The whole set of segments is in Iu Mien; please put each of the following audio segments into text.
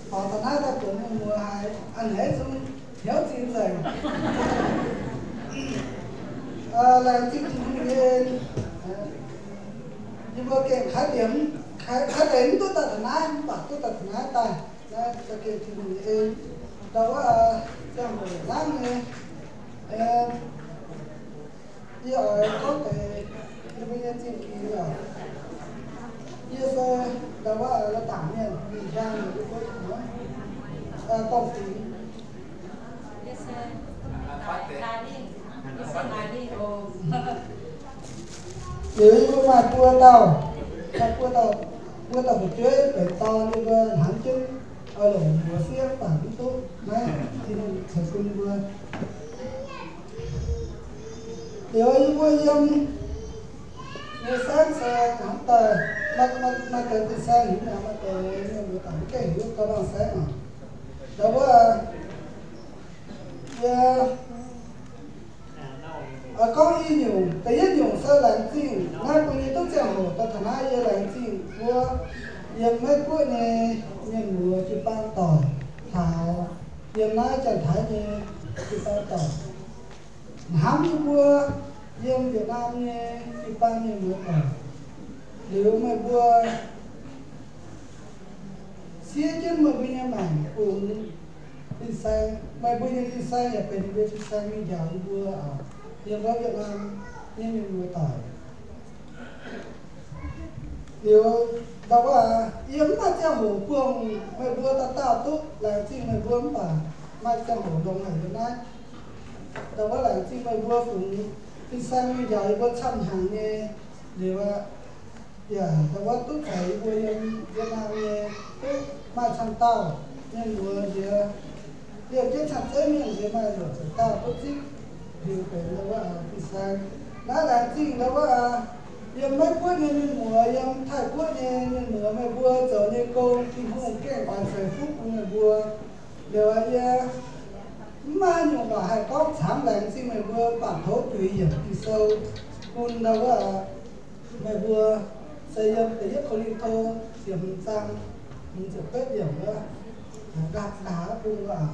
Taux taux naaiv daaih buatc mienh muoz haiz a'hneiv zungv hnyouv zingh nzengc. Laengz zingh Tin-Hungh nyei en. Yie mbuo gengh kaiv deix, kaiv deix mv duqv daaih taux naaiv, mv baac duqv daaih taux naaiv daaih, naaiv za'gengh Tin-Hungh nyei en. Ndau wuov ziangh hoc hnangv nyei, yie oix gorngv deix yie mbuo nyei zingh gux oc. Yie se ndau wuov lo dangc mienh, mingh hiang yie mbuo gorngv dongh dingc. Liuz yie mbuo maaih buo dauh, maaih buo dauh, buo dauh fu'jueiv benx dorn, yie mbuo hnamv jienv oix longc mbuox sieqv baac mv duqv. Naaiv Tin-Hungh ceix bun yie mbuo. Liuz yie mbuo yiem nyei saengv se hnamv daaih, maaih, maaih, maaih deix fin-saeng hingv mi'aqv, maaih deix mienh muoz-doic mv gaengh hiuv gorngv maaih saengv oc. Ndau wuov, yie oix gorngv i nyungc. Da'yietv nyungc se laengz zingh naaiv bun yie duqv ziangh hoc daaih taux naaiv. Yie laengz zingh wuov yiem Meiv Guoqv nyei mienh muoz jiu-baang doic caux yiem naaiv Janx-Taiv nyei jiu-baang doic, hnamv yie mbuo yiem Yietc Naamh nyei jiu-baang mienh muoz doic. Liuz meih mbuo siev jienv meih mbuo nyei maengc bun fin-saeng, meih mbuo nyei fin-saeng yaac benx ninh mbuo fin-saeng mingh njaaux yie mbuo oc, yiem wuov Yietc Naamh nyei mienh muoz doic. Liuz ndau wuov, yie mv maaih ziangh hoc buangh meih mbuo dauh dauh duqv. Laengz zingh meih mbuo mv baac maaih ziangh hoc longx haic yiem naaiv. Ndau wuov laengz zingh meih mbuo fungx fin-saeng mingh njaaux yie mbuo camv hnyangx nyei. Liuz aqv, yaac ndau wuov duqv caux yie mbuo yiem Yietc Naamh nyei duqv maaih camv dauh mienh muoz nziex, liemh jienv camv zeiv mienh nziex maaih luoqc ziepc dauh duqv zipv liuz benx ndau wuov fin-saeng. Naaiv laengz zingh ndau wuov yiem Meiv Guoqv nyei mienh muoz, yiem Taiv Guoqv nyei mienh muoz, meih mbuo zoux nyei gong Tin-Hungh gengh oix ceix fuqv bun meih mbuo. Liuz yie mv maaih haaix nyungc waac haih gorngv camv laengz zingh meih mbuo, mv baac tov juix yiemc Ging-Sou bun ndau wuov meih mbuo, se yiem Da'yietv Ko^lin^to ziepc hmz zaang hmz ziepc betv yiemc wuov, nqa'haav bung wuov aqv.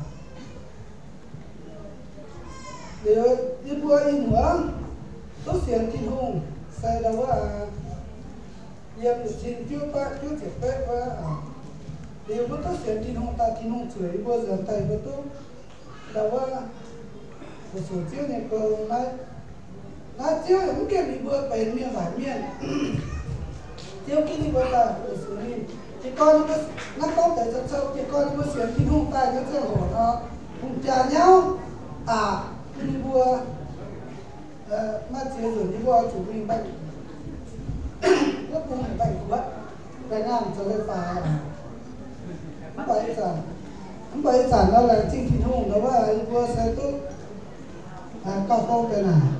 Liuz yie mbuo ih muonz duqv sienx Tin-Hungh se ndau wuov, yiem yietc cin juov baeqv juov ziepc betv wuov, liuz mbuo duqv sienx Tin-Hungh daaih, Tin-Hungh zueiz yie mbuo nzuonx daaih yie mbuo duqv ndau wuov fu-sux Ziouv nyei gong. Naaiv, naaiv Ziouv yaac mv ginv ninh mbuo benx mienh waaic mienh. Ziouv ginv ninh mbuo daaih fu-sux ninh. Jiez gorn ninh mbuo, naaiv gorngv deix cou-cou, jiez gorn ninh mbuo sienx Tin-Hungh daaih nyei ziangh hoc nor, hungh jaa nyauv aqc bun ninh mbuo. Maaih ziex nzunc yie mbuo oix zuqc mingh mbaih, wuov bung mbaih guotv, mbaih nyaanh zoux leiz-baaix. Mv baac ih zanc, mv baac ih zanc nor laengz zingh Tin-Hungh nor wuov, yie mbuo se duqv gauh fong deix naaic.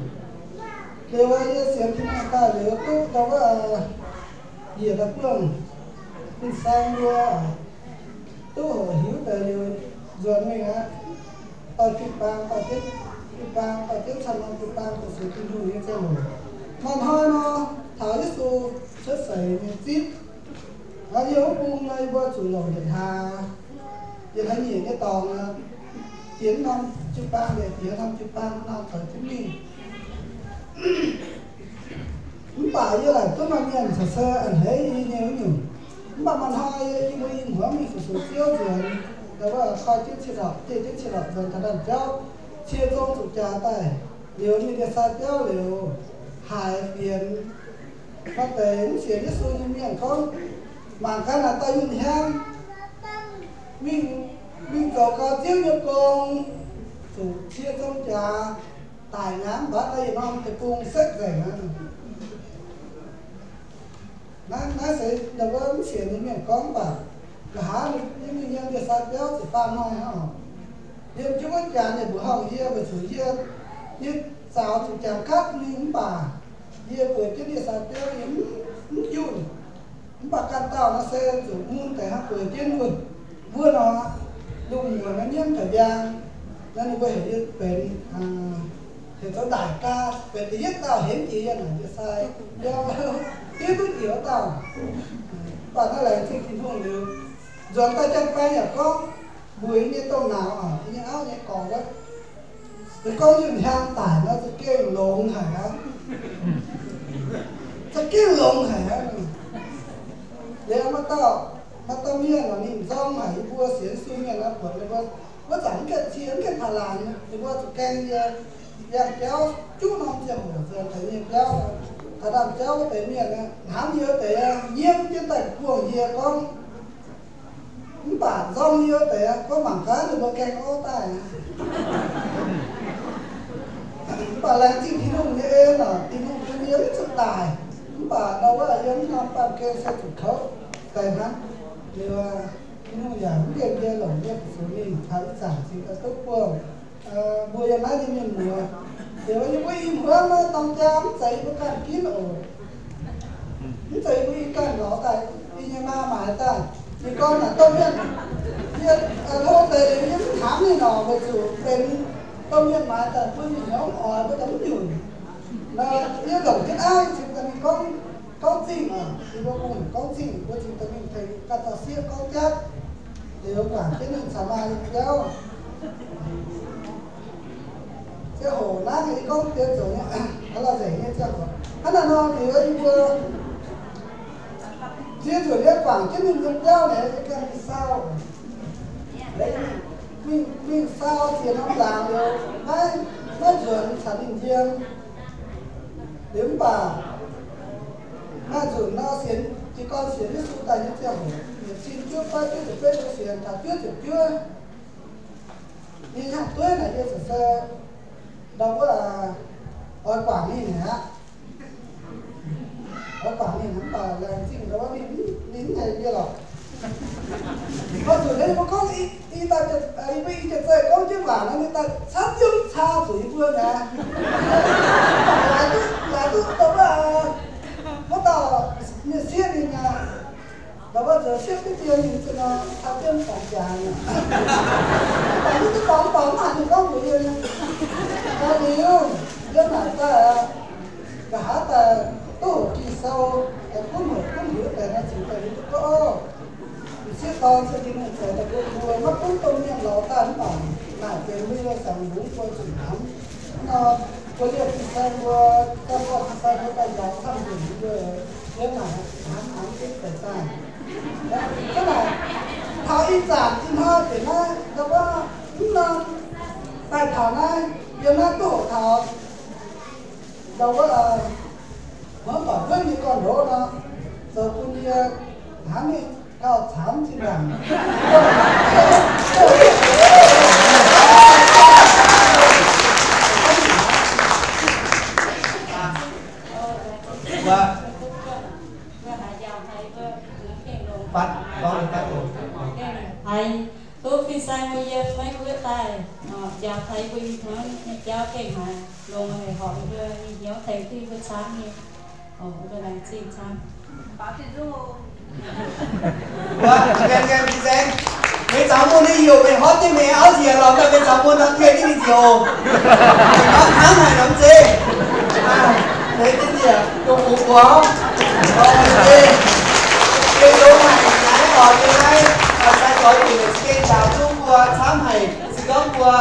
Liuz yie sienx Tin-Hungh daaih liuz duqv ndau wuov njiec daaih buangh fin-saeng mbuo duqv hoqc hiuv deix liuz nzuonx mingh aqv. Dorh jiu-baang, dorh jienv jiu-baang, dorh jienv camv norm jiu-baang fu-sux Tin-Hungh nyei ziangh hoc. Maaih hnoi nor, taux Yesu cuotv seix nyei zipv, yie wuov bung nor yie mbuo zuqc longc yietc hlaax, yietc hlaax nyeic nyei dorngx, diex norm jiu-baang, diex norm jiu-baang nor zoux jienv mingh. Mv baac yie laaic duqv maaih mienh caux se a'hneiv yie nyei wuov nyungc. Mv baac maaih hnoi yie mbuo i hmuangv mingh fu-sux Ziouv nzuonx, ndau wuov koi jienv ciex lorqc, dieh jienv ciex lorqc nzuonx taux ndaamv-jauv, cie zong zuqc jaax daaih, liuz mingh ndie-sai biauv liuz, haiz fienx. Maaih deix mv sienx Yesu nyei mienh gorngv, mangc gaax naaic dauh yunh hiaang mingh, mingh zoux gau Ziouv nyei gong, zuqc cie zong jaax, daic ngangv mv baac daaih yietc norm deic-bung setv nzengc aqv. Naaiv, naaiv se ndau wuov mv sienx nyei mienh gorngv baac, nqa'haav ninh mingh yiem ndie-sai biauv ziepc baamh hnoi hnangv oc. Yiem jienv wuov janx yaac mbuoqc horngh yie, weic zuqc yie, yie zaux zuqc jangx gapv ninh mv baac yie bueix jienv ndie-sai biauv yie mv, mv yunh. Mv baac ganh dauh nor se zuqc mun deix hnangv bueix jienv wuov, wuov nor, lungh muonz nor nyiemv taux njang, nor ninh mbuo heuc yie benx, heuc zoux ndaaic gaa, benx da'yietv dauh henv jiex yie naaic ndie-sai biauv, hiuv duqv jiex wuov dauh. Mv baac naaiv laengz zingh Tin-Hungh liuz, Nzuonx daaih janx-baeng yaac gorngv, mbuox yie nyei domh nauz, yie nyei auv nyei gorx wuov, se gorngv yunh hiaang daic nor za'gengh longx haic aqv. Za'gengh longx haic aqv. Liuz maaih dauh, maaih dauh mienh nor ninh nzorng haic yie mbuo sienx Yesu mienh nor, buatc ninh mbuo, wuov zanc mv gaengh cie, mv gaengh taux laangz, ninh mbuo zuqc gaeng yie yangh biauv juqv norm ziangh hoc nzuonx taux nyei biauv, taux ndaamv-jauv wuov deix mienh hnamv yie wuov deix nyiemv jienv daaih buangh yie gorngv, mv baac nzorng yie wuov deix gorngv mangc gaax ninh mbuo gaeng orv daaih. Mv baac laengz zingh Tin-Hungh nyei en oc, Tin-Hungh bun yie mv zuqc daic. Mv baac ndau wuov yiem mv norm baamh gen se zuqc kouv daaih hnangv. Liuz Tin-Hungh yaac mv nqemh yie, longc yie fu-sux ninh caux ih zanc cingx daaih duqv buangh mbuo yiem naaiv nyei mienh muoz. Liuz yie mbuo i hmuangv naaiv dorng jaa mv zeiz yie mbuo ganh ginv oc. Mv zeiz yie mbuo i ganh lorz daaih, yie nyei maa maaiz daaih. Ninh gorngv naaic domh mienh, yie hlo deix liuz yie mv hnamv ninh oc, weic zuqc benx domh mienh maaiz daaih bun ninh hnyouv mv oix, mbuo daaih mv nyunc. Yie longc jienv aiv cingx daaih mingh gorngv, gorngv zingh oc. Yie mbuo bun gorngv zingh, mbuo cingx daaih mingh tengx ganh dauh sieqv gorngv jatv. Liuz guangc jienv ninh caux maa yiem biauv. Ziangh hoc naaiv yie gorngv deix zoux nyei, aa, la'zengc nyei ziangh hoc. Hnangv naaiv nor liuz yie mbuo ziex nzunc yie guangc jienv ninh yiem biauv naaic, yie ganh mingh sau. Mingh, mingh sau ziex norm laangz liuz, maiv, maiv nzuonx caux ninh yiem. Liuz mv baac maaih nzunc nor sienx, jiez gorn sienx Yesu daaih nyei ziangh hoc, yietc cin juov fai juov ziepc betv nor sienx taux juov ziepc juov. Ninh hnyangx-dueiv naaic yie ziouc se ndau wuov oix guangc ninh aqv. Oix guangc ninh mv baac laengz zingh ndau wuov ninh, ninh mv haiz yie lorqc. Maaih nzunc naaiv yie mbuo gorngv i daaih, yie mbuo i jiez zeih gorngv jienv waac nor, ninh daaih camv yiem caa zuqc yie mbuo mi'aqv. Laaix duqv, laaix duqv ndau wuov, wuov dauh mienh sieqv ninh aqv. Ndau wuov nzuonx siepv diqv dien ninh za'gengh caa jienv dorngx jaax. Mv baac mv duqv dorngx dorngx mv baac ninh gorngv mbuox yie, Gauh liuz, yiem naaic daaih aqv, nqa'haav daaih duqv hoqc Ging-Sou, gunv hoqc gunv hiuv deix nor, cingx daaih hiuv duqv gorngv, m'sieqv dorn se Tin-Hungh ceix daaih bun mbuo, maiv gunv domh mienh lorz daaih mv baac naaic benx mbuo nyei saangx lungz mbuo zuqc hnamv. Hnangv nor, mbuo liemh fin-saeng mbuo, gan mbuo fin-saeng mbuo daaih njaaux camv nzunc mbuo yiem naaic hnamv hnamv jienv deix daaih. Hnangv naaic, taux ih zanc ih hnoi deix naaiv, ndau wuov mv norm daaih taux naaiv, yiem naaiv duqv hoqc taux ndau wuov, muonz doic wuov nyei gorn-ndoqv nor, zoux bun yie hnamv mingh gauh camv zinh ndaangc. Haiz duqv fin-saeng mbuo yiem maiv wuov daaih, njaaux taux yie mbuo ih hnoi nyei jauv gengh haiz longx haic, horpc mbuo nyei hnyouv tengx duqv mbuo camv nyei. Mbuo laengz zingh camv. Mbuo ngaengc ngaengc fin-saeng, meih caux mbuo nyei heuc meih horpc jienv meih auv njiec lorz daaih, meih caux mbuo nor tengx jienv ninh njiec oc. Meih gorngv hnangv haaix nor mv zeiz? Tengx jienv njiec, dongh bungx guangc. Gengh longx haic naaiv oc, yiem naaiv sai-gorx nyungc za'gengh njaaux duqv mbuo camv haic. Se gorngv mbuo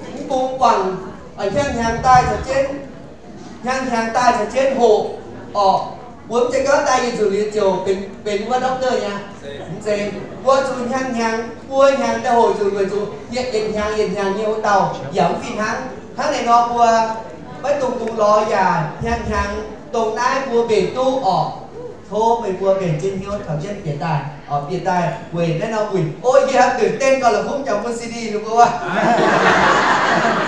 mv bungx guangc, hnyangx-hnyangx daaih caux jienv, hnyangx-hnyangx daaih caux jienv hoqc orqc. Mbuo mv zeiz gorngv daaih yietc nzunc liuz ziouc benx, benx wuov doctor nyei aqv. Mv zeiz. Mbuo zuqc hnyangx-hnyangx, buo hnyangx daaih hoqc nzunc weic zuqc yietc hnyangx yietc hnyangx nyei wuov dauh yaac mv fih hnangv. Hnangv naaic nor mbuo maiv dungx bungx lorz yaac hnyangx-hnyangx dongh naaiv mbuo mbenc duqv orqc. Tov meih mbuo mbenc jienv hnyouv taux jienv bieqc daaih, orqc, bieqc daaih weic naaiv norm wuic. O, yie hnamvตื่นเต้น gauh la'kuqv jangx bun C D ninh mbuo wuov.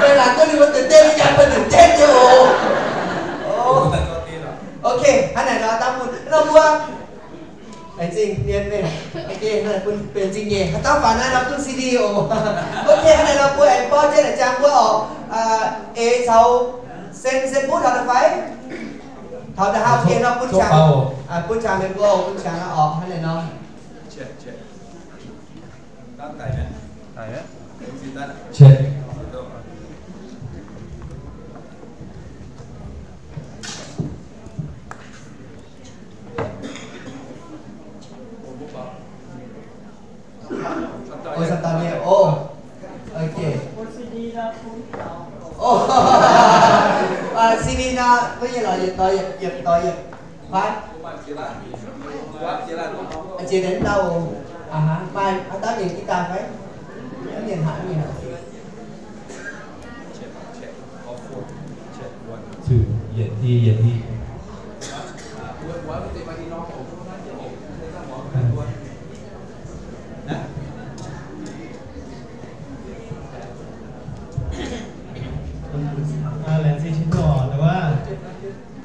Meih laengz duqv ninh mbuo ตื่นเต้น nyei jangx, meih ตื่นเต้น nyei oc. Ok, hnangv naaic nor dangh bun nor mbuo laengz zingh mienh meih. Ok, bun benx zingh nyeic haaix dauh faaux naaiv nor duqv C D oc. Ok, hnangv naaic nor mbuo aengx borqv jienv naaic jangx mbuo orqc. Eix caux sen, sen butv taux naaiv fai? Taux naaiv haav geh nor bun qangx, bun qangx meih mbuo, bun qangx orqc, hnangv naaic nor. Xin ninh nor, mbuo yietc lorz yietc doix, yietc doix yietc kuaaiv. Ziex deix ndau, maaih haaix dauh mienh guitar fai? Mienh haaix mienh? Yietc i, yietc i. Laengz zingh Tin-Hungh oc, nduov.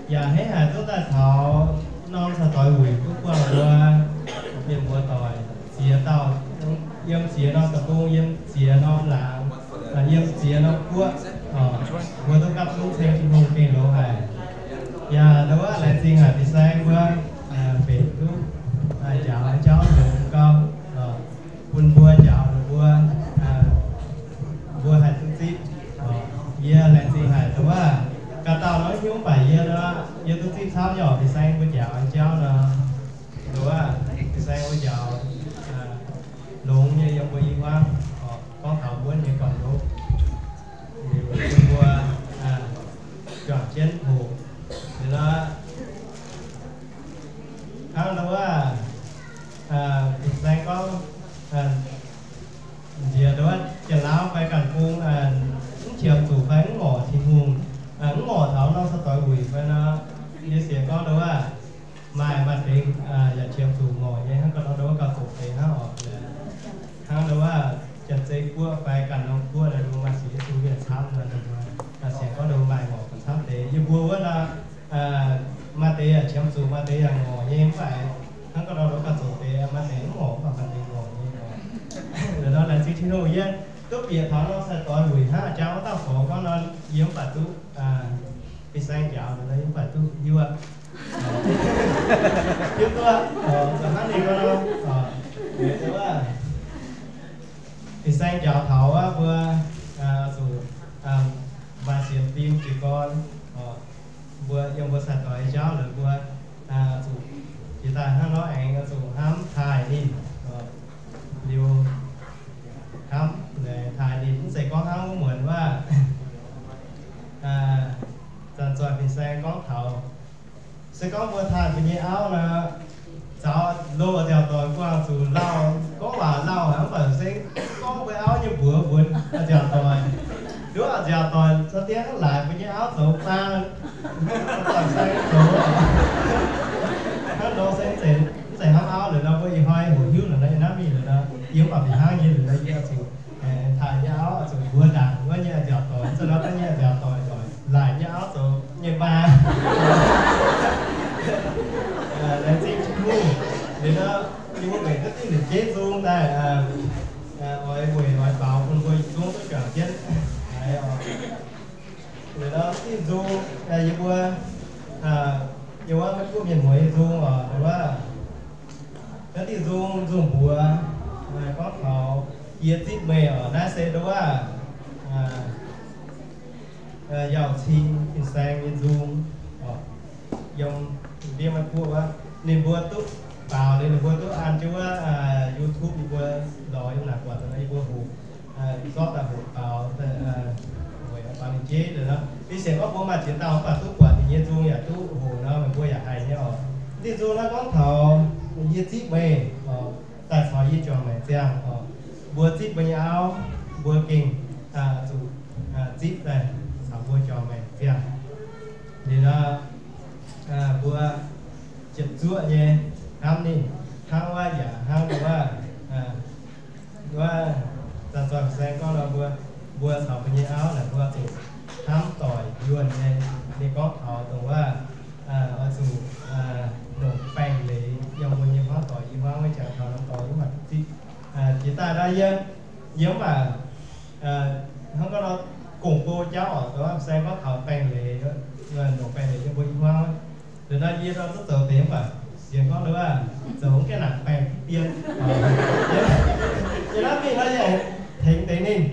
Yaac hneiv haic duqv daaih taux norm caux doix wuic duqv buangh mbuo mienh muoz doic ziex dauh, yiem ziex norm deic-bung, yiem ziex norm laangz, yiem ziex norm guoqv, mbuo duqv gapv zunv ceng Tin-Hungh gengh longx haic. Yaac nduov laengz zingh haic fin-saeng mbuo mbenc duqv njaaux jauv longx gau, bun mbuo njaaux ninh mbuo, mbuo haih duqv zipv. Yie laengz zingh haic nduov, gaax dauh nor hiuv mv baac yie nor, yie duqv zipv camv nyei oc, fin-saeng mbuo njaaux jauv nor, nduov, fin-saeng mbuo njaaux longx nyei yiem mbuo i hmuangv, gorngv taux wuonv nyei gorn-ndoqv, liuz bun mbuo juangc jienv hoqc. Liuz nor, hnangv nduov, fin-saeng gorngv, nziex nduov, Janx-Laauv fai ganh bung mv qiemx zuqc fai mv ngorc Tin-Hungh, mv ngorc taux norm caux doix wuic fai nor, yie sienx gorngv nduov, maaih maaih deix yaac qiemx zuqc ngorc nyei, hnangv ga'ndorm nduov gauh zoqc deix hnangv oc. Hnangv nduov, Janx-Zei Guoqv fai ganh norm guoqv nor, maaih sienx Yesu mienh camv nor, sienx gorngv nduov maaih ngorc gauh camv deix. Yie mbuo wuov nor, maaih deix yaac qiemx zuqc, maaih deix yaac ngorc nyei, mv baac hnangv ga'ndorm nduov gauh zoqc deix, maaih deix mv ngorc, mv baac maaih deix ngorc nyei. Liuz nor laengz zingh Tin-Hungh, yie duqv bieqc taux norm caux doix wuic hnangv, jang wuov dauh gorx gorngv nor, yie mv baac duqv fin-saeng njaaux nor, yie mv baac duqv hiuv aqv. Hiuv duqv, hnangv ninh gorngv nor, fin-saeng njaaux taux wuov mbuo zuqc maaih sienx fim jiez gorn, mbuo yiem mbuo caux doix jauv lorqc, mbuo zuqc jiex daaih hnangv nor aengx zuqc hnamv taaih ninh, liuz hnamv taaih ninh, mv zeiz gorngv hnamv wuov muonz wuov. Zanc-zoih fin-saeng gorngv taux, se gorngv mbuo taaih mbuo nyei auv nor, zaux loz nziaauc doic guangc zuqc lauh, gorngv waac lauh aqv, mv baac se gorngv mbuo auv nyei mbuox mbuo nziaauc doic, nduov nziaauc doic caux diev hnangv laaix mbuo nyei auv zoux baan, doic sai zoux, hnangv nor se mv zeiz hnamv auv liuz nor, mbuo ih hnoi hoqc hiuv liuz nor, yie hnamv mingh liuz nor, yie mv baac fih hnangv nyei liuz nor, yie zuqc taaih nyei auv zuqc mbuox ndaangc wuov nyei nziaauc doic, za'gengh nyei nziaauc doic, doic laaix nyei auv zoux nyei maa. Laengz zingh Tin-Hungh. Liuz nor, yie mbuo mbenc duqv diuh lingc jeiv nzung daaih, oix weic oix baaux bun mbuo yietc zungv duqv juangc jienv haiz oc. Liuz nor diuh nzung, yie mbuo, yie wuov maiv guoqv mienh muoz nyei nzung oc, wuov, naaiv diuh nzung, nzung mbuox, gorngv taux yie zipv meih oc, naaiv se nduov, Yauh Cing fin-saeng nyei nzung, yiem ndiev maiv guoqv wuov, ninh mbuo duqv baaux liuz, ninh mbuo duqv an jienv wuov YouTube, ninh mbuo lorz yiem naaic buatc, ninh mbuo hoqc, zorqv daaih hoqc baaux, weic baaux ninh jeiv nor. Ih sienx gorngv mbuo maaih ziex dauh mv baac duqv buatc ninh nyei nzung yaac duqv hoqc nor, meih mbuo yaac haiz nyei oc. Diuh nzung naaiv gorngv taux yie zipv meih, daaih caux yie juangc maengc ziangh oc. Mbuo zipv mbuo nyei auv, mbuo gengh zuqc zipv daaih caux mbuo juangc maengc ziangh. Liuz nor, mbuo ziepc zuoqv nyei hnamv ninh, hnangv wuov yaac hnangv wuov, wuov, zanc-zoih fin-saeng gorngv nor, mbuo, mbuo caux mbuo nyei auv naaic mbuo zuqc hnamv doic yuonh nyei. Ninh gorngv taux dongh wuov, oix zuqc longc baengh leiz yiem mbuo nyei hmuangv doic, yie hmuangv wuov jangx taux norm dorngx yie mv baac duqv zipv. Jiex daaih nor yie, yie mv baac hnangv gorngv nor, gong-bou jauv oc, fin-saeng gorngv taux baengh leiz, longc baengh leiz yiem mbuo nyei hmuangv. Liuz nor yie nor duqv zoux deix mv baac sienx gorngv nduov, zoux mv gaengh nangc baengh dien. Yie naaiv mingh nor yie aengx tengx deix ninh,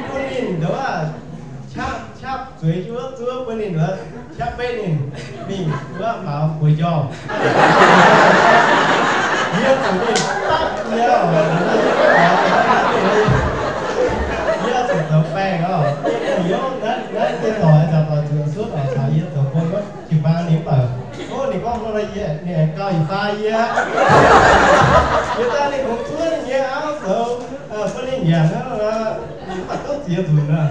bun ninh nduov, qapv, qapv zueiz zuov zuov bun ninh nduov, qapv betv ninh mingh wuov maux bueix njormh. Yie zuqc ninh dapv nyei oc, yie zuqc zoux baengh oc. Yie daaih ninh kungx zuov ninh nyei auv zoux, bun ninh nyanc hnangv nor, ninh mv baac duqv ziex nzunc nor.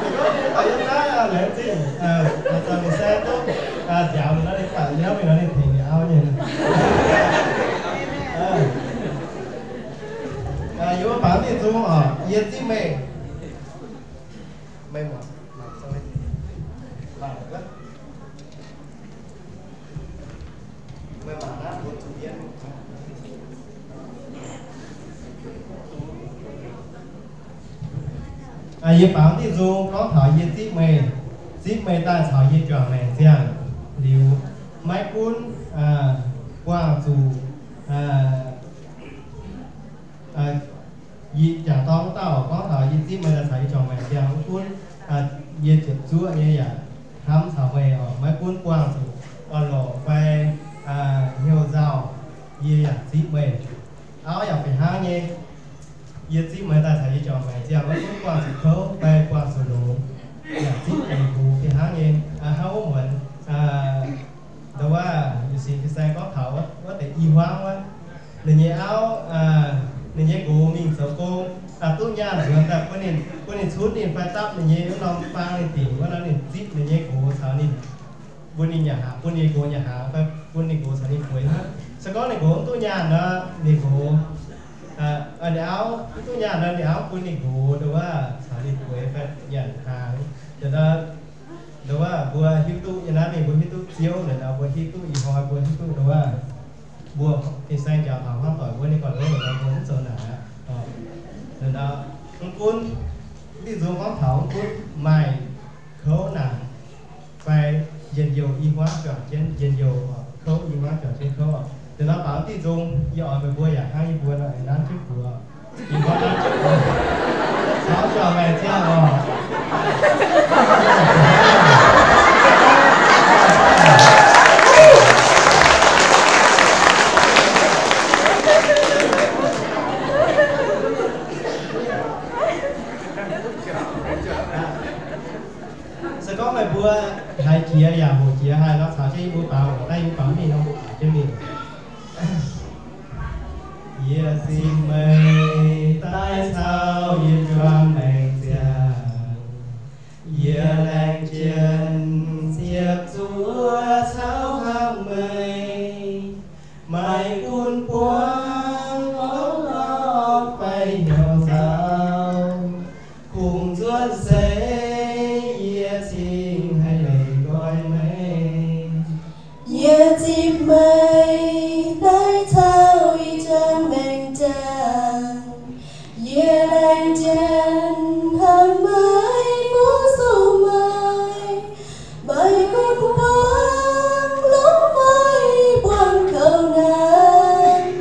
Ninh gorngv ninh mv baac yiem naaiv laengz zingh, zoux ninh se duqv nziaaux nor, ninh baac yiem nor ninh tengx ninh auv nyei. Yie mbuo baaux diuh nzung oc, yie zipv meih. Meih muangx. Yie baaux diuh nzung gorngv taux yie zipv meih, zipv meih daaih caux yie juangc maengc ziangh liuz, maiv gunv buangh zuqc yie jangc dorng wuov dauh gorngv taux yie zipv meih daaih caux yie juangc maengc ziangh, maiv gunv yie ziepc zuoqv nyei yaac hnamv caux meih oc, maiv gunv buangh zuqc orn-lorqc fai hnyouv nzauh, yie yaac zipv meih. Auv yaac fih hnangv nyei. Yie zipv meih daaih caux yie juangc maengc ziangh, maiv gunv buangh zuqc kouv fai buangh zuqc longx, yaac zipv meih nqox fih hnangv nyei. Hnangv wuov muonz, ndo wuov, Yuc Singx fin-saeng gorngv taux wuov deix i hmuangv wuov, ninh nyei auv, ninh nyei nqox mingh zoux gong, duqv nyaanh nzuonx daaih bun ninh, bun ninh cunv ninh fai dapv ninh nyei wuov norm faang ninh dingc wuov nor, ninh zipv ninh nyei nqox caux ninh, bun ninh nyanc hnaangx, bun ninh nqox nyanc hnaangx fai bun ninh nqox caux ninh bueix hnangv. Se gorngv ninh nqox mv duqv nyaanh nor, ninh nqox, ninh auv mv duqv nyaanh nor, ninh auv bun ninh nqox ndo wuov caux ninh bueix fai nyanc hnaangx. Ndo wuov, ndo wuov mbuo hiuv duqv yiem naaiv mingh mbuo hiuv duqv Ziouv, ndo wuov mbuo hiuv duqv ih hnoi mbuo hiuv duqv ndo wuov mbuo fin-saeng njaaux taux hmuangv doic mbuo nyei gorn-ndoqv, ndo wuov mbuo mv zoux naaic aqv. Ndo wuov, mv gunv diuh nzung gorngv taux mv gunv maaih kouv naanc fai njien-youh i hmuangv juangc jienv njien-youh, kouv i hmuangv juangc jienv kouv oc. Ndo wuov baaux diuh nzung, yie oix meih mbuo yaac hnangv yie mbuo nor, nanv jienv buoz. Yie mbuo nanv jienv buoz. Caux juangc maengc ziangh oc. Se gorngv meih mbuo haiz jiex yaac hoqc jiex haic nor, caux jienv yie mbuo baaux oc. Naaiv yie mbuo baaux mingh nor, mbuo baaux jienv mingh. Yie zipv meih daaih caux yie juangc maengc ziangh. Yie laengz jienv ziepc zuoqv caux hnamv meih, maiv gunv buangh orn-lorqc fai hnyouv nzauh, kungx nzuonx seix yie cingx haih leih nqoi meih. Yie zipv meih daaih caux yie juangc maengc ziangh. Yie laengz jienv hnamv meih, mbuox zuqc meih, maiv gunv buangh longx fai buangh kouv naanc,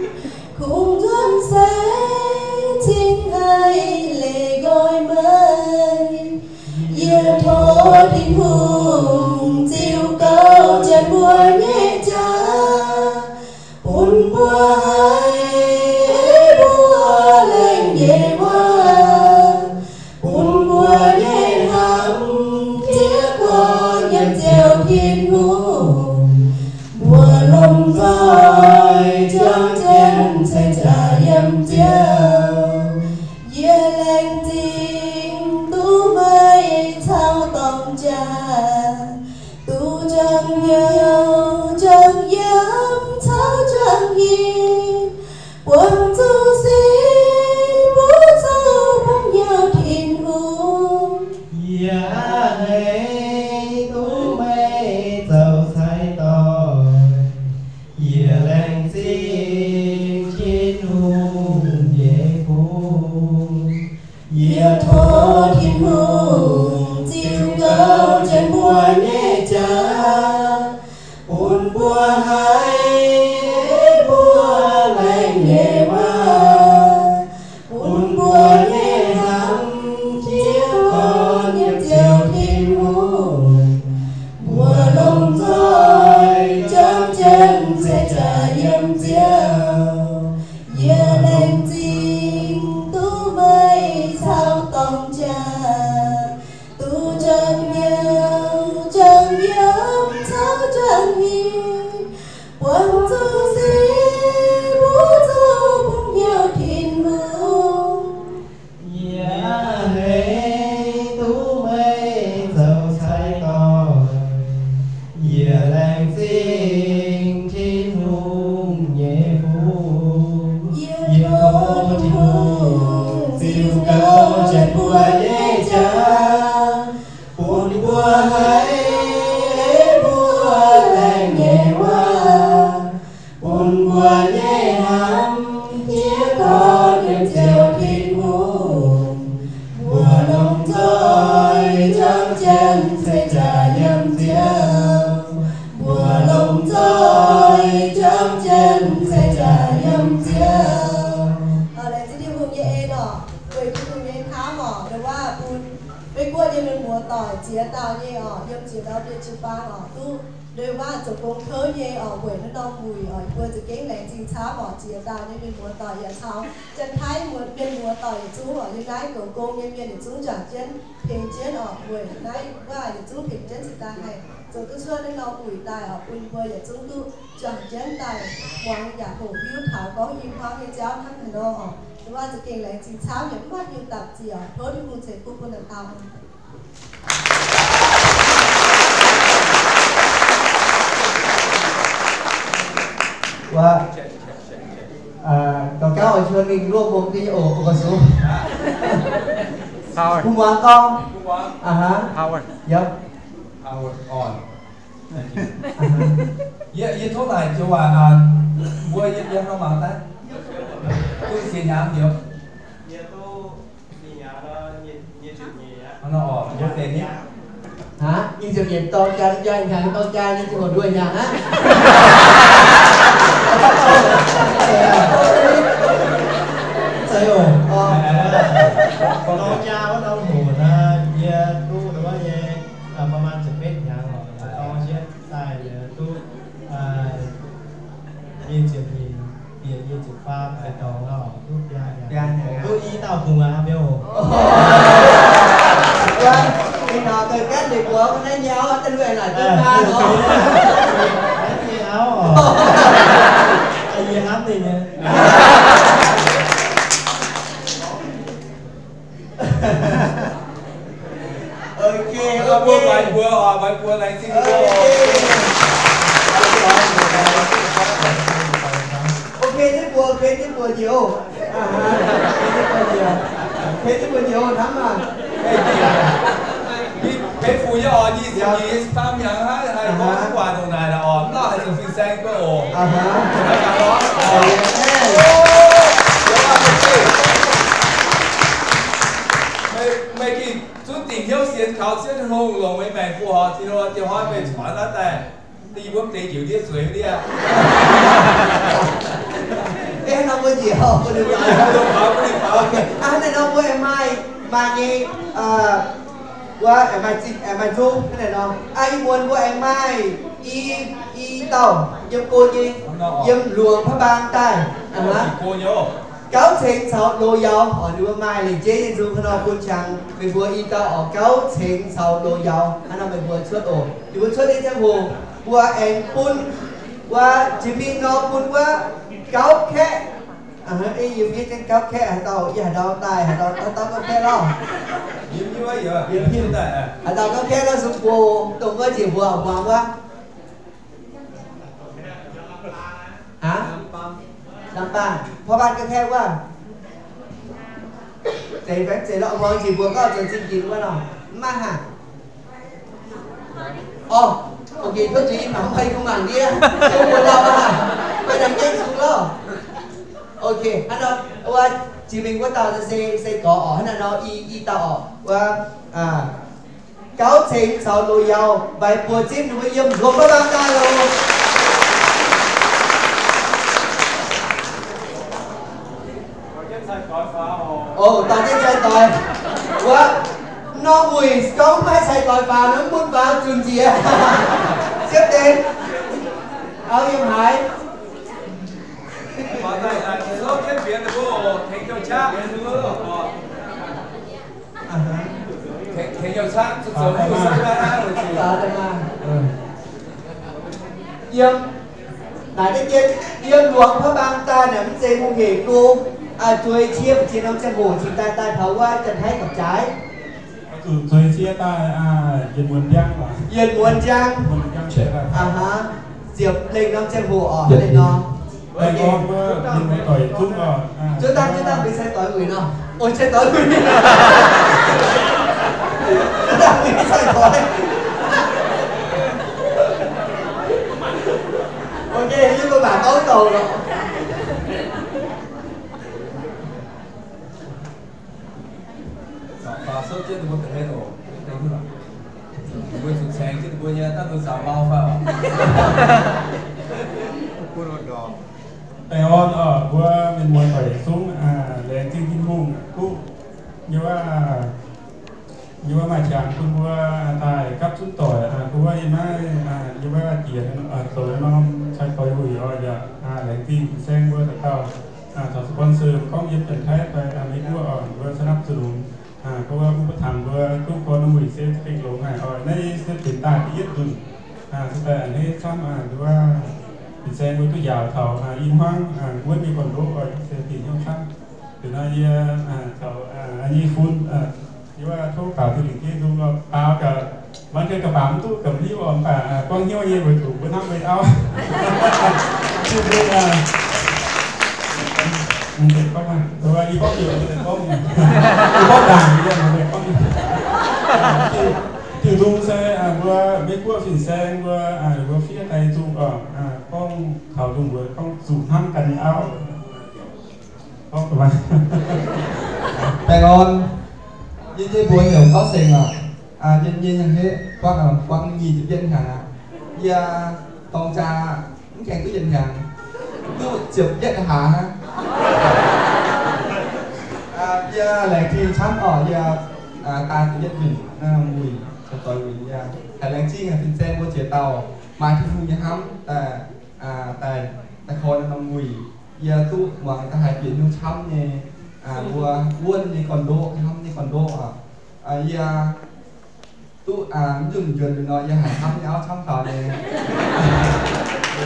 kungx nzuonx seix cingx haih leih nqoi meih. Yie tov Tin-Hungh ziux gauh janx mbuo nyei jaax, bun mbuo haiz mbuo lengc nyei waac, bun mbuo nyei hnamv tiex gorn yiem Ziouv Tin-Hungh. Mbuo lomh nzoih juang jienv ceix jaax yiem Ziouv. Yie laengz zingh duqv meih caux dorng jaax, duqv juangc hnyouv juangc yiem caux juangc hingh, buangh zuqc sin mbuo zoux bun hnyouv Tin-Hungh. Yie haiz duqv meih zoux cai doic, yie laengz zingh Tin-Hungh nyei bung. Yie tov Tin-Hungh ziux gauh janx mbuo nyei jaax, bun mbuo haiz mbuo doic ziex dauh nyei oc, yiem ziex dauh mienh jiu-baang oc, duqv ndeic waac zoux gong kouv nyei oc, weic naaiv norm wuic oc, yie mbuo za'gengh laengz zingh camv oc. Ziex dauh nyei mienh muoz-doic yaac caux Janx-Taiv mienh muoz-doic yietc zungv oc, yiem naaiv goux gong nyei mienh yietc zungv juangc jienv tengx jienv oc, weic naaiv waac yietc zungv tengx jienv cingx daaih haih zoux duqv cuotv naaiv norm wuic daaih oc, bun mbuo yietc zungv duqv juangc jienv daaih muangx yaac hoqc hiuv taux gorngv i hmuangv nyei jauv hnangv haaix nor oc. Ndeic waac za'gengh laengz zingh camv, yaac mv maaih hnyouv dapc ziec oc. Tov Tin-Hungh ceix fuqv bun naaic dauh. ว่า เอ่อ ก่อนก้าวออกชวนลิงร่วมวงที่โอโอกาสุ Power. ผู้วางกล้อง ผู้วาง อ่าฮะ Power. Yep. Power on. Thank you. อ่าฮะ Yie, yie tov naaic joux waac naaic, mbuo yie, yie hnangv mangc daaih. Duqv siec hnyangx hnyouv. Hnangv nor oc, mbuo deix ni. Hả? Yie ziepc yietc dorng jaa, jaa hnyangx dorng jaa, yie ziepc yietc nduoh hnyangx aqv. Dorng jaa wuov norm hoc naaic, yie duqv wuov nyei, ประมาณ ziepc betv hnyangx oc, dorng jienv daaih yie duqv, aa, nyic ziepc hnyangx, bieqc nyic ziepc faam, daaih dorngx oc, duqv biaa hnyangx. Biaa hnyangx. Duqv i dauh bungx aqv, biauv oc. Ih hnoi deix ganh deix mbuox naaiv nyei auv, da'luoqc naaic duqv maa oc. Naaiv nyei auv oc. Yie hnamv ninh nyei. Ok, ok. Mbuo maiv buo oc, maiv buo laengz zingh mbuo oc. Ok, ninh mbuo, ok, ninh mbuo nyouz. Ninh mbuo nyouz. Ok, ninh mbuo nyouz hnamv maah. Mv baac fu'jueiv oc, nyic ziepc nyeic, faam hnyangx haiz, haiz gorngv waac ndongc naaic oc, mv lauh haiz zoux fin-saeng mbuo oc. Meih, meih gengh zunv dingc hnyouv sienx kaux Ziouv Tin-Hungh longc meih maengc buo horc, Tin-Hungh dieh hnoi meih cuotv naaiv daaih. Yie mbuo mv deix njiec ndiev zueiz ndiev. Hnangv nor mbuo njiec, mbuo ninh faaux, mbuo ninh faaux. Hnangv naaiv nor mbuo aengx maaih, maaih nyei, wuov aengx maaih zinh, aengx maaih zungv hnangv naaiv nor. Ih muonz mbuo aengx maaih i, i dauh yiem go nyei, yiem luangx พระบาง daaih. Gauv Cengx caux Loz Yaux oc, ninh mbuo maaih lengc jeiv nyei nzung hnangv nor bun qangx meih mbuo i dauh oc, Gauv Cengx caux Loz Yaux hnangv nor meih mbuo cuotv oc. Ninh mbuo cuotv nyei ziangh hoc mbuo aengx bun wuov jiex mingh nor bun wuov Gauv Kaeqv. Ei yie fiev jienv Gauv Kaeqv haaix dauh, yie haaix dauh daaih, haaix dauh daaih Gauv Kaeqv lorh. Haaix dauh Gauv Kaeqv lorh, sung buo dongh wuov njiec mbuo muangx wuov. Aa, Lamh Baanh, พ่อบ้าน Gauv Kaeqv wuov. Zeiz fai mv zeiz lorh, muangx njiec mbuo gorngv zoux zingh ginx wuov nor, mv maaih haac. Orv, ok, tov zuiz yie mangc mv haih kungx mangc ndiev, mbuo lauh maah, maiv dangx jienv sung lorh. Ok, hnangv nor, wuov jiex mingh wuov dauh se, se gorx oc, hnangv naaiv nor i, i dauh oc, wuov, aa, Gauv Cengx caux Loz Yaux mbaix buoz zipv ninh mbuo yiem nzuonx baav baav daaih oc. Oc, dorh jienv sai-doix. Wuov, norm wuic gorngv maiv sai-doix faaux, mv bun faaux zunc nziex. Siepv deix. Auv yiem haaix? Yiem, naaic deix jien, yiem luangx พระบาง daaih naaic mv zeiz hungh hec go, zueiz cie mbu'ziex norm ziangh hoc cingx daaih daaih taux wuov Janx-Taiv gapv-jaaix. Zueiz cie daaih, yietc muonz njang. Yietc muonz njang. Aa haa, ziepc lengh norm ziangh hoc oc, lengh norm. Zuov dangh, zuov dangh, mbuo sai-doix wuic nor. O, sai-doix wuic. Zuov dangh wuic sai-doix. Ok, yie mbuo mangc gorngv douc lorqc. Mbuo zuqc caengx jienv mbuo nyei daaih mbuo zaux mau fai oc. Daaih orn oc, mbuo mienh muoz doic yietc zungv laengz zingh Tin-Hungh duqv nyei wuov Yie mbuo maaih qangx bun mbuo daaih gapv zunv doic, gorngv wuov yie naaiv, yie mbuo diex zoux norm cai-doix wuic oc. Yaac laengz zingh fin-saeng mbuo dauh dauh caux sponsor gorngv yiem Janx-Taiv fai Meiv Guoqv oc, mbuo สนับสนุน, gorngv wuov อุปถัมภ์ mbuo duqv gorn norm wuic se gengh longx haic oc. Naaiv se benx daaih da'yietv nzunc, se daaih a'hneiv camv, wuov fin-saeng mbuo duqv njaaux taux i hmuangv wuonv nyei gorn-ndoqv oc, se bieqc hnyouv camv. Deix nor yie caux nyei fun, yie wuov tov baaux Tin-Hungh Giduc nzung oc, baaux gaax, maiv gaax baaux mv duqv gaax mv hiuv oc, mv baac buangv hnyouv nyei weic zuqc mbuo hnamv mbuo nyei auv. Tin-Hungh, i gorngv, i gorngv, i gorngv, i gorngv ndaangc, Tin-Hungh se mbuo Meiv Guoqv fin-saeng mbuo, mbuo fiev daaih nzung oc, gorngv taux ndongc mbuo gorngv zuqc hnamv ganh nyei auv. Baengh orn, yie nyei mbuox heuc Gauv Sengx oc. Yie nyei hnyangx-hepv buangv, buangv nyic ziepc yietv hnyangx aqv. Yie dorng jaa mv gaengh duqv yietc hnyangx, duqv ziepc yietv hlaax hnangv. Yie laengz zingh camv oc. Yie daaih ziepc yietv nzunc wuic, caux doix wuic, yie haiz laengz zingh haic fin-saeng mbuo ziex dauh maaih Tin-Hungh nyei hnamv daaih, daaih, daaih korv norm wuic. Yie duqv muangx daaih haiz bieqc hnyouv camv nyei, mbuo wuonv nyei gorn-ndoqv, hnamv nyei gorn-ndoqv oc. Yie duqv mv nzunc njuonx liuz nor, yie haiz hnamv nyei auv camv faaux nyei.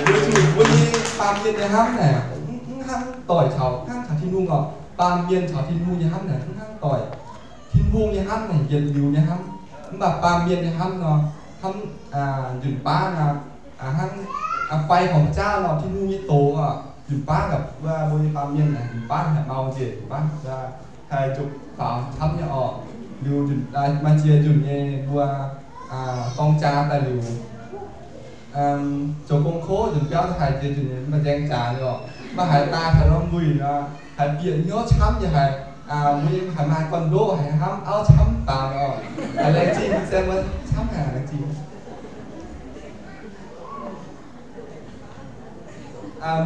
Weic zuqc mbuo nyei baamh mienh nyei hnamv naaic, mv hnangv doic caux, mv hnangv caux Tin-Hungh oc. Baamh mienh caux Tin-Hungh nyei hnamv naaic mv hnangv doic. Tin-Hungh nyei hnamv naaic yietc liuz nyei hnamv, mv baac baamh mienh nyei hnamv nor, hnamv nzunc baav nor, hnangv fai ของพระเจ้า nor, Tin-Hungh nyei doz oc. Nzunc baav gaax wuov mbuo nyei baamh mienh naaic, nzunc baav haih mau nzengc, nzunc baav haih jopc faaux camv nyei oc. Liuz maaih ziex nzunc nyei mbuo dorng jaa daaih liuz, zoux gong kov nzunc biauv haiz ziex nzunc nyei maaih nzaeng jaax nyei oc. Maaih haiz daaih taux norm wuic nor, haiz bieqc hnyouv camv nyei, haiz mbuo haiz maaih gorn-ndoqv, haiz hnamv auv camv faaux nyei oc. Haiz laengz zingh fin-saeng mbuo camv haic, laengz zingh.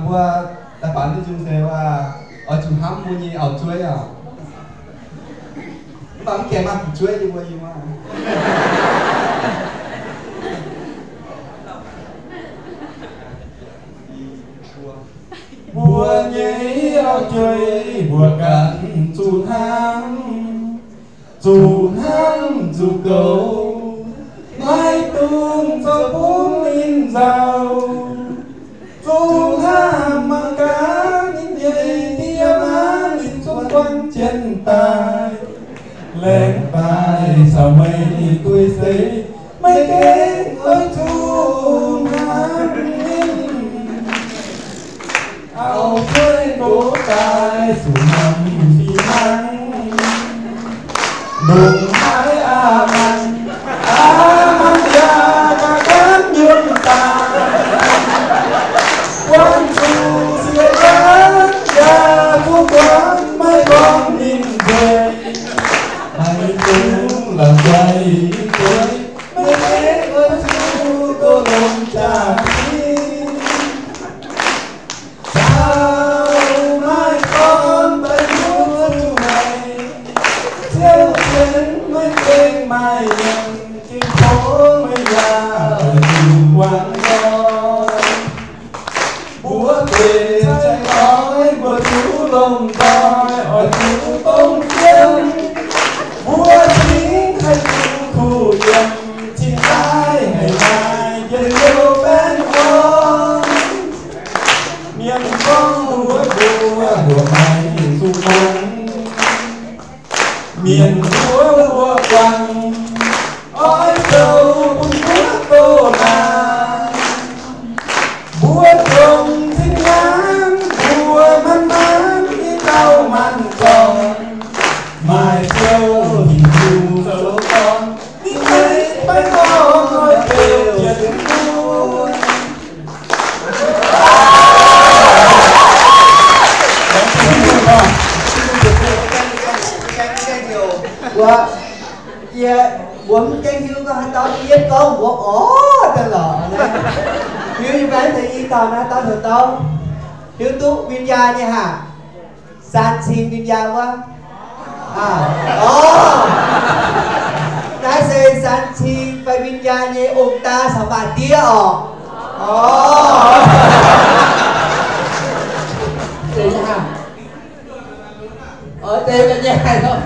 Mbuo daaih faaux nyei nzung se oix zuqc hnamv mbuo nyei auv-zueiv oc. Mv baac mv gaengh maaih fu'jueiv yie mbuo, yie mbuo. Mbuo nyei auv-jueiv mbuo ganh zuqc hnamv, zuqc hnamv zuqc goux, maiv dungx zoux bun ninh nzauh. Zuqc hnamv mangc gaax ninh nyei die maa, ninh zungv guangc jienv daaih. Laengz daaih caux meih dueiv seix, meih gengh oix zuqc hnamv ninh. Auv-jueiv ndoqv daaih zuqc hnamv fih hnangv. Ndongc naaiv aav maanh, aav maanh yaac ganh yiem daaih. Buangv zuqc sieqv yaac zuqc buangv, maiv gorngv ninh nzueic. Maiv dungx la'guaih ninh nzueic, meih gengh oix zuqc doqc longx jaa-diex. Caux maaih gorn daaih hiuv duqv meih, ziouc jienv meih gengh maaih mienh, gengh tov meih yaac oix zuqc guangc nqoi. Mbuo deix cai-doix mbuo zuqc lomh nzoih oix zuqc dongh jienv. Mbuo cingx haih zuqc kuh yiem, cingx daaih haih maaih njien-youh baengh orn. Mienh gorngv mbuo, mbuo, mbuo maiv zuqc muangx. Mienh mbuo, mbuo guangc, oix zoux bun mbuo doh naanc. Mbuo dongh cing-nyaangc, mbuo manc-manc, i dauh manc-dorngh, maaih siou Tin-Hungh zoux dorn, ninh maiv baengh orn oix beu jienv mbuo. Mbuo, yie, mbuo mv gaengh hiuv gorngv haaix dauh, yie gorngv mbuox orqc daaih lorqc naaiv. Hiuv nyei maiv zeiz i dauh naaiv dauh taux dauh. Hiuv duqv win-nyaanh nyei haac? Saan cing win-nyaanh wuov. Orqc. Naaiv se san cing fai win-nyaanh nyei ong-daa caux maa-diev orqc? Orqc. Orqc, deix mienh nyei haic lorqc.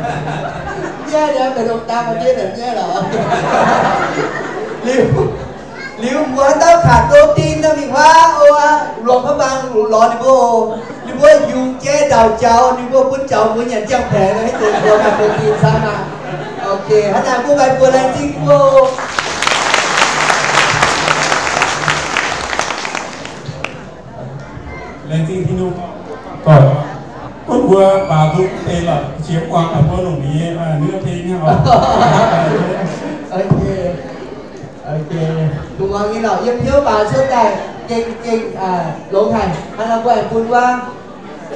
Mienh nyei, mienh ong-daa maa-diev mienh nyei lorqc. Liuz, liuz mbuo haaix dauh kaac dou ding nor mingh huaav oc, lorz kaav bang lorz ninh mbuo oc. Ninh mbuo yungz jai ndauc jaux, ninh mbuo bun jaux mbuo nyanc ziangh paengx, haaix deix mbuo maaih dou ding camv aqv. Ok, hnangv naaic mbuo maaih mbuo laengz zingh mbuo oc. Laengz zingh Tin-Hungh doic, bun mbuo baaux nzung deix lorqc, qiex muangx mbuo longc nyei, aa, nüov teng nyei oc. Ok. Ok. Mbuo muangx nyei lorqc, yiem hnyouv baaux cuotv daaih gengh, gengh, aa, longx haic. Hnangv nor mbuo aengx bun wuov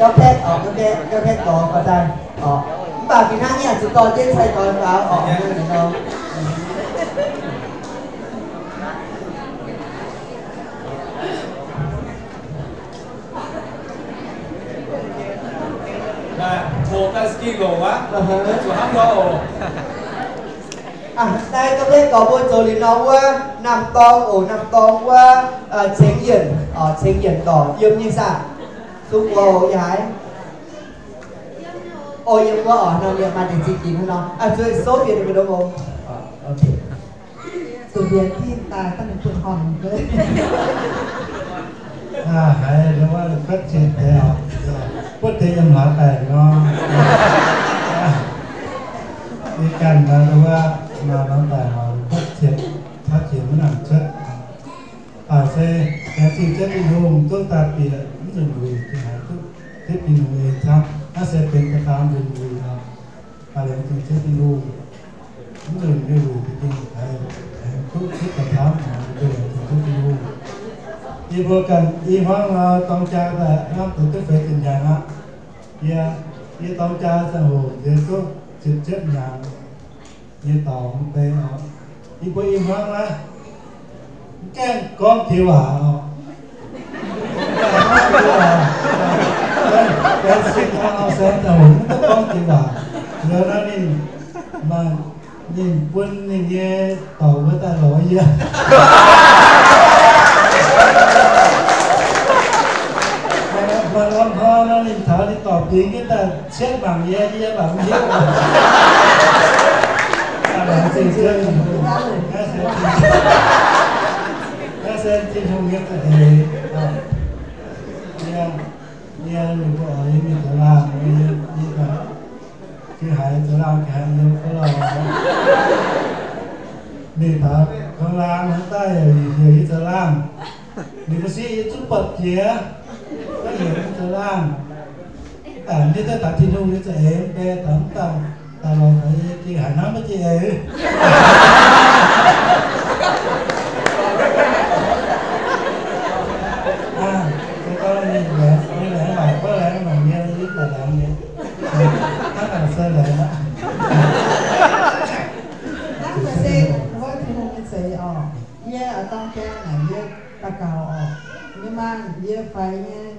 Gauv Paeqv orqc, Gauv Paeqv, Gauv Paeqv dorh gauh daaih orqc. Mv baac fih hnangv nyei aengx zuqc dorh jienv cai-dorn faaux orqc, hnangv naaic nor. Naaiv, hoqc daaih za'gengh longc aqv. Zuqc hnangv nor oc. Aa, naaiv Gauv Paeqv gorx mbuo zoux liuz nor wuov Namh Dorng oc, Namh Dorng wuov, aa, Ceng Yienc, orqc, Ceng Yienc dorc yiem nyei saah? Sung wuov oc, yie haiz. Oc, yiem wuov oc, nor yiem maaih deix zingh ginx hnangv nor. Aa, zuqc souv bieqc ninh mbuo ndongc oc. Ok. Zuqc mbienx tin daaih dangh ninh bun horngh. Aa, haiz wuov kuotv cien deix oc. Kuotv deix yiem hlaax daic nor. Aa, yie ganh nor wuov, nor nor daic oc, kuotv cien, taux jiex maiv nangc cuotv. Baac se laengz zingh Ziouv Tin-Hungh duqv daaih bieqc mv nzunc wuic, haiz duqv Ziouv Tin-Hungh nyei camv, naaiv se benx da'faam nzunc wuic oc. Baac laengz zingh Ziouv Tin-Hungh, mv nzunc nyei wuic za'gengh haiz aengx duqv zipv daaih camv, laengz zingh Ziouv Tin-Hungh. Yie mbuo ganh i hmuangv nor dorng jaa daaih hnamv duqv duqv feix ziepc hnyangx aqv. Yie, yie dorng jaa ziangh hoc nziex duqv ziepc juov hnyangx nyei dorngx bei oc. Yie mbuo i hmuangv naaiv mv gaengh gorngv jiex waac oc. Mv gaengh gorngv jiex waac. Laengz zingh hnangv nor se ziangh hoc mv duqv gorngv jiex waac. Liuz nor ninh maaih, ninh bun ninh nyei dorc wuov daaih lorz yie. Maaih norm hnoi nor ninh taux ninh dorc bingx jienv daaih cietv mangc yie, yie mangc mv hiuv. Laengz zingh Ziouv Tin-Hungh. Naaiv se Tin-Hungh, naaiv se Tin-Hungh nyei za'eix. Yie, yie ninh mbuo oix yie mingh zoux laangh, yie, yie ganh gengh haiz zoux laangh gengh haiz yiem wuov lorh. Ninh taux kungx laangh hnangv daaih heuc yie zoux laangh. Ninh mbuo sieqv yie zungv buatc jiex, gorngv heuc yie zoux laangh. Mv baac yie duqv taux Tin-Hungh nyei za'eix mv bei, taux mv dangh daaih lorz taux yie gengh haiz hnamv maiv jiex eix. Aa, se gorngv ninh laengz, ninh laengz mangc, gorngv laengz mangc nyei, yie buatc laengz nyei. Hnangv naaic se laengz aqv. Hnangv naaic se wuov Tin-Hungh nyei za'eix oc. Yie oix dorng jaa naaic yie daux gaux oc. Yie maah, yie faix nyei,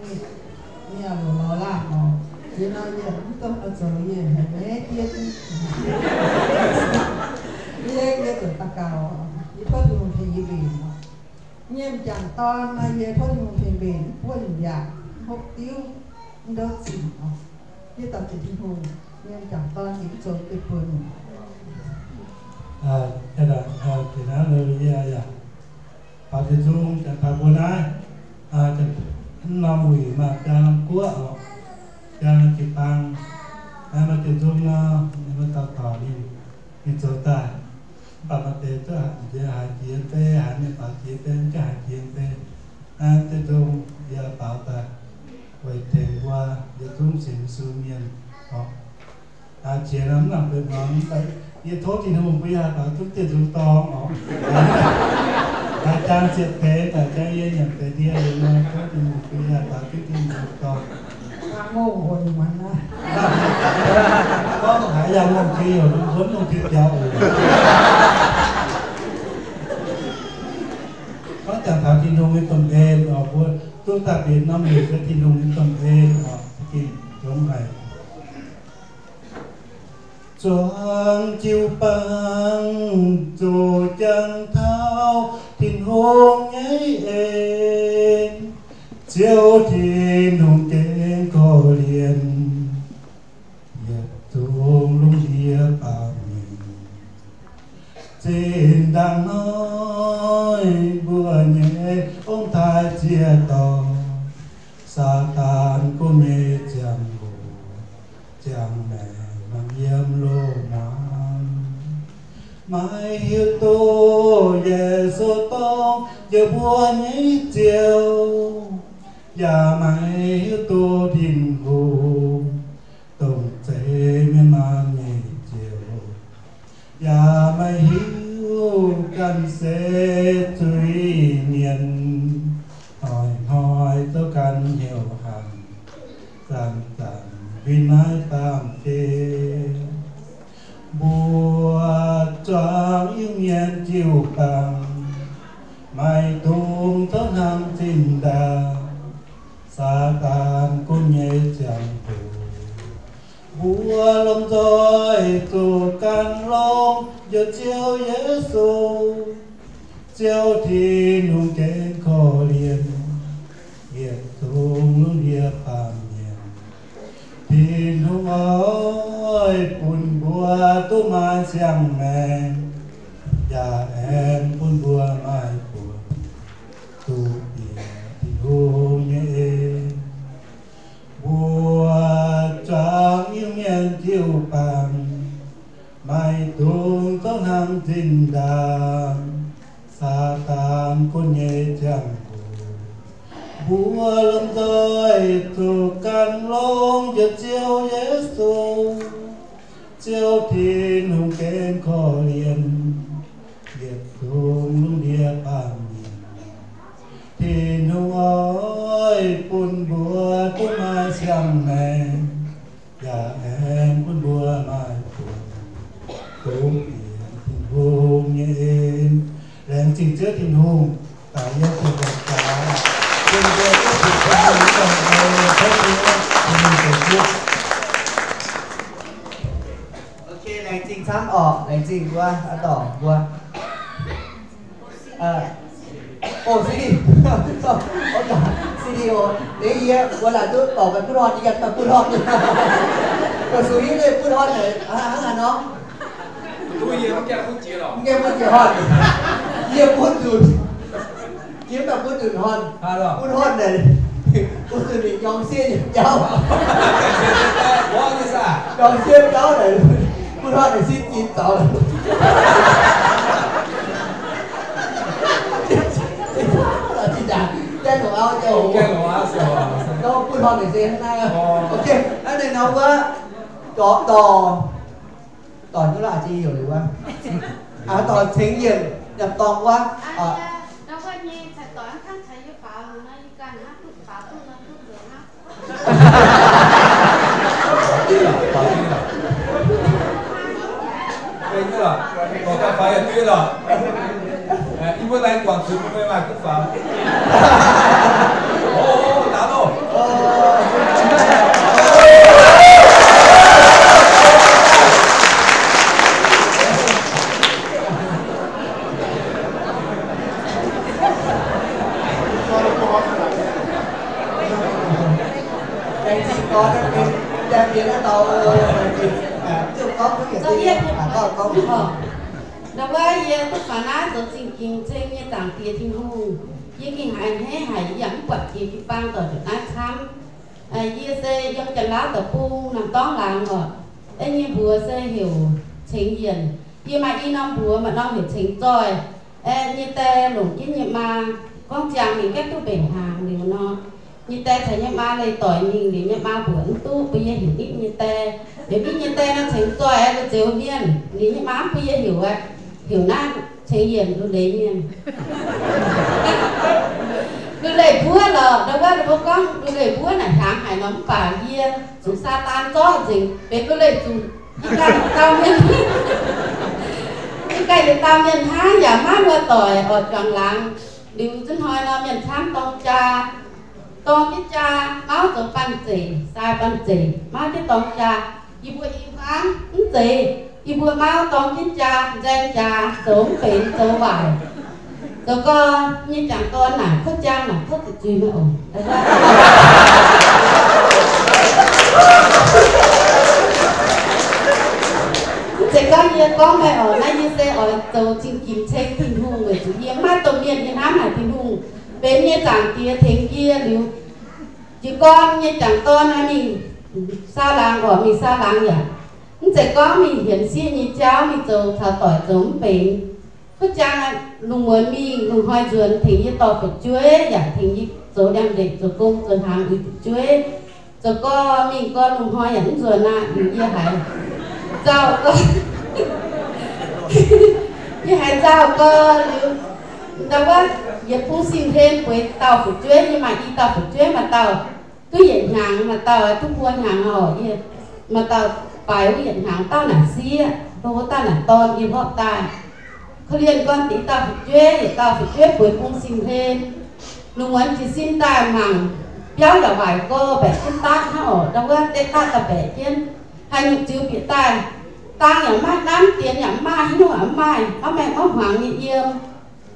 yie oix lorz laangh oc. Yie nor yie mv dungx oix zoux, yie haiz maiv diev duqv. Yie, yie zuqc daux gaux oc. Yie tov Tin-Hungh tengx yie mbenc oc. Yie m'jangc dorn nor, yie tov Tin-Hungh tengx mbenc, mv buov yaac mv hopv diuv, mv ndouv zinh oc. Yie daux zuqc Tin-Hungh, yie m'jangc dorn yie mv zoux duqv bun. Aa, aa, aa, deix naaiv yie yaac baaux diuh nzung, jangx taux mbuo naaiv, aa, mv norm wuic maaih biaa norm guoqv oc, biaa norm jiu-baang. Naaiv maaih diuh nzung nor, ninh mbuo dauh dorc ninh, ninh zoux daaih. Mv baac maaih deix duqv nziex haiz jiex bei, haiz mienh baaux jiex bei, mv gaengh haiz jiex bei. Naaiv diuh nzung yie baaux daaih weic tengx mbuo yietc zungv sienx Yesu mienh oc. Aa, qiex nor mv nangc benx muangx, mv baac yie tov Tin-Hungh mbuo yaac baaux duqv diuh nzung dorng oc. Haaix jang ziepc deix, haaix jang yie nyanc deix ndie liuz nor, tov Tin-Hungh mbuo yaac baaux duqv diuh nzung dorng. Gorngv haaix yangh lungh ndiev youc, mv lungh ndiev biaux oc. Gorngv jangx taux Tin-Hungh nyei domh en oc, mbuo duqv daaih benx norm hec se Tin-Hungh nyei domh en oc, za'gengh longx haic. Zuangx jiu-baang zuqc jangx taux Tin-Hungh nyei en. Ziouv Tin-Hungh gengh korv-lienh yietc zungv lungh ndiev baamh mienh. Zinh ndaangc hnoi mbuo nyei ong-taaix ziec dorh Saadaan gunv nyei ziangh hoc, ziangh maengc mangc yiem loz-hmuangx. Maiv hiuv duqv Yesu dongh njoux mbuo nyei Ziouv, yaac maiv hiuv duqv Tin-Hungh dongh zeix mienh maanh nyei Ziouv, yaac maiv hiuv ganh se zuiz-mienh, hnoi-hnoi zouv ganh hnyouv hanc, zanc-zanc huin maiv baamh gen. Mbuo zuangx Iu-Mienh jiu-baang maiv dungx tov hnangv zinh ndaangc Saadaan gunv nyei ziangh hoc. Mbuo lomh nzoih zuqc gan longx njoux Ziouv Yesu. Ziouv Tin-Hungh gengh korv-lienh yietc zungv lungh ndiev baamh mienh. Tin-Hungh oix bun mbuo duqv maaih siang-maengc, yaac aengx bun mbuo maaih buonc duqv bieqc Tin-Hungh nyei en. Mbuo zuangx Iu-Mienh jiu-baang maiv dungx tov hnangv zinh ndaangc Saadaan gunv nyei ziangh hoc. Mbuo lomh nzoih zuqc gan longx njoux Ziouv Yesu. Ziouv Tin-Hungh gengh korv-lienh yietc zungv lungh ndiev baamh mienh. Tin-Hungh oix bun mbuo duqv maaih siang-maengc, yaac aengx bun mbuo maaih buonc duqv bieqc Tin-Hungh nyei en. Laengz zingh Ziouv Tin-Hungh daaih yiem ziepc luoqc jaax, bun mbuo duqv bieqc Tin-Hungh nyei baengh orn, tov Tin-Hungh, Tin-Hungh zoux duqv. Ok, laengz zingh camv orqc, laengz zingh mbuo, aa, dorc mbuo. Aa, o, C D, C D, o, deix yie mbuo laaic duqv dorc ganh butv horn, yie ganh maaih butv horn. Mbuo sux hiuv leih butv horn naaic hnangv haaix nor? Duqv yie mv gaengh butv jiex lorqc. Mv gaengh butv jiex horn. Yie butv nzunc. Yie mv baac butv nzunc horn. Butv horn naaic, butv nzunc ninh njorng sieqv nyei jauv. Njorng sieqv jauv naaic, butv horn naaic sin zin zaux. Gaengh longc auv nyei oc. Gorngv butv horn naaic se hnangv naaiv. Ok, naaiv ninh nor wuov, dorc, dorc, dorc hnyouv laaih jiex heuc liuz wuov, dorc Cengx Yienc nyanc dorngx wuov. Yie mbuo laengz guangc zuiz bun meih maaih kuv faaux. O, o, o, daaih loh. Ndau wuov yie duqv faaux naaiv zoux zingh ging ceng nyei Zaangc Diex Tin-Hungh. Yie gengh haiz a'hneiv haic, yie yaac mv buatc jiex jiu-baang doic nduqc naaiv camv. Yie se yiem Janx-Laauv deic-bung Namh Dorngx laangz oc. Yie nyei mbuox se heuc Cengx Yienc. Yie maaih i norm mbuox, maaih norm heuc Cengx Zoih. Yie nyei die longc jienv yie maa, gorngv ziangx ninh gaengh duqv mbenc hnaangx liuz nor, yie nyei die caux yie maa leih doic mingh liuz, yie maa mbuoqc mv duqv, bun yie heuc nitv yie nyei die. Heuc nitv yie nyei die nor, Cengx Zoih aeqv, Lu Zeux Mienh. Liuz yie maa mv bun yie heuc aeqv, heuc naaiv Cengx Yienc, Lu Leiz Mienh. Lu Leiz Mbuov lorqc. Ndau wuov ninh mbuo gorngv Lu Leiz Mbuov naaic hiaangx haic nor, mv baac yie zuqc Saadaan zorqv nzengc, benx Lu Leiz Zuqc. Yie ganh yietc dauh mienh, yie ganh yietc dauh mienh hnangv, yaac maiv muoz-doic oix juangc laangz. Liuz zinh hnoi nor, mienh camv dorng jaa, dorng jienv jaa, mauv zoux banh zeic, sai banh zeic, mauv jienv dorng jaa. Yie mbuo i Hnangv mv zeiz, yie mbuo mauv dorng jienv jaa, nzaeng jaax, zoux mv benx, zoux waaic. Zoux gau, nyei jangc dorn naaic, kuv jaang naaic, kuv zuqc zuiz meih oc. Mv zeiz gorngv yie gorngv meih oc, naaiv yie se oix zoux zingh ginx ceng Tin-Hungh weic zuqc yie maiv maaih domh mienh yie hnamv haic Tin-Hungh. Benx nyei Zaangc Diex tengx yie liuz, jiez gorn nyei jangc dorn naaiv mingh saau laangz oc, mingh saau laangz yaac mv zeiz gorngv mingh hienx sieqv nyei jauv, mingh zoux caux doic zoux mv benx. Kuv jaang lungh muonz mingh, lungh hnoi nzuonx tengx yie dorh fu'jueiv yaac tengx yie zoux liangx-ndeic zoux gong zoux hnaangx uix fu'jueiv. Zoux gau mingh gau lungh hnoi yaac mv nzuonx aqv, yie haiz nzauh gau, yie haiz nzauh gau liuz, ndau wuov yietc bung sin hlen bueix dauh fu'jueiv, yie maaih i dauh fu'jueiv, maaih dauh duqv yietc hnyangx, maaih dauh duqv buo hnyangx oc. Yie maaih dauh baaix wuov yietc hnyangx, dauh naaic sieqv, dauh naaic dorn, yie hopv daaih. Korv-lienh gorn deix dauh fu'jueiv, yietc dauh fu'jueiv bueix bung sin hlen. Lungh muonz jiez sin daaih mangc, biauv yaac waaic gorx, mbaeqc jienv daav hnangv oc, ndau wuov deix daav daaih mbaeqc jienv. Haaix nyungc ziux bieqc daaih, dang yaac mv maaih, namv dienx yaac mv maaih, haaix nyungc yaac mv maaih, mv maaih mv hmuangx nyei yiem.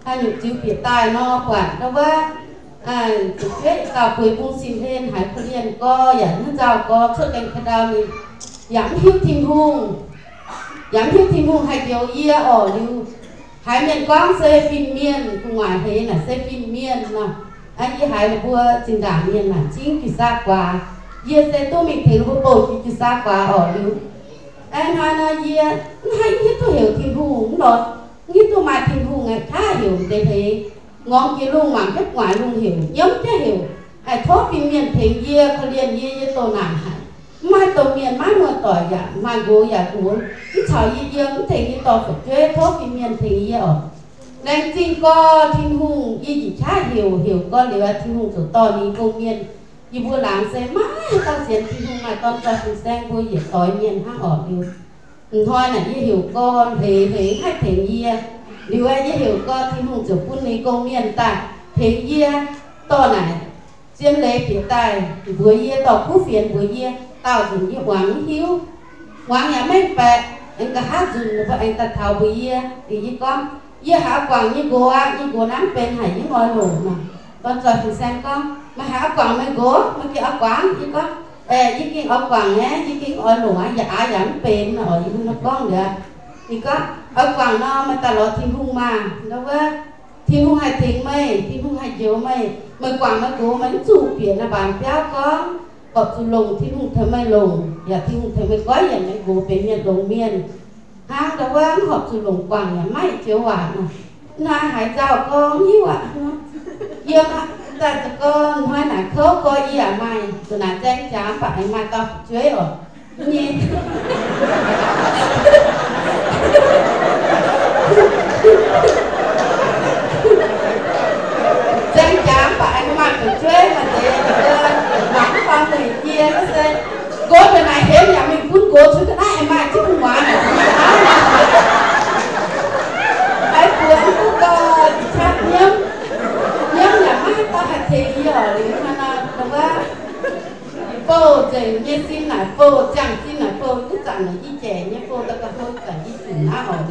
Haaix nyungc ziux bieqc daaih nor, buatc ndau wuov fu'jueiv dauh bueix bung sin hlen, haiz korv-lienh gorx yaac hnangv nzauh gorx, cuotv gaengh ka'ndau mingh, yaac mv hiuv Tin-Hungh, yaac mv hiuv Tin-Hungh haih njoux yie orqc. Liuz haiz mienh gorngv se fin-mienh, gu'nguaaic hleix naaic se fin-mienh nor. Yie haiz ninh mbuo zinh ndaangc mienh naaic zingv jiu-saa guaax. Yie se duqv mingh tengx ninh mbuo bouh jiu-saa guaax orqc. Liuz hnoi nor yie mv haih, mv hiuv duqv heuc Tin-Hungh, mv lorz, mv hiuv duqv maaih Tin-Hungh aqv, qaqv heuc deix hleix. Ngorc jiex lungh mangc jienv gu'nguaaic lungh heuc, nyiemv jienv heuc, tov fin-mienh tengx yie, korv-lienh yie, yie doh naanc haic. Mv maaih domh mienh, maiv muoz-doic yaac maaih nqox yaac nqox, mv caux yie yiem, mv tengx yie dorh fu'jueiv, tov fin-mienh tengx yie orqc. Laengz zingh gorx Tin-Hungh, yie njiec qaqv heuc, heuc gorx liuz, Tin-Hungh ziouc dorh ninh gong-mienh. Yie mbuo laangz se maiv dauh sienx Tin-Hungh, maaih dorn zoih fin-saeng mbuo yietc doix mienh hnangv orqc. Liuz hnoi naaic yie heuc gorx hleix, hleix haih tengx yie. Liuz yie heuc gorx, Tin-Hungh ziouc bun ninh gong-mienh daaih tengx yie. Dorh naaic zien leiz bieqc daaih mbuox yie, dorh kuv fienx mbuox yie, daauh nzunc yie muangx mv hiuv. Muangx yaac maiv baeqc. Aengx nqa'haav nzunc ninh mbuo aengx daaih taux mbuox yie, yie gorngv, yie haiz guangc nyei nqox aqv. Nyei nqox naaiv benx haic, yie mv oix longc nor. Dorn zoih fin-saeng gorngv, meih haiz guangc meih nqox? Meih gengh oix guangc? Yie gorngv, aeqv, yie gengh oix guangc aqv, yie gengh mv oix longc aqv, yaac aav yaac mv benx nor. Yie mbuo nor gorngv liuz, ninh gorngv, oix guangc nor meih daaih lorz Tin-Hungh maah. Ndau wuov, Tin-Hungh haih tengx meih, Tin-Hungh haih njoux meih. Meih guangc meih nqox, meih mv zuqc bieqc naaiv mbaanx biauv gorngv, horpc zuqc longc Tin-Hungh tengx meih longc, yaac Tin-Hungh tengx meih goiv yienc meih nqox benx mienh longx mienh. Hnangv ndau wuov mv horpc zuqc longc guangc yaac maiv joux waac nor. Naaiv haaix nzauh gorx mv hiuv aqv. Yiem daaih za'gengh hnoi naaic kouv gorx yie yaac maaih, za'naaic nzaeng jaax mv baac aengx maaih dauh fu'jueiv oc. Nyei nzaeng jaax mv baac aengx maaih fu'jueiv maaih deix mangc mv faaux mueic jiex wuov se, nqox daaih naaic hemx yaac mingh gunv nqox cuotv ga'naaiv aengx maaih jienv gu'nguaaz naaic. Haiz buonc duqv gau, qaqv nyiemv, nyiemv yaac maiv dauh haih tengx yie oc. Liuz hnangv nor, wuov bouh nzengc nyei sin naaic bouh, ziangh sin naaic bouh, wuov zanc naaic yie jaic nyei bouh daaih ga'hlo zanc yie zunc naaiv oc.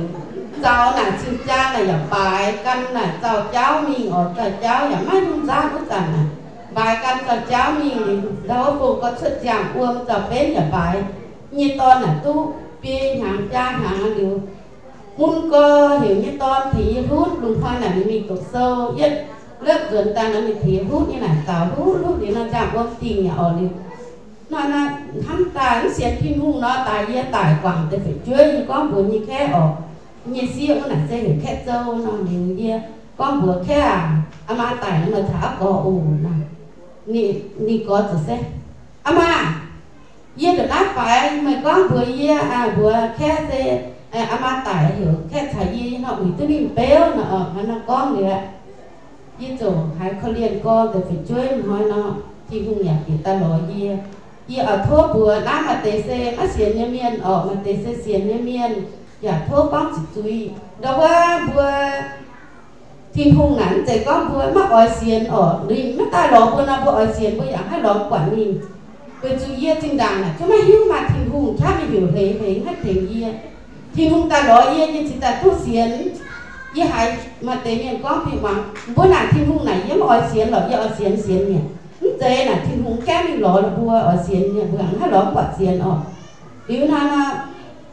Nzauh naaic cing-jaa naaic yaac mbaaix gan naaic zaux jauv mingh oc. Zaux jauv yaac maiv hnyouv nzauv wuov zanc naaic, mbaaix gan zaux jauv mingh. Ndau wuov bouh gau cuotv nziaamv wuom, zaux benv yaac mbaaix. Nyei dorn naaic duqv biei hnyangx jaa hnyangx liuz, mun gau heuc nyei dorn tengx yie hlutv. Lungh hnoi naaic ninh mingh doqc sou, yietv lopv nzuonx daaih nor ninh tengx yie hlutv nyei naaic, zaux hlutv hlutv liuz nor nziaamv wuom dingh yaac oc. Liuz hnoi naaic hnamv daaih mv sienx Tin-Hungh nor, daaih yie daic guangc deix fu'jueiv, yie gorngv mbuox nyei kaeqv oc, nyei sieqv wuov naaic se heuc Kaeqv Zou nor. Liuz yie gorngv mbuox kaeqv aac, aa maa daic nor meih caux aqv gorx oc. Ninh gorx ziouc se, aa maa, yie ndongc naaiv faix, meih gorngv mbuox yie, mbuox kaeqv se, aa maa daic heuc kaeqv caux yie nor uix duqv ninh beuv nor. Hnangv nor gorngv liuz, yie ziouc haiz korv-lienh gorx deix fu'jueiv hnoi nor, Tin-Hungh yaac bieqc daaih lorz yie. Yie oix tov mbuox naaiv maaih deix se maiv sienx nyei mienh orqc, maaih deix se sienx nyei mienh, yaac tov gorngv zuqc zuiz. Ndau wuov mbuo Tin-Hungh naaic mv zeiz gorngv mbuo maiv oix sienx orqc, ninh maiv daaih lorz mbuo nor, mbuo oix sienx mbuo yaac haih lorz buatc ninh. Weic zuqc yie zinh ndaangc naaic zungv maiv hiuv maaih Tin-Hungh qaqv mingh heuc hleix, hleix maiv tengx yie. Tin-Hungh daaih lorz yie, yie cingx daaih duqv sienx. Yie haiz maaih deix mienh gorngv fih muangx, mbuo naaic Tin-Hungh naaic yie mv oix sienx lorqc, yie oix sienx sienx mienh. Mv zeiz naaic, Tin-Hungh gaengh mingh lorz ninh mbuo oix sienx mienh, mbuo haiz haaix lorz mv buatc sienx orqc. Liuz hnangv nor,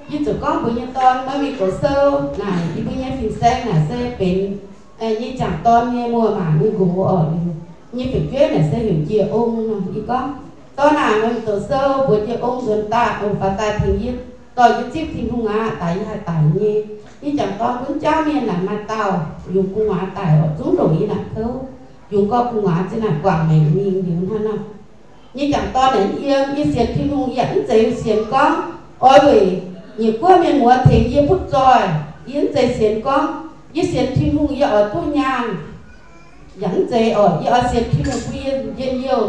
yie ziouc gorngv mbuox nyei dorn, maiv mingh goux sou naaic, yie mbuo nyei fin-saeng naaic se benx nyei jangc dorn nyei muoz-maac nyei nqox orqc. Liuz nyei fu'jueiv naaic se heuc Njiec Ong nor. Yie gorngv, dorn aac, meih mingh goux sou mbuox Njiec Ong nzuonx daaih, faaux daaih tengx yie, dorh yie zipv Tin-Hungh aqv. Daaih yie haih daic nyei. Yie jangc dorn gunv jauv mienh naaic maaih dauh yungz gu'nguaaz daaih orqc, zungv ndongc yie naaic kouv, yungz gau gu'nguaaz zinh naaic guangc maengc mingh. Liuz hnangv nor, nyei jangc dorn naaic yiem, yie sienx Tin-Hungh yaac mv zeiz sienx gorngv oix weic nyiec guoqv mienh muoz tengx yie butv zoih. Yie mv zeiz sienx gorngv yie sienx Tin-Hungh yie oix duqv nyaanh. Yaac mv zeiz orqc, yie oix sienx Tin-Hungh bun yie njien-youh,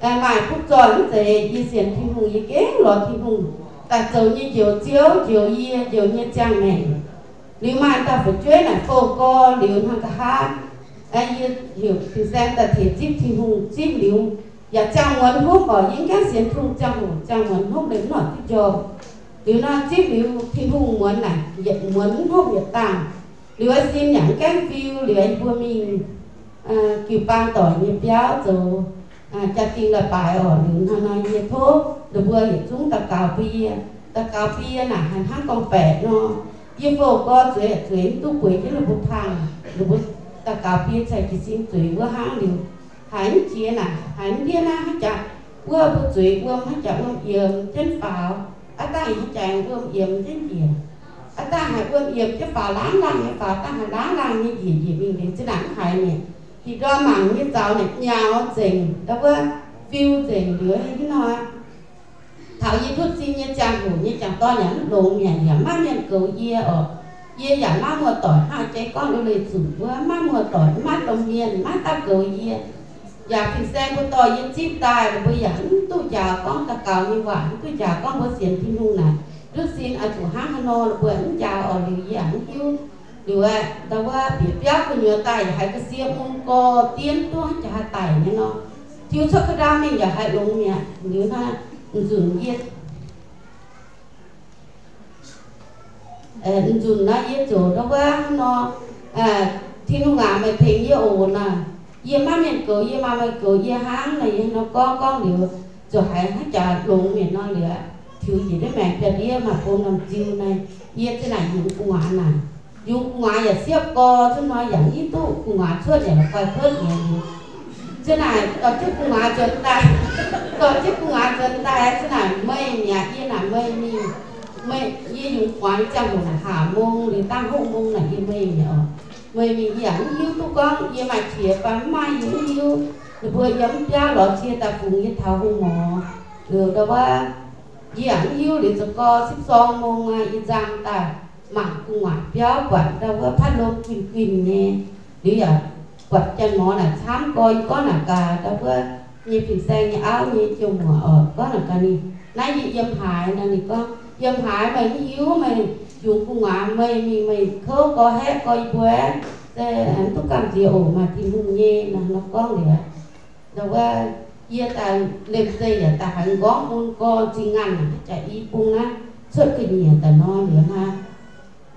maaih butv zoih. Mv zeiz, yie sienx Tin-Hungh, yie gengh lorz Tin-Hungh daaih zoux nyei njoux Ziouv, njoux yie, njoux nyei ziangh maengc. Liuz maaih dauh fu'jueiv naaic fouv gorx liuz hnangv nqa'haav, yie heuc fin-saeng daaih tengx zipv Tin-Hungh. Zipv liuz yaac ziangh muonz hnopv orqc, yie mv gaengh sienx Tin-Hungh ziangh hoc, ziangh muonz hnopv liuz mv horpc duqv njormh. Liuz nor zipv liuz Tin-Hungh muonz naaic yietc muonz mv hnopv yietc dangh. Liuz sin yaac mv gaengh fiu. Liuz yie mbuo mingh jiu-baang doic nyei biauv zoux jaa-dingh leiz-baaix orqc. Liuz hnangv nor yie tov ninh mbuo yietc zungv daux gaux bun yie. Daux gaux bun yie naaic haiz hnangv gorngv-baeqc nor. Yie fouv gorx zueiz zueiz mv duqv bueix jienv ninh mbuo pang. Ninh mbuo daux gaux bun yie caux jiez sin zueiz wuov hnangv. Liuz haiz mv jiex naaic, haiz mv ndiev naaiv hnangv jaax wuov mbuo zueiz wuom hnangv jaax wuom yiemx jienv faaux. Aav dangh ih hnangv jaax wuom yiemx jienv njiec. Aav dangh haiz wuom yiemx jienv faaux laangh laangh nyei faaux, dangh haiz laangh laangh nyei njiec njiec mingh liuz zinh naaic mv haiz mi'aqv. Da'nyeic ndorm mangc nyei zaux naaic nyaux nzengc, ndau wuov fiu nzengc liuz hnangv nor. Taux yie duqv zinh nyei ziangh hoc nyei jangc dorn yaac mv longx mi'aqv, yaac maiv mienh goux yie orqc. Yie yaac maiv muoz-doic hnangv jiex gorngv liuz leih zuqc wuov, maiv muoz-doic, maiv domh mienh, maiv dauh goux yie. Yaac fin-saeng mbuo dorh yie zipv daaih, ninh mbuo yaac mv duqv njaaux gorngv daux gaux nyei waac, mv duqv njaaux gorngv mbuo sienx Tin-Hungh naaic, duqv sin oix zuqc hnangv haaix nor, ninh mbuo mv njaaux orqc. Liuz yie yaac mv hiuv. Liuz ndau wuov bieqc biauv gu'nyuoz daaih yaac haiz ga'sie mun gorx dien duqv jaax daic nyei nor. Tiux cuotv ga'ndau mingh yaac haiz longx mi'aqv. Liuz hnangv nzunc yie nzunc naaiv yie ziouc ndau wuov hnangv nor, Tin-Hungh aac, meih tengx yie oc naaic. Yie maiv mienh goux yie, maaih meih goux yie hnangv naaic. Yie hnangv nor gorngv gorngv liuz, ziouc haiz hnangv jaax longx mi'aqv nor liuz, tiux njiec ndiev maengx biauv-ndiev maaih bung norm ziu naaic, yie zinh naaic yungz gu'nguaaz naaic. Yungz gu'nguaaz yaac siepv gorx, zinh hnoi yaac mv hiuv duqv gu'nguaaz cuotv yaac la'guaih cuotv nyei. Zinh naaic dorh jienv gu'nguaaz nzuonx daaih, dorh jienv gu'nguaaz nzuonx daaih, zinh naaic meih mi'aqv, yie naaic meih mingh. Meih, yie yungz gu'nguaaz ziangh hoc naaic haac mong liuz dangh hopv mong naaic yie meih mi'aqv oc. Meih mingh yie yaac mv hiuv duqv gorngv yie maaih qiex fai mv maaih, yie mv hiuv. Ninh mbuo yiem mv biauv lorz cie daaih fungx yie taux hungh mor. Liuz ndau wuov yie yaac mv hiuv. Liuz za'gengh sipv sorng mong aqv, yie nzang daaih mangc gu'nguaaz biauv buatc ndau wuov พัดลม guinh guinh nyei. Liuz yaac buatc janx-mor naaic camv gorx, yie gorngv naaic gaax ndau wuov nyei fin-saeng nyei auv nyei jiouv muoc oc, gorngv naaic gaax ninh, naaiv yie yiem haaix nor. Ninh gorngh, yiem haaix meih mv hiuv, meih yungz gu'nguaaz meih mingh, meih kouv gorx haeqv gorx yie mbuo, se mv duqv gamh nziex oc, maaih Tin-Hungh nyei nor. Nor gorngv liuz, ndau wuov yie daaih lemh zeih yaac daaih haiz m'nqorngv mun gorx zinh nganh naaic, jaax i bung naaiv cuotv ga'nyiec daaih nor liuz hnangv.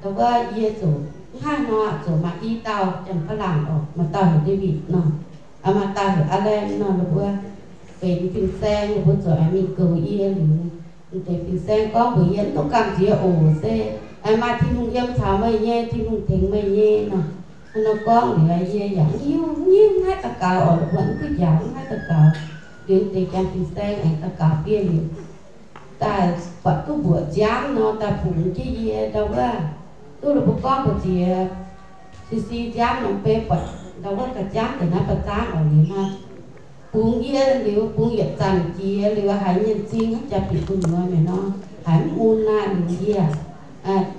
Ndau wuov yie ziouc hnangv nor ziouc maaih i dauh janx-faa-laangc oc, maaih dauh heuc David nor, maaih dauh heuc Alan nor. Ninh mbuo benx fin-saeng, ninh mbuo ziouc aengx mingh goux yie liuz, m'deix fin-saeng gorngv mbuox yie, mv dungx gamh nziex oc, se maaih Tin-Hungh yiem caux meih nyei, Tin-Hungh tengx meih nyei nor. Hnangv nor gorngv liuz yie yaac mv hiuv, mv hiuv mv haih daux gaux oc, ninh mbuo mv duqv njaaux mv haih daux gaux. Liuz m'deix janx fin-saeng aengx daux gaux bieqc liuz, daaih buatc duqv mbuoqc nziaamv nor, daaih bungx jienv yie ndau wuov, duqv ninh mbuo gorngv mbu'ziex cc nziaamv norm bei buatc ndau wuov ga'nziaamv deix naaiv ba'zangv oc. Liuz hnangv bungx yie liuz, bungx yietc zanc jiex liuz haiz nyienh zing hnangv jaax bieqc gu'nyuoz mi'aqv nor, haiz mv mun naaic. Liuz yie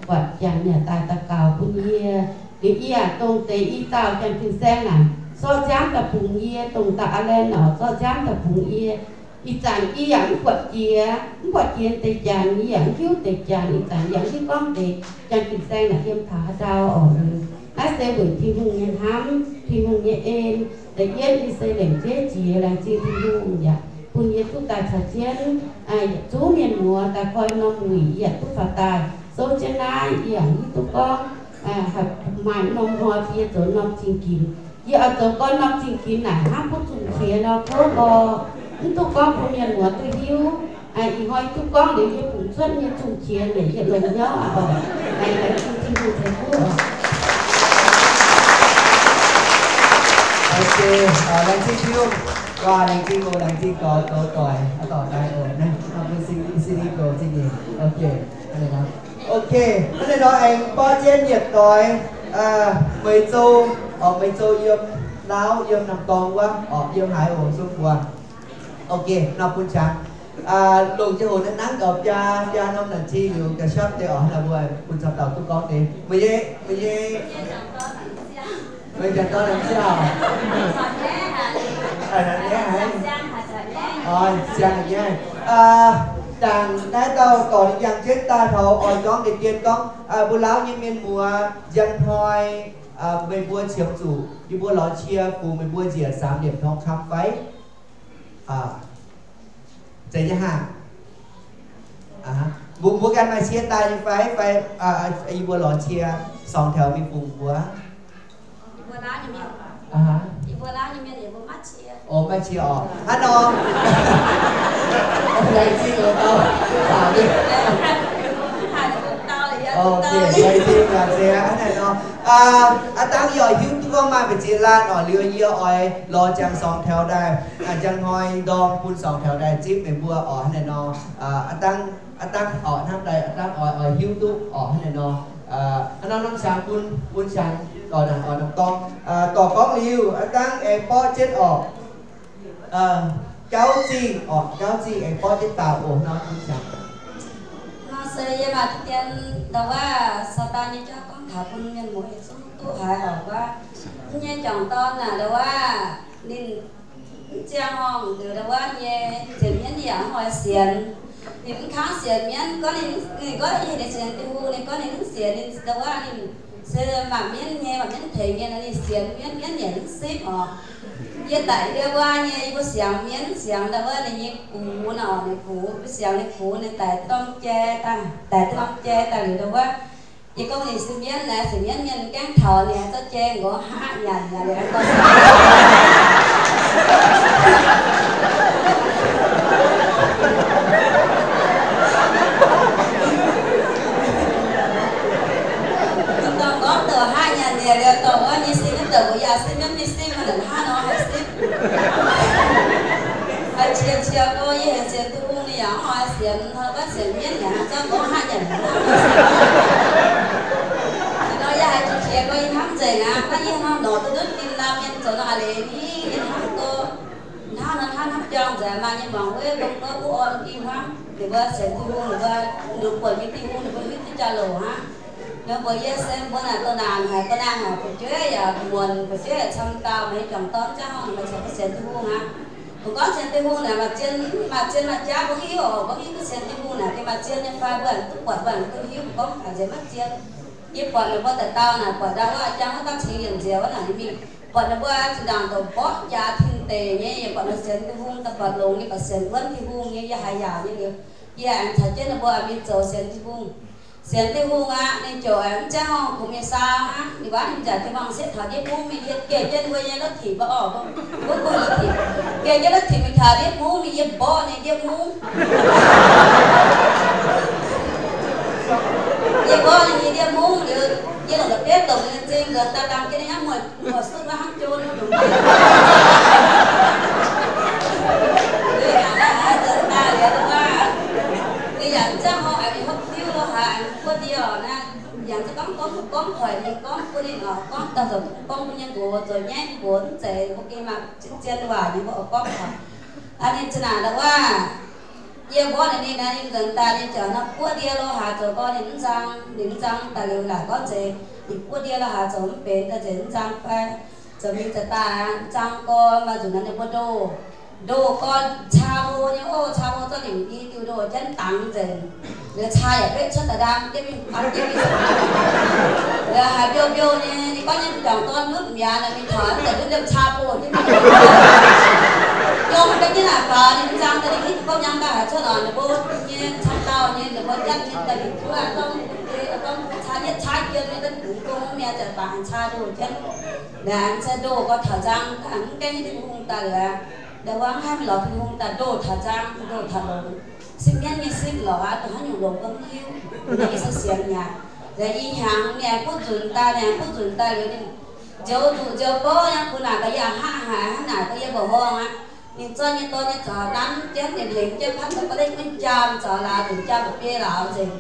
buatc janx yaac daaih daux gaux bun yie. Liuz yie dongh deix i dauh janx fin-saeng naaic, sortv nziaamv daaih bungx yie, dongh dauh Alan oc, sortv nziaamv daaih bungx yie. Ih zanc yie yaac mv buatc jiex, mv buatc jiex deix janx, yie yaac mv hiuv deix janx. Ih zanc yie yaac mv hiuv gorngv deix janx fin-saeng naaic yiem taux haaix ndau oc. Naaiv se weic Tin-Hungh nyei hnamv, Tin-Hungh nyei en. Da'yietv yie se lengc jeiv jiex laengz zingh Tin-Hungh yaac bun yie duqv daaih caux jienv yietc zungv mienh muoz daaih koi norm wuic, yie yaac duqv faaux daaih. Sou jienv naaiv, yie yaac hiuv duqv gorngv maaih norm hnoi bun yie zoux norm zingh ginx. Yie oix zoux gorn norm zingh ginx naaic hnangv butv zungh qiex nor tov gorx, mv duqv gorngv bun mienh muoz duqv hiuv. Ih hnoi duqv gorngv liuz yie bungx cuotv nyei zungh qiex naaic yietc longx hnyouv aqv oc. Laengz zingh Tin-Hungh ceix fuqv oc. Ok, laengz zingh Tin-Hungh. Laengz zingh oc, laengz zingh gorx, zoux doic, aa, doic daaih oc. Naaiv bun Cindy zoux zingh nyeic. Ok, hnangv naaiv nor aengx borqv jienv yietc doix, meih zoux, meih zoux yiem Laauv, yiem Namx Dorng wuov, yiem haaix oc, Sung Buoz. Ok, nor bun qangx. Longc jienv hoc naaiv nangv gaux biaa, biaa norm naaic ti liuz ga'shatv deix oc, naaiv mbuo bun camv dauh duqv gorngv deix. Meih nyei, meih nyei, meih jangx dorn naaic ziangh, ziangh nyei. Jangx naaiv dauh dorc ninh jangx jienv daaih taux oix gorngv deix dien gorngv, mbuo Laauv nyei mienh muoz, njang hnoi meih mbuo qiemx zuqc yie mbuo lorz cie fungx meih mbuo njiec สามเหลี่ยมทองคำ fai? Zeiz nyei haac. Mbuo, mbuo ganh maaih cie daaih nyei fai? Fai yie mbuo lorz cie สองแถว mingh fungx mbuo? O, maiv cie oc. Hnangv nor. Laengz zingh oc, dau. Laengz zingh oc, zeiz aqv, hnangv naaic nor. Aav dangh yie oix hiuv duqv gorngv maaih mbu'ziex laanh oc, liuz yie oix lorz ziangx สองแถว daaih, njang hnoi ndorm bun สองแถว daaih zipv meih mbuo oc, hnangv naaiv nor. Aav dangh, aav dangh oc, hnamv daaih aav dangh oix, oix hiuv duqv oc, hnangv naaiv nor. Hnangv nor norm qangx bun, bun qangx dorc naaic oc, norm dorng. Dorc gorngv liuz, aav dangh aengx borqv jienv oc. Jauv zingh oc, jauv zingh aengx borqv jienv daaih oc, nor bun qangx. Nor se yie maaih deix dien ndau wuov Saadaan nyei jauv gorngv taux bun mienh muoz yietc zungv duqv haiz oc, wuov mv nyei juangc dorn naaic ndau wuov ninh mv ziangh horngh liuz ndau wuov nyei nzengc mienv yaac mv oix sienx. Ninh mv kangv sienx mienv, gorngv ninh, ninh gorngv yie heuc ninh sienx Tin-Hungh, ninh gorngv ninh mv sienx, ninh ndau wuov ninh se maaih mienv nyei, maaih mienv tengx nyei nor, ninh sienx mienv, mienv yaac mv sipv oc. Yie daic ndau wuov nyei, yie mbuo siangx mienv, siangx ndau wuov ninh nyei gux nor, ninh gux, mbuo siangx ninh gux, ninh daic norm jai daaih, daic norm jai daaih liuz ndau wuov, yie gorngv ninh se mienv naaic, se mienv mienh gaengh taux ninh zorqv jai nqox haav nyanc naaic, liuz dorh nqox doc haav nyanc liuz, liuz dorh wuov nyei sin, naaiv douc mbuo yaac se mienv nyei sin, maaih hnangv nor haih sipv. Haiz qiex qiex gorx, yie heuc sienx Tin-Hungh ninh yaac mv oix sienx, hnoi wuov sienx mienv yaac hnangv zorqv nqox haav nyanc hnangv nor. Ih nor yie haiz qiex qiex gorx yie hnamv nzengc aqv, hnangv yie hnangv norqc duqv ndutv dinh laam mienh zoux nor a'leiz ni, yie hnamv gorx hnangv nor hnangv hnamv jangx nzengc, maaih nyei muangx wuov dongh gorngv wuov orn dinh hnangv. Ninh mbuo sienx Tin-Hungh, ninh mbuo nduqc buonc nyei Tin-Hungh, ninh mbuo hiuv duqv jauv-louc hnangv. Ninh mbuo yie se mbuo naaic doh naanc haic, doh naanc haic, fu'jueiv yaac muonc, fu'jueiv yaac camv dauh, maaih nyei juangc dorn jaav horngh, maaih caux mbuo sienx Tin-Hungh aqv. Mbuo gorngv sienx Tin-Hungh naaic maaih zien, maaih zien maaih jaav mbuo mv hiuv oc. Mbuo mv hiuv duqv sienx Tin-Hungh naaic ninh maaih zien nyei fai, mbuo duqv buatc, mbuo duqv hiuv, mbuo gorngv haaix nzengc maiv zien. Yie buatc meih mbuo dauh dauh naaic, buatc ndau wuov jangx wuov dauh cingx yienc nziec wuov naaic nyei mingh, buatc ninh mbuo zinh ndaangc doqc mborqv jaax tin deic nyei, yie buatc ninh sienx Tin-Hungh daaih buatc longx nyei, buatc sienx wuonv Tin-Hungh nyei, yie haiz yaauc nyei liuz, yie aengx caux jienv ninh mbuo mingh zoux sienx Tin-Hungh. Sienx Tin-Hungh aqv, ninh ziouc aengx mv ziangh horngh kungx mingh saau hnangv. Ninh mbuo ninh jaax jienv mangc sieqv taux ndiev mungv mingh, yie geh jienv mbuo nyei lotv tinc mbuo orqc, mbuo guh lotv tinc, geh jienv lotv tinc mingh taux ndiev mungv mingh, yie mborqv ninh ndiev mungv. Yie mborqv ninh nyei ndiev mungv liuz, yie longc la'bieiv domh ninh zingh nzuonx daaih dangh jienv ninh hnangv muoz, muoz-sutv wuov hnangv jun wuov ndongc. Nzuonx daaih liuz wuov, ninh yaac mv ziangh horngh, aengx mingh hopv diuv lo haaix, aengx buov ndie oc naaiv. Yaac za'gengh gorngv, gorngv hoic ninh, gorngv bun ninh oc, gorngv dauh zoux gorngv bun nyei nqox zoux nyaiv nqox mv zeiz mbuo gengh maaih zien waac nyei mbuo oix gorngv oc. Aa, ninh zinh ndaangc wuov, yie mborqv ninh, ninh naaiv ninh nzuonx daaih ninh ziouc nor buov ndie lo haaix zoux gorx ninh mv nzang, ninh mv nzang daaih liuz laaic gorngv zeiz ninh buov ndie lo haaix zoux mv benx daaih nzengc mv nzang fai zoux mingh za'daaih nzang gorx maaih nzunc naaiv ninh mbuo ndoh, ndoh gorx caa hlo nyei oc, caa hlo zorqv nimc i diuh ndoh jienv dangx nzengc. Liuz caa yaac betv cuotv daaih ndaam jienv mingh, jienv mingh. Liuz haiz mbiouh mbiouh nyei, ninh gorngv nyei juangc dorn ndutv mi'aqv, ninh mingh taux deix ndutv liemh caa boh jienv mingh. Longx deix jienv naaic faaux ninh nzang daaih, ninh hiuv duqv gorngv nyei daaih haaix cuotv nor, ninh mbuo nyei camv dauh nyei, ninh mbuo janv nyei daaih, ninh zuov gorngv, gorngv caa yietv caa jien nyei, daaih dungx dongh mienh ziouc baac caa ndoh jienv. Naaic se ndoh gorx taux nzang, mv gaengh hiuv Tin-Hungh daaih liuz, ndau wuov mv haih lorz Tin-Hungh daaih ndoh taux nzang, ndoh taux longx. Sipv mienv nyei sipv lorqc aqv, dongh haaix nyungc longx mbuo mv hiuv. Ninh se sienx mi'aqv. Liuz i hnyangx ninh aengx butv nzunc daaih, ninh aengx butv nzunc daaih liuz ninh nziouv nzuqc nziouv bouv nyei, bun naaic gaax yie aqc hnangv haaix, hnangv naaic gaax yie mbuoqc horngh aqv. Ninh zorqv nyei dorn nyei zaux nanv jienv, ninh hengx jienv patv daaih, ba'lengh maiv jaam zaux lauz, nzunc jaam mbu'biei lauz nzengc.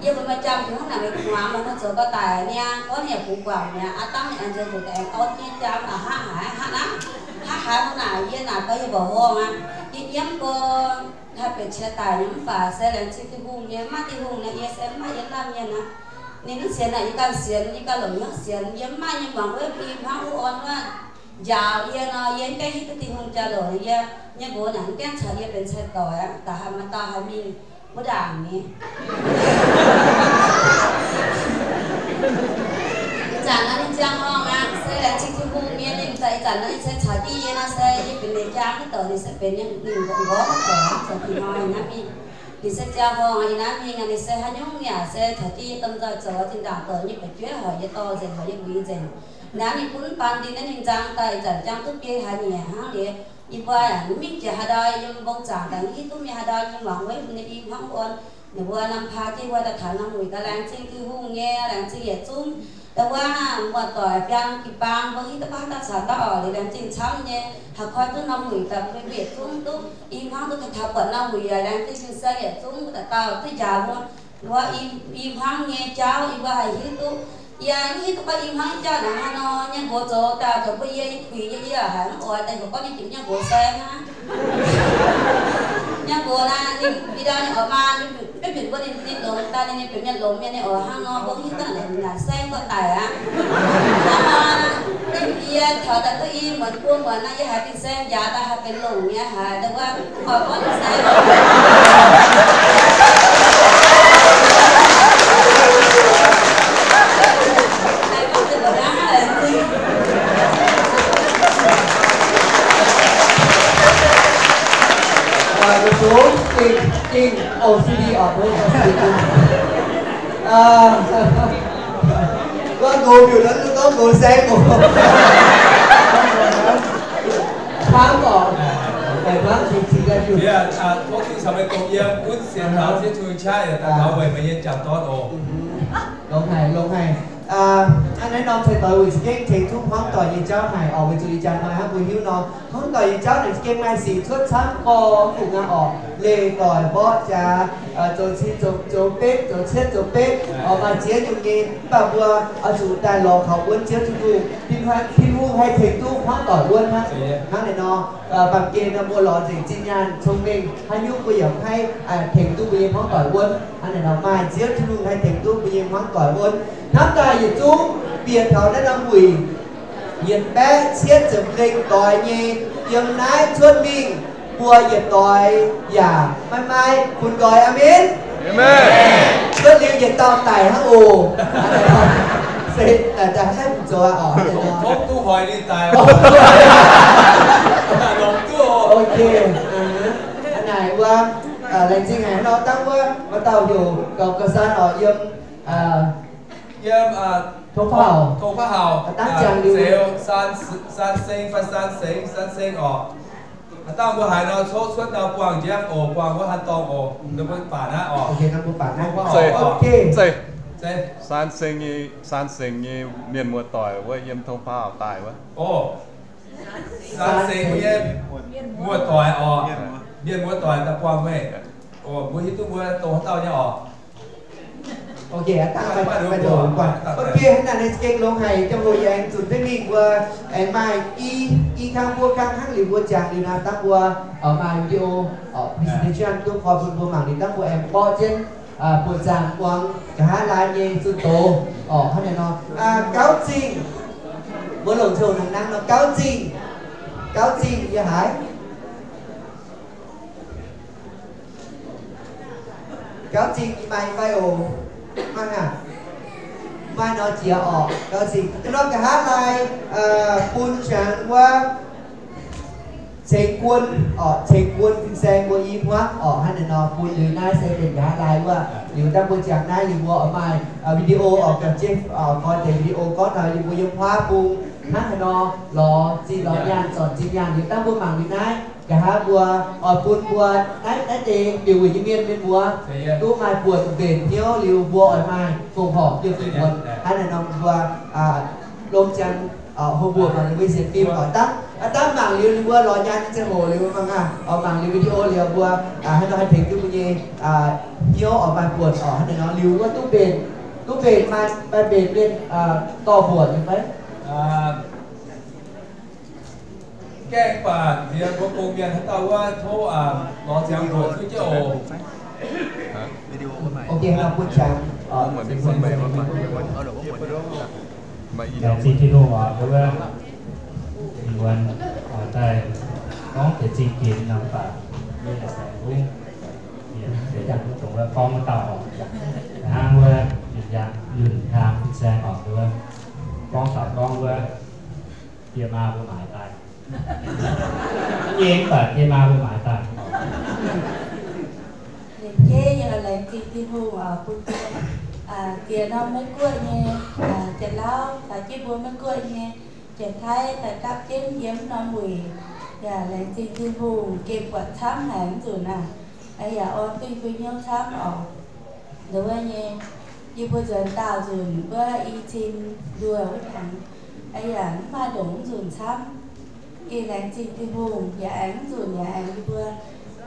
Yie mbuo maaih jaam jiex hnangv naaic, meih gu'nguaaz maaih norm zoux gau daic niaa, gorngv yaac bungx guangc mi'aqv. Aav dangh ninh aengx nziouv nzuqc daaih aengx orn nyei jaam aqc hnangv haaix, hnangv naaic, hnangv haaix hnangv naaic, yie naaic gaax yie mbuoqc horngh aqv. Yie nyiemv mbuo haih benx qiex daic nyei mv baac se laengz zingh Tin-Hungh nyei, mv maaih Tin-Hungh naaic yie se mv maaih yiem laanh mienh aqv. Ninh mv sienx naaic yie ganh sienx, yie ganh longc hnyouv sienx, yie mv maaih nyei muangx wuov i hmuangv wuov orn wuov njaaux yie nor, yie mv gaengh hiuv duqv Tin-Hungh jaa-longc nyei. Yie nyei nqox naaic mv gaengh caux yie benx cai-doic aqv, da'haaix maaih dauh haih mingh wuov ndaangc nyei. Ih zanc naaiv ninh ziangh horngh aqv, se laengz zingh Tin-Hungh nyei, ninh ih zanc naaiv ninh se caux jienv yie nor se yie benx ninh jaa wuov douc, ninh se benx ninh nqox wuov douc, zoux Tin-Hungh naaiv mingh. Ninh se ziangh horngh aqv, yie naaiv mingh aqv, ninh se haaix nyungc yaac se caux jienv yie domh nzoih zoux, zinh ndaangc douc nyei fu'jueiv hoic yie dorh nzengc, hoic yie buix nzengc. Naaiv ninh gunv baan ndin naaiv ninh nzang daaih ih zanc jangx duqv biei haaix nyungc hnangv liuz, yie mbuo yaac mingh jiex haaix ndau yiem mbong zaangc daaih mv hiuv duqv mingh haaix ndau, yie muangx wuov nyei i hmuangv orn, ninh mbuo nor paa jienv wuov daaih taux norm wuic daaih, laengz zingh Tin-Hungh nyei, laengz zingh yietc zungv. Da'wuov muoz-doic biaa jiu-baang mbuo hiuv duqv baav daaih caux daaih oc, liuz laengz zingh camv nyei, haih koi duqv norm wuic daaih mbuo yietc zungv duqv i hmuangv duqv taux buatc norm wuic, laengz zingh fin-saeng yietc zungv daaih dauh duqv njaaux mbuo. Wuov i, i hmuangv nyei jauv yie mbuo haih hiuv duqv. Yie mv hiuv duqv gorngv i hmuangv nyei jauv naaic hnangv nor, nyei nqox zoux daaih zoux mbuo yie, yie kuinx nyei, yie haiz mv oix daaih heuc gorngv nyei jiex nyei nqox saeng hnangv. Nyei nqox naaic ninh bieqc ndau ninh oix maa, maiv bieqc mbuo ninh, ninh longx daaih ninh, ninh bieqc mienh longx mienh ninh oix hnangv nor, mbuo hiuv duqv naaic saeng mbuo daic aqv. Hnangv nor, ninh yie taux daaih duqv i muonz buo muonz naaic, yie haiz fin-saeng njaaux daaih haih benx longc nyei haiz, da'wuov oix gorngv fin-saeng Aa, ninh zoux gengh, gengh O C D oc, mbuo O C D. Aa, wuov nqox miuc naaiv duqv gorngv nqox saeng oc. Hnamv oc. Hnamv jiex jiex daaih miuc. Tov Tin-Hungh caux meih doqc yiem, gunv sienx taux Ziouv Tin-Hungh qaqv yaac daux gaux weic meih nyei jangc dorn oc. Longx haic, longx haic. Aa, hnangv naaiv norm cai-doix wuic za'gengh tengx duqv hmuangv doic nyei jauv haic oc, weic zuqc ih jaax maaih hnangv mbuo hiuv nor, hmuangv doic nyei jauv naaic za'gengh maaih sic cuotv camv gorx fuqv hnangv oc. Leih doic mborqv jaax, zoux cin zoux, zoux betv, zoux cietv zoux betv, oix maaih ziex nyungc nyei. Mv baac mbuo oix zuqc daaih lorz kaux wuonv Ziouv Tin-Hungh, Tin-Hungh haih tengx duqv hmuangv doic wuonv hnangv. Hnangv naaic nor, baamh gen nor mbuo lorz nzengc zinh nyaanh cong-mengh haaix nyungc mbuo yaac haih tengx duqv mbuo nyei hmuangv doic wuonv. Hnangv naaic nor maaih Ziouv Tin-Hungh haih tengx duqv mbuo nyei hmuangv doic wuonv. Hnamv daaih yietc zungv bieqc taux naaiv norm wuic yietc baeqv cietv ziepc lengh doic nyei, yiem naaiv cuotv mingh mbuo yietc doic yaac maiv maaih bun nqoi. Aamen. Cuotv liuz yietc dauh daic hnangv oc. Se daaih haiv zoux aqv oc. Ok. Naaic wuov, laengz zingh haic nor dangv wuov, wuov dauh heuc gaux ga'san oc, yiem, yiem, Tong Faqv Hauc. Tong Faqv Hauc. Dangv ziangx liuz, San Seng fai San Seng, San Seng oc. Dangh mbuo haiz nor, coqv cuotv dau buangh njiec oc, buangh wuov haaix dorngh oc, mbuo baac naaiv oc. San Seng nyei, San Seng nyei mienh muoz-doic wuov yiem Tong Faqv Hauc daaih wuov. San Seng nyei muoz-doic oc, mienh muoz-doic daaih buangh meih. Mbuo hiuv duqv mbuo dongh haaix dauh nyei oc. Ok, hnangv naaic gengh longx haic, ziangh hoc yie aengx zunc duqv mingh mbuo aengx maaih i, i kang buo kang hnangv liuz mbuo jangx liuz naaiv dangh mbuo maaih video presentation duqv koi bun mbuo mangc liuz dangh mbuo aengx mborqv jienv buoqc zaangc muangx nqa'haav laai nyei zunh doz oc. Hnangv naaic nor, gauv zingh, mbuo longc ziangh hoc nangh nangh nor gauv zingh, gauv zingh yie haiz. Gauv zingh maaih fai oc? Maaih aqv. Maaih nor jiex oc. Gauv zingh nor nqa'haav laai bun ziangx wuov ceng guon, orqc, ceng guon fin-saeng mbuo i hmuangv orqc. Hnangv naaiv nor bun liuz naaiv se benx nqa'haav laai wuov. Liuz dangh mbuo ziangx naaiv liuz mbuo oix maaih video orqc, gamh jienv gorn deix video gorngv taux liuz mbuo yiem huaav bung hnangv haaix nor lorz zinh lorz nyaanh zornc zinh nyaanh. Liuz dangh mbuo mangc liuz naaiv nqa'haav mbuo oix bun mbuo naaiv, naaiv deix liuz wuic nyei mienh, mienh muoz duqv maaih buonc mbenc hnyouv liuz mbuo oix maaih fongc horc yiem fim muonz. Hnangv naaiv nor mbuo lomh ziangx hlo mbuo mangc liuz mbuo sienx fim oix dangh, dangh mangc liuz ninh mbuo lorz nyaanh nyei ziangh hoc liuz mangc aqv, oix mangc liuz video liuz mbuo hnangv nor haih tengx duqv mbuo nyei hnyouv oix maaih buonc orqc. Hnangv naaiv nor liuz wuov duqv mbenc, duqv mbenc maaih, maaih mbenc mienh dorh mbuoqc nyei fai? Gaengh baac nziex mbuo gong mienh haaix dauh wuov tov lorz ziangx mbuoqc zuqv jienv oc. Ok, nor bun ziangx. Laengz zingh Tin-Hungh oc, wuov, ih muonz oix daaih gorngv deix zingh ginx nor mv baac yie laengz zingh Tin-Hungh, yie deix dongh wuov gorngv wuov dauh oc. Hnangv wuov yunh, yunh hlang fin-saeng oc, wuov gorngv taux gorngv wuov die maa mbuo maaiz daaih. Mv nyei mv baac die maa mbuo maaiz daaih. Liuz jeiv yaac laengz zingh Tin-Hungh oc, bun ziex norm Meiv Guoqv nyei Janx-Lauv caux jienv mbuo Meiv Guoqv nyei Janx-Taiv daaih gapv jienv yiem norm wuic. Yaac laengz zingh Tin-Hungh gengh buatc camv haic mv nzunc naaic, yaac orn duqv yie mbuo hnyouv camv oc. Nduov nyei, yie mbuo nzuonx daauh nzunc wuov i cin nduoh wuov hnyangx, yaac mv maaih ndongc mv nzunc camv. Yie laengz zingh Tin-Hungh yaac aengx mv nzunc yaac aengx yie mbuo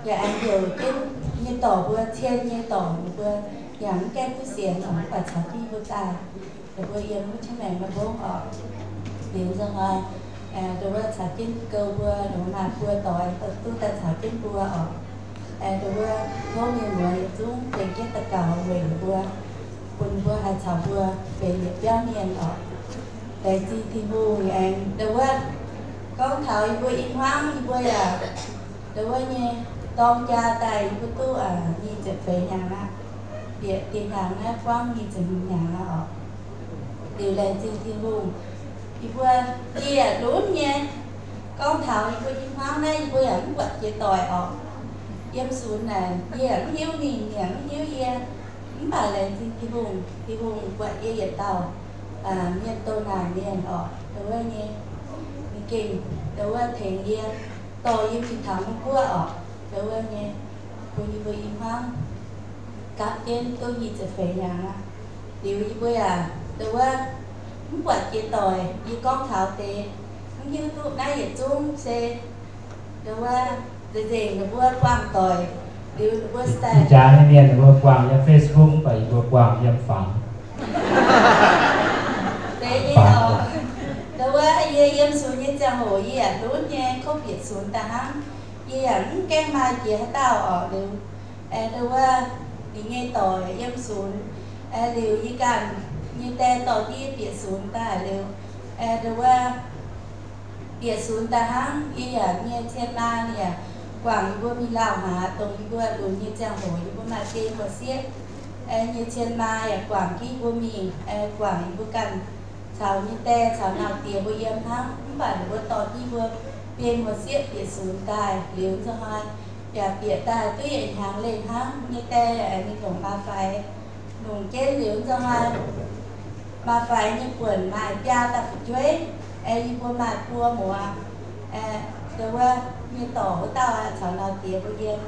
yaac aengx heuc jienv nyei dorc mbuo, cien nyei dorc ninh mbuo yaac mv gaengh duqv sienx oc, mv baac caux jienv yie mbuo daaih, ninh mbuo yiem wuov Chin Maengx maiv mbongv oc. Liuz nzunc hnoi, nduov wuov caux jienv gouv mbuo, ninh mbuo maaih buo doix duqv daaih caux jienv mbuo oc. Nduov wuov tov mienh muoz yietc zungv tengx jienv daux gaux weic ninh mbuo, bun ninh mbuo haih caux mbuo benx yietc biauv mienh oc. Laengz zingh Tin-Hungh aengx nduov wuov gorngv taux yie mbuo i hmuangv yie mbuo yaac nduov wuov nyei dorng jaa daaih yie mbuo duqv nyic ziepc feix hnyangx aqv. Bieqc dieh hnyangx naaiv buangv nyic ziepc hnyangx aqv oc. Liuz laengz zingh Tin-Hungh, yie mbuo, yie yaac lunx nyei. Gorngv taux yie mbuo i hmuangv naaiv yie mbuo yaac mv buatc jiex doic oc. Yiem sunx naaic yie yaac mv hiuv ninh, ninh yaac mv hiuv yie. Mv baac laengz zingh Tin-Hungh, Tin-Hungh buatc yie yietc dauh mienh, doh naaic mienh oc, nduov wuov nyei, ninh gengh nduov wuov tengx yie, dorh yie mingh taux Meiv Guoqv oc, nduov wuov nyei, bun yie mbuo i hmuangv gapv jienv duqv nyic ziepc feix hnyangx aqv. Liuz yie mbuo yaac nduov wuov mv buatc jiex doic, yie gorngv taux deix mv hiuv duqv naaiv yietc zungv se nduov wuov nzengc nzengc ninh mbuo buangh doic, liuz ninh mbuo style. Ih jaax nyei mienh ninh mbuo buangh yiem Facebook, mv baac yie mbuo buangh yiem fangx. Deix nyei oc. Nduov wuov yie yiem sunx nyei ziangh hoc yie yaac lunx nyei, kov bieqc sunx daaih hnangv. Yie yaac mv gaengh maaih jiex haaix dauh oc. Liuz nduov wuov ninh nyei dorc yiem sunx, liuz yie ganh nyei die dorh jienv bieqc sunx daaih liuz, nduov wuov bieqc sunx daaih hnangv, yie yaac nyei cien maa ninh yaac guangc yie mbuo mingh lauh haaix, dongh yie mbuo lunx nyei ziangh hoc yie mbuo maaih biei muoz-sieqv nyei cien maa yaac guangc jienv yie mbuo mingh, guangc yie mbuo ganh caux nyei die caux nauz diex mbuo yiem hnangv. Mv baac ninh mbuo dorh jienv yie mbuo biei muoz-sieqv bieqc sunx daaih liuz nzunc hnoi yaac bieqc daaih duqv yietc hnyangx leih hnangv. Nyei die ninh longc maa-faix longc jienv liuz nzunc hnoi maa-faix nyei buonc maaih biaa dauh fu'jueiv, yie mbuo maaih buo muoz. Nduov wuov nyei dorc wuov dauh caux nauz diex mbuo yiem.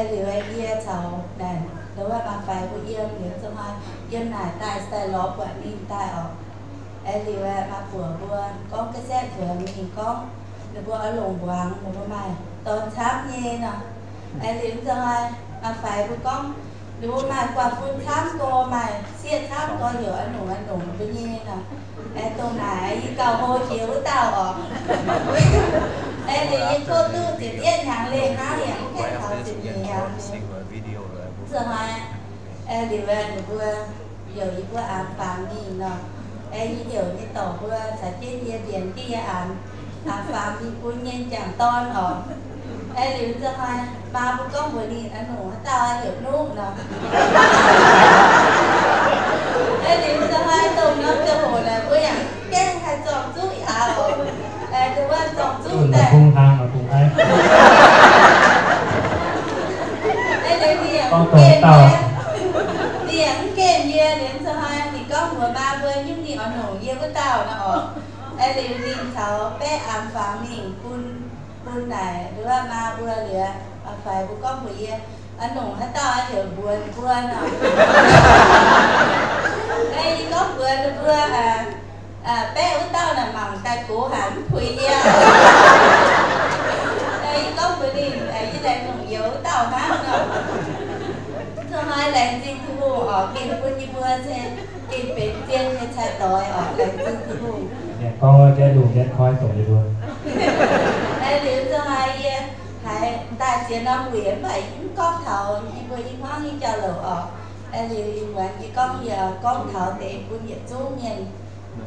Liuz yie caux naaic nduov wuov maa-faix mbuo yiem liuz nzunc hnoi yiem naaic daaih, daaih lorz buatc ninh daaih oc. Liuz maa-buoc mbuo gorngv ga'saeqv tuangx mingh gorngv ninh mbuo oix longc mbuangz, ninh mbuo maaih dorn camv nyei nor. Liuz nzunc hnoi maa-faix mbuo gorngv ninh mbuo maaih guaav fun camv go, maaih sieqv camv go, heuc oix longc, oix longc mbuo nyei nor. Dongh naaic yie gauh hlo jiex wuov dauh oc. Liuz yie tov duqv ziepc yietv hnyangx leih hnangv, yaac mv gaengh taux ziepc nyeic hnyangx. Nzunc hnoi liuz ninh mbuo heuc yie mbuo aanx fangx mingh nor. Yie heuc nyei dorc mbuo caux jienv yie mbienx jienv yie aanx, aanx fangx mingh bun nyei jangc dorn oc. Liuz nzunc hnoi maa mbuo gorngv mbuox ninh, aa, nungc haaix dauh heuc Nuqv nor. Liuz nzunc hnoi dongh norm ziangh hoc naaic mbuo yaac gaengh haih zorng zuqv yaac oc. Nduov wuov zorng zuqv daaih, Dongh dauh, ninh mv gemh yie liuz, nzunc hnoi ninh gorngv mbuox maa mbuo nyungc ninh oix nongc yie wuov dauh nor oc. Aeqv, liuz ninh caux baeqv aengx fangx mingh bun, bun naaic nduov maa mbuo liuz, faix mbuo gorngv mbuox yie, nongc haaix dauh heuc mbuox ninh mbuo nor. Yie gorngv mbuox ninh mbuo, baeqv wuov dauh naaic mangc daaih gox haic mv puix yie. Yie gorngv mbuox ninh, yie laengz nongc youz wuov dauh hnangv nor. Nzunc hnoi laengz zingh Tin-Hungh oc, gengh bun yie mbuo se gengh benx zien nyei cai-doix oc, laengz zingh Tin-Hungh. Gorngv jienv lungh jienv koiv dongh yie mbuo. Liuz nzunc hnoi yie haiz daaih ziex norm wuic mv baac mv gorngv taux yie mbuo i hmuangv nyei jauv-louc oc. Liuz ih muonz yie gorngv, yie gorngv taux deix bun yietc zungv mienh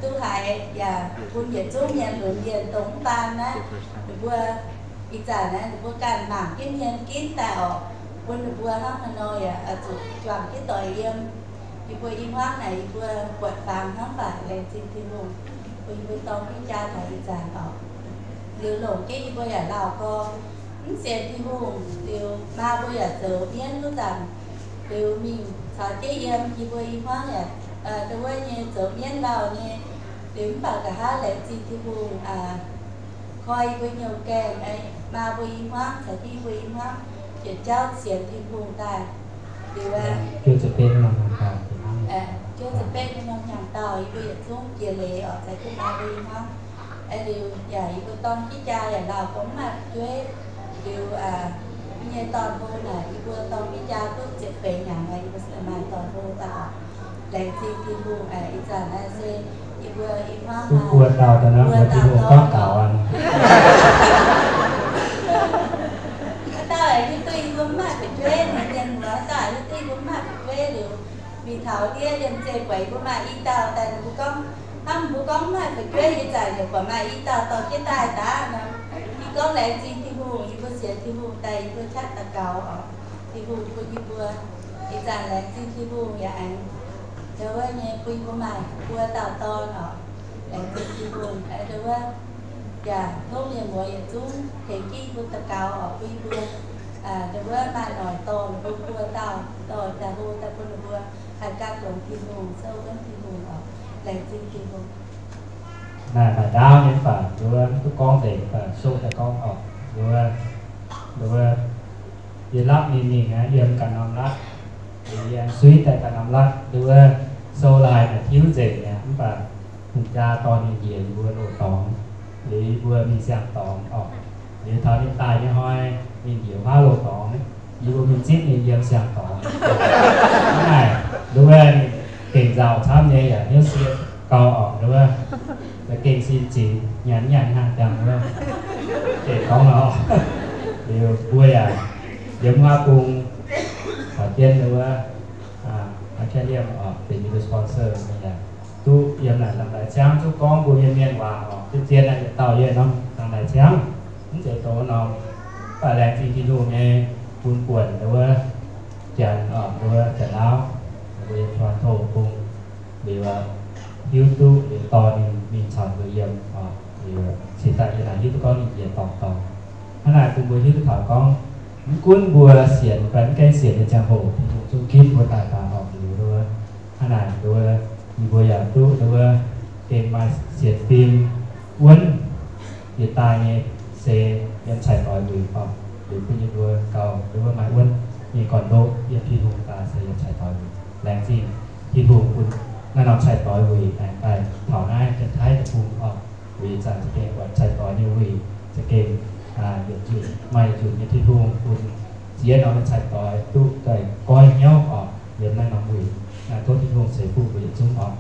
duqv haiz, yaac bun yietc zungv mienh lunx mienh dongh mv baan naaiv, ninh mbuo ih zanc naaiv ninh mbuo ganh mangc jienv mienh ginv daaih oc, bun ninh mbuo hnangv haaix nor yaac zuqc juangc jienv doic yiem. Yie mbuo i hmuangv naaic yie mbuo buatc fangx hnangv baac laengz zingh Tin-Hungh, bun yie mbuo dorng jienv jaa taux ih zanc oc. Liuz longc jienv yie mbuo yaac lauh gorx mv sienx Tin-Hungh, liuz maa mbuo yaac zoux mienv wuov zanc, liuz mingh caux jienv yiem yie mbuo i hmuangv yaac, wuov nyei zoux mienv lauh nyei, liuz mv baac nqa'haav laengz zingh Tin-Hungh koi yie mbuo hnyouv gaengh, maa mbuo i hmuangv caux jienv yie mbuo i hmuangv yietc jauv sienx Tin-Hungh daaih. Liuz, juov ziepc betv norm hnyangx-daauh, juov ziepc betv norm hnyangx-daauh yie mbuo yietc zungv jiex leiz oc, caux jienv maa mbuo i hmuangv. Liuz yaac yie mbuo dorng jienv jaa yaac lauh gorngv mv maaih fu'jueiv. Liuz, nyei dorn-hlo naaic yie mbuo dorng jienv jaa duqv ziepc feix hnyangx, yie mbuo maaih dorn-hlo daaih oc. Laengz zingh Tin-Hungh, ih zanc naaiv se yie mbuo i hmuangv duqv buo dauh daaih nor, buo dauh Tin-Hungh gorngv gaux aqv. Haaix dauh hiuv duqv yie mbuo mv maaih fu'jueiv, mienh muoz haaix dauh hiuv duqv yie mbuo mv maaih fu'jueiv liuz, mingh taux ndiev liemh zeih buatc yie mbuo maaih i dauh daaih, ninh mbuo gorngv, hnangv mbuo gorngv mv maaih fu'jueiv ih zanc yaac buatc maaih i dauh dorh jienv daaih daav nor. Yie gorngv laengz zingh Tin-Hungh, yie mbuo sienx Tin-Hungh daaih yie mbuo qaqv daux gaux oc. Tin-Hungh bun yie mbuo ih zanc laengz zingh Tin-Hungh yaac aengx, wuov nyei bun yie mbuo maaih buo dauh dorn oc. Laengz zingh Tin-Hungh, wuov, yaac tov mienh muoz yietc zungv tengx jienv yie mbuo daux gaux oc, bun yie mbuo, wuov, maaih noic dorh mbuo buo dauh dorh daaih hlo daaih bun ninh mbuo haih gan longx Tin-Hungh, souv wuonv Tin-Hungh oc. Laengz zingh Tin-Hungh. Naaic maaih ndaauv nyei mv baac, wuov, mv duqv gorngv nzengc, mv baac souv daaih gorngv oc. Wuov, wuov, yie lapv mingh mingh aqv, yiem ganh norm latv. Yie suiv daaih ganh norm latv, wuov, sou laaih naaic tiuv nzengc mi'aqv, mv baac hungh jaa dorh ninh njiec yie mbuo loz-dorngx. Liuz yie mbuo mingh siang-dorngx oc. Liuz taux ninh daaih nyei hnoi, ninh njiec huaav loz-dorngx, yie mbuo mingh zipv ninh yiem siang-dorngx. Hnangv naaic, wuov, ninh gengh nzauh camv nyei yaac hnyouv sie gau oc, wuov, za'gengh sin zinx nyanc nyanc hnangv jangx wuov, gengh gorngv nor. Liuz mbuo yaac yiem huaav bung, taux jienv wuov, aa, Aa Kiav Liemh oc, benx yie mbuo sponsor nyei yaac duqv yiem naaic Laangz Daaih Ciangv zuqv gorngv mbuo mienh mienh waac oc. Zien-zien naaic yietc dauh yie norm Laangz Daaih Ciangv, mv zeiz dongh norm, mv baac laengz zingh Tin-Hungh nyei bun buonc wuov Janx oc, wuov Janx-Lauv, mbuo yiem Toronto bung, liuz hiuv duqv liuz dorh ninh mingh caux mbuo yiem oc. Liuz cingx daaih yie naaic hiuv duqv gorngv ninh njiec dorngx dorngx. Hnangv naaic bun mbuo hiuv duqv taux gorngv, mv gunv mbuo sienx fai mv gaengh sienx nyei ziangh hoc, Tin-Hungh zungv ginv mbuo daaih daaih oc. Liuz wuov, hnangv naaic wuov, yie mbuo yaac duqv wuov gengh maaih sienx fim wuonv yietc daaih nyei se yiem cai-doix wuic oc. Liuz bun yie mbuo gauh wuov maaih wuonv nyei gorn-ndoqv yiem Tin-Hungh daaih se yiem cai-doix wuic. Laengz zingh Tin-Hungh bun naaiv norm cai-doix wuic aengx daaih taux naaiv Janx-Taiv deic-bung oc. Wuic zanc za'gengh buatc cai-doix nyei wuic za'gengh yietc nzunc maaih yietc nzunc nyei Tin-Hungh bun ziex norm nyei cai-doix duqv daaih goiv hnyouv oc yiem naaiv norm wuic. Naaiv tov Tin-Hungh ceix fuqv mbuo yietc zungv oc.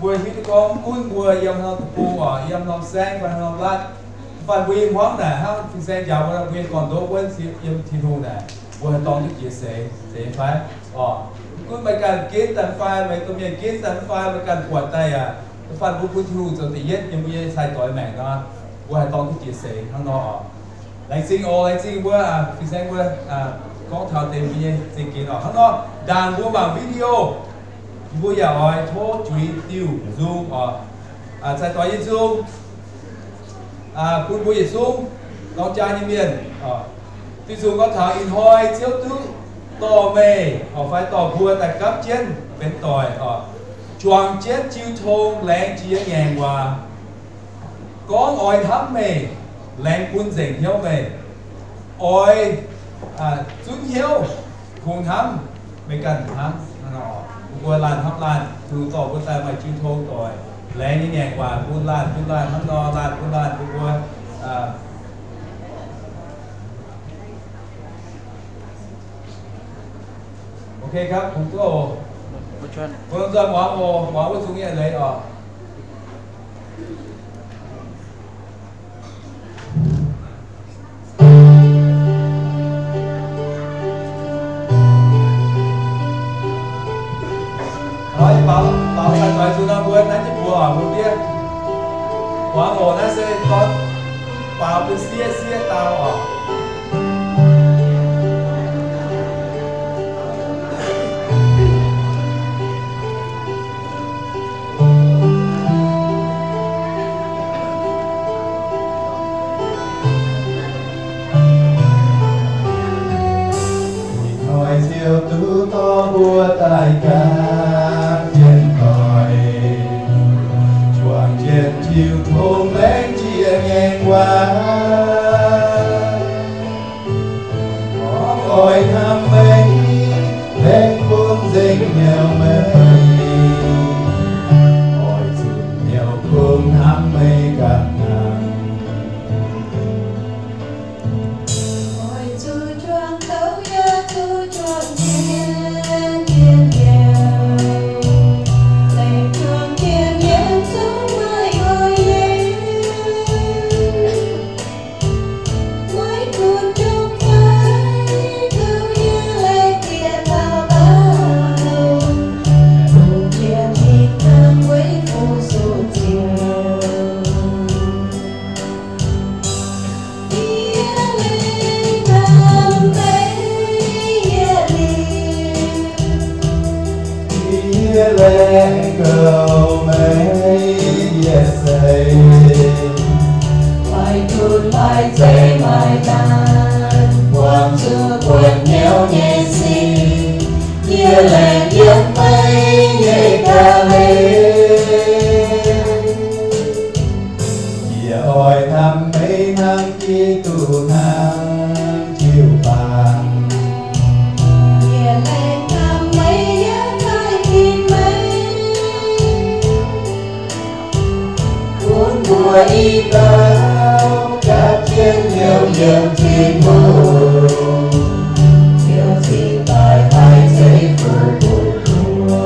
Mbuo hiuv duqv gorngv mv gunv mbuo yiem haaix norm deic-bung oc, yiem norm saengv fai haaix norm latv, fai mbuo i hmuangv naaic hnangv fin-saeng njaaux mbuo, mbuo nyei gorn-ndoqv wuonv yiem Tin-Hungh naaic, mbuo haih dorng duqv jiex seix, seix fai oc. Mv gunv meih ganh ginv daaih fai, meih domh mienh ginv daaih fai, meih ganh buatc daaih yaac, fai mbuo bun Tin-Hungh zoux da'yietv yiem mbuo nyei cai-doix maengc nor, mbuo haih dorng duqv jiex seix hnangv nor oc. Laengz zingh oc, laengz zingh mbuo, fin-saeng mbuo gorngv taux deix mbuo nyei zingh ginx oc. Hnangv nor, ndaangc mbuo mangc video, mbuo yaac oix tov juix diuh nzung oc. Cai-doix nyei nzung bun mbuo yietc zungv dorng jaa nyei mienh. Diuh nzung gorngv taux ih hnoi Ziouv duqv dorh meih fai dorh mbuo daaih gapv jienv benx doic, juangc jienv jiu tong laengz jiex ngaengc waac. Gorngv oix hnamv meih, laengz bun nzengc hnyouv meih. Oix zunv hnyouv kungx hnamv meih ganh hnangv. Mbuo laanh hnamv laanh, Tin-Hungh dorh mbuo daaih maaih jiu tong doic, laengz nyei ngaengc waac bun laanh bun laanh hnangv nor, laanh bun laanh bun mbuo. Ok, kungx duqv oc. Mbuo nzuonx muangx oc, muangx wuov nzung nyei leiz oc. Baaux cai-doix nzung nor mbuo naaiv jienv mbuox oc, mbuo fiev. Muangx oc, naaiv se gorngv baaux bun sieqv sieqv dau oc. Ih hnoi Ziouv duqv dorh mbuo daaih gapv jienv doic, juangc jienv jiu tong laengz jiex ngaengc waac. Gorngv oix hnamv meih, laengz bun nzengc hnyouv meih. Oix zunv hnyouv kungx hnamv meih ganh hnangv. Oix zuqc juangc kouv yaac zuqc juangc jienv njien-youh, laengz juangc jienv yiem zungv maaih nqoi yiem. Maiv gunv jomc zaaic kouv yaac laengz jiex taux daauh lungh, lungh jiex mingh hnangv weic fuqv zuqc Ziouv. Yie laengz hnamv meih yietc liuz, yie laengz goux meih yietc seix. Maaih gunv maaih zeiv maaih naanc, buangh zuqc buonc hnyouv nyei sic, yie laengz yiem meih nyei ga'hlen. Yie oix hnamv meih hnangv Giduc hnangv jiu-baang. Yie laengz hnamv meih yaac taaih ginv meih, bun mbuo i dauh gapv jienv hnyouv yiem Tin-Hungh, Ziouv cingx daaih haih zeiv fuqv bun mbuo.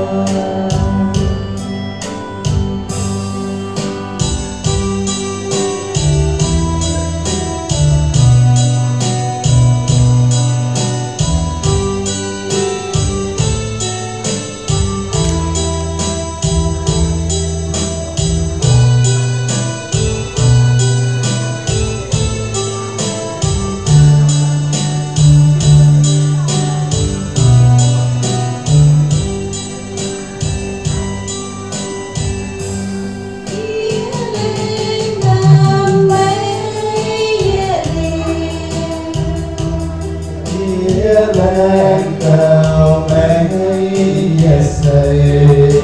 Yie laengz hnamv meih yietc liuz, yie laengz goux meih yietc seix.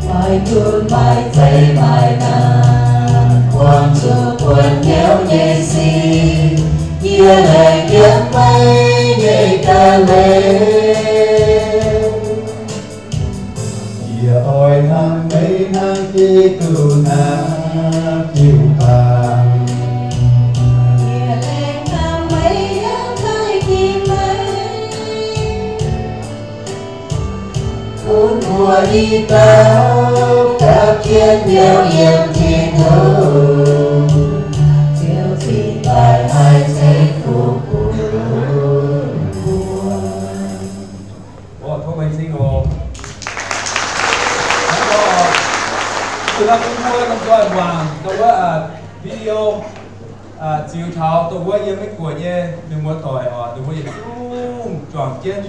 Maaih gunv maaih zeiv maaih naanc, buangh zuqc buonc hnyouv nyei sic, yie laengz yiem meih nyei ga'hlen. Yie oix hnamv meih hnangv Giduc hnamv jiu-baang. Yie laengz hnamv meih yaac taaih ginv meih, bun mbuo i dauh gapv jienv hnyouv yiem Tin-Hungh, Ziouv cingx daaih haih zeiv fuqv bun mbuo. Tov meih cing oc. Hnangv nor, zuqc naaiv bun mbuo lomh nzoih muangx dongh wuov video ziux taux dongh wuov yiem Meiv Guoqv nyei ninh muoz doic oc, ninh mbuo yietc zungv juangc jienv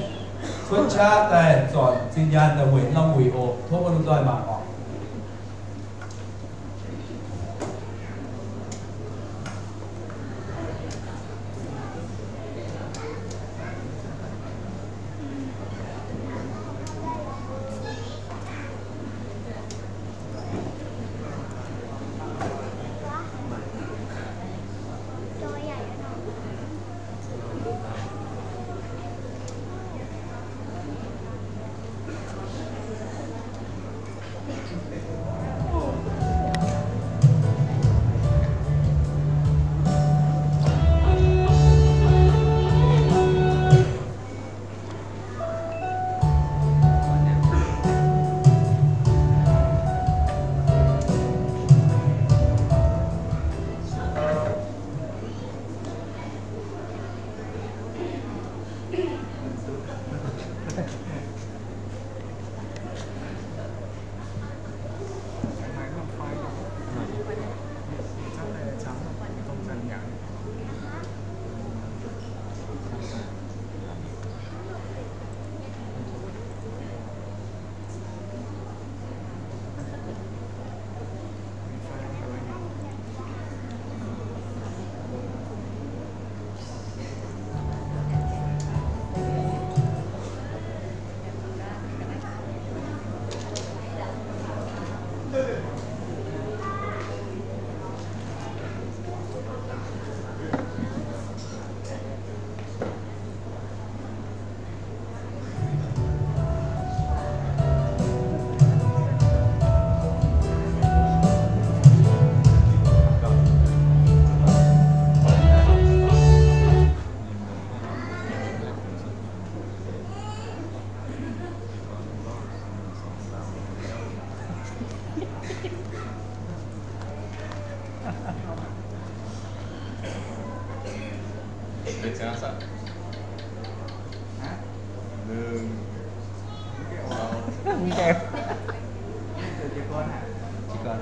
cuotv qaqv daaih zornc zinh nyaanh daaih weic norm wuic oc. Tov mbuo lomh nzoih mangc oc. Hả? Đừng. Không kèm. Chỉ còn.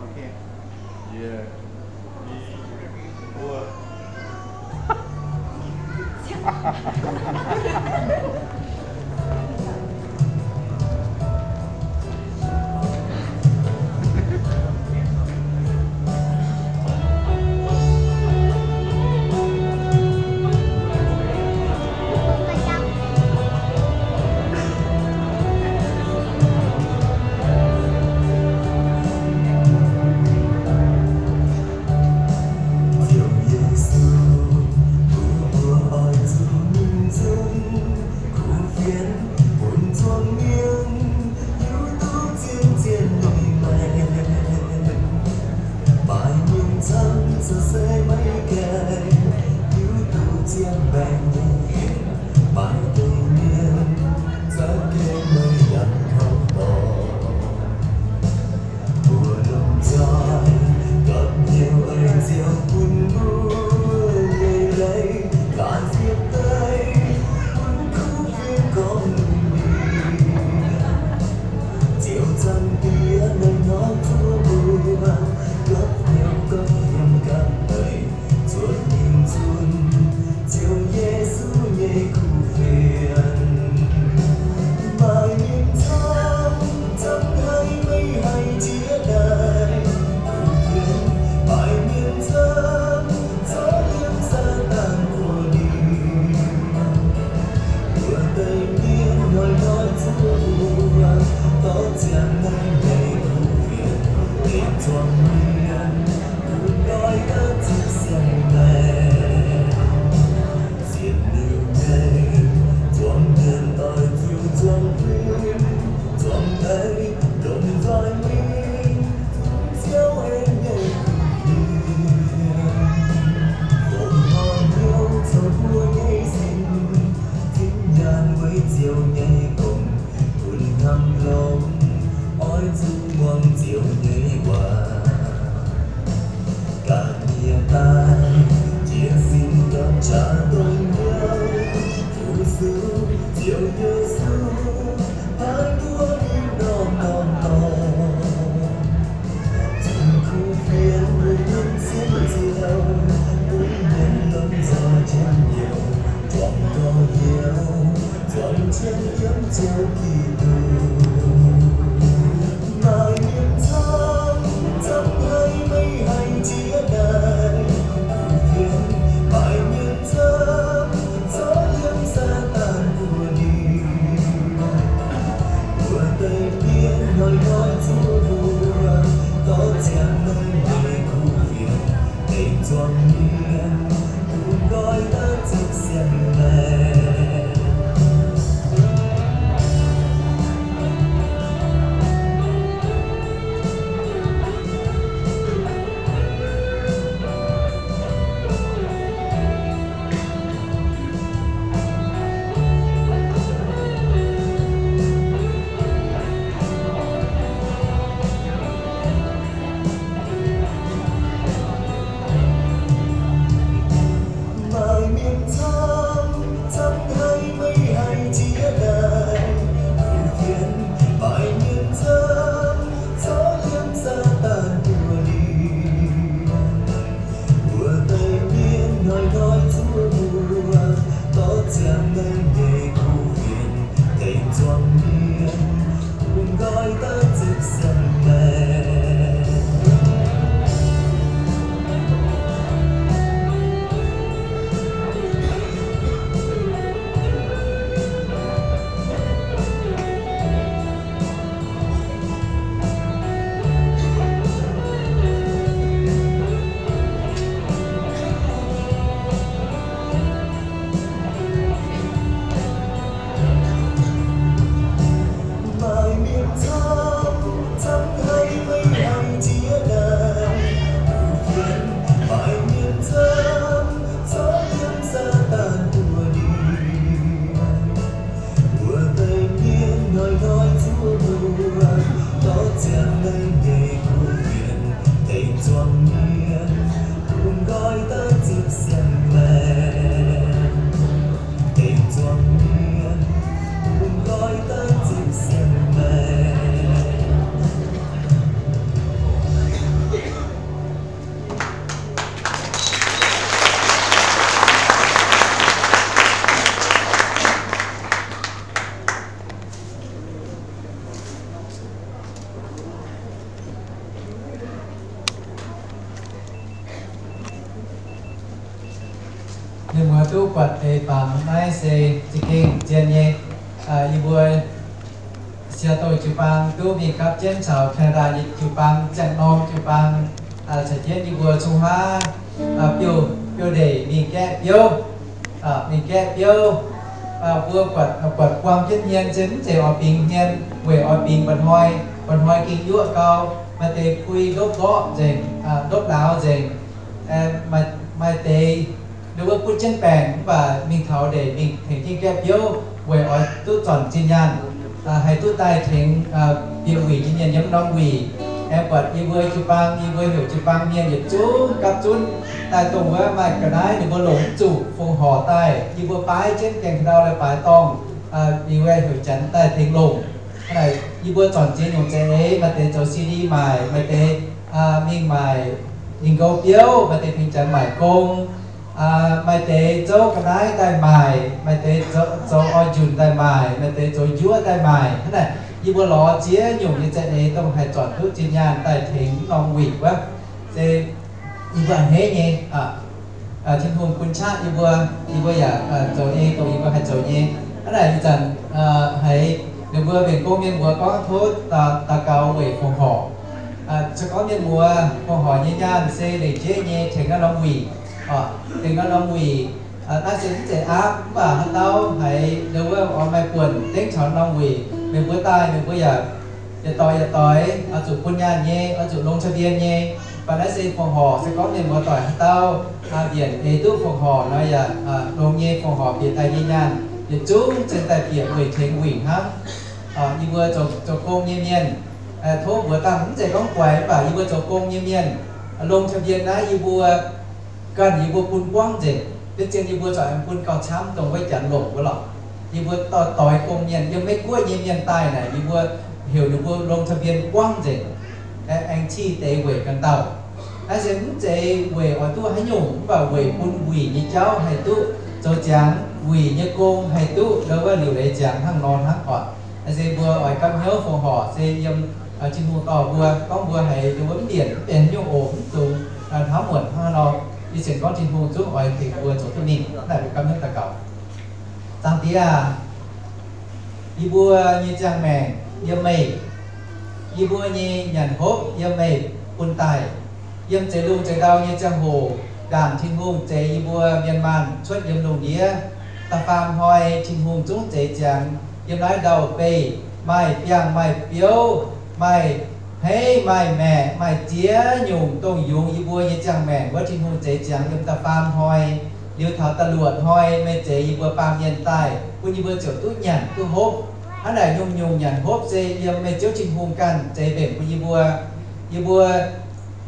Ok. Yeah. Ziouv Yesu, mbuo oix zuqc mingh nzunc kuv fienx bun zuangx mienh hiuv duqv zien-zien nyei maengc. Maaih mienh camv zoux se maiv gaengh hiuv duqv zien maengc nyei fienx. Maaih deix mienh za'gengh maiv yangh taux dorngx. Mbuo lomh nzoih gapv hnyouv ei Ziouv bun mbuo nyei leiz ganh fiev deix, bun kuv fienx gorngv lungh ndiev. Ziouv Zaangc Diex, hnoi-hnoi tov mbuo gapv hnyouv gapv yiem ganh deix, zuotc mingh nzunc Ziouv Yesu nyei kuv fienx. Maaih mienh camv, camv haiz maiv haih jiex daaih kuv fienx. Maaih mienh camv, zorqv yiem Saadaan buoz-ndiev. Mbuo deix mienh hnoi-hnoi zuov mbuo, dorh ziangx naaiv nyei kuv fienx dengh zuangx mienh, bun doix daaih zipv siang-maengc. Sienx liuz nyei zuangx mienh oix zuqc zuangx fim, zuangx deix lomh nzoih mingh zunv Ziouv en nyei kuv fienx. Longc hmuangx hnyouv zoux mbuo nyei sin, zipv nyaanh weic Ziouv nyei gong, bun hnamv longx oix zuqc muangx Ziouv nyei waac. Ganh mienh daaih jiez sin gapv jaax dongh hnyouv fu-sux Ziouv Yesu, paaiv mbuo mingh norm-norm dorngx. Zunc kuv fienx mbuo nyei Ziouv, bun mienh lomh nzoih njien-youh, juangc dorh hnyouv zuangx jienv yiem Ziouv Giduc. Maaih mienh camv, camv haiz maiv haih jiex daaih kuv fienx. Maaih mienh camv, zorqv yiem Saadaan buoz-ndiev. Mbuo deix mienh hnoi-hnoi zuov mbuo, dorh ziangx naaiv nyei kuv fienx dengh zuangx mienh, bun doix daaih zipv siang-maengc. Buatc deix baac naaiv se za'gengh zien nyei. Yie mbuo siou douh jiu-baang duqv mingh gapv jienv caux Canada nyei jiu-baang, ziangh norm jiu-baang, caux jienv yie mbuo cong-haav biouv-ndeic mingh gaeqv biouv, mingh gaeqv biouv. Mbuo buatc buatc buang jienv hmien se mv zeiz oix bingx hmien, weic oix bingx mba'hnoi, mba'hnoi ging yuoqv gau, maaih deix pui ndopv mborqv nzengc, ndopv lauz nzengc. Maaih deix ndau wuov butv jienv baengc mv baac mingh taux ndeic mingh tengx jienv gaeqv biouv weic oix duqv zornc zinh nyaanh, haih duqv daaih tengx bieqc wuic nyei mienh yiem norm wuic. Aengx buatc yie mbuo jiu-baang, yie mbuo heuc jiu-baang mienh yietc zungv gapv zunv daaih dongh wuov maaih ga'naaiv ninh mbuo longc mv zuqc fongc horc daaih, yie mbuo baaix jienv gaengh ka'ndau leiz-baaix dorngh, ninh mbuo heuc janx daaih tengx longc. Naaic yie mbuo zornc ziex nyungc za'eix, maaih deix zoux C D maaic, maaih deix mingh maaic ninh nqou biouv, maaih deix tengx janx maaic gong, maaih deix zouv ga'naaiv daaih maaic, maaih deix zoux, zoux orv njunh daaih maaic, maaih deix zoux njuov daaih maaic. Hnangv naaic yie mbuo lorz ziex nyungc nyei za'eix dongh haih zornc duqv zinh nyaanh daaih tengx norm wuic wuov. Se yie mbuo a'hneiv nyei, Tin-Hungh bun qaqv yie mbuo, yie mbuo yaac zoux nyei dongh yie mbuo haih zoux nyei. Hnangv naaic ih zanc haiz ninh mbuo mbienc gong mienh muoz gorngv tov daux gaux weic fongc horc. Se gorngv mienh muoz fongc horc nyei nyaanh se leiz jeiv nyei tengx naaiv norm wuic, tengx naaiv norm wuic. Naaiv se mv zeiz aapv, mv baac haaix dauh haiz ndau wuov oix maaih buonc dengv taux norm wuic, meih mbuo daaih meih mbuo yaac yietc doix yietc doix oix zuqc bun nyaanh nyei, oix zuqc longx caa mbien nyei. Mv baac naaiv se fongc horc, se gorngv mienh muoz doic haaix dauh mbienc eix duqv fongc horc nor yaac longx nyei, fongc horc bieqc daaih nyei nyaanh yietc zungv cingx daaih bieqc weic tengx wuic hnangv. Yie mbuo zoux gong nyei mienh, tov mbuox dangh mv zeiz gorngv guaix, mv baac yie mbuo zoux gong nyei mienh, longx caa mbien naaiv yie mbuo ganh yie mbuo bun buangv nzengc. Betv zien yie mbuo zuqc aengx bun gauh camv dongh wuov janx longc wuov lorqc. Yie mbuo doix gong mienh, yiem Meiv Guoqv nyei mienh daaih naaic, yie mbuo heuc ninh mbuo longx caa mbien buangv nzengc, aengx cih deix weic ganh dauh. Naaiv se mv zeiz weic oix duqv haaix nyungc, mv baac weic bun wuic nyei jauv haih duqv zoux ziangx, wuic nyei gong haih duqv ndau wuov liuc leiz ziangx hnangv nor hnangv oc. Naaiv se mbuo oix gapv hnyouv fongc horc se yiem Tin-Hungh dorh mbuo, gorngv mbuo haiz ndau wuov mv mbienc mv benx haaix nyungc oc, mv dungx hnamv muonc hnangv nor. Yie sienx gorngv Tin-Hungh zungv oix tengx mbuo zoux duqv mingh. Naaiv mbuo gapv hnyouv daux gaux. Zaangc Diex aac, yie mbuo nyei ziangh maengc yiem meih, yie mbuo nyei nyanc hopv yiem meih bun daaih. Yiem zeix lungh zeix ndau nyei ziangh hoc, ndaangc Tin-Hungh zeix yie mbuo mienh maanh cuotv yiem lungh ndiev. Da'faam hnoi Tin-Hungh zungv zeix ziangx yiem naaiv ndau-beih, maaih biangh maaih biouv, maaih hneiv maaih maeqc, maaih ziex nyungc dongh yungz yie mbuo nyei ziangh maengc wuov Tin-Hungh zeix ziangx yiem da'faam hnoi. Liuz taux da'luoqc hnoi meih zeix yie mbuo baamh mienh daaih bun yie mbuo ziouc duqv nyanc duqv hopv. Hnangv naaic nyungc-nyungc nyanc hopv se yiem meih Ziouv Tin-Hungh ganh zeix mbenc bun yie mbuo. Yie mbuo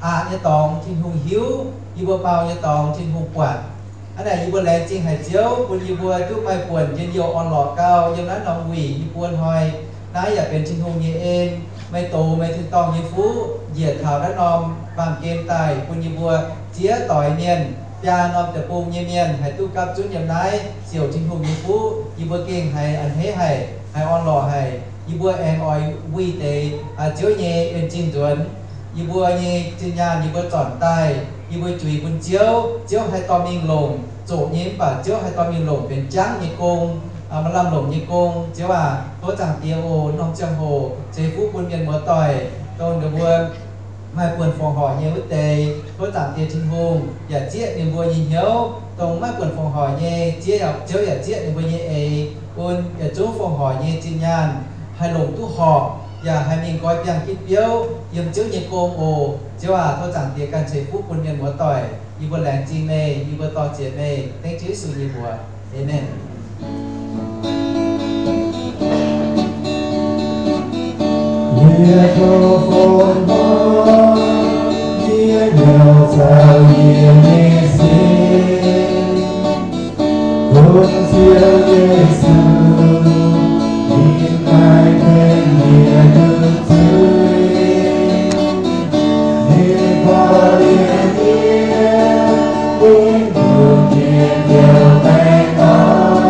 aqc nyei dorngx Tin-Hungh hiuv, yie mbuo mau nyei dorngx Tin-Hungh buatc. Hnangv naaic yie mbuo laengz zingh haic Ziouv bun yie mbuo duqv maaih buonc njien-youh orn-lorqc gau yiem naaiv norm wuic. Yie mbuo hnoi naaiv yaac benx Tin-Hungh nyei en. Meih dox meih tin-dorngh nyei fuqv njiec taux naaiv norm baamh gen daaih bun yie mbuo ziex doix mienh, biaa norm deic-bung nyei mienh haih duqv gapv zunv yiem naaiv ziouc Tin-Hungh nyei fuqv. Yie mbuo gengh haiz a'hneiv haic, haiz orn-lorqc haic. Yie mbuo aengx oix wuih deix Ziouv nyei en zingh nzuonx. Yie mbuo nyei zinh nyaanh yie mbuo zornc daaih, yie mbuo juix bun Ziouv. Ziouv haih dorh mingh longc zoqc nyei, mv baac Ziouv haih dorh mingh longc benx jangv nyei gong, maaih lamh longc nyei gong. Ziouv aac, tov Zaangc Diex oc, norm ziangh hoc ceix fuqv bun mienh muoz doic, dongh ninh mbuo maaih buonc fongc horc nyei wuov deix. Tov Zaangc Diex Tin-Hungh yaac zieqv ninh mbuo nyei hnyouv. Dongh maiv buonc fongc horc nyei, Ziouv yaac zieqv ninh mbuo nyei eix, bun yietc zungv fongc horc nyei zinh nyaanh haih longc duqv horpc, yaac haih mingh nqoi biangh gitv biouv yiem Ziouv nyei gong oc. Ziouv aac, tov Zaangc Diex ganh ceix fuqv bun mienh muoz doic. Yie mbuo laengz zingh meih, yie mbuo dor-ziec meih, dengv Ziouv Yesu nyei mbuox. Aamen. Yie tov fongc horc, yie hnyouv caux yie nyei sin, bun Ziouv Yesu, ninh maaih tengx yie duqv zuiz, ninh korv-lienh yie, bun kuv nyei njoux baengh orn.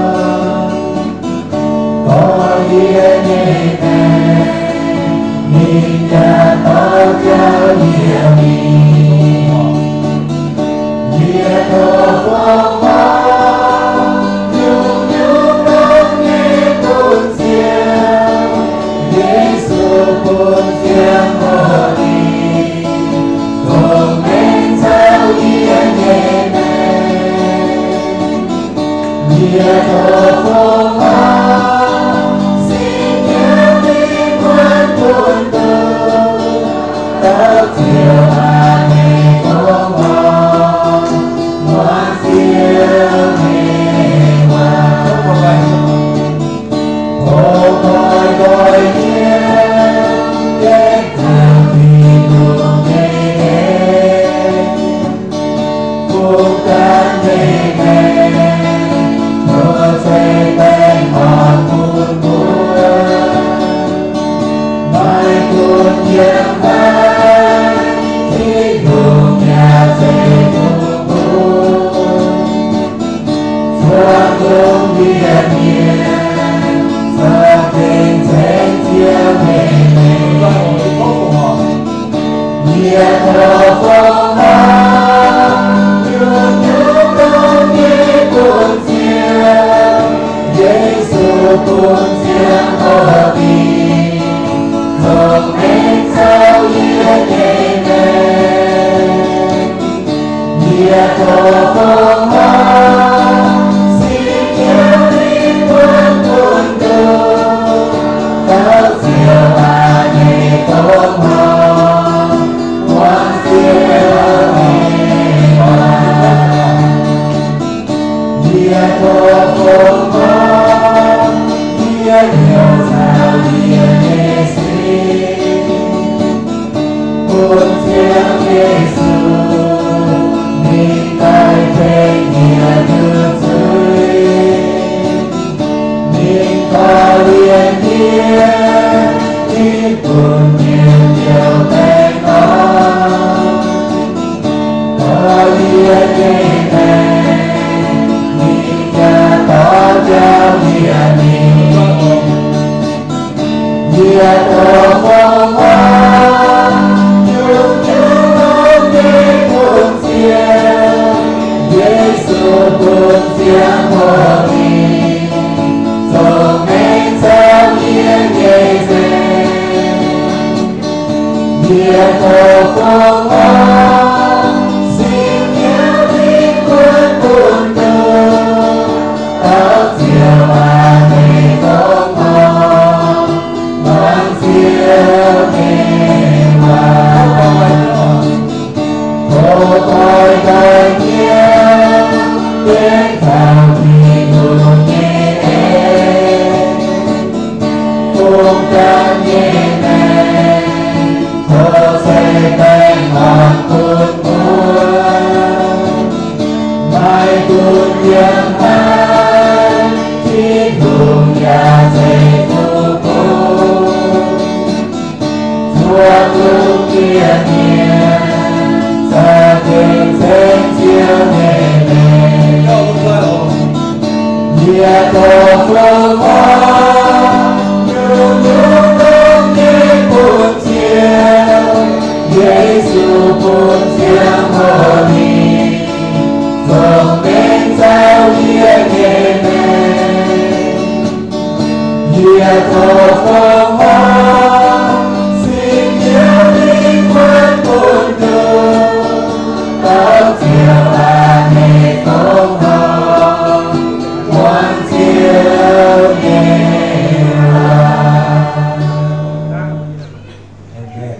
Amen.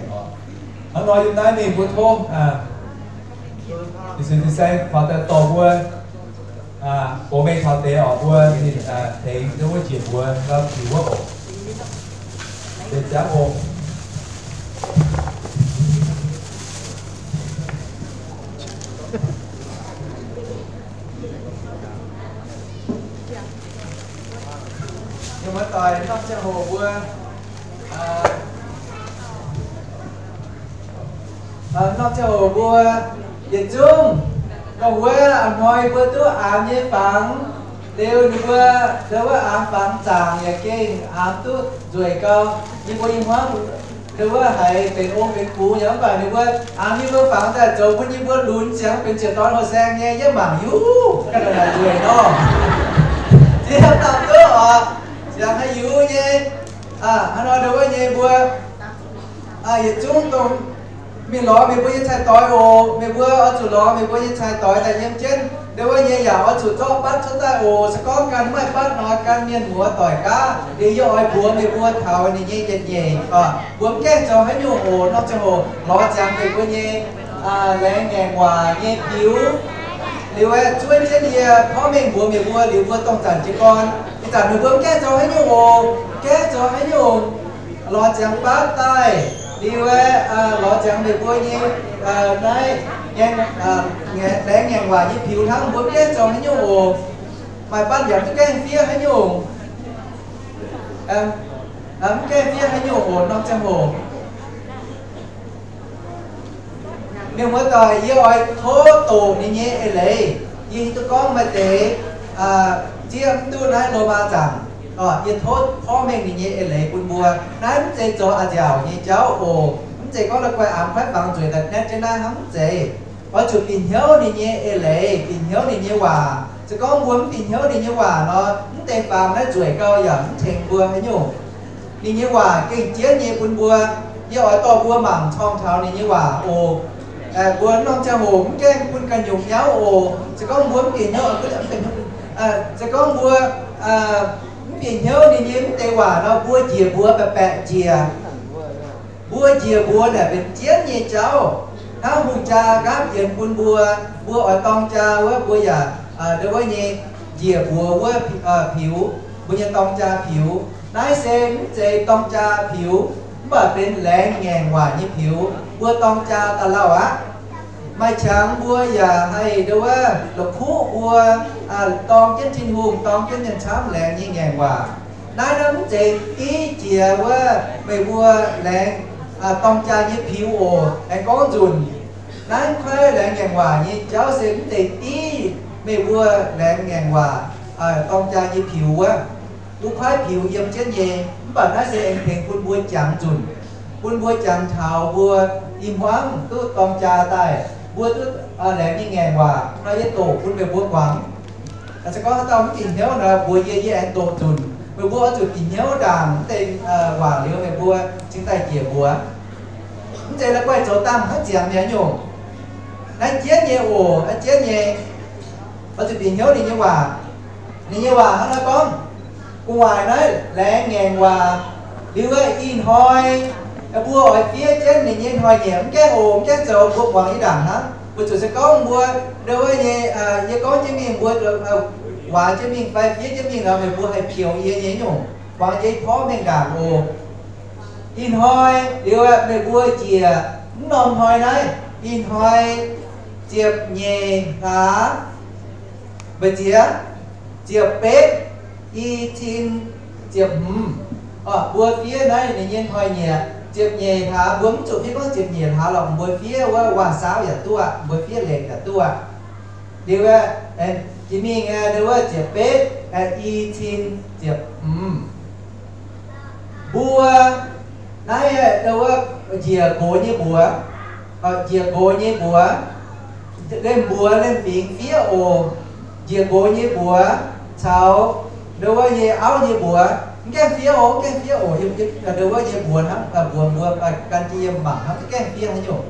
Hnangv nor yiem naaiv mingh mbuo tov, aa, ih zanc se faaux daaih dorh mbuo, aa, gorx-mengh taux deix oc, mbuo ninh, aa, tengx wuov njiec mbuox la'biux wuov oc. Deix ziangv oc. Yiem muoz-doic, norm ziangh hoc mbuo, aa, aa, norm ziangh hoc mbuo yietc zungv, dongh wuov a'hnoi mbuo duqv aamx nyei fangx, liuz ninh mbuo ndau wuov aamx fangx zaangc yaac gengh aamx duqv nzueic gau. Yie mbuo nyei hmuangv ndau wuov haiz benx ong benx bungx yaac mv baac ninh mbuo aamx yie mbuo fangx daaih zoux bun yie mbuo lunx ziangx benx ziepc dorn houh saeng nyei, yie mangc yie ganh naaic nzueic nor. Ziex dauh duqv oc, ziangx haaix yungz nyei, aa, hnangv nor ndau wuov nyei mbuo, aa, yietc zungv dongh Mingh lorz meih mbuo nyei cai-doix oc. Meih mbuo oix zuqc lorz meih mbuo nyei cai-doix daaih yiem jienv. Ndau wuov nyei yaac oix zuqc zorqv batv cuotv daaih oc. Se gorngv ganh mv maaih batv nor, gan mienh muoz doic gaav, liuz yie oix mbuox meih mbuo taux ninh nyei yietc nyeic, mbuo mv gaengh zoux haaix nyungc oc. Norm ziangh hoc lorz ziangx meih mbuo nyei laengz ngaengc waac nyei piux. Liuz aeqv, zuov jienv yie porv mengh mbuox meih mbuo, liuz mbuo dongh zanc jiez gorn. Ih zanc meih mbuo mv gaengh zoux haaix nyungc oc. Mv gaengh zoux haaix nyungc. Lorz ziangx batv daaih. Liuz aeqv, lorz ziangx meih mbuo nyei naaiv laengz ngaengc waac nyei piux hnangv. Mbuo mv gaengh zoux haaix nyungc oc. Maaih batv yaac mv gaengh fiev haaix nyungc. Mv gaengh fiev haaix nyungc oc. Norm ziangh hoc mienh muoz doic, yie oix tov doqc ninh nyei eix leiz. Yie hiuv duqv gorngv maaih deix zieqv mv duqv naaiv Lomaa zaangc. Yie tov porv mengh ninh nyei eix leiz bun mbuo. Naaiv mv zeiz zoux a'nziaauc nyei jauv oc. Mv zeiz gorngv la'guaih aamx kuaaiv fangx nzueic daaih naetv jienv naaiv hnangv, mv zeiz. Oix zuqc bieqc hnyouv ninh nyei eix leiz, bieqc hnyouv ninh nyei waac. Se gorngv mbuo mv bieqc hnyouv ninh nyei waac nor, mv deix fangx naaiv nzueic gau yaac mv tengx mbuo haaix nyungc. Ninh nyei waac gengh jienv nyei bun mbuo. Yie oix dorh mbuo mangc corng taux ninh nyei waac oc. Mbuo norm ziangh hoc mv gaengh bun ganh nyungc nyauv oc. Se gorngv mbuo mv bieqc hnyouv, se gorngv mbuo mv bieqc hnyouv ninh nyei mv deix waac nor, mbuo njiec mbuox baeqc baeqc njiec. Mbuo njiec mbuox naaic benx jienv nyei jauv. Hnangv hungh jaa nqaapv yienx bun mbuo, mbuo oix dorng jaa wuov, mbuo yaac ndau wuov nyei njiec mbuox wuov piux, mbuo nyei dorng jaa piux. Naaiv se mv zeiz dorng jaa piux, mv baac benx laengz ngaengc waac nyei piux. Mbuo dorng jaa daaih lauh aqv. Maaih qangx mbuo yaac haih ndau wuov la'kuqv mbuo dorng jienv Tin-Hungh, dorng jienv mienh camv laengz nyei ngaengc waac. Naaiv nor mv zeiz div jiex wuov meih mbuo laengz dorng jaa nyei piux oc. Aengx gorngv nzunc, naaiv kuaaiv laengz ngaengc waac nyei jauv se mv zeiz div meih mbuo laengz ngaengc waac dorng jaa nyei piux wuov. Wuov kuaaiv piux yiem jienv nyei, mv baac naaiv se aengx tengx bun mbuo jangx nzunc, bun mbuo jangx taux mbuo i hmuangv duqv dorng jaa daaih, mbuo duqv laengz nyei ngaengc waac nor, yie doqc bun meih mbuo muangx. Se gorngv haaix dauh mv bieqc hnyouv nor, mbuox yie, yie aengx doqc nzunc. Meih mbuo oix zuqc bieqc hnyouv ndaangc mv deix waac liuz, meih mbuo cingx daaih njiec mbuox. Mv zeiz la'guaih zoux dangh hnangv ziangx mi'aqv nyungc. Naaiv jienv nyei oc, naaiv jienv nyei. Oix zuqc bieqc hnyouv ninh nyei waac. Ninh nyei waac hnangv naaiv gorngv, gu'nguaaic naaiv laengz ngaengc waac. Liuz wuov ih hnoi mbuo oix fiev jienv ninh nyei hnoi-nyieqc. Mv gaengh oc, mv gaengh zoux, mbuo muangx yie ndaangc hnangv. Weic zuqc se gorngv mbuo ndau wuov nyei, yie gorngv jienv mingh, mbuo waaz jienv mingh fai fiev jienv mingh nor, meih mbuo haih pioux yie nyei nyungc. Muangx yie porv mengh ndaangc oc. Ih hnoi liuz meih mbuo njiec mv norm hnoi naaiv, ih hnoi ziepc nyeic hlaax, mbu'ziex, ziepc betv, i cin ziepc hmz. Mbuo fiev naaiv ninh nyei hnoi-nyieqc, ziepc nyeic hlaax. Mbuo mv zuqc fiev gorngv ziepc nyeic hlaax lorqc, mbuo fiev wuov waac-saauv yaac duqv, mbuo fiev lengc yaac duqv. Liuz, jiex mingh wuov ziepc betv, i cin ziepc hmz. Mbuo naaiv wuov njiec nqox nyei mbuox, njiec nqox nyei mbuox, liemh mbuox liemh fingx fiev oc. Njiec nqox nyei mbuox caux ndau wuov nyei auv nyei mbuox, mv gaengh fiev oc, mv gaengh fiev oc. Ndau wuov nyei mbuox hnangv, mbuox mbuo gan jienv yiem mangc hnangv, mv gaengh fiev haaix nyungc.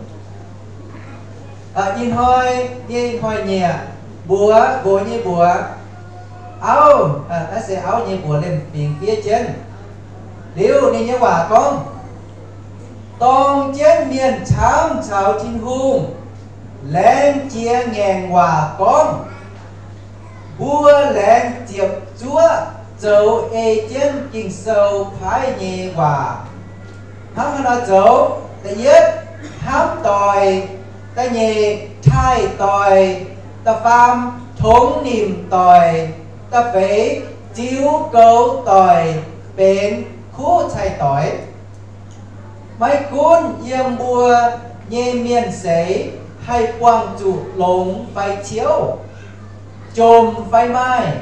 Ih hnoi nyei hnoi-nyieqc, mbuox nqox nyei mbuox, auv, naaiv se auv nyei mbuox liemh fingx fiev jienv. Liuz ninh nyei waac gorngv, dorng jienv mienh camv caux Tin-Hungh laengz jiex ngaengc waac gorngv, mbuo laengz ziepc zuoqv zoux ei jienv Ging-Sou paaiv nyei waac. Hnangv haaix nor zoux? Da'yietv, hnamv doic. Da'nyeic, taaih doic. Da'faam, tongx nimc doic. Da'feix, ziux goux doic benx kuv cai-doix. Maiv gunv yiem mbuo nyei mienh seix haih buangh zuqc longx fai ciouv, jomc fai maaih,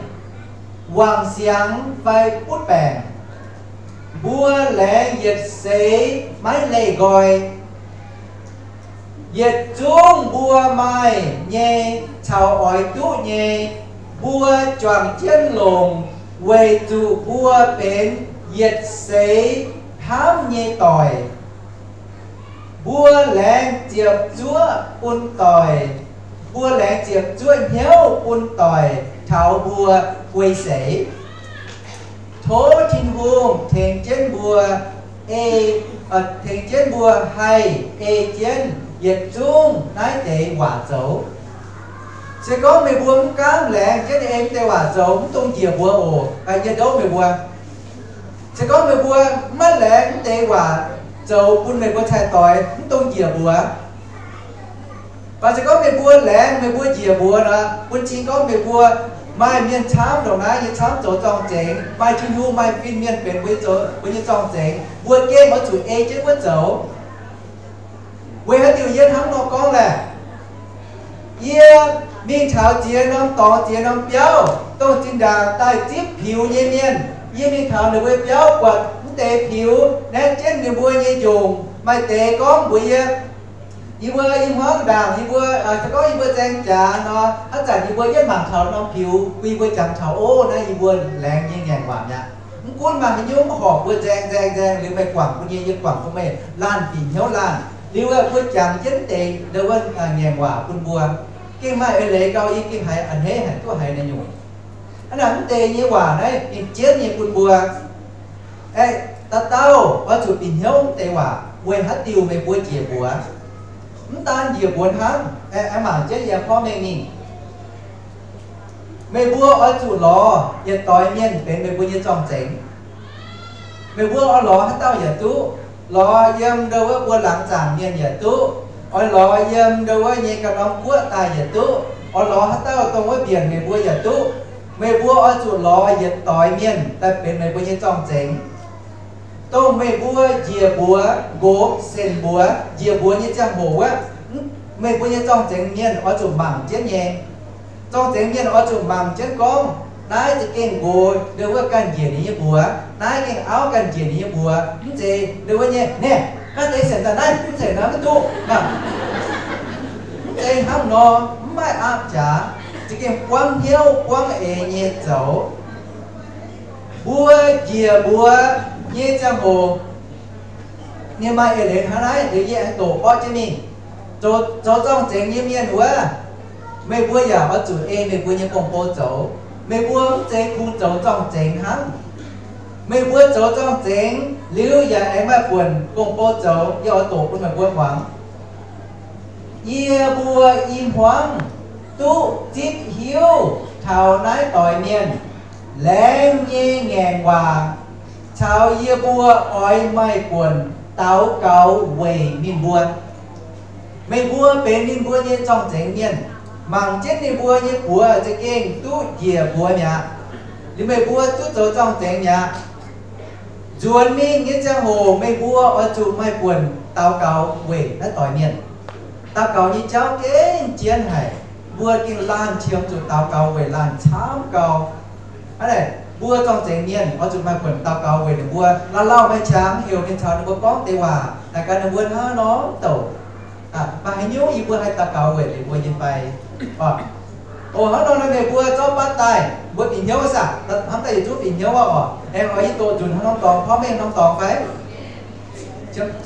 wangc siangx fai butv baengc, mbuo laengz yietc seix maiv leih nqoi. Yietc zungv mbuo maaih nyei caux oix duqv nyei, mbuo juangc jienv longc, weic zuqc mbuo benx yietc seix hnamv nyei doic. Mbuo laengz ziepc zuoqv bun doic, mbuo laengz ziepc zuoqv hnyouv bun doic taux mbuo guei seix. Tov Tin-Hungh tengx jienv mbuo, ei, tengx jienv mbuo haih ei jienv yietc zungv naaiv deix waac zoux. Se gorngv meih mbuo mv gaamv laengz jienv ei mv deix waac zoux, mv dungx njiec mbuox oc, yie ndouv meih mbuo. Se gorngv meih mbuo mv maiv laengz mv deix waac zoux bun meih mbuo cai-doix, mv dungx njiec mbuox. Mv baac se gorngv meih mbuo laengz meih mbuo njiec mbuox nor, bun cing gorngv meih mbuo maaih mienh camv ndongc naaiv nyei camv zoux zorng-zengx, maaih Tin-Hungh maaih fin-mienh benx mbuo nyei zorng-zengx, mbuo gengh oix zuqc ei jienv wuov zoux. Weic haaix diuc yie hnangv nor gorngv laeh? Yie mingh taux ziex norm dorngx ziex norm biauv, dongh zinh ndaangc daaih zipv piux nyei mienh. Yie mingh taux ninh mbuo biauv buatc mv deix piux naetv jienv ninh mbuo nyei njongc. Maaih deix gorngv mbuox yie, yie mbuo i hmuangv ndaangc yie mbuo, se gorngv yie mbuo zaeng jaax nor, haaix zanc yie mbuo yietv mangc taux norm piux, bun yie mbuo jangx taux, ov, naaiv yie mbuo laengz nyei ngaengc waac mi'aqv. Mv gunv maaih haaix nyungc horpc mbuo nzaeng nzaeng nzaeng liuz meih guangc bun yie, yie guangc bun meih, laanh fih hnyouv laanh. Liuz mbuo jangx jienv deix ndau wuov ngaengc waac bun mbuo. Gengh maaih eix leiz gau, yie gengh haiz a'hneiv haic duqv haiz naaiv nyungc. Hnangv naaic mv deix nyei waac naaiv gengh jienv nyei bun mbuo. Aeqv, dauh dauh oix zuqc bieqc hnyouv mv deix waac weic haaix diuc meih mbuo njiec mbuox. Mv daan njiec mbuox hnangv, aengx mangc jienv yie porv mengh mingh. Meih mbuo oix zuqc lorz yietc doix mienh benx meih mbuo nyei zorng-zengx. Meih mbuo oix lorz haaix dauh yaac duqv. Lorz yiem ndau wuov mbuo laangz zaangc mienh yaac duqv. Oix lorz yiem ndau wuov nyei ganh norm guoqv daaih yaac duqv. Oix lorz haaix dauh dongh wuov mbienc meih mbuo yaac duqv. Meih mbuo oix zuqc lorz yietc doix mienh daaih benx meih mbuo nyei zorng-zengx. Dongh meih mbuo njiec mbuox, nqox, sen mbuox, njiec mbuox nyei ziangh hoc wuov, meih mbuo nyei zorng-zengx mienh oix zuqc mangc jienv nyei. Zorng-zengx mienh oix zuqc mangc jienv gorngv, naaiv za'gengh nqox ndau wuov ganh njiec ninh nyei mbuox, naaiv gengh auv ganh njiec ninh nyei mbuox, mv zeiz ndau wuov nyei, naaiv, naaiv deix sienx daaih naaiv, mv zeiz naaiv maiv duqv. Mv zeiz hnangv nor, mv maaih aapv jaax, za'gengh buangv hnyouv buangv eix nyei zoux. Mbuo njiec mbuox nyei ziangh hoc, ninh maaih eix leiz hnangv naaiv, liuz yie aengx doqc borqv jienv mingh. Zoux, zoux zorng-zengx nyei mienh wuov, meih mbuo yaac oix zuqc ei meih mbuo nyei gong-bou zoux. Meih mbuo mv zeiz kungx zoux zorng-zengx hnangv. Meih mbuo zoux zorng-zengx liuz yaac aengx maaih buonc gong-bou zoux, yie oix doqc bun meih mbuo muangx. Yie mbuo i hmuangv duqv zipv hiuv taux naaiv doix mienh laengz nyei ngaengc waac caux yie mbuo oix maaih buonc daux gaux weic ninh mbuo. Meih mbuo benx ninh mbuo nyei zorng-zengx mienh, mangc jienv ninh mbuo nyei buoz za'gengh duqv njiec mbuox mi'aqv. Liuz meih mbuo duqv zoux zorng-zengx mi'aqv. Nzuonx mingh nyei ziangh hoc meih mbuo oix zuqc maaih buonc daux gaux weic naaiv doix mienh. Daux gaux nyei jauv gengh jienv haic. Mbuo gengh laanh qiemx zuqc daux gaux weic laanh camv gau. Hnangv naaic, mbuo zorng-zengx mienh oix zuqc maaih buonc daux gaux weic ninh mbuo. Lauh lauh maaih qangx heuc mienh caux ninh mbuo gorngv deix waac, naaic gan ninh mbuo hnangv nor douc. Maaih haaix nyungc yie mbuo haih daux gaux weic ninh mbuo nyei fai? Oc, hnangv nor meih mbuo zorqv baav daaih, mbuo bieqc hnyouv saah? Hnamv daaih yietc zungv bieqc hnyouv oc. Aengx oix yie doqc nzunc haaix norm dorngx, porv mengh norm dorngx fai?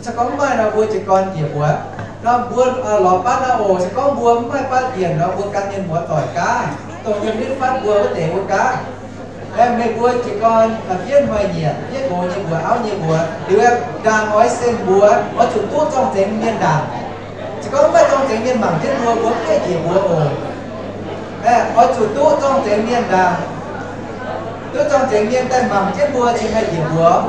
Se gorngv mv maaih nor, mbuo jiez gorn njiec mbuox. Nor mbuo lorz baav naaiv oc. Se gorngv mbuo mv maaih baav njiec nor, mbuo gan mienh muoz doic gaav, dongh yiem nitv fatv mbuo wuov deix wuov gaav. Aeqv, meih mbuo jiez gorn fiev hnoi-nyieqc, fiev nqox nyei mbuox, auv nyei mbuox, liuz ndaangc oix sen mbuox, oix zuqc duqv zorng-zengx mienh ndaangc. Se gorngv mv maaih zorng-zengx mienh mangc jienv mbuo, mbuo mv haih njiec mbuox oc. Aeqv, oix zuqc duqv zorng-zengx mienh ndaangc. Duqv zorng-zengx mienh daaih mangc jienv mbuo cingx haih njiec mbuox.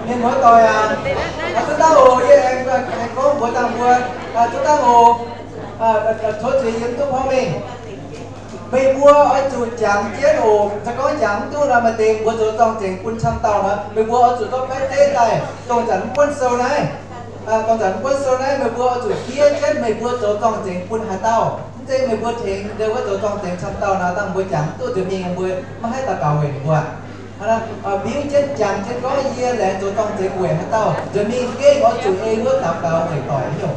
Mienh muoz doic aac, zuov dauh oc. Yie aengx, aengx gorngv mbuox dangh mbuo, zuov dauh oc. Tov zuiz yie mv duqv porv mengh. Meih mbuo oix zuqc jangx jienv oc. Se gorngv jangx mv duqv nor, maaih deix mbuo zoux zorng-zengx bun camv dauh nor, meih mbuo oix zuqc zorqv baeqv zeiv daaih, dongh zanc mv buonv sou naaiv. Dongh zanc mv buonv sou naaiv, meih mbuo oix zuqc fiev jienv meih mbuo zoux zorng-zengx bun haaix dauh. Mv zeiz meih mbuo tengx ndau wuov zoux zorng-zengx camv dauh nor, dangh mbuo jangx mv duqv nza'hmien, mbuo maiv haih daux gaux weic ninh mbuo. Mbiuv jienv jangx jienv gorngv yie laengz zoux zorng-zengx weic haaix dauh, nza'hmien gengh oix zuqc ei wuov daux gaux nzengc doic nyungc.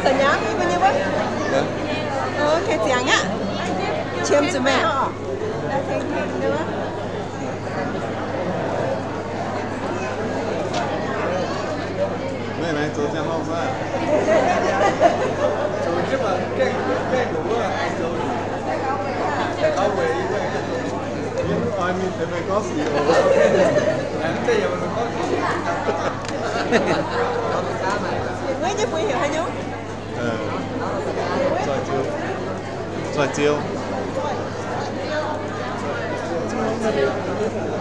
Sav nyangv yie mbuo nyei wuov. Oc, ziangx aqv. Qiemx zuqc meih. Meih laengz zoux ziangh hoc fai? Zoux jienv mv gaengh, gaengh nduqc wuov, zoux. Oix mingh tengx meih gorngv sic oc. Wuov nyei mbuo heuc haaix nyungc? Zoih Ziou. Zoih Ziou.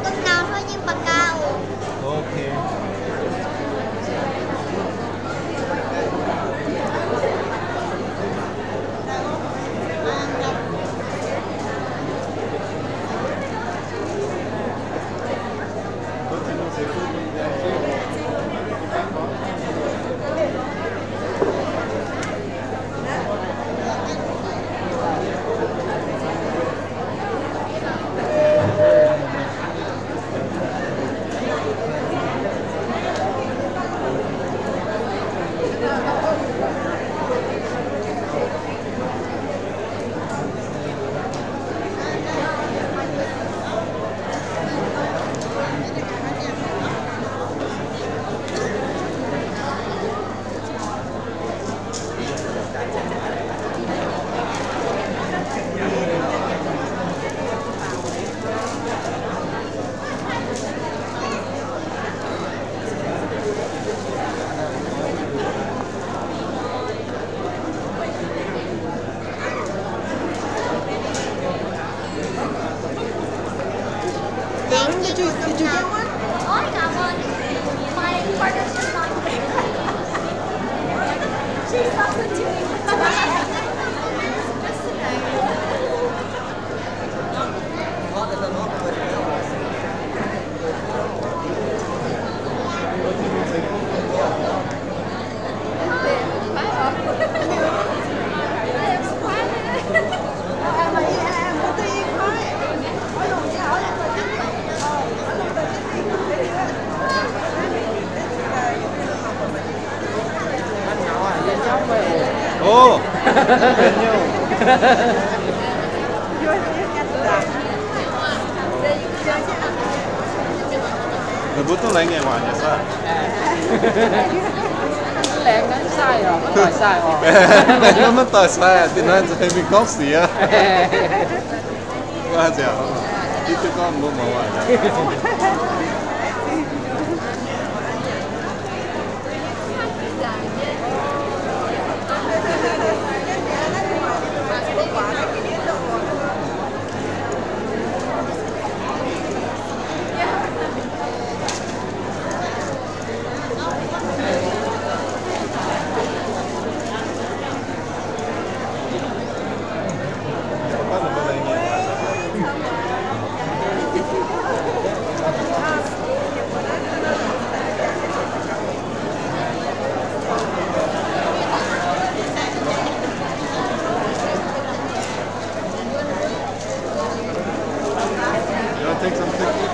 Dongh naux hlo nyei ba'gauh. Ok. Ninh mbuo duqv laengz nyei waac nyei saah? Laengz naaiv sai oc, maiv doix sai oc. Maiv doix sai, da'naaiv nza'hmien mingh gorngv siex. Waac nziaauc, div jienv gorngv mbuo muoz waac nziaauc. You wanna take some pictures?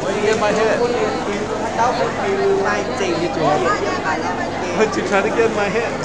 Why you get my hat? What you trying to get my hat?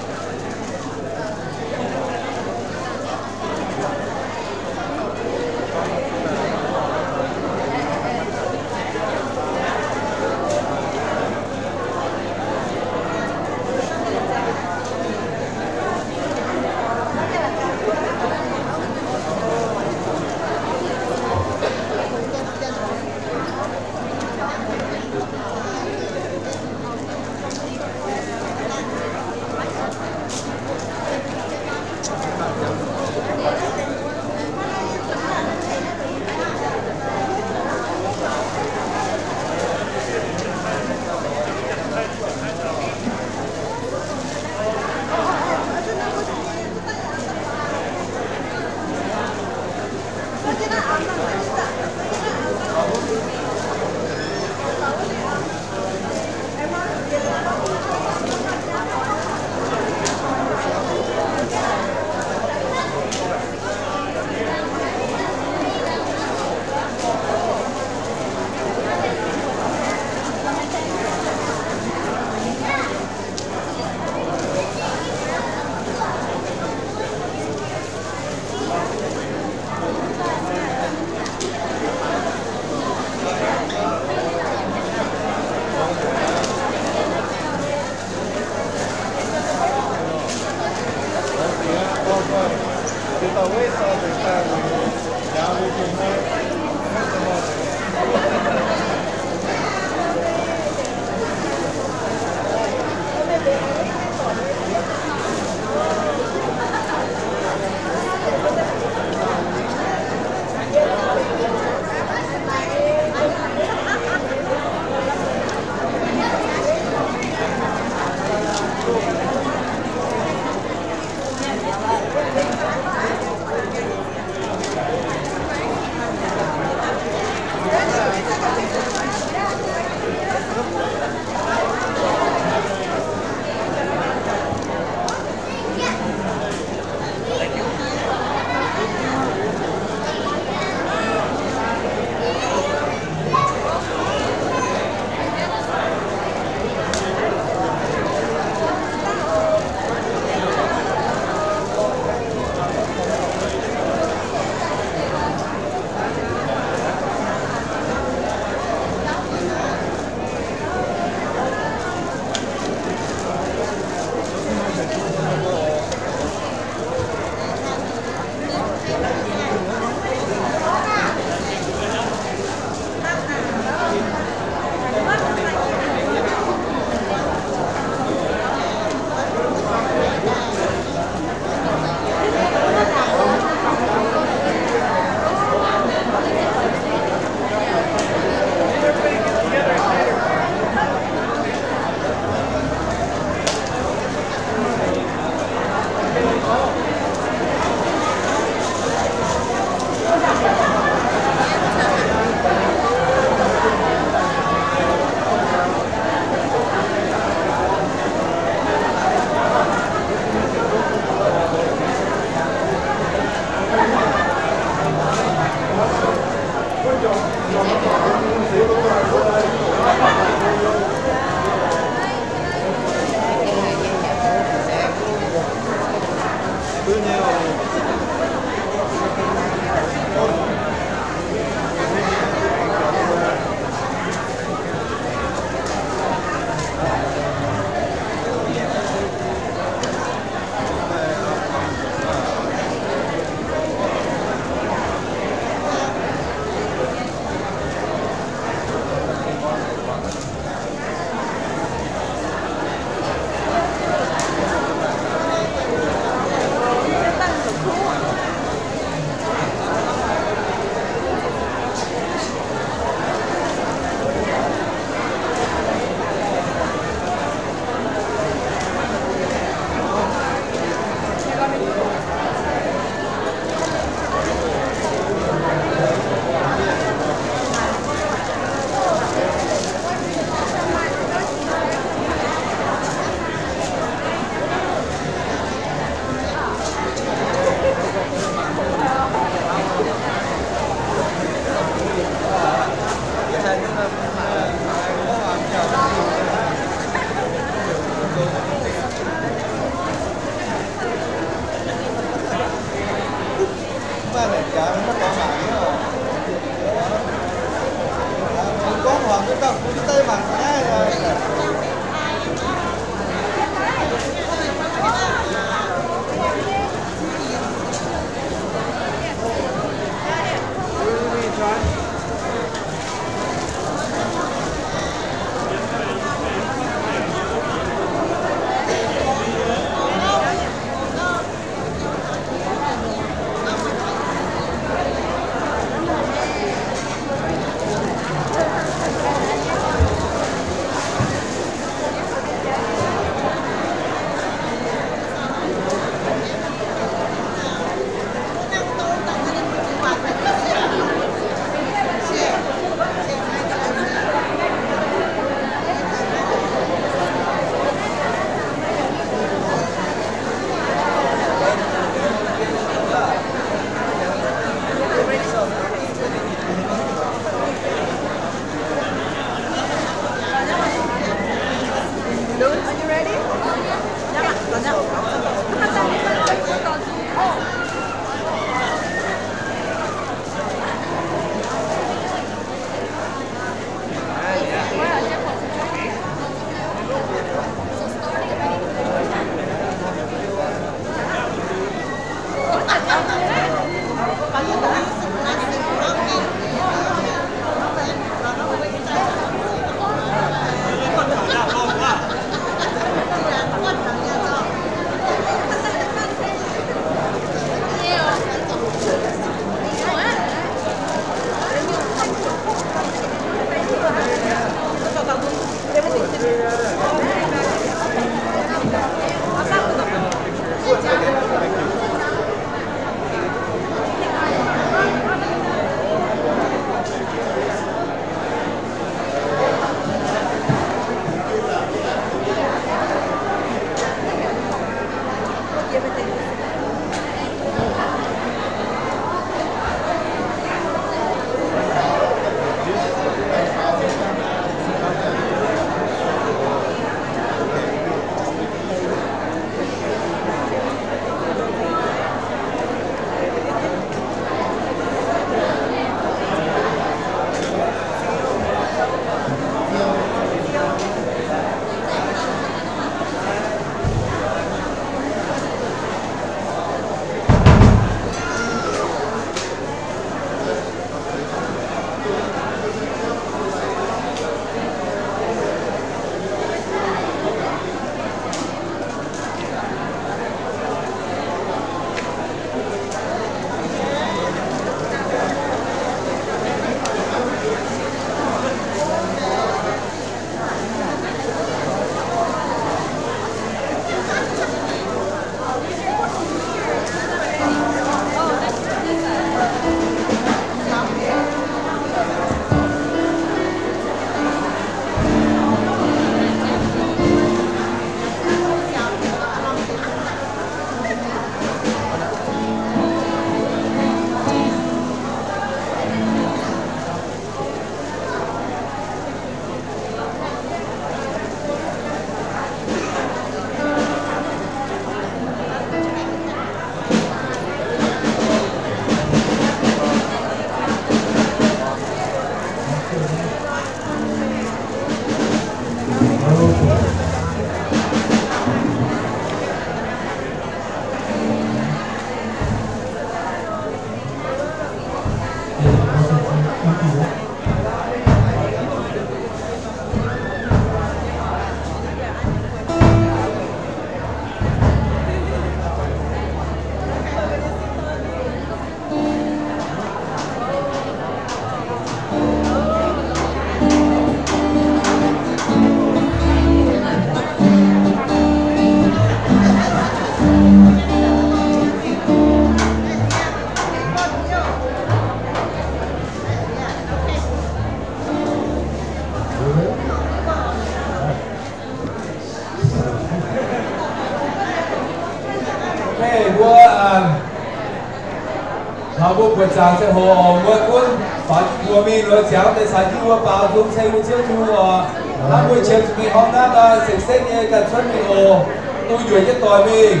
Mbuo buoqc zaangc ziangh hoc oc, mbuo gunv faaux mbuox mingh loz ziangx deix caux jienv mbuo baaux nzung ceng mbuo Ziouv Tin-Hungh oc. Hnangv mbuo qiemx zuqc mingh horngh naaiv nor, sekv-sekv nyei ganh cuotv mingh oc. Dongh yuoqc jienv doic mingh,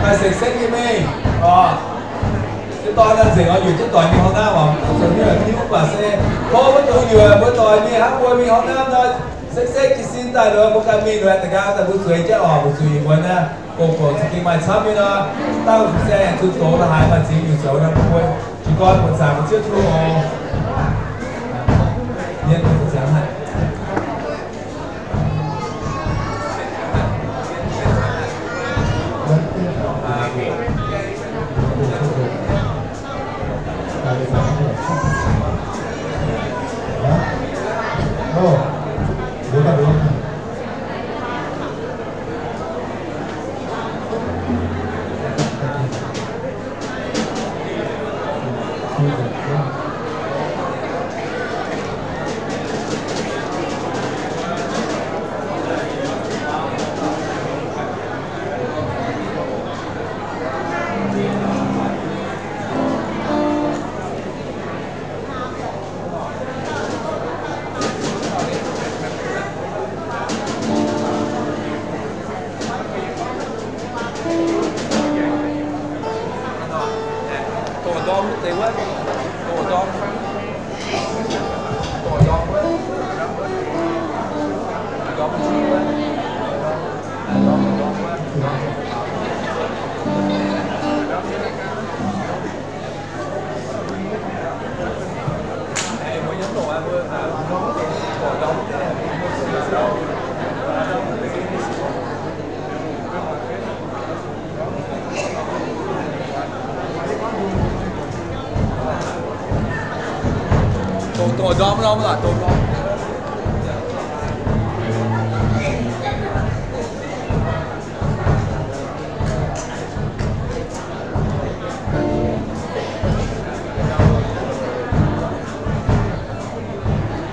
haih sekv-sekv nyei mingh oc. Jienv doic naaiv nzengc oc, yuoqc jienv doic mingh horngh naaiv oc. Mv dungx zuqc hiuv hiuv mv baac se tov mbuo dongh yuoqc mbuo doic mingh hnangv mbuo mingh horngh naaiv nor, sekv-sekv jiez sin daaih nor, mbuo ganh mingh nor, da'nqaang daaih mbuo zueiz jienv oc, mbuo zueiz yiem mbuo naaiv. Gong-zoh za'gengh maaih camv nyei nor, dangh fu-saeng zunh doz la'haaix maaih ziex nyungc zoux nor, mbuo jiez gorn buoqc zaangc mbuo Ziouv Tin-Hungh oc. Mienh mbuo buoqc zaangc haic. Dongh, dongh ndorm nor, mv baac dongh ndorm.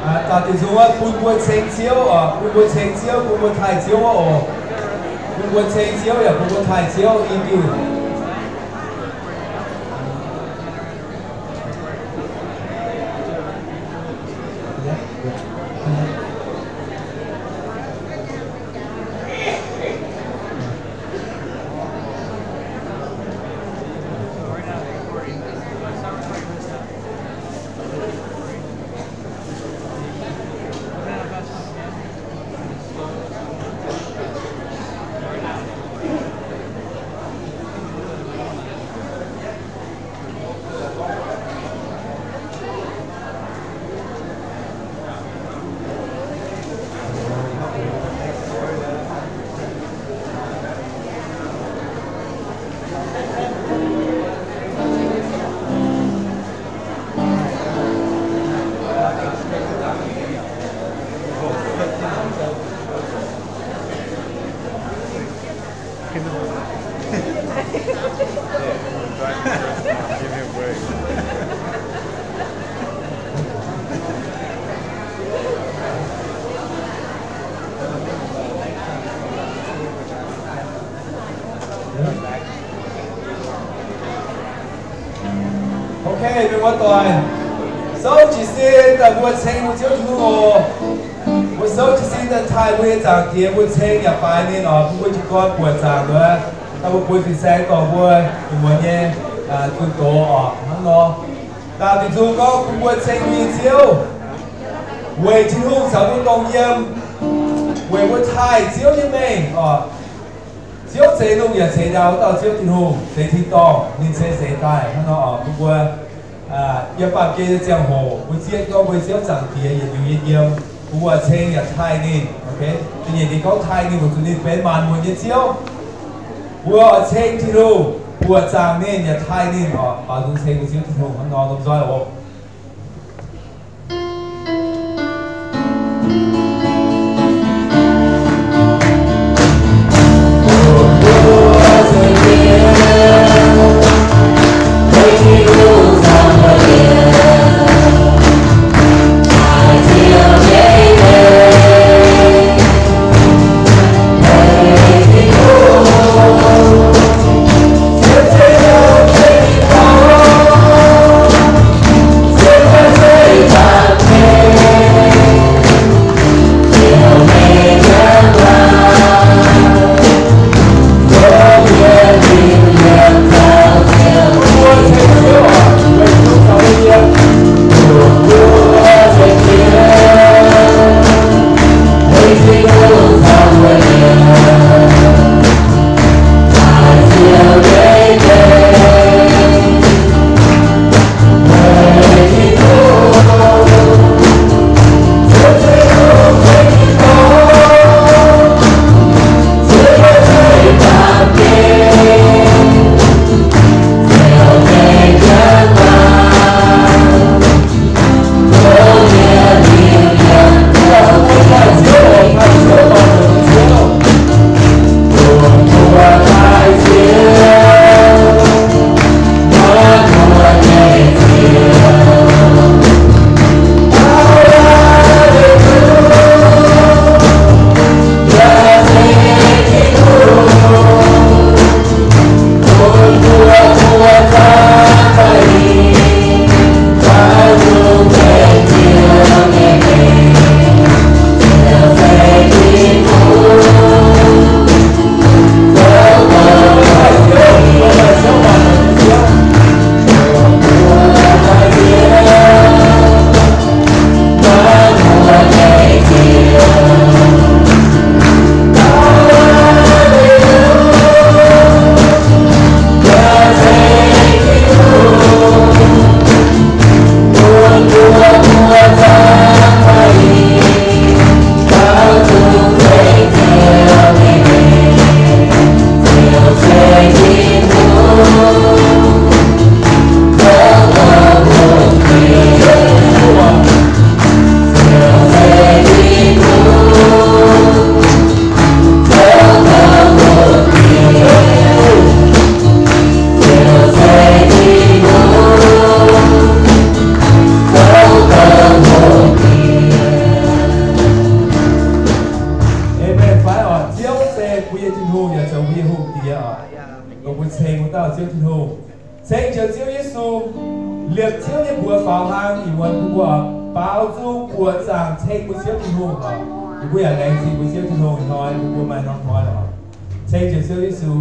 Aa, daaih deix nzung wuov bun mbuo ceng Ziouv oc, bun mbuo ceng Ziouv, bun mbuo taaih Ziouv wuov oc. Bun mbuo ceng Ziouv yaac bun mbuo taaih Ziouv i diuh. Ok, mienh muoz-doic, souv jiez sin daaih mbuo ceng mbuo Ziouv Tin-Hungh oc. Mbuo souv jiez sin daaih taaih mbuo nyei Zaangc Diex, mbuo ceng yaac baaix ninh oc, bun mbuo jiez gorn buoqc zaangc wuov, daaih mbuo bueix fin-saeng dorh mbuo mienh muoz nyei zunh doz oc, hnangv nor. Daaih dingc nzung gorngv bun mbuo ceng mbuo nyei Ziouv, weic Tin-Hungh caux mbuo dongh yiem, weic mbuo taaih Ziouv nyei mengh oc. Ziouv zeix lungh yaac zeix ndau, dauh Ziouv Tin-Hungh zeix tin-dorngh, ninh se zeix daaih. Hnangv nor oc, bun mbuo yiem baamh gen nyei ziangh hoc, mbuo zieqv gorngv mbuo Ziouv Zaangc Diex yietc liuz yiem yiem, bun mbuo ceng yaac taaih ninh. Ok, da'nyeic ninh gorngv taaih ninh weic zuqc ninh benx maanc muotc nyei Ziouv. Mbuo oix ceng Tin-Hungh, buoqc zaangc ninh yaac taaih ninh oc. Baaux nzung ceng mbuo Ziouv Tin-Hungh hnangv nor lomh nzoih oc. Mbuo nyei Tin-Hungh yaac zoux mbuo nyei Hungh Diex oc. Dongh mbuo ceng wuov dauh Ziouv Tin-Hungh, ceng Ziouv Yesu, liepc Ziouv nyei mbuox faaux hlang, ih muonz mbuo baaux nzung buoqc zaangc ceng mbuo Ziouv Tin-Hungh oc. Mbuo yaac laengz zingh mbuo Ziouv Tin-Hungh hnoi, mbuo maaih norm hnoi oc. Ceng Ziouv Yesu.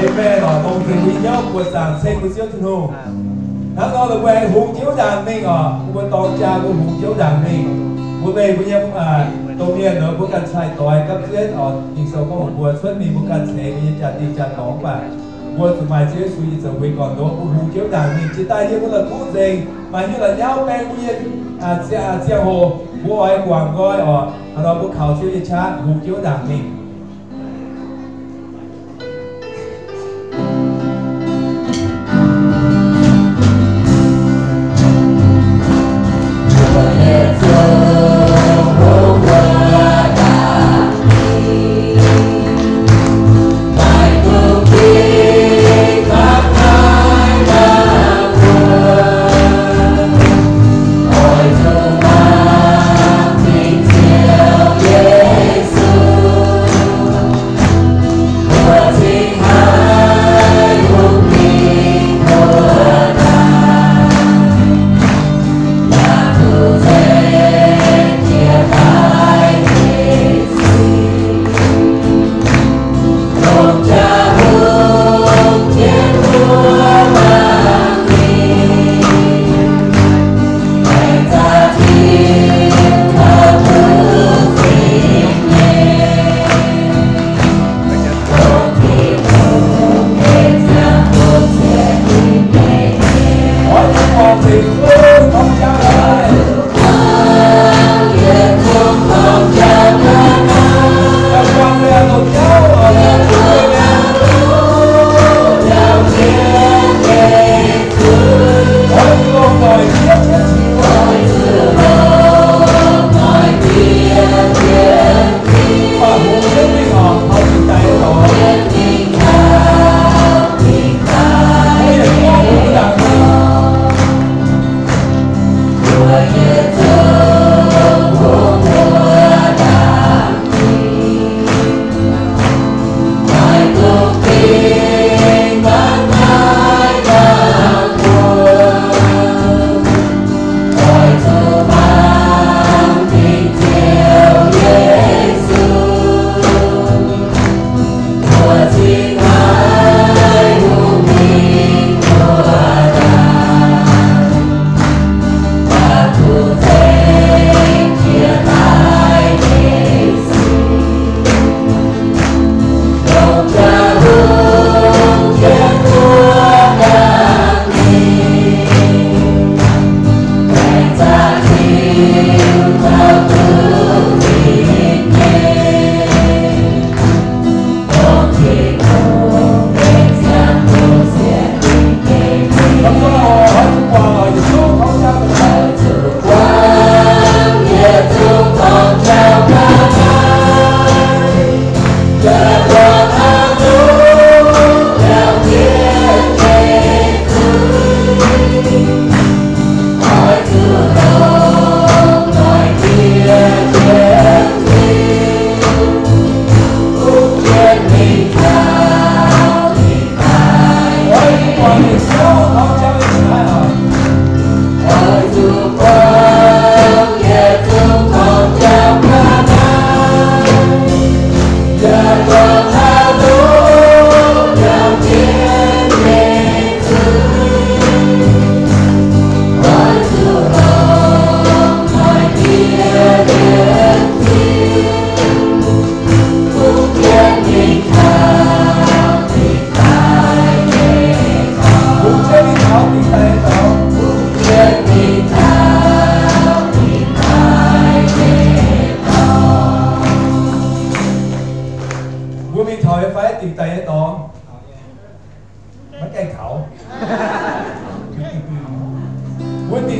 Amen. Longc nzengc mbuo nyei hnyouv buoqc zaangc ceng mbuo Ziouv Tin-Hungh. Hnangv nor la'guaih hungx jienv ndaangc mingh oc. Mbuo dorng jaa mbuo hungx jienv ndaangc mingh. Mbuo leih mbuo nyei, aa, domh mienh nor mbuo ganh cai-doix gapv jienv oc. Ging-Sou gorngv mbuo cuotv mingh mbuo ganh ceix mbuo nyei jaa-dingh jaa-dorngx mv baac mbuo zuqc maaih Ziouv Yesu nyei zoux wei gorn ndoqv, mbuo hungx jienv ndaangc mingh. Jiex daaih yie mbuo la'kuqv nzengc, maaih nyei la'nyauv baeng mbuo nyei, aa, ziangh, aa, ziangh hoc mbuo oix guangc nqoi oc. Hnangv nor mbuo kaux Ziouv nyei qaqv hungx jienv ndaangc mingh.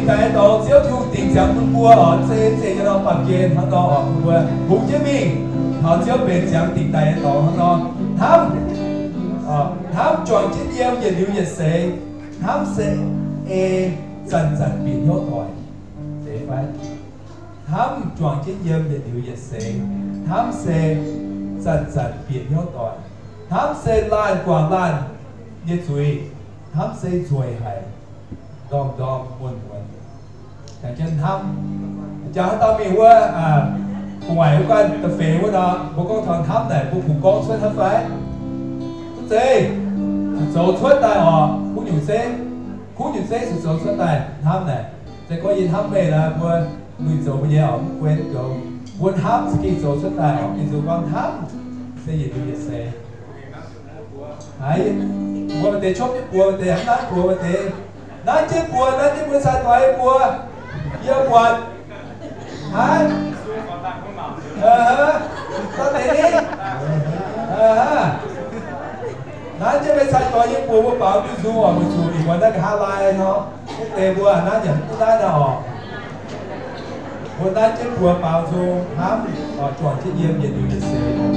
daaih nyei dorngx, Ziouv Tin-Hungh dingc ziangx bun mbuo oc. Zeiz, zeiz nyei nor, baamh gen hnangv nor oc, mbuo hungx jienv mingh taux Ziouv benx ziangx dingc daaih nyei dorngx hnangv nor. Hnamv, hnamv juangc jienv yiem yietc liuz yietc seix. Hnamv se ei zanc-zanc bieqc hnyouv doic. Zeiz fai? Hnamv juangc jienv yiem yietc liuz yietc seix. Hnamv se zanc-zanc bieqc hnyouv doic. Hnamv se laanh guangc laanh nyei zuiz. Hnamv se nzueic haic, ndorm-ndorm muonz-muonz. Jangx jienv hnamv. Jangx haaix dauh mingh wuov, gu'nguaaic wuov ganh da'feix wuov nor, mbuo gorngv taux hnamv naaic, mbuo kungx gorngv cuotv hnangv fai? Mv zeiz. Zuqc zoux cuotv daaih oc. Kuv nyungc zeiv, kuv nyungc zeiv zuqc zoux cuotv daaih hnamv naaic. Se gorngv yie hnamv meih nor, mbuo luih zoux mbuo nyei oc, mv guen goux. Mbuo hnamv za'gengh zoux cuotv daaih oc. Ging-Sou gorngv hnamv se yietc liuz yietc seix. Haiz, mbuo maaih deix copv jienv buoz, maaih deix mv nanv buoz, maaih deix nanv jienv buoz, nanv jienv mbuo cai-doix nyei buoz, yie buatc. Haiz, dauh deix ni, nanv jienv mbuo cai-doix nyei buoz, mbuo baaux duqv nzung oc, mbuo zuqc mingh wuov naaiv nqa'haav lai nor, mv deix mbuo nanv yaac mv duqv nanv oc. Mbuo nanv jienv buoz baaux nzung hnamv oc, juangc jienv yiem yietc liuz yietc seix oc.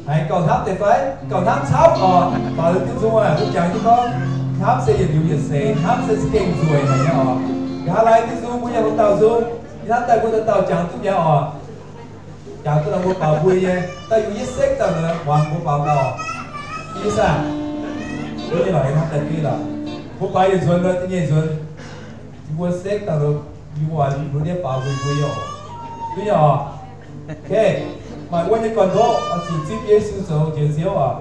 Haiz gauh hnamv deix fai? Gauh hnamv camv oc. Baac Tin-Hungh aac, mbuo jangx jienv gorngv, hnamv se yietc liuz yietc seix, hnamv se za'gengh nzueic haic nyei oc. Nqa'haav laai Tin-Hungh mbuo yiem wuov dauh nzung, yie hnamv daaih mbuo dauh dauh jangx duqv mi'aqv oc. Jangx duqv nor mbuo baaux mbui nyei, daaih yungz yietc sekv dauh nor muangx mbuo baaux gau. Yie saah? Mbuo nyei lorqc, yie hnamv daaih duqv lorqc. Mbuo baaux yietc nzuonx nor, da'nyeic nzuonx, mbuo sekv dauh nor, yie mbuo, mbuo ndiev baaux mbui mbui nyei oc. Duqv nyei oc. Okay, maaih wuov nyei gorn-ndoqv oix zuqc zipv Yesu zoux njoux Ziouv oc.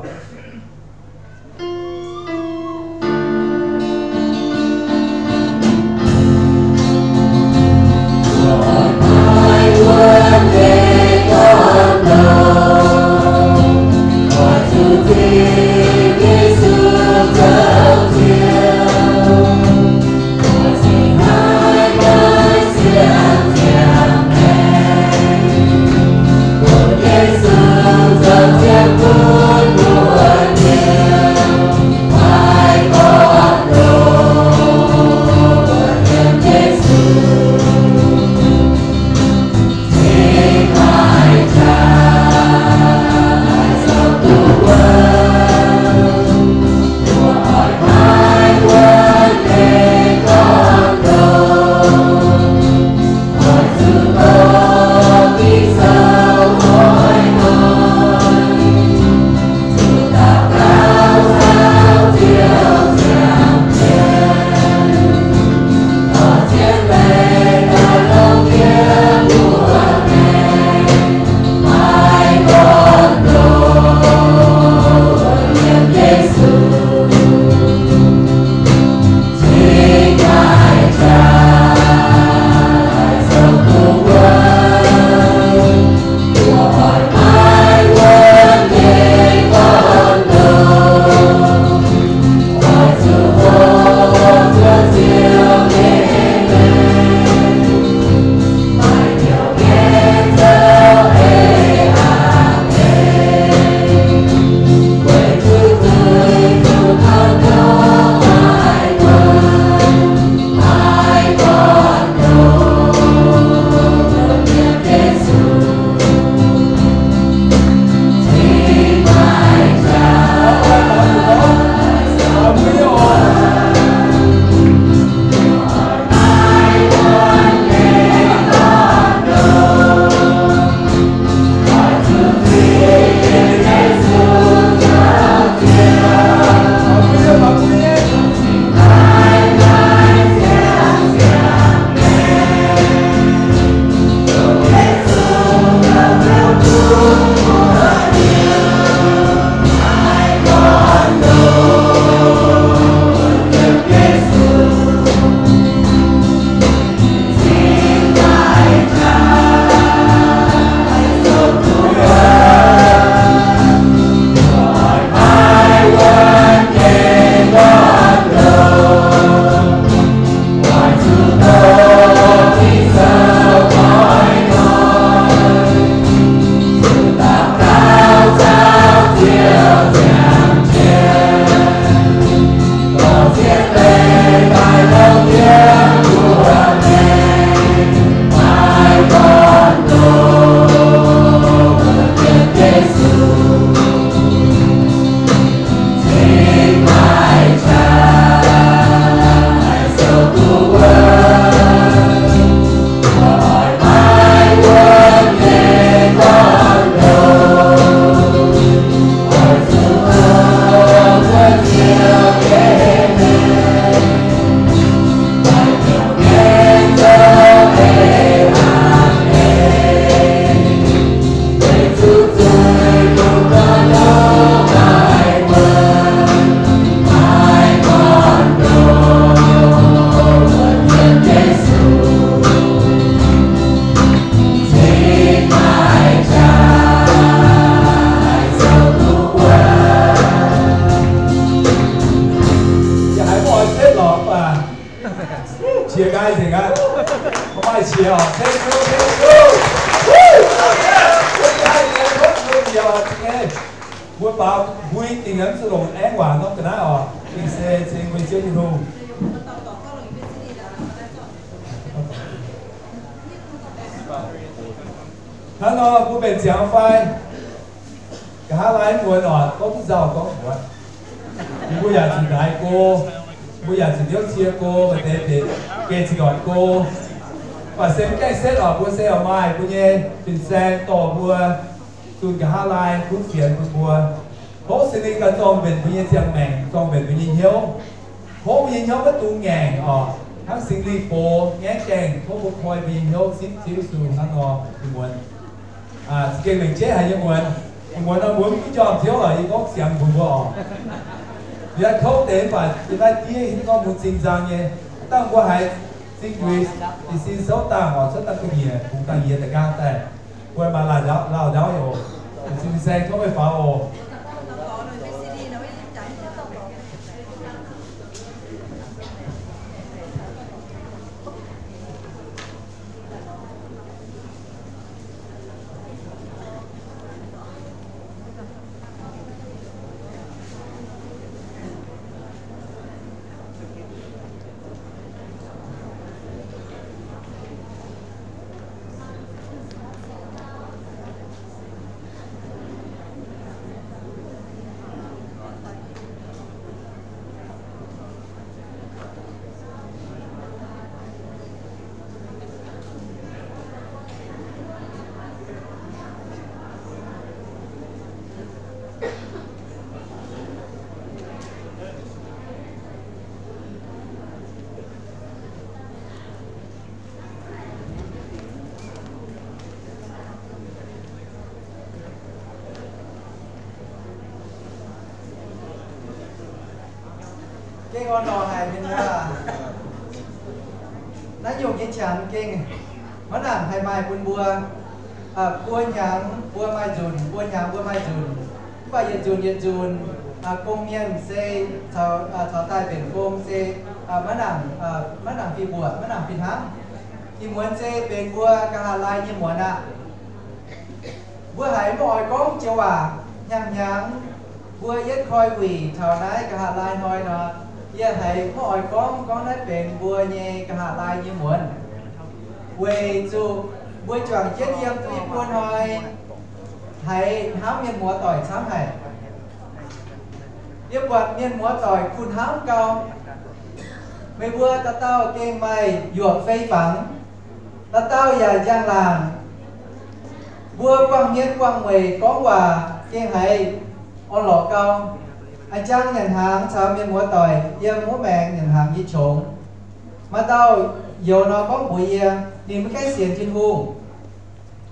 Yie haiz mv oix setv lorqc mv baac qiex nqaai nzengc aqv. Mv maaih qiex oc. Thank you, thank you. Mbuo baaux mbui dingc mv zuqc longc aengv waac norm ga'naaiv oc. Dingc se ceng mbuo Ziouv Tin-Hungh. Hnangv nor mbuo mbenc ziangx fai? Nqa'haav laai muonz oc, gorngv mv nzauh gorngv muonz. Yie mbuo yaac zuqc ndaix go, mbuo yaac zuqc ndiouv cie go, maaih deix deix geh zinh ndoic go. Mv baac se mv gaengh setv oc, mbuo se oix maaih mbuo nyei fin-saeng dorh mbuo dunh nqa'haav laai gunv fienx bun mbuo. Tov Singx Lingh ganh zorng mbenc mbuo nyei ziangh maengc, zorng mbenc mbuo nyei hnyouv. Tov mbuo nyei hnyouv maiv dungx ngaengc oc. Hnangv Singx Lingh box ngaengv gaengh, tov mbuo koi mbuo nyei hnyouv zipv Ziouv Yesu hnangv nor. Ih muonz za'gengh lengc jeiv haic nyei muonz. Ih muonz nor mbuo mv duqv njormh Ziouv lorqc, yie gorngv siangx mbuox mbuo oc. Yie kouv deix mv baac yie naaiv diev hiuv gorngv mbuo zinh nzang nyei. Dangh mbuo haiz zingh yuiz, ih sin souv dangh oc, souv dangh ga'nyiec, bungx dangh yie daaih nqaang daaih. Mbuo maaih lauh ndauv, lauh ndauv nyei oc. Zinh saeng tov meih faaux oc. Gengh orn-lorqc haic mienh muoz. Naaiv nyungc nyei qangx gengh maiv nangc haih maaih bun mbuo. Buo hnyangx mbuo maaih nzunc, buo hnyangx mbuo maaih nzunc. Mv baac yietc nzunc yietc nzunc, gong-mienh se caux daaih mbenc gong se maiv nangc, maiv nangc fih mbuoqc, maiv nangc fih hnangv. Ih muonz se benx mbuo nqa'haav laai nyei muonz aqv. Mbuo haiz maiv oix gorngv joux waac hnyangx-hnyangx, mbuo yietv koi wuic taux naaiv nqa'haav laai hnoi nor, yie haiz maiv oix gorngv, gorngv naaiv benx mbuo nyei nqa'haav laai nyei muonz. Weic zuqc mbuo juangc jienv yiem duqv i buo hnoi, haiz hnamv mienh muoz doic camv haic. Yie buatc mienh muoz doic kuh hnamv gau. Meih mbuo dauh dauh gengh maaih yuoqc fei fangx, dauh dauh yaac njang-laangc. Mbuo buangh hmien buangh mueic gorngv waac gengh haiz orn-lorqc gau. A'jang nyanc hnaangx caux mienh muoz doic yiem wuov maengx nyanc hnaangx nyei qongx. Maaih dauh youz nor gorngv mbuox yie, ninh maiv gaengh sienx Tin-Hungh.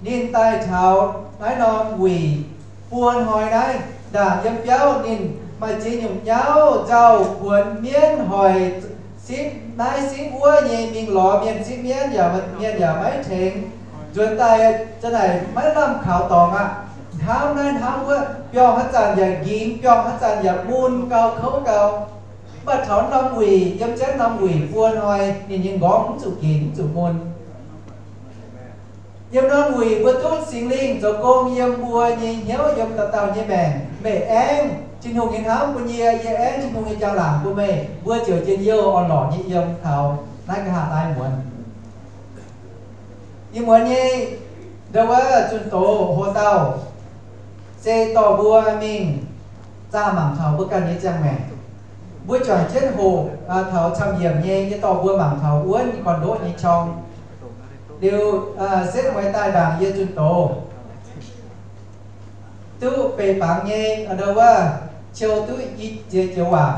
Ninh daaih taux naaiv norm wuic buo hnoi naaiv, ndaangc yiem biauv ninh maaih ziex nyungc nyauv nzauh kuonx mienv hoic sipv naaiv sipv wuov nyei mingh lorz mienh sipv mienv, yaac mienh yaac maiv tengx. Nzuonx daaih za'naaic maiv lamh kaux dorngx aqv. Hnamv naaiv hnamv wuov, biorngh haaix zanc yaac nqingx, biorngh haaix zanc yaac mun gau kouv gau. Mv baac taux norm wuic, yiem jienv norm wuic buo hnoi, ninh nyei nqorngv mv zuqc nqingx mv zuqc mun. Yiem norm wuic mbuo duqv Singx Lingh zoux gong yiem mbuo nyei hnyouv, yiem dauh dauh nyei maengc. Meih aengv Tin-Hungh nyei hnamv bun yie, yie aengv Tin-Hungh nyei njang-laangc bun meih, mbuo ziouc njien-youh orn-lorqc nyei yiem taux naaiv nqa'haav laai muonz. Ih muonz nyei ndo wuov zunh doz hoc dauh se dorh mbuo mingh zaah mangc taux mbuo ganh nyei ziangh maengc. Mbuo juangc jienv hoqc taux camv-yiemc nyei, yie dorh mbuo mangc taux wuonv gorn-ndoqv nyei qorng. Liuz setv mueiz daaih ndaangc yie zunh doz duqv beic bangc nyei ndo wuov, ciou duqv i ziex joux waac,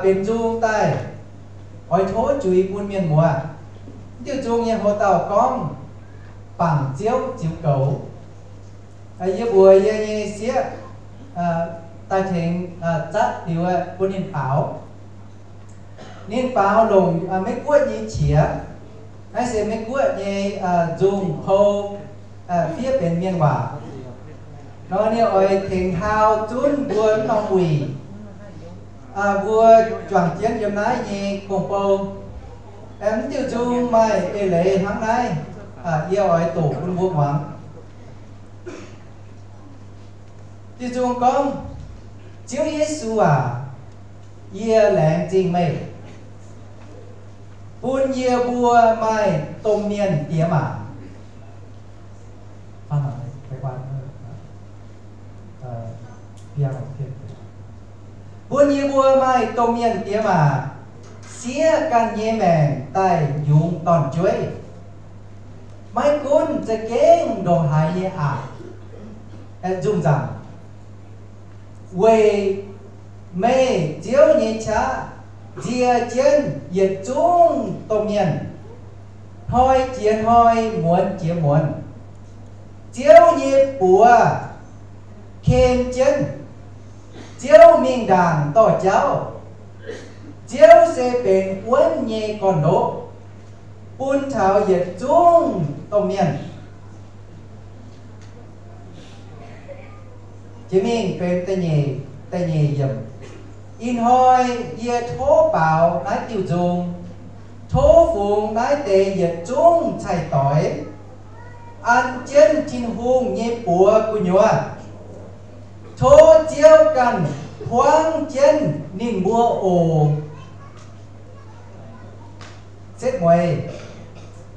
benx nzung daaih oix tov juix bun mienh muoz. Mv diuh nzung nyei hoc dauh gorngv, Bangc Ziouv ziux goux. Yie mbuox yie nyei sieqv daaih tengx zatv liuz bun ninh baaux. Ninh baaux longc Meiv Guoqv nyei qiex. Naaiv se Meiv Guoqv nyei nzung pou fiev benx mienh waac. Nor ninh oix tengx hau zunv mbuo norm wuic, mbuo juangc jienv yiem naaiv nyei gong-bou. Mv diuh nzung maaih eix leiz hnangv naaiv, yie oix doqc bun mbuo muangx. Diuh nzung gorngv, Ziouv Yesu aac, yie laengz zingh meih, bun yie mbuo maaih domh mienh diex maac. Bun yie mbuo maaih domh mienh diex maac siev ganh nyei maengc daaih yungz dorn-jueiv. Maiv gunv za'gengh ndongc haaix nyei aqc, nzungh nzangc, weic meih Ziouv nyei qaqv nzie jienv yietc zungv domh mienh, hnoi jiex hnoi, muonz jiex muonz. Ziouv nyei buoz ken jienv. Ziouv mingh ndaangc dorh jauv. Ziouv se benx wuonv nyei gorn-ndoqv bun taux yietc zungv domh mienh. Jiex mingh benx da'nyeic, da'nyeic yiemc. Ih hnoi yie tov baaux naaiv diuh nzung, tov fungx naaiv deix yietc zungv cai-doix an jienv Tin-Hungh nyei buoz gu'nyuoz. Tov Ziouv ganh buangv jienv ninh mbuo oc. Setv mueiz,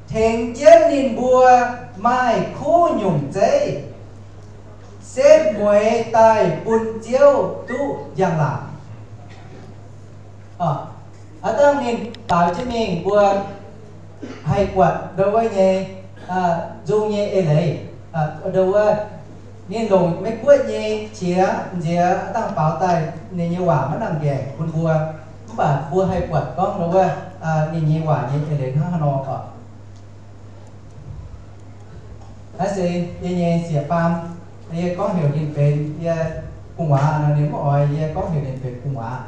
tengx jienv ninh mbuo maaih kuv nyungc zeiv, setv mueiz daaih bun Ziouv duqv njang-laangc. Aav dangh ninh baaux jienv mingh mbuo haih buatc ndo wuov nyei, nzung nyei eix leiz, ndo wuov, ninh longc Meiv Guoqv nyei qiex nziex aav dangh baaux daaih ninh nyei waac maiv nangc nqaengc bun mbuo, mv baac mbuo haih buatc gorngv ndo wuov, ninh nyei waac nyei eix leiz hnangv haaix nor oc. Naaiv se yie nyei sieqv-faam, yie gorngv heuc ninh benx yie gu'nguaaz nor, ninh mv oix yie gorngv heuc ninh benx gu'nguaaz.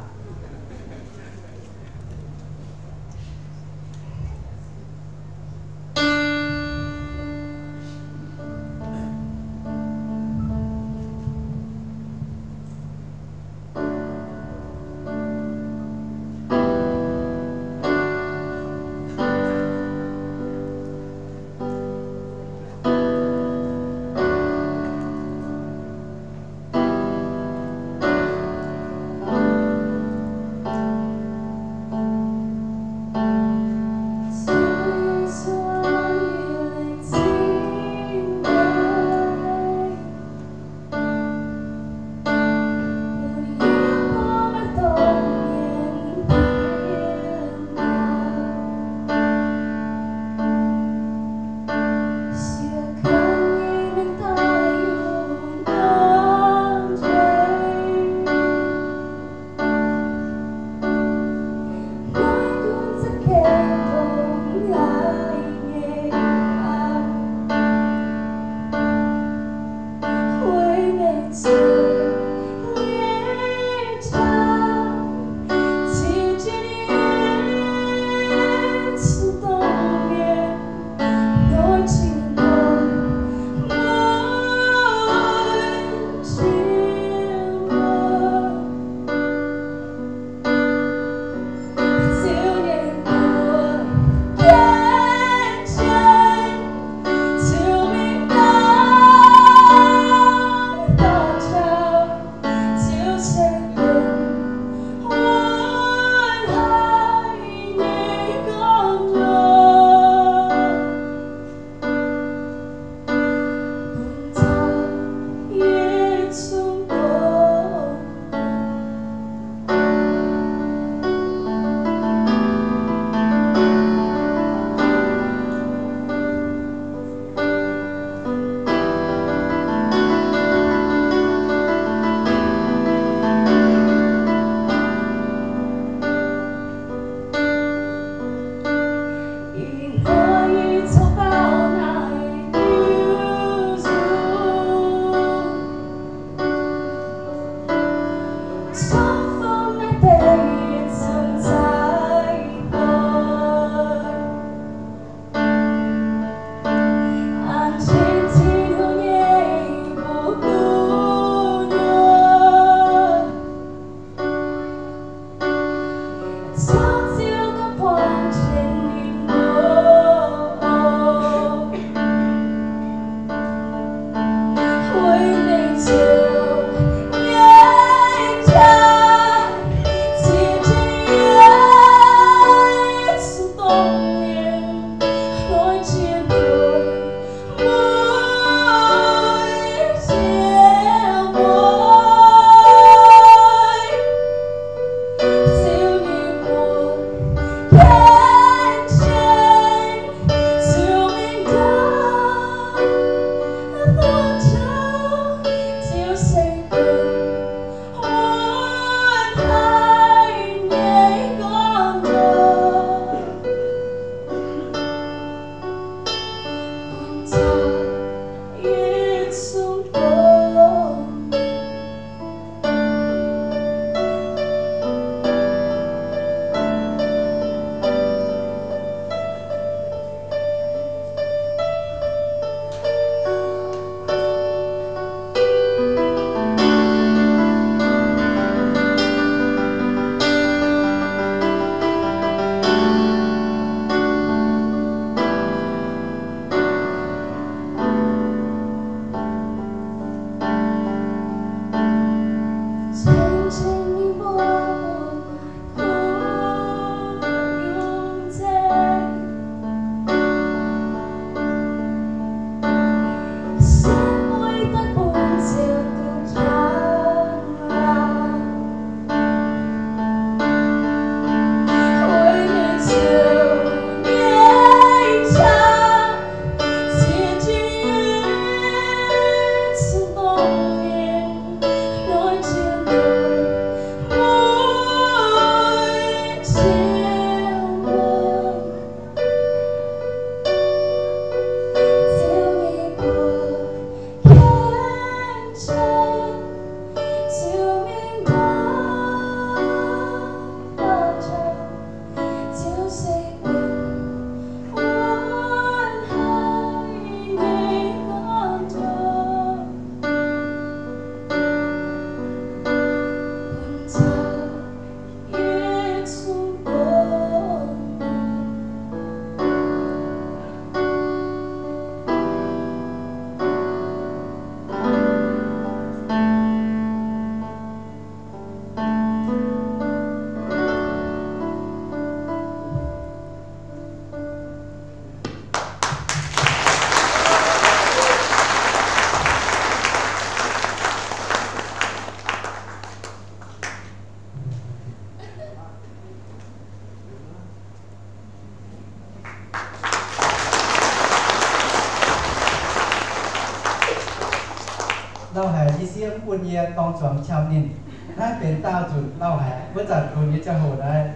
haic, yie sieqv mv bun yie dorng zuangx qam ninh. Naaiv benx daauh nzunc lauh haic. Wuov zanc lunx nyei ziangh hoc naaiv,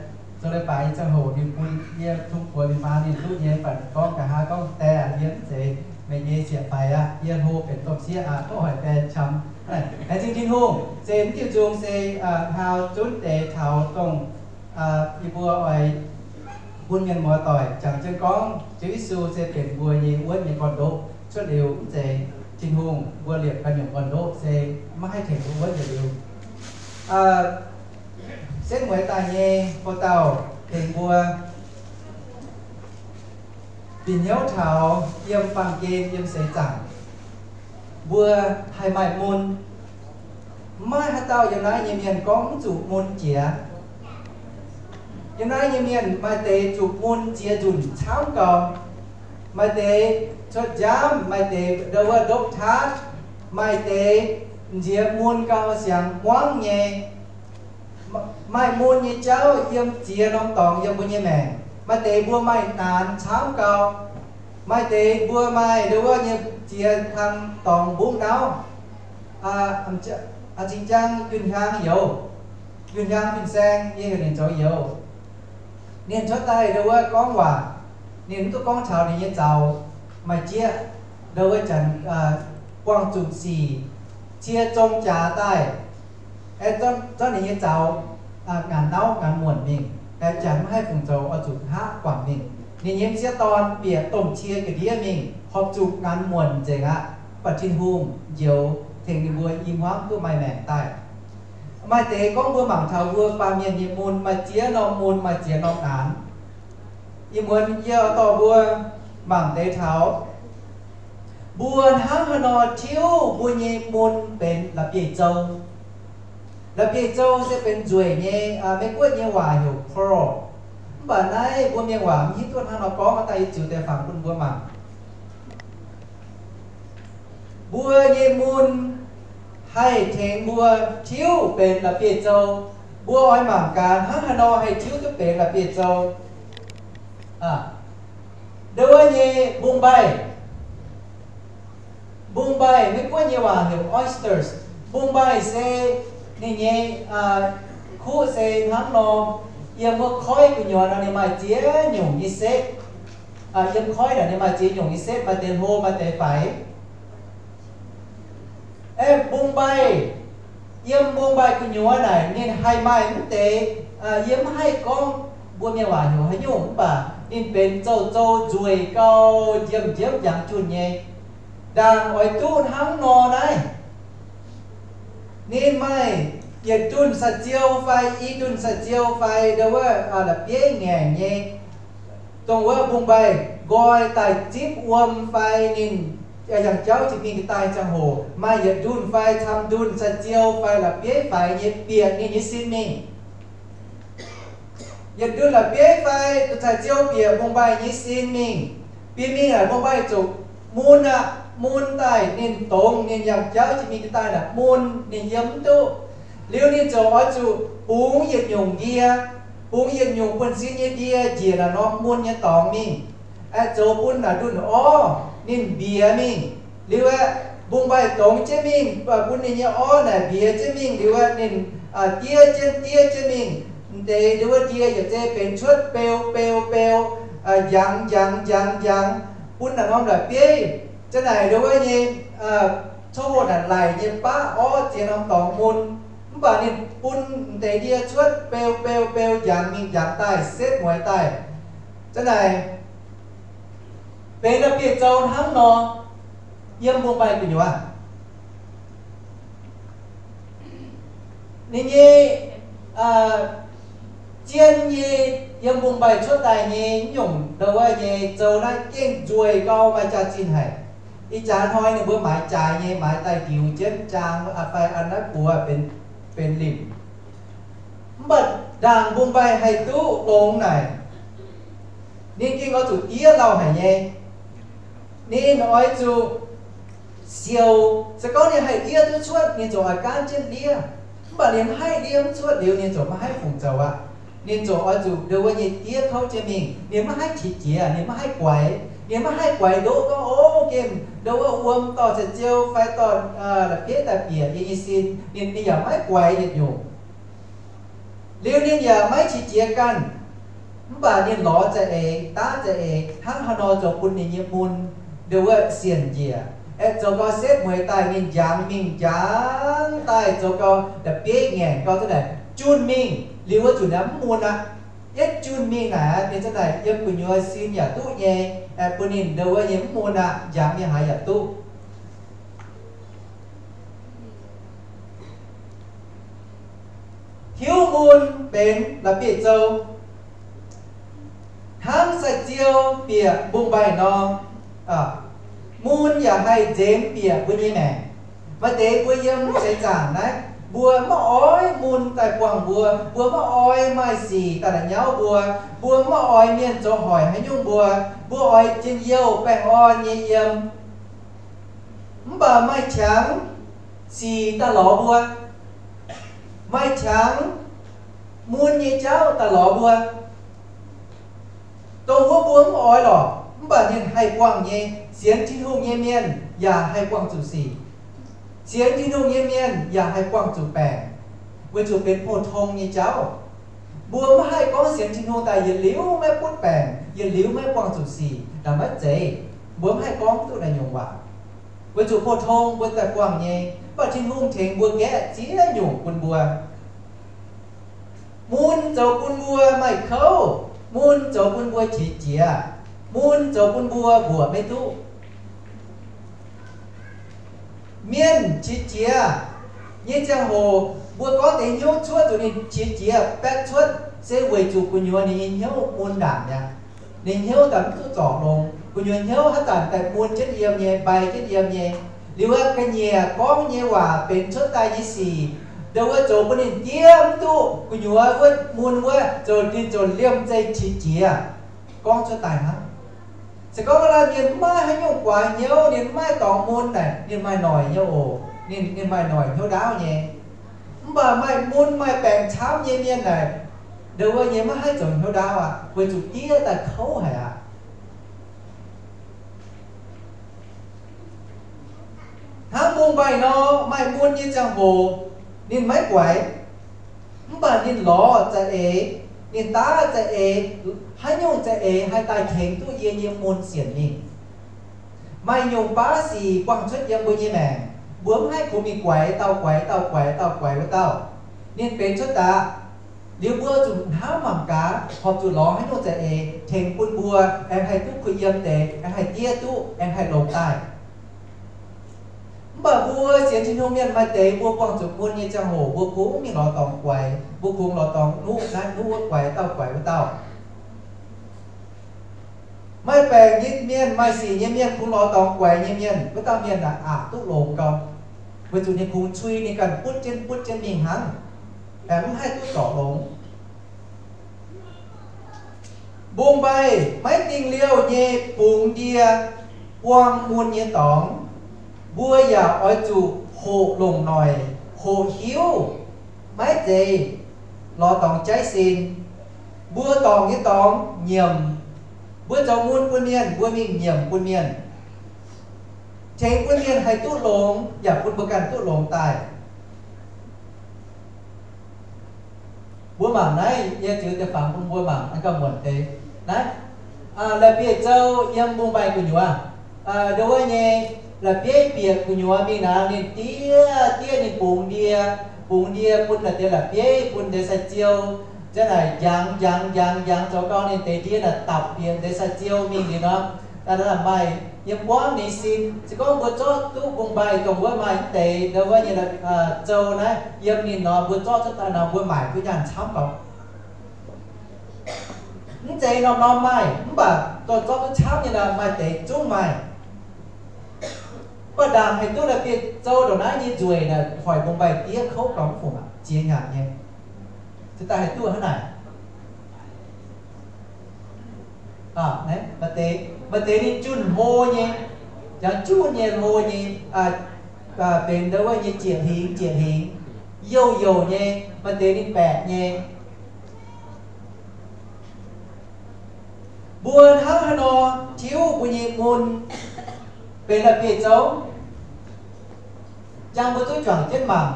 zoux leiz-baaix nyei ziangh hoc ninh bun yie tong buoz mingh maa ninh duqv nyei, mv baac ninh gorngv nqa'haav gorngv, Die aac, yie mv zeiz meih nyei sieqv-faix aqv. Yie hlo benx domh sieqv aqv, mv hoic die qam. Laengz zingh Tin-Hungh, se mv diuh nzung se hnaau zunv deix taux dongh yie mbuo oix bun mienh muoz doic jangx jienv gorngv Ziouv Yesu se benx mbuo nyei wuonv nyei gorn-ndoqv. Cuotv liuz mv zeiz Tin-Hungh, mbuo liepc ganh nyungc gorn-ndoqv se maiv haih tengx mbuo wuonv yietc liuz. Setv mueiz daaih nyei houc dauh tengx mbuo bieqc hnyouv taux yiem baamh gen yiem seix zaangc, mbuo haih maaih mun. Maiv maaih haaix dauh yiem naaiv nyei mienh gorngv mv zuqc mun jiex. Yiem naaiv nyei mienh maaih deix zuqc mun ziex nzunc camv gau. Maaih deix cuotv nziaamv, maaih deix ndau wuov ndopv taatv, maaih deix nziex mun gau siangx muangv nyei. Maaih mun nyei jauv yiem ziex norm dorngx yiem mbuo nyei maengc. Maaih deix mbuo maaih naanx camv gau. Maaih deix mbuo maaih ndau wuov nyei ziex kang dorngx mbungv nauv. Zinh jang Yunh Hiaang youz, Yunh Hiaang Fin-Saeng, yie heuc ninh zoux youz. Ninh cuotv daaih ndau wuov gorngv waac, ninh mv duqv gorngv taux ninh nyei zaux maaih jieqv, ndau wuov janx buangh zuqc sic, cie zong jaax daaih, zorqv ninh nyei zaux ngaanc nauv ngaanc muonc mingh, janx maiv haih fungc zoux oix zuqc hngaqv guangc ninh. Ninh nyei m'sieqv dorn bieqc domh cie ga'ndiev mingh, horpc zuqc ngaanc muonc nzengc aqv. Mv baac Tin-Hungh njoux tengx ninh mbuo i hmuangv duqv maaih maengc daaih. Maaih deix gorngv mbuo mangc taux mbuo baamh mienh nyei mun maaih ziex norm mun, maaih ziex norm naanx. Ih muonz yie dorh mbuo mangc deix taux mbuo hnangv haaix nor tiuv mbuo nyei mun benx la'bieiv-zou. La'bieiv-zou se benx nzueic nyei, Meiv-Guoqv nyei waac heuc pearl. Mv baac naaiv mbuo mienh waac mv hiuv duqv hnangv nor gorngv, daaih yie ziux deix fangx bun mbuo mangc. Mbuo nyei mun haih tengx mbuo tiuv benx la'bieiv-zou. Mbuo oix mangc gaax hnangv haaix nor haih tiuv duqv benx la'bieiv-zou. Ndau wuov nyei mbungv-mbaih. Mbungv-mbaih, Meiv-Guoqv nyei waac heuc oysters. Mbungv-mbaih se ninh nyei kuv se hnangv nor, yiem wuov koiv gu'nyuoz nor ninh maaih ziex nyungc nyei setv. Yiem koiv naaic ninh maaih ziex nyungc nyei setv, maaih deix hlo, maaih deix faix. Aeqv, mbungv-mbaih, yiem mbungv-mbaih gu'nyuoz naaic ninh haih maaih mv deix, yie mv haih gorngv mbuo mienh waac heuc haaix nyungc, mv baac ninh benx zouv-zouv nzueic gau, njiemv-njiemv njangx junh nyei. Ndaangc oix duqv hnangv nor naaiv, ninh maaih yietc ndunh saa-ziou fai i ndunh saa-ziou fai ndau wuov la'bieiv ngaengc nyei. Dongh wuov mbungv-mbaih nqoi daaih zipv wuom fai ninh yangh jauv jiex mingh ga'daaih ziangh hoc maaih yietc ndunh fai camv ndunh saa-ziou fai la'bieiv faix nyei bieqc ninh nyei sin mingh. Yietc ndunh la'bieiv fai saa-ziou bieqc mbungv-mbaih nyei sin mingh. Bieqc mingh naaic mbungv-mbaih ziouc mun aqv. Mun daaih ninh dongz, ninh yangh jauv jiex mingh ga'daaih naaic mun, ninh yiem mv duqv. Liuz ninh ziouc oix zuqc bungx yietc nyungc ndie, bungx yietc nyungc buonv-sin nyei ndie njiec naaic norm mun nyei dorngx mingh, aeqv, zoux bun naaic ndunh orv ninh mbiex mingh. Liuz aeqv, mbungv-mbaih dongz jienv mingh, bun ninh nyei orv naaic mbiex jienv mingh. Liuz aeqv, ninh diev jienv diev jienv mingh, m'deix ndau wuov ndie yaac zeiz benx cuotv beu beu beu, njangx njangx njangx njangx, bun naaic norm la'bieiv, za'naaic ndau wuov nyei, coqv hoqv naaic laic nyei baqv orv ziex norm dorngx mun. Mv baac ninh bun m'deix ndie cuotv beu beu beu njangx mingh njangx daaih setv mueiz daaih. Za'naaic benx la'bieiv-zou hnangv nor yiem mbungv-mbaih gu'nyuoz. Ninh nyei zien nyei yiem mbungv-mbaih cuotv daaih nyei nyungc ndau wuov nyei zou naaiv gengh nzueic gau, maaih jaax-zinh haic. Ih jaax hnoi ninh mbuo maaiz jaaix nyei, maaiz daaih ndiux jienv jaang fai an naaiv buoz benx limc. Mv baac ndaangc mbungv-mbaih haih duqv longx naaic, ninh gengh oix zuqc diev lauh haic nyei. Ninh oix zuqc siou. Se gorngv ninh haih ndiev duqv cuotv, ninh ziouc oix gaanv jienv ndiev. Mv baac ninh maiv haih ndiev mv cuotv liuz, ninh ziouc maiv haih fungc zoux aqv. Ninh ziouc oix zuqc ndau wuov nyei diev kouv jienv mingh. Ninh maiv haih qiex jiez, ninh maiv haih guaix. Ninh maiv haih guaix ndoqv gorngv, o, gengh ndo wuov wuom dorh caux ziou fai dorh la'bieiv daaih bieqc yie nyei sin. Ninh, ninh yaac maiv guaix yietc nyungc. Liuz ninh yaac maiv qiex jiez ganh, mv baac ninh lorz za'eix, daav za'eix, hnangv haaix nor zoux bun ninh nyei mun ndo wuov sienc njiec. Aeqv, zoux gau setv mueiz daaih ninh njangx mingh njangx daaih zoux gau la'bieiv ngaengc gau za'naaic junh mingh, liuz wuov zuqc naaiv mv mun aqv. Yietv junh mingh naaic, ninh za'naaic yiem gu'nyuoz sin yaac duqv nyei, aeqv, bun ninh ndo wuov nyei mv mun aqv, njangx mingh haaix yaac duqv. Hiuv mun benx la'bieiv-zou, hnangv sai-ziou bieqc mbungv-mbaih nor, mun yaac haih nzemx bieqc mbuo nyei maengc. Maaih deix mbuo yiem seix zaangc naaiv, mbuo maiv oix mun daaih buangh mbuo, mbuo maiv oix maaih sic daaih la'nyauv mbuo, mbuo maiv oix mienh zoux hoic haaix nyungc mbuo, mbuo oix njien-youh baengh orn nyei yiem. Mv baac maaih qangx sic daaih lorz mbuo, maaih qangx mun nyei jauv daaih lorz mbuo, dongh wuov mbuo mv oix lorqc, mv baac ninh haih buangh nyei. Sienx Tin-Hungh nyei mienh yaac haih buangh zuqc sic. Sienx Tin-Hungh nyei mienh yaac haih buangh zuqc baengc, weic zuqc benx pou-tong nyei jauv. Mbuo maiv haih gorngv sienx Tin-Hungh daaih yietc liuz maiv butv baengc, yietc liuz maiv buangh zuqc sic, naaic maiv zeiz. Mbuo maiv haih gorngv duqv naaiv nyungc waac, weic zuqc pou-tong mbuo daaih buangh nyei. Mv baac Tin-Hungh tengx mbuo nqaeqv ziex nyungc bun mbuo. Mun zoux bun mbuo maaih kouv, mun zoux bun mbuo qiex jiez, mun zoux bun mbuo mbuoqc maiv duqv. Mienh qiex jiez nyei ziangh hoc, mbuo gorngv deix hnyouv cuotv zuqc ninh qiex jiez baetv cuotv, se weic zuqc gu'nyuoz ninh nyei hnyouv mun ndaangc mi'aqv. Ninh hnyouv daaih mv duqv zorc longx. Gu'nyuoz hnyouv haaix zanc daaih mun jienv yiem nyei, mbai jienv yiem nyei. Liuz wuov ga'nyiec gorngv nyei waac, benx cuotv daaih nyei sic, ndo wuov zoux bun ninh diev mv duqv gu'nyuoz wuov mun wuov, zoux ninh zoux liemh zeih qiex jiez gorngv cuotv daaih hnangv. Se gorngv maaih mienh maiv haaix nyungc guaax hnyouv, ninh maiv dorngx mun naaic, ninh maaih noic nyei oc. Ninh, ninh maaih noic hnyouv ndaauv nyei. Mv baac maaih mun maaih baengc camv nyei mienh naaic, ndo wuov nyei maiv haih zoux hnyouv ndaauv aqv, weic zuqc diev daaih kouv haic aqv. Hnangv mbungv-mbaih nor, maaih mun nyei ziangh hoc ninh maiv guaix, mv baac ninh lorz za'eix, ninh daav za'eix, haaix nyungc za'eix haih daaih tengx duqv yie nyei mun sienc mingh. Maaih nyungc baav sic buangh cuotv yiem mbuo nyei maengc, mbuo mv haih kungx mingh guaix dauh guaix dauh guaix dauh guaix wuov dauh. Ninh benx cuotv daaih, liuz mbuo zuqc hnamv mangc gaax, horpc zuqc lorz haaix nyungc za'eix tengx bun mbuo aengx haih duqv kuh yiem deix, aengx haih diev duqv, aengx haih longx daaih. Mv baac mbuo sienx Tin-Hungh mienh maaih deix mbuo buangh zuqc mun nyei ziangh hoc, mbuo kungx mingh lorz dorngx guaix, mbuo kungx lorz dorngx nuqv naaiv nuqv wuov, guaix dauh guaix wuov dauh. Maaih baengc nyei mienh, maaih sic nyei mienh, kungx lorz dorngx guaix nyei mienh, wuov dauh mienh aeqv, aqc duqv longx gau, weic zuqc ninh kungx cui ninh ganh butv jienv butv jienv mingh hnangv, aengx mv haih duqv zorc longx. Mbungv-mbaih maiv dingh liouh nyei bungx ndie buang mun nyei dorngx, mbuo yaac oix zuqc hoqc longc noic, hoqc hiuv, maiv zeiz lorz dorngx jaiv sin. Mbuo dorngc nyei dorngx nyiemc, mbuo zoux mun bun mienh, mbuo mingh nyiemc bun mienh, tengx bun mienh haih duqv longx, yaac bun mbuo ganh duqv longx daaih. Mbuo mangc naaiv, yie ziux deix fangx bun mbuo mangc naaiv gauh muonc deix. Naaiv, la'bieiv-zou yiem mbungv-mbaih gu'nyuoz, ndo wuov nyei, la'bieiv bieqc gu'nyuoz mingh naaic, ninh diev diev ninh bungx ndie, bungx ndie bun naaic deix la'bieiv, bun deix sai-ziou, za'naaic njangx njangx njangx njangx zoux gau ninh deix ndie naaic dapc bieqc deix sai-ziou mingh liuz nor, maaih yiem buangv ninh sin. Se gorngv mbuo zorqv duqv mbungv-mbaih dongh wuov maaih mv deix ndo wuov nyei zou naaiv yiem ninh nor, mbuo zorqv cuotv daaih nor, mbuo maaic duqv nyaanh camv gau. Mv zeiz norm-norm maaih, mv baac dongh zorqv duqv camv nyei nor, maaih deix zungv maaih. Mv baac ndaangc haih duqv la'bieiv-zou ndongc naaiv nyei nzueic naaic, hoic mbungv-mbaih diev kouv gau mv fungc aqv, ziex nyanc nyei. Se daaih haih duqv hnangv naaic. Maaih deix, maaih deix ninh junh hlo nyei, jangx junh nyei hlo nyei, benx ndo wuov nyei jieqc hlingx jieqc hlingx, youh youc nyei. Maaih deix ninh baeqc nyei. Mbuo hnangv haaix nor tiuv mbuo nyei mun benx la'bieiv-zouv, njang mbuo duqv juangc jienv mangc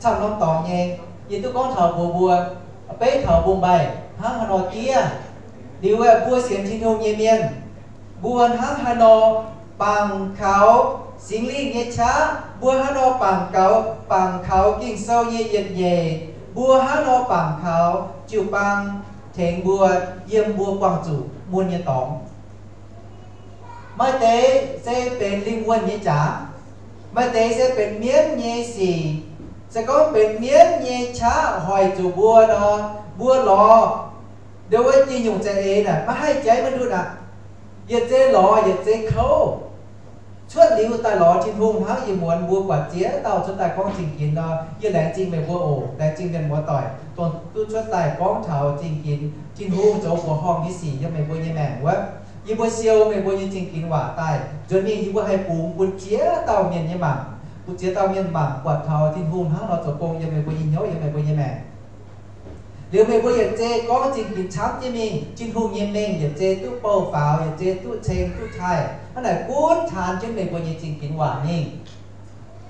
camv norm dorngx nyei. Yie duqv gorngv taux mbuox mbuo, beiv taux mbong-mbaih hnangv haaix nor diev. Liuz aeqv, mbuo sienx Tin-Hungh nyei mienh, mbuo hnangv haaix nor bangc kaux Singx Lingh nyei qaqv, mbuo hnangv haaix nor bangc kaux, bangc kaux Ging-Sou nyei yietc nyeic, mbuo hnangv haaix nor bangc kaux jiu-baang tengx mbuo yiem mbuo buangh zuqc mun nyei dorngx. Maaih deix se benx lingh wuonh nyei jaax, maaih deix se benx mienv nyei sic. Se gorngv benx mienv nyei qaqv hoic zuqc mbuo nor, mbuo lorz ndongc wuov diuh nyungc za'eix naaic maiv haih jaiv maiv ndutv aqv. Yietc zei lorz yietc zei kouv. Cuotv liuz daaih lorz Tin-Hungh hnangv ih muonz mbuo buatc ziex dauh cuotv daaih gorngv zingh ginx nor, yie laengz zingh meih mbuo oc. Laengz zingh mienh muoz-doic dongh duqv cuotv daaih gorngv taux zingh ginx, Tin-Hungh zoux mbuoqc horngh nyei sic yiem meih mbuo nyei maengc wuov. Yie mbuo siou meih mbuo nyei zingh ginx waac daaih nzuonx mingh, yie mbuo haih bungx bun ziex dauh mienh nyei mangc, bun ziex dauh mienh mangc buatc taux Tin-Hungh hnangv nor zoux gong yiem meih mbuo nyei hnyouv, yiem meih mbuo nyei maengc. Liuz meih mbuo yietc zei gorngv zingh ginx camv jienv mingh, Tin-Hungh nyei mengh yietc zei duqv bouh faaux, yietc zei duqv ceng duqv taaih. Hnangv naaic gunv taan jienv meih mbuo nyei zingh ginx waac mingh.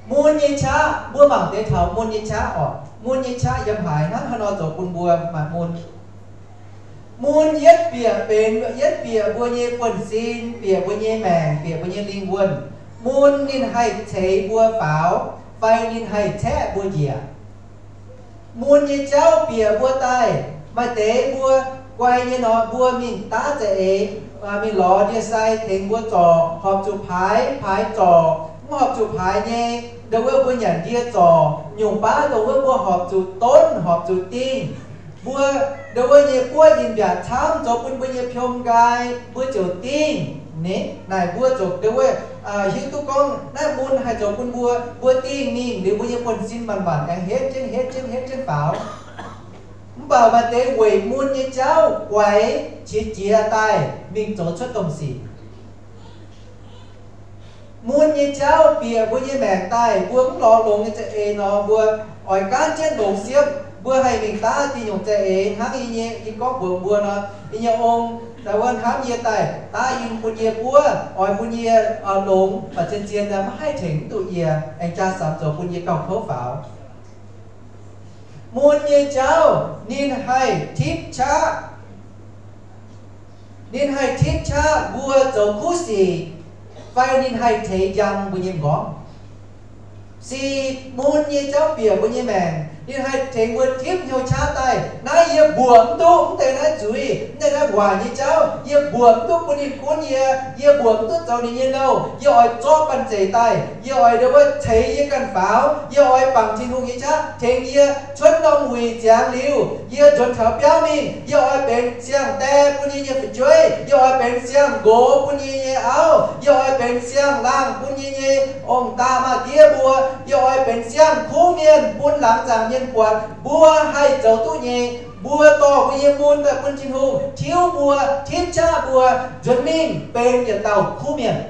Mun nyei qaqv, mbuo mangc deix taux mun nyei qaqv oc. Mun nyei qaqv yiem haaix, hnangv haaix nor zoux bun mbuo maaih mun? Mun yietv bieqc benx, yietv bieqc mbuo nyei buonv-sin, bieqc mbuo nyei maengc, bieqc mbuo nyei lingh wuonh. Mun ninh haih ceix mbuo faaux, fai ninh haih caeqv mbuo njiec. Mun nyei jauv bieqc mbuo daaih, maaih deix mbuo guai nyei nor, mbuo mingh daav za'eix, mingh lorz ndie-sai tengx mbuo zorc, horpc zuqc paaix, paaix zorc, mv horpc zuqc paaix nyei, ndongc wuov mbuo nyanc ndie zorc, nyungc baav ndongc wuov mbuo horpc zuqc donv, horpc zuqc dingh. Mbuo ndongc wuov nyei buov in mbiaauc camv zoux bun mbuo nyei piom nqaai, mbuo ziouc dingh. Naaic mbuo ziouc ndongc wuov hiuv duqv gorngv naaiv mun haih zoux bun mbuo, mbuo dingh mingh liuz mbuo nyei buonv-sin manc-manc aengx henv jienv, henv jienv, henv jienv faaux. Mv baac maaih deix weic mun nyei jauv guaix qiex jiez daaih mingh zoux cuotv domh sic. Mun nyei jauv bieqc mbuo nyei maengc daaih, mbuo mv lorz longx nyei za'eix nor, mbuo oix gaanv jienv longx siepv. Mbuo haih mingh daav diuh nyungc za'eix hnangv yie nyei, yie gorngv mbuox mbuo nor, yie nyei ong, daaih wuov hnamv yie daaih daav in bun yie buov, oix bun yie longx, baac zien-zien maiv haih tengx mv duqv yie, aengx jaa samx zoux bun yie gauh kouv faaux. Mun nyei jauv ninh haih tipv qaqv, ninh haih tipv qaqv mbuo zoux kuv sic, fai ninh haih teix njang mbuo nyei m'nqorngv. Sic mun nyei jauv bieqc mbuo nyei maengc, ninh haih tengx mbuo tipv hnyouv qaqv daaih. Naaiv yie mbuoqc mv duqv, mv deix naaiv zuiz, mv deix naaiv waaic nyei jauv, yie mbuoqc mv duqv bun ninh gunv yie, yie mbuoqc mv duqv zoux ninh nyei nouh. Yie oix zorqv banh zeic daaih, yie oix ndongc wuov ceix yie ganh faaux, yie oix bangc Tin-Hungh nyei qaqv tengx yie cuotv norm wuic ziangx liuz, yie nzuonx taux biauv mingh, yie oix benx siang-die bun yie nyei fu'jueiv, yie oix benx siang-nqox bun yie nyei auv, yie oix benx siang-laangh bun yie nyei ong-daa maa-diev mbuo, yie oix benx siang-kuv mienh bun laangz zaangc mienh buatc mbuo haih zoux duqv nyei. Mbuo dorh mbuo nyei mun daaih bun Tin-Hungh tiuv mbuo, tipv qaqv mbuo, nzuonx mingh benx yietc dauh kuv mienh.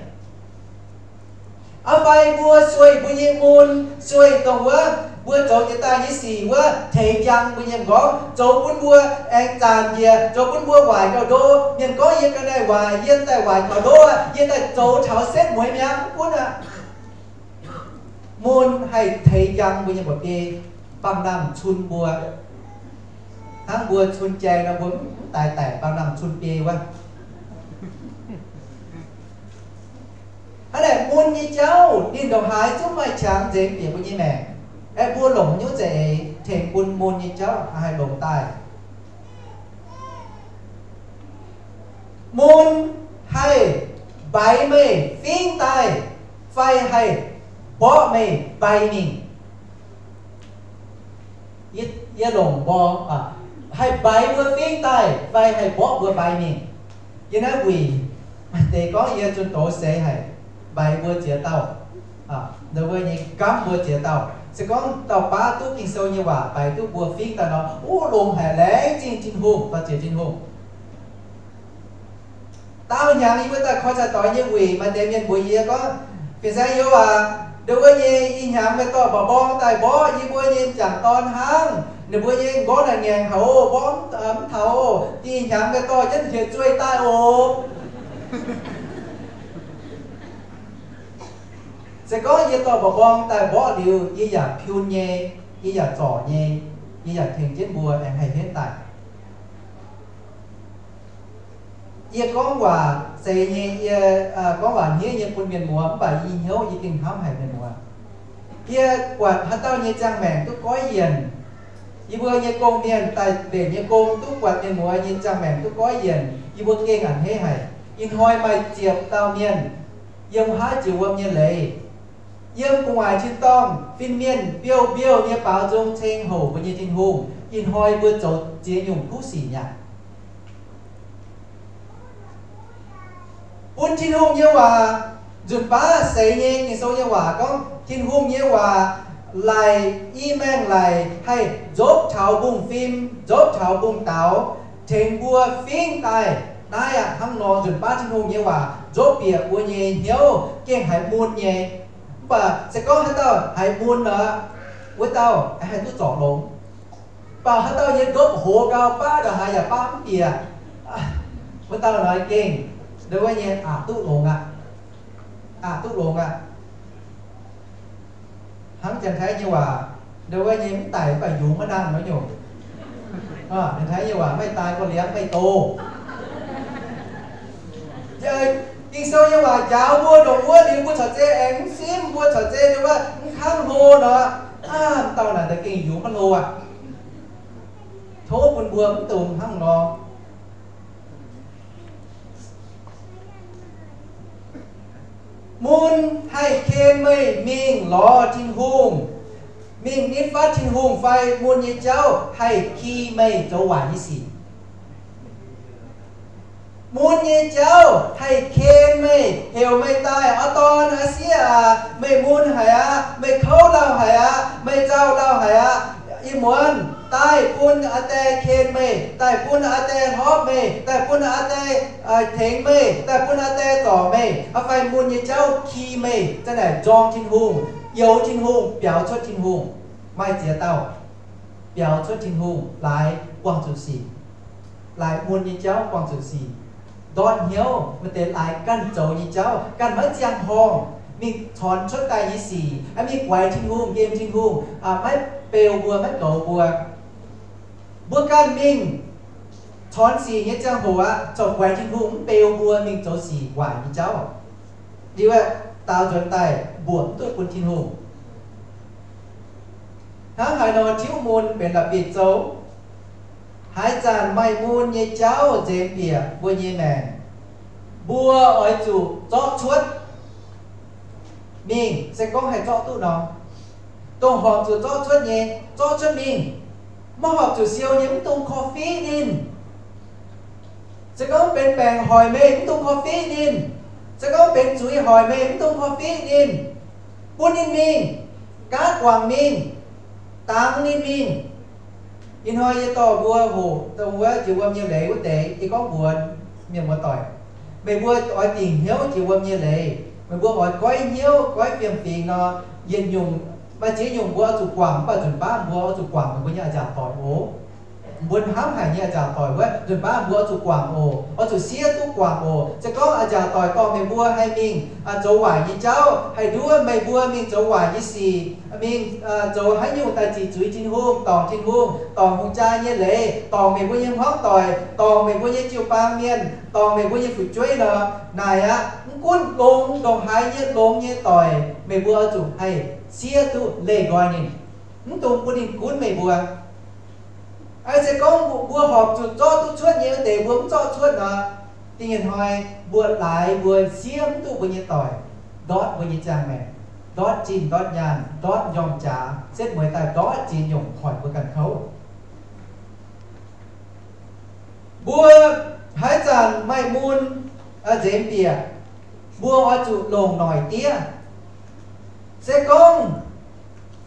Aa fai mbuo sueih mbuo nyei mun, sueih dongh wuov mbuo zoux jiex daaih nyei sic wuov teix njang mbuo nyei m'nqorngv, zoux bun mbuo aengx zanc njiec, zoux bun mbuo waaic gauh ndo. Mienh gorngv yie ga'naaiv waaic, yie daaih waaic taux ndo aqv, yie daaih zoux taux setv mueiz mi'aqv, mv gunv aqv. Mun haih teix njang mbuo nyei mba'biei, baamh nangh cun mbuo. Hnangv mbuo cun jai nor, mbuo mv daic daic baamh nangh cun biei wuov. Hnangv naaic mun nyei jauv ninh ndongc haaix zungv maaih qangx nzengc bieqc mbuo nyei maengc. Aeqv, mbuo longc haaix nyungc za'eix tengx bun mun nyei jauv haih longx daaih? Mun haih mbaix meih fingv daaih fai haih mborqv meih mbaix mingh? Yie, yie longc mborqv, haih mbaix mbuo fingv daaih fai haih mborqv mbuo mbaix mingh? Yie naaiv wuic, maaih deix gorngv yie zunh doz seix haic, mbaix mbuo ziex dauh, ndau wuov nyei gamv mbuo ziex dauh. Se gorngv dauh baav duqv Ging-Sou nyei waac mbaix duqv mbuo fingv daaih nor, uv, longx haic, laengz zingh Tin-Hungh, dorh ziec Tin-Hungh. Daauh hnyangx yie mbuo daaih koi cai-doix nyei wuic, maaih deix mienh mbuox yie gorngv, Fin-saeng youh aac, ndau wuov nyei ih hnyangx meih dorh mba'mbong daaih mborqv yie mbuo nyei m'jangc dorn hnangv. Ninh mbuo nyei mborqv naaic ngaengc haic oc, mborqv mv taux oc, dih hnyangx daaih dorh jienv njiec zueih daaih oc. Se gorngv yie dorh mba'mborng daaih mborqv liuz, yie yaac piun nyei, yie yaac zorc nyei, yie yaac tengx jienv mbuo aengx haih henv daaih. Yie gorngv waac seix nyei, yie gorngv waac hniev nyei bun mienh muoz, mv baac yie hnyouv yie gengh hnamv haic mienh muoz. Yie buatc haaix dauh nyei ziangh maengc duqv goiv yienc, yie mbuo nyei gong-mienh daaih mbenc nyei gong duqv buatc mienh muoz nyei ziangh maengc duqv goiv yienc, yie mbuo gengh a'hneiv haic. Ih hnoi maaih ziepc dauh mienh yiem haav jiex wuom nyei leiz, yiem gu'nguaaic tin-dorngh fin-mienh mbiouh mbiouh nyei baaux nzung ceng houc mbuo nyei Tin-Hungh. Ih hnoi mbuo zoux ziex nyungc kuv sic mi'aqv. Bun Tin-Hungh nyei waac nzunc baav seix nyei. Ging-Sou nyei waac gorngv Tin-Hungh nyei waac laic i maengh laic haih nzopv taux mbungv-fim, nzopv taux mbungv-daux, tengx mbuo fingx daaih. Naaiv aqv, hnangv nor nzunc baav Tin-Hungh nyei waac nzopv bieqc mbuo nyei hnyouv gengh haiz mun nyei. Mv baac se gorngv haaix dauh haiz mun nor, wuov dauh haih duqv zorc longx. Mv baac haaix dauh nyei ndopv hoz gau, baav ndongc haaix yaac baav mv bieqc, wuov dauh nor gengh, ndau wuov nyei aqc duqv longx aqv. Aqc duqv longx aqv. Hnangv Janx-Taiv nyei waac, ndau wuov nyei mv daic mv baac yungz maiv nangh nor nyungc. Janx-Taiv nyei waac, maaih daaih gorngv liangv maaih doz. Ging-Sou nyei waac njaaux mbuo ndongc wuov liuz, mbuo corc zei aengx mv simv, mbuo corc zei ndau wuov mv kangv hlo nor, aav, dauh naaic daaih gengh yungz maiv hlo aqv. Tov bun mbuo mv dungx hnangv nor. Mun haih ken meih mingh lorz Tin-Hungh, mingh nitv fatv Tin-Hungh fai mun nyei jauv haih ki meih zoux waaic nyei sic? Mun nyei jauv haih ken meih, heuc meih daaih, Aa dorn, aa sieqv aac, meih mun haic aqv, meih kouv lauh haic aqv, meih nzauh lauh haic aqv. Ih muonz daaih bun aa die ken meih, daaih bun aa die hlorpv meih, daaih bun aa die tengx meih, daaih bun aa die zorc meih, fai mun nyei jauv ki meih, za'naaic nzorng Tin-Hungh, youx Tin-Hungh, biaux cuotv Tin-Hungh. Maaih ziex dauh biaux cuotv Tin-Hungh laaix buangh zuqc sic, laaix mun nyei jauv buangh zuqc sic, ndortv hnyouv. Maaih deix laaix ganh zoux nyei jauv ganh maiv ziangh horngh, mingh corc cuotv daaih nyei sic, mingh guaix Tin-Hungh, nqemh Tin-Hungh, maiv beu mbuo, maiv goux mbuo. Mbuo ganh mingh corc sic nyei ziangh hoc aqv, corc guaix Tin-Hungh mv beu mbuo mingh zoux sic waaic nyei jauv. Liuz aeqv, daaux nzuonx daaih mbuoqc mv duqv bun Tin-Hungh. Hnangv haaix nor tiuv mun benx la'bieiv-zoux? Haaix zanc maaih mun nyei jauv nzengc bieqc mbuo nyei maengc, mbuo oix zuqc zorqv cuotv mingh. Se gorngv haih zorqv duqv nor, dongh horpc zuqc zorqv cuotv nyei, zorqv cuotv mingh. Maiv horpc zuqc siou nyei, mv dungx korv-fiqv ninh. Se gorngv benx baengc hoic meih, mv dungx korv-fiqv ninh. Se gorngv benx zuiz hoic meih, mv dungx korv-fiqv ninh. Bun ninh mingh, gaatv guangc mingh, dangx ninh mingh. Ih hnoi yie dorh mbuo hoqc dongh wuov jiex wuom nyei leiz wuov deix, yie gorngv mbuox mienh muoz-doic, meih mbuo oix dingc hnyouv jiex wuom nyei leiz. Meih mbuo oix goiv hnyouv, goiv fiem-fingx nor, yietc nyungc, maaih ziex nyungc mbuo oix zuqc guangc, mv baac nzunc baav mbuo oix zuqc guangc meih mbuo nyei a'nziaauc doic oc. Mbuo hnamv haic nyei a'nziaauc doic wuov, nzunc baav mbuo oix zuqc guangc oc. Oix zuqc siev duqv guangc oc. Se gorngv a'nziaauc doic dorh meih mbuo haih mingh zoux waaic nyei jauv, haih nduov meih mbuo mingh zoux waaic nyei sic, mingh zoux haaix nyungc daaih ziqc zuiz Tin-Hungh, dorngc Tin-Hungh, dorngc hungh jaa nyei leiz, dorngc meih mbuo nyei hmuangv doic, dorngc meih mbuo nyei jiu-baang mienh, dorngc meih mbuo nyei fu'jueiv nor, naaic aqv, mv gunv longx ndongc haaix nyei longx nyei doic, meih mbuo oix zuqc haih siev duqv leih nqoi ninh, mv dungx bun ninh gunv meih mbuo. Aa, se gorngv mbuo horpc zuqc zorqv duqv cuotv nyei wuov deix mbuo mv zorqv cuotv nor, da'nyeic hnoi mbuo laaix mbuo siev mv duqv mbuo nyei doic, ndortv mbuo nyei ziangh maengc, ndortv zinh ndortv nyaanh, ndortv njormh jaax, setv mueiz daaih ndortv ziex nyungc hoic mbuo ganh kouv. Mbuo haaix zanc maaih mun nzengc bieqc, mbuo oix zuqc longc noic diev. Se gorngv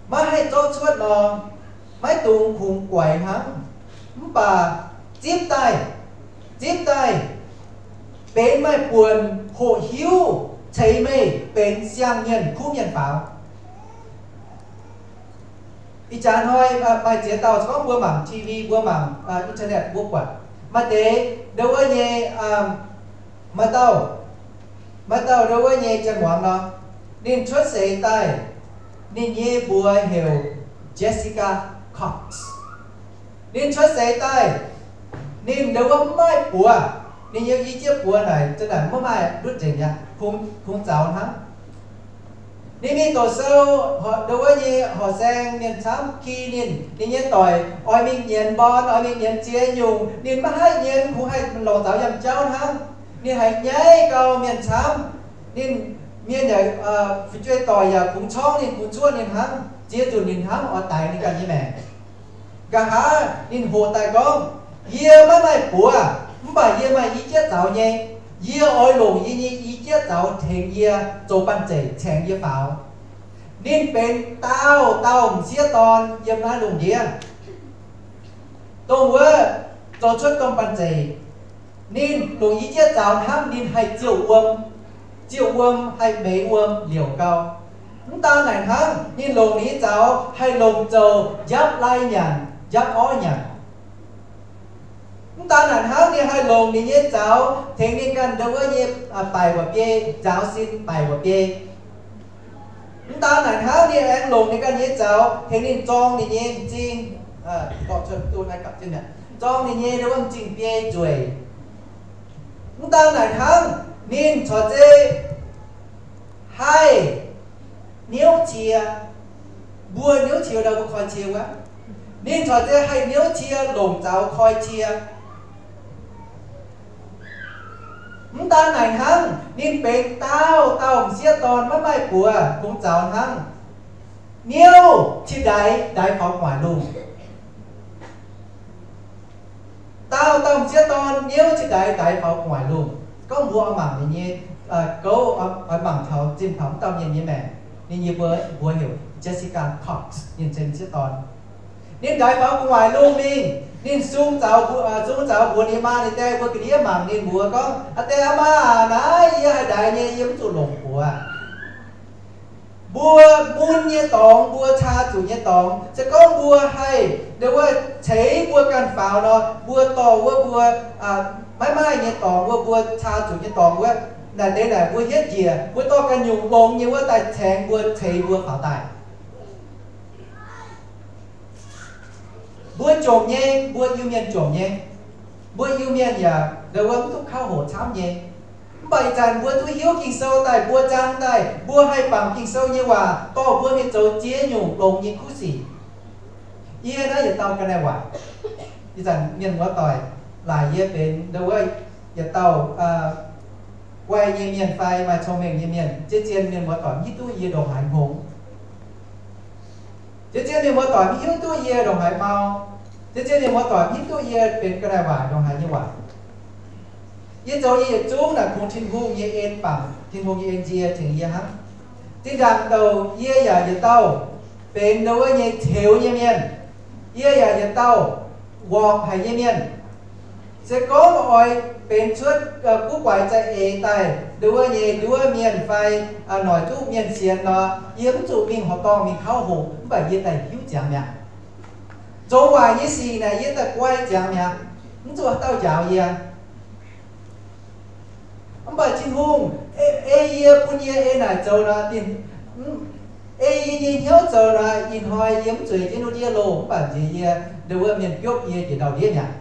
maiv haih zorqv cuotv nor, maiv dungx kungx guaix hnangv. Mv baac zipv daaih, zipv daaih benx maaih buonc hoqc hiuv ceix meih benx siang-mienh kuv mienh faaux. Ih jaax hnoi maaih ziex dauh se gorngv mbuo mangc T V, mbuo mangc internet, mbuo buatc maaih deix ndo wuov nyei, maaih dauh, maaih dauh ndo wuov nyei janx-muangz nor, ninh cuotv seix daaih, ninh nyei mbuox heuc Jessica Cox. Ninh cuotv seix daaih, ninh ndo wuov mv maaih buoz, ninh nyei i jieqv buoz naaic za'naaic mv maaih ndutv nzengc aqv, kungx zaux hnangv. Ninh mingh doqc sou, ndo wuov nyei horqc saeng mienh camv ki ninh, ninh nyei doic oix mingh nyienz mborn, oix mingh nyienz ziex nyungc, ninh maiv haih nyienz, kungx haih longc zaux yangh jauv hnangv. Ninh haiz nyaiv gau mienh camv, ninh mienh yaac fu'jueiv doic yaac kungx corngv ninh, kungx zuoqv ninh hnangv, ziex nzunc ninh hnamv oix daix ninh ganh nyei maengc. Nqa'haav ninh hoqc daaih gorngv, yie maiv maaih buoz, mv baac yie maaih i jieqv zaux nyei. Yie oix longc yie nyei i jieqv zaux tengx yie zoux banh zeic caengx yie faaux. Ninh benx daauh dauh m'sieqv dorn yiem naaiv lungh ndiev, dongh wuov zoux cuotv domh banh zeic. Ninh longc i jieqv zaux hnamv ninh haih ziouh wuom, ziouh wuom haih meix wuom liouc gau. Mv daan naaic hnangv, ninh longc ninh nyei zaux haih longc zoux njapv lai nyanc, njapv orv nyanc. Mv daan naaic hnangv, ninh haih longc ninh nyei zaux tengx ninh ganh ndo wuov nyei baaic mba'biei, nzaaux sin baaic mba'biei. Mv daan naaic hnangv, ninh aengx longc ninh ganh nyei zaux tengx ninh zorng ninh nyei m'zing, zorng ninh nyei ndo wuov m'zing biei nzueic. Mv daan naaic hnangv, ninh corc zei haih niouv cie, mbuo niouv cie ndau mbuo koi cie wuov. Ninh corc zei haih niouv cie longc zaux koi cie. Mv daan naaic hnangv, ninh benx daauh dauh m'sieqv dorn maiv maaih buoz kungx zaux hnangv. Niouv cin ndaix, ndaix faaux gu'nguaaic lungh. Daauh dauh m'sieqv dorn niouv cin ndaix, ndaix faaux gu'nguaaic lungh. Gorngv mbuo oix mangc ninh nyei gouv, oix mangc taux zinh taux mv dauh mienh nyei maengc. Ninh nyei mbuox heuc Jessica Cox, ninh se m'sieqv dorn. Ninh ndaix faaux gu'nguaaic lungh mingh, ninh sung zaux, sung zaux mbuox ninh maa ninh dae mbuo ga'ndiev mangc ninh mbuox gorngv, Aa die aa maa, naaiv yie haih ndaix nyei, yie mv zuqc longc buoz. Mbuo mun nyei dorngx, mbuo caa zuqc nyei dorngx, se gorngv mbuo haih ndo wuov ceix mbuo ganh faaux nor, mbuo dorh wuov mbuo maiv maaih nyei dorngx, wuov mbuo caa zuqc nyei dorngx wuov, naaic deix naaic mbuo hietv njiec, mbuo dorh ganh nyungc longx nyei wuov daaih caengx mbuo, ceix mbuo faaux daaih. Mbuo jomc nyei, mbuo Iu-Mienh jomc nyei. Mbuo Iu-Mienh yaac ndo wuov mv duqv kauv hoqc camv nyei. Mv baac ih zanc mbuo duqv hiuv Ging-Sou daaih, mbuo zaang daaih, mbuo haih bangc Ging-Sou nyei waac dorh mbuo mingh zoux ziex nyungc longx nyei kuv sic. Yie naaiv yietc dauh ga'naaiv waac. Ih zanc mienh muoz-doic laaic yie benx ndo wuov yietc dauh guai nyei mienh fai maaih cong-mengh nyei mienh, zien-zien mienh muoz-doic mv hiuv duqv yie ndongc haaix hngongx. Zien-zien mienh muoz-doic mv hiuv duqv yie ndongc haaix mau. Zien-zien mienh muoz-doic mv hiuv duqv yie benx ga'naaiv waac ndongc haaix nyei waac. Yie zoux yie yietc zungv naaic kungx Tin-Hungh nyei en bangc, Tin-Hungh nyei en nzie tengx yie hnangv. Zinh ndaangc douc yie yaac yietc dauh benx ndo wuov nyei ceux nyei mienh. Yie yaac yietc dauh worpc haic nyei mienh. Se gorngv oix benx cuotv guv guaix za'eix daaih ndo wuov nyei nduov mienh fai noic duqv mienh sienx nor, yie mv zuqc mingh horqc dorngh mingh kauv hoqc, mv baac yie daaih hiuv ziangx mi'aqv. Zoux waaic nyei sic naaic yie daaih guai ziangx mi'aqv, mv zuqc haaix dauh njaaux yie. Mv baac Tin-Hungh ei yie, bun yie ei naaic zoux nor, ei yie nyei hnyouv zoux nor, ih hnoi yie mv zueiz jienv wuov ndiev loh, mv baac nziex yie ndo wuov mienh biopv yie njiec ndau-ndiev mi'aqv.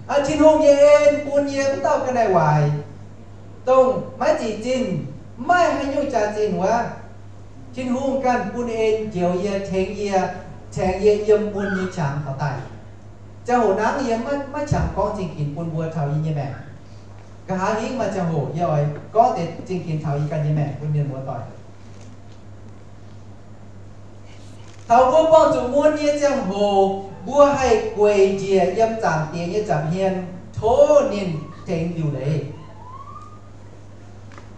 Aa, Tin-Hungh nyei en bun yie wuov dauh ga'naaiv waaic, dongh maiv zic zinh, mv maaih haaix nyungc jaax-zinh wuov, Tin-Hungh ganh bun en njoux yie, tengx yie, tengx yie yiem mun nyei qangx faaux daaih. Ziangh hoc nangv yie maiv, maiv qangx gorngv zingh ginx bun mbuo taux yie nyei maengc. Nqa'haav hingv maaih ziangh hoc yie oix gorngv deix zingh ginx taux yie ganh nyei maengc bun mienh muoz-doic. Taux mbuo buangh zuqc mun nyei ziangh hoc, mbuo haih gueic njiec yiem Zaangc Diex nyei nza'hmien, tov ninh tengx liuc leiz.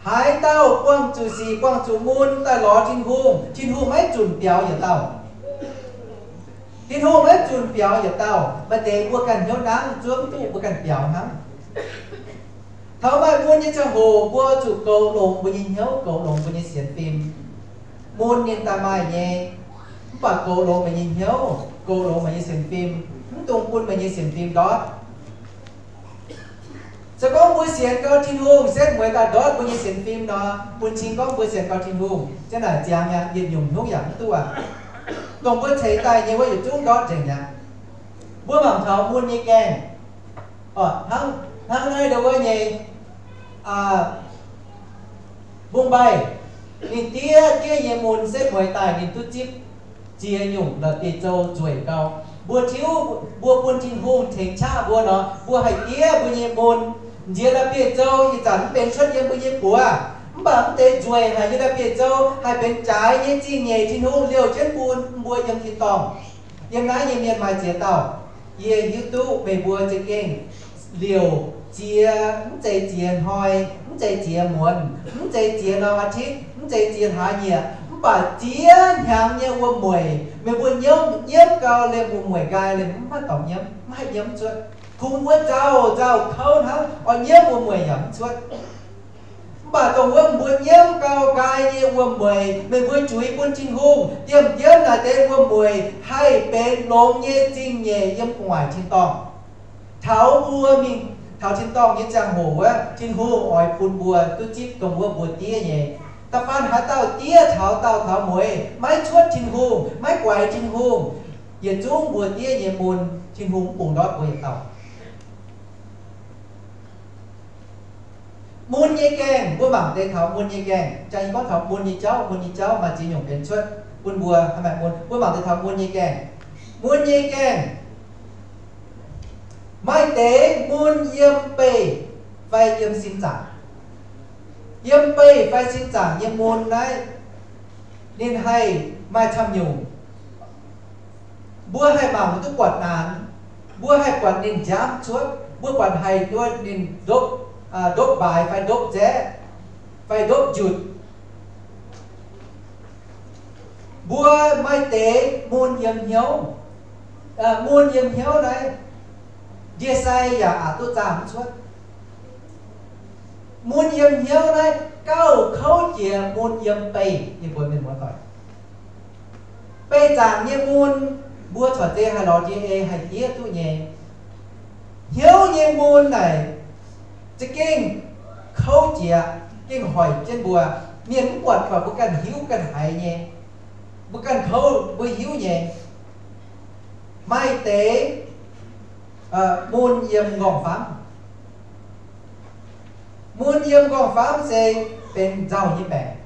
Haaix dauh buangh zuqc sic, buangh zuqc mun daaih lorz Tin-Hungh, Tin-Hungh maiv zunc biaux yietc dauh. Tin-Hungh maiv zunc biaux yietc dauh. Maaih deix mbuo ganh hnyouv nangv, zuov mv duqv mbuo ganh biaux hnangv. Taux maaih mun nyei ziangh hoc, mbuo zuqc goux longx mbuo nyei hnyouv, goux longx mbuo nyei sienx fim. Mun ninh daaih maaih nyei. Mv baac goux longx meih nyei hnyouv, goux longx meih nyei sienx fim, mv dungx bun meih nyei sienx fim ndortv. Se gorngv mbuo sienx gau Tin-Hungh, setv mueiz daaih ndortv mbuo nyei sienx fim nor, bun cing gorngv mbuo sienx gau Tin-Hungh, ziang naaic ziangx mi'aqv, yietc nyungc hnyouv yaac mv duqv aqv. Dongh mbuo ceix daaih nyei wuov yietc zungv ndortv nzengc mi'aqv. Mbuo mangc taux mun nyei gaengh, hnangv, hnangv naaiv ndau wuov nyei, mbungv mbaih, ninh diev, diev nyei mun setv mueiz daaih ninh duqv zipv ziex nyungc la'bieiv-zou nzueic gau. Mbuo tiuv, mbuo bun Tin-Hungh tengx qaqv mbuo nor, mbuo haih diev mbuo nyei mun. Nziex la'bieiv-zou ih zanc mv benx cuotv yiem mbuo nyei buoz, mv baac mv deix nzueic haic nyei la'bieiv-zou haih benx jaaix nyei zingh nyeic Tin-Hungh liouh jienv bun mbuo yiem tin-dorngh. Yiem naaiv nyei mienh maaih ziex dauh, yie hiuv duqv meih mbuo za'gengh liouc ziex, mv zeiz ziex hnoi, mv zeiz ziex muonz, mv zeiz ziex norm อาทิตย์, mv zeiz ziex hlaax nyieqc, mv baac ziex hnyangx nyei wuom-mueic, meih mbuo nyiemv, nyiemv gau liemh wuom-mueic nqaai liemh mv maaih dorngx nyiemv, mv haih nyiemv cuotv. Kungx wuov nzauh nzauh kouv hnangv, oix nyiemv wuom-mueic yaac mv cuotv. Mv baac dongh wuov mbuo nyiemv gau nqaai nyei wuom-mueic, meih mbuo juix bun Tin-Hungh, diemv-diemv naaic deix wuom-mueic haih benx longx nyei zingh nyeic yiem gu'nguaaic tin-dorngh. Taux mbuo mingh taux tin-dorngh nyei ziangh hoc wuov, Tin-Hungh oix bun mbuo duqv zipv dongh wuov mbuo diev nyei. Da'faanh haaix dauh diev taux daauh taux mueiz, maiv cuotv Tin-Hungh, maiv guaix Tin-Hungh, yietc zungv mbuo diev nyei mun, Tin-Hungh mv bungx ndortv mbuo yietc dauh. Mun nyei gaengh, mbuo mangc deix taux mun nyei gaengh. Jang yie gorngv taux mun nyei jauv, mun nyei jauv maaih ziex nyungc benx cuotv bun mbuo haih maaih mun. Mbuo mangc deix taux mun nyei gaengh. Mun nyei gaengh maaih deix mun yiem beih fai yiem sin zaangc. Yiem beih fai sin zaangc nyei mun naaiv, ninh haih maaih camv nyungc. Mbuo haih mangc duqv buatc naanx. Mbuo haih buatc ninh nziaamv cuotv. Mbuo buatc haiz duqv ninh ndopv, ndopv mbaaix fai ndopv nzaeqv fai ndopv njutc. Mbuo maaih deix mun yiem hnyouv. Mun yiem hnyouv naaiv, ndie-sai yaac aqc duqv zaah mv cuotv. Mun yiem hnyouv naaiv gauh kouv jiex mun yiem beih nyei mbuox mienh muoz-doic. Beih zaangc nyei mun, mbuo corc deix haih lorz ndie-ei haih diev duqv nyei. Hnyouv nyei mun naaic za'gengh kouv jiex, gengh hoic jienv mbuo. Mienh mv buatc, mv baac mbuo ganh hiuv ganh haiz nyei. Mbuo ganh kouv mbuo hiuv nyei. Maaih deix mun yiem nqorngv-famv. Mun yiem nqorngv-famv se benx nzauh nyei baengc.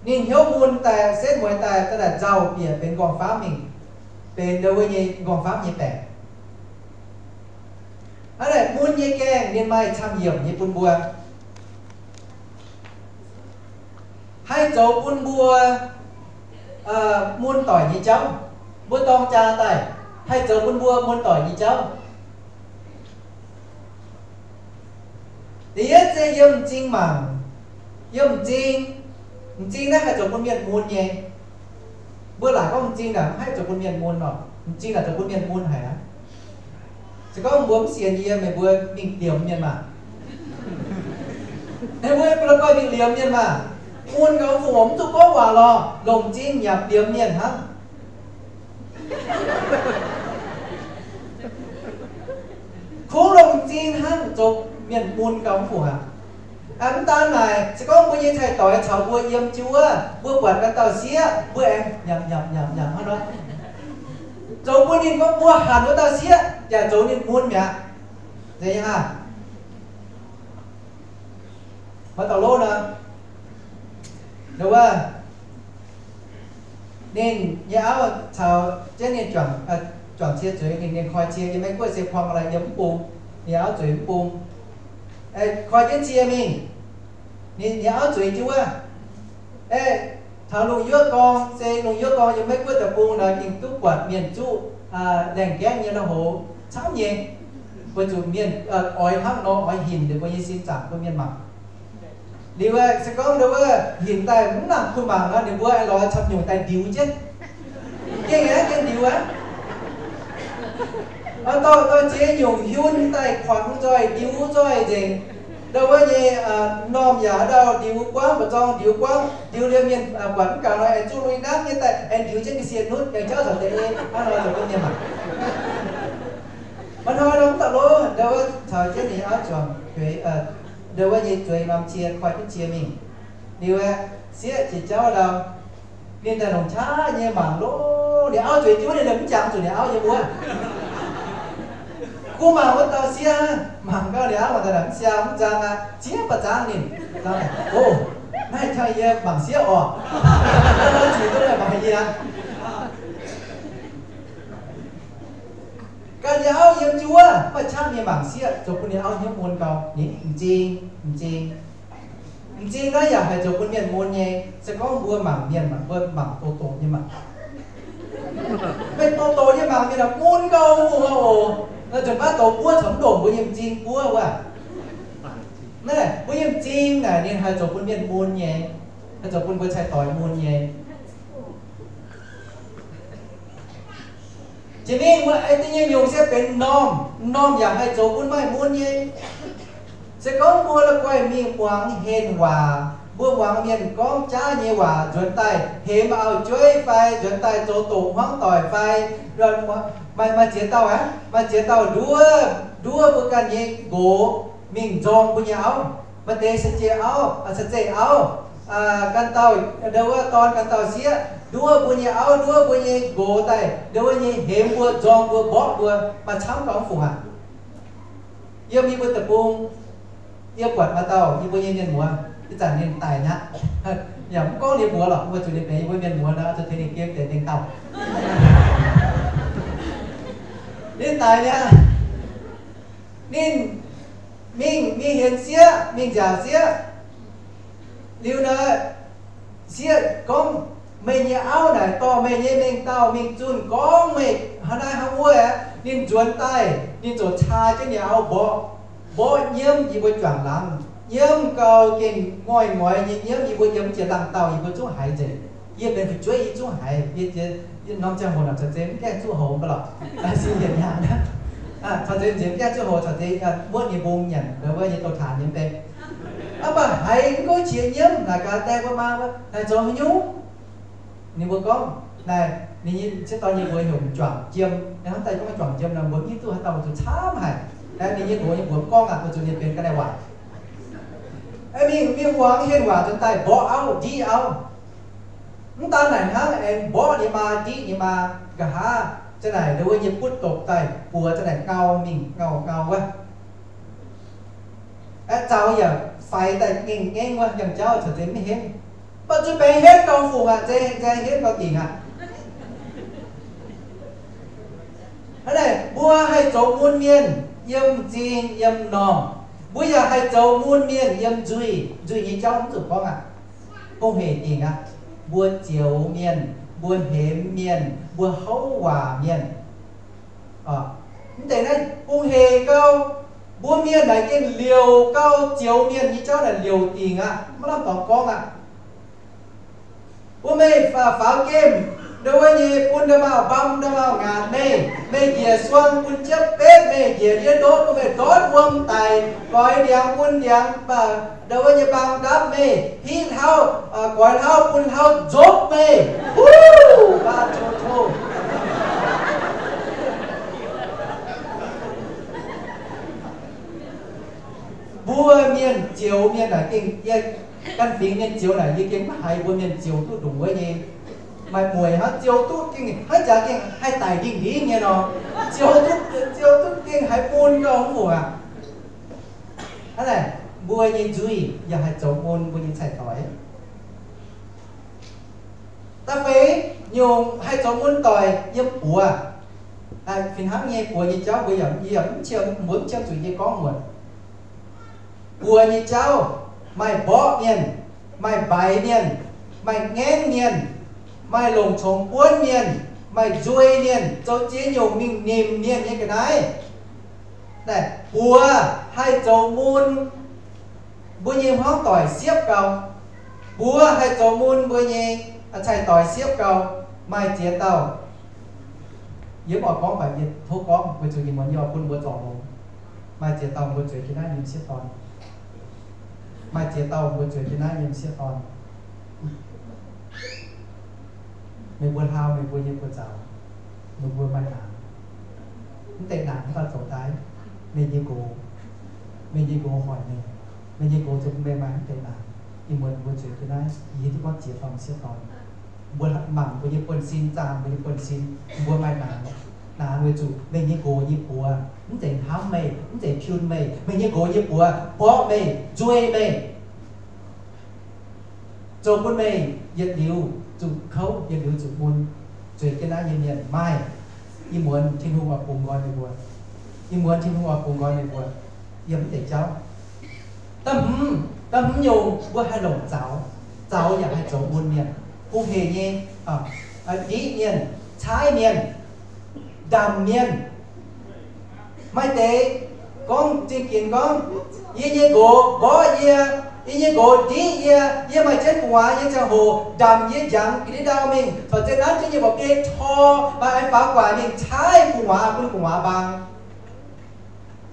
Ninh hnyouv mun daaih, setv mueiz daaih, daaih nzauh bieqc benx nqorngv-famv mingh, benx ndau wuov nyei nqorngv-famv nyei baengc. Hnangv naaic mun nyei gaengh ninh maaih camv yiemc nyei bun mbuo, haih zoux bun mbuo mun doic nyei jauv. Mbuo dorng jaa daaih, haih zoux bun mbuo mun doic nyei jauv. Da'yietv se yiem m'zing mangc, yiem m'zing. M'zing naaiv haih zoux bun mienh mun nyei. Mbuo laaic gorngv m'zing naaic mv haih zoux bun mienh mun orqc. M'zing naaic zoux bun mienh mun haic aqv. Se gorngv mbuo mv sienx yie, meih mbuo mingh liemh mienh maah. Meih mbuo la'guaih mingh liemh mienh maah. Mun gauh fungc oc, mv zuqc gorngv waac lorqc, longc m'zing nyanc liemh mienh hnangv. Kungx longc m'zing hnangv zoux mienh mun gauh mv fungc aqv. Mv daan naaic, se gorngv mbuo nyei cai-doix caux mbuo yiem jienv wuov, mbuo buatc ganh dauh sieqv, mbuo aengx nyanc nyanc nyanc nyanc hnangv nor, zoux bun ninh gorngv mbuo hanc wuov dauh sieqv yaac zoux ninh mun mi'aqv. Zeiz nyei hnangv. Maaih dauh lov nor, wuov, ninh nyei auv caux jienv ninh juangc, juangc cie zuiz, ninh, ninh koi cie, yiem Meiv Guoqv se พวงมาลัย yiem mv bung, ninh auv zueiz mv bung. Koi jienv cie mingh, ninh nyei auv zueiz jienv wuov. Taux lungh yuoqv gorngv, se lungh yuoqv gorngv yiem Meiv Guoqv deic-bung nor, ninh duqv buatc mienh zuqv laengh gaengv nyei lui-houx camv nyei. Weic zuqc mienh oix hnangv nor oix hinc ninh mbuo nyei sin zaangc bun mienh mangc. Liuz se gorngv ndau wuov hinc daaih mv nangc kuh mangc nor, ninh mbuo aengx lorz camv nyungc daaih ndiux jienv. Gengh aqv, gengh ndiux aqv. Dorh, dorh ziex nyungc hiun daaih kuangx zoih, ndiux zoih nzengc. Ndau wuov nyei normh yaac haaix dauh ndiux guangv, mbu'zorng ndiux guangv, ndiux liemh mienh buatc mv gaux nor, aengx zuqc lui nangv nyei daaih, aengx ndiux jienv ga'sie nutv, aengx jauv caux deix nyei hnangv nor zoux bun mienh mangc. Maaih hnoi nor mv daaih lov, ndau wuov caux jienv ninh auv juangc, ndau wuov nyei zueiz norm cie, koi jienv cie mingh. Liuz aeqv, sieqv jiex jauv ndau, ninh daaih longc qaqv nyei mangc loh, ninh auv zueiz juv ninh, mv jangx zuqc ninh auv yiem wuov. Kuv mangc wuov dauh sieqv, mangc gau ninh auv mangc daaih mv siang mv nzang aqv, zieqv ba'zangv ninh. O, naaiv hnangv yie mangc sieqv oc. Nor zic duqv mangc yie aqv. Ganh nyei auv yiem juov, maiv qaqv mingh mangc sieqv, zoux bun ninh auv hnyouv mun gau. Ninh m'zing, m'zing. M'zing naaiv yaac haih zoux bun mienh mun nyei. Se gorngv mbuo mangc mienh, mbuo mangc doqc doqc nyei mangc, meih doqc doqc nyei mangc mienh mun gau mv bung oc. Nzuonx baav douz buov caux mv longc mbuo nyei m'zing buov wuov. Naaiv mbuo nyei m'zing naaic ninh haih zoux bun mienh mun nyei, haih zoux bun mbuo cai-doix mun nyei. Jiex mingh wuov, ei deix nyei nyungc se benx m'normh. M'normh yaac haih zoux bun maaih mun nyei. Se gorngv mbuo la'guaih mingh muangx henh waac, mbuo muangx mienh gorngv jaav nyei waac nzuonx daaih hemx auv-jueiv fai nzuonx daaih zoux doqc hmuangv doic fai, maaih, maaih ziex dauh aqv, maaih ziex dauh nduov, nduov mbuo ganh nyei nqox mingh nzorng mbuo nyei auv. Maaih deix se zeiz auv, se zeiz auv, ganh dauh, ndau wuov dorn ganh dauh sieqv nduov mbuo nyei auv, nduov mbuo nyei nqox daaih, ndau wuov nyei hemx mbuo, nzorng mbuo, mborqv mbuo, maaih camv gauh mv fungc aqv. Yiem yie mbuo deic-bung, yie buatc maaih dauh yie mbuo nyei mienh muoz, ih zanc ninh daic nyei aqv. Yaac mv gorngv ninh mbuox lorqc, mbuo zuqc ninh benx yie mbuo mienh muoz nor, zuqc tengx ninh gem deix mengh dauh. Ninh daic nyei aqv. Ninh mingh, mingh hienx sieqv, mingh nziaauc sieqv. Liuz naaic, sieqv gorngv, meih nyei auv naaic dorh meih nyei mengh dauh mingh zunh gorngv meih hnangv naaiv hnangv wuov aqv. Ninh nzuonx daaih, ninh ziouc caa jienv ninh auv mborqv, mborqv nyiemv yie mbuo juangc laangz. Nyiemv gau gengh ngoiv ngoix nyei nyiemv, yie mbuo yiem jiex laangh dauh yie mbuo zungv haiz nzengc. Yie benx fu'jueiv yie zungv haiz, yie jiex norm ziangh hoc naaic caux zeiz mv gaengh zuqv houx mv baac lorqc, sin yietc nyaanh. Caux zeiz nziex mv gaengh zuqv houx, caux zeiz muotv nyei mbung nyanc ndau wuov nyei douz taanx nyei mv bei. Mv baac haiz mv gouv qiex nyiemv naaic gaax, daaih mbuo maa mbuo naaic zoux haaix nyungc? Ninh mbuo gorngv, naaic ninh nyei sieqv dorn nyei mbuox heuc m'juangc jiem. Ninh hnamv daaih gorngv m'juangc jiem nor, mbuo mv hiuv duqv haaix dauh oix zuqc camv haic. Aeqv, ninh nyei mbuox nyei mbuox mv gorngv aqv, oix zuqc ninh benx ga'naaiv waac. Aeqv, mingh, mingh muangx henh waac nzuonx daaih mborqv auv, ndiqv auv. Mv daan naaic hnangv, aengx mborqv ninh maa, ndiqv ninh maa. Nqa'haav za'naaic ndau wuov nyei butv dopc daaih, buoz za'naaic ngau mingh ngau ngau wuov. Aeqv, zaux yaac faix daaih ngengh ngengv wuov, yangh jauv caux zeiz mv henv. Mv baac zuqc benx henv gauh fungc aqv, zeiz, zeiz henv gauh dingc aqv. Hnangv naaic, mbuo haih zoux mun mienh yiem m'zing yiem m'normh. Mbuo yaac haih zoux mun mienh yiem nzuih. Nzuih nyei jauv mv zuqc gorngv aqv. Hungh hec dingc aqv. Mbuo zioux mienh, mbuo hemx mienh, mbuo houv waac mienh. Mv deix naaiv hungh hec gau. Mbuo mienh naaic gengh liouc gau, zioux mienh nyei jauv naaic liouc dingc aqv, maiv lamh dorngx gorngv aqv. Bun meih faaux gemh, ndau wuov nyei bun nda'maauh mbam nda'maauh ngaatc meih, meih njiec suang bun jiepv betv, meih njiec ndiev ndortv bun meih ndortv wuom daic, goix ndiangx bun ndiangx, ndau wuov nyei mbaang ndapv meih, hiv hlauv, goix hlauv bun hlauv nzopv meih. Wuov, baav to to. Mbuo mienh zioux mienh naaic gengh, yie ganh fingx mienh zioux naaic yie gengh maiv haiz mbuo mienh zioux duqv ndongc wuov nyei. Maaih mueic hnangv zioux duqv gengh hnangv jaax gengh haih daic ndingh-ndingv nyei nor. Zioux duqv, zioux duqv gengh haiz mun gauh mv fungc aqv. Hnangv naaic, mbuo nyei nzuih yaac haih zoux mun mbuo nyei cai-doix. Da'feix nyungc haih zoux mun doic yiem buoz. Fih hnangv nyei buoz nyei jauv mbuo yaac, yie yaac mv qiemx, mbuo mv qiemx zuqc yie gorngv muonc. Buoz nyei jauv, maaih mborqv mienh, maaih mbaix mienh, maaih ngaengv mienh, maaih longc congx buonv mienh, maaih nzuei mienh, zoux ziex nyungc mingh nimc mienh nyei ga'naaiv. Naaic buoz haih zoux mun mbuo nyei hmuangv doic siepv gau. Mbuox haih zoux mun mbuo nyei cai-doix siepv gau. Maaih ziex dauh, yie mv oix gorngv, mv baac yie tov gorngv weic zuqc ih muonz yie oix bun mbuo zorc longx. Maaih ziex dauh mbuo zueiz jienv naaiv nyei sieqv dorn. Maaih ziex dauh mbuo zueiz jienv naaiv yiem sieqv dorn. Meih mbuo hlaau meih mbuo nyei buoz-zaux, meih mbuo maaih naanc. Mv deix naanc mv baac zoux daaih, meih nyei nqox, meih nyei nqox hoic meih, meih nyei nqox zoux bun meih maaih mv deix naanc. Ih muonz mbuo zueiz jienv naaiv, yie hiuv duqv gorngv ziex dauh sieqv dorn. Mbuo mangc mbuo nyei buonv-sin, zaah mbuo nyei buonv-sin, mbuo maaih naanc. Naanc weic zuqc meih nyei nqox nyei buoz mv zeiz hnamv meih, mv zeiz piun meih. Meih nyei nqox nyei buoz mborqv meih, nzuei meih, zoux bun meih yietc liuz zuqc kouv, yietc liuz zuqc mun. Zueiz jienv naaiv nyei mienh maaih. Ih muonz Tin-Hungh oix bungx nqoi meih mbuo. Ih muonz Tin-Hungh oix bungx nqoi meih mbuo yiem mv deix jauv. Da'hmz, da'hmz nyungc mbuo haih longc zaux. Zaux yaac haih zoux mun mienh. Bungx hec nyei, ndiqv mienh, caaiv mienh, ndamc mienh. Maaih deix gorngv zingh ginx gorngv, yie nyei nqox mborqv yie, yie nyei nqox ndiqv yie, yie maaih jienv gu'nguaaz nyei ziangh hoc ndamc yie njangx ga'ndiev ndau mingh, corc zien nanv jienv yie mba'biei tor, maaih aengx faaux gu'nguaaic mingh caaiv gu'nguaaz, bun gu'nguaaz mbaang.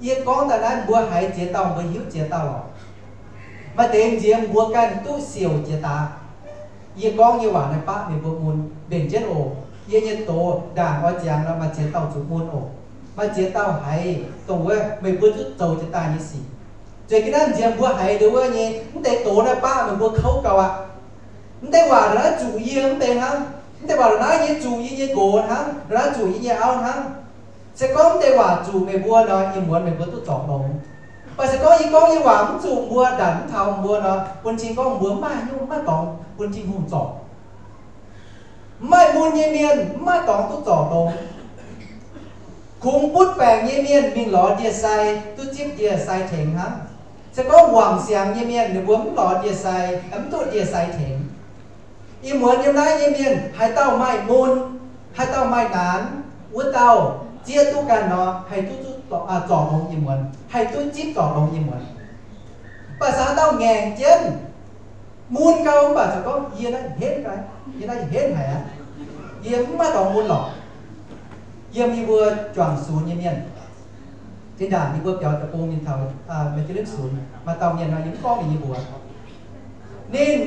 Yie gorngv daaih naaiv mbuo haiz ziex dauh mbuo hiuv ziex dauh lorqc. Maaih deix nziex mbuo ganh duqv siouc jiex daaih. Yie gorngv nyei waac naaiv baqv meih mbuo mun mbenc jienv oc. Yie nyei doz ndaangc oix ziangx nor maaih ziex dauh zuqc mun oc. Maaih ziex dauh haiz dongh wuov meih mbuo duqv zoux jiex daaih nyei sic. Zueiz jienv naaiv nziex mbuo haiz ndongc wuov nyei mv deix doz naaiv baqv meih mbuo kouv gauh aqv. Mv deix waac ndongc naaiv zuqc yie mv deix hnangv. Mv deix waac ndongc naaiv nyei zuqc yie nyei nqox hnangv, ndongc naaiv zuqc yie nyei auv hnangv. Se gorngv mv deix waac zuqc meih mbuo nor, ih muonz meih mbuo duqv zorc longx. Mv baac se gorngv yie gorngv nyei waac mv zuqc mbuo, ndanc mv taux mbuo nor, bun cing gorngv mbuo mv maaih hnyouv mv maaih dorngx bun Tin-Hungh zorc. Mv maaih mun nyei mienh mv maaih dorngx duqv zorc longx. Kungx butv baengc nyei mienh mingh lorz ndie-sai duqv zipv ndie-sai tengx hnangv. Se gorngv wangc siangx nyei mienh ninh mbuo mv lorz ndie-sai, mv duqv ndie-sai tengx. Ih muonz yiem naaiv nyei mienh haaix dauh maaih mun, haaix dauh maaih naanx, wuov dauh zieqv duqv ganh nor, haih duqv zorc longx ih muonz, haih duqv zipv zorc longx ih muonz. Mv baac se haaix dauh ngaengc jienv, mun gau mv baac corc gorngv, yie naaiv henv gau, yie naaiv henv haic aqv. Yie mv maaih dorngx mun lorqc. Yiem yie mbuo juangc sunx nyei mienh, zinh ndaangc yie mbuo biaux deic-bung mingh taux Methodist sunx, maaih dauh mienh nor yie mv gorngv ninh nyei mbuox. Ninh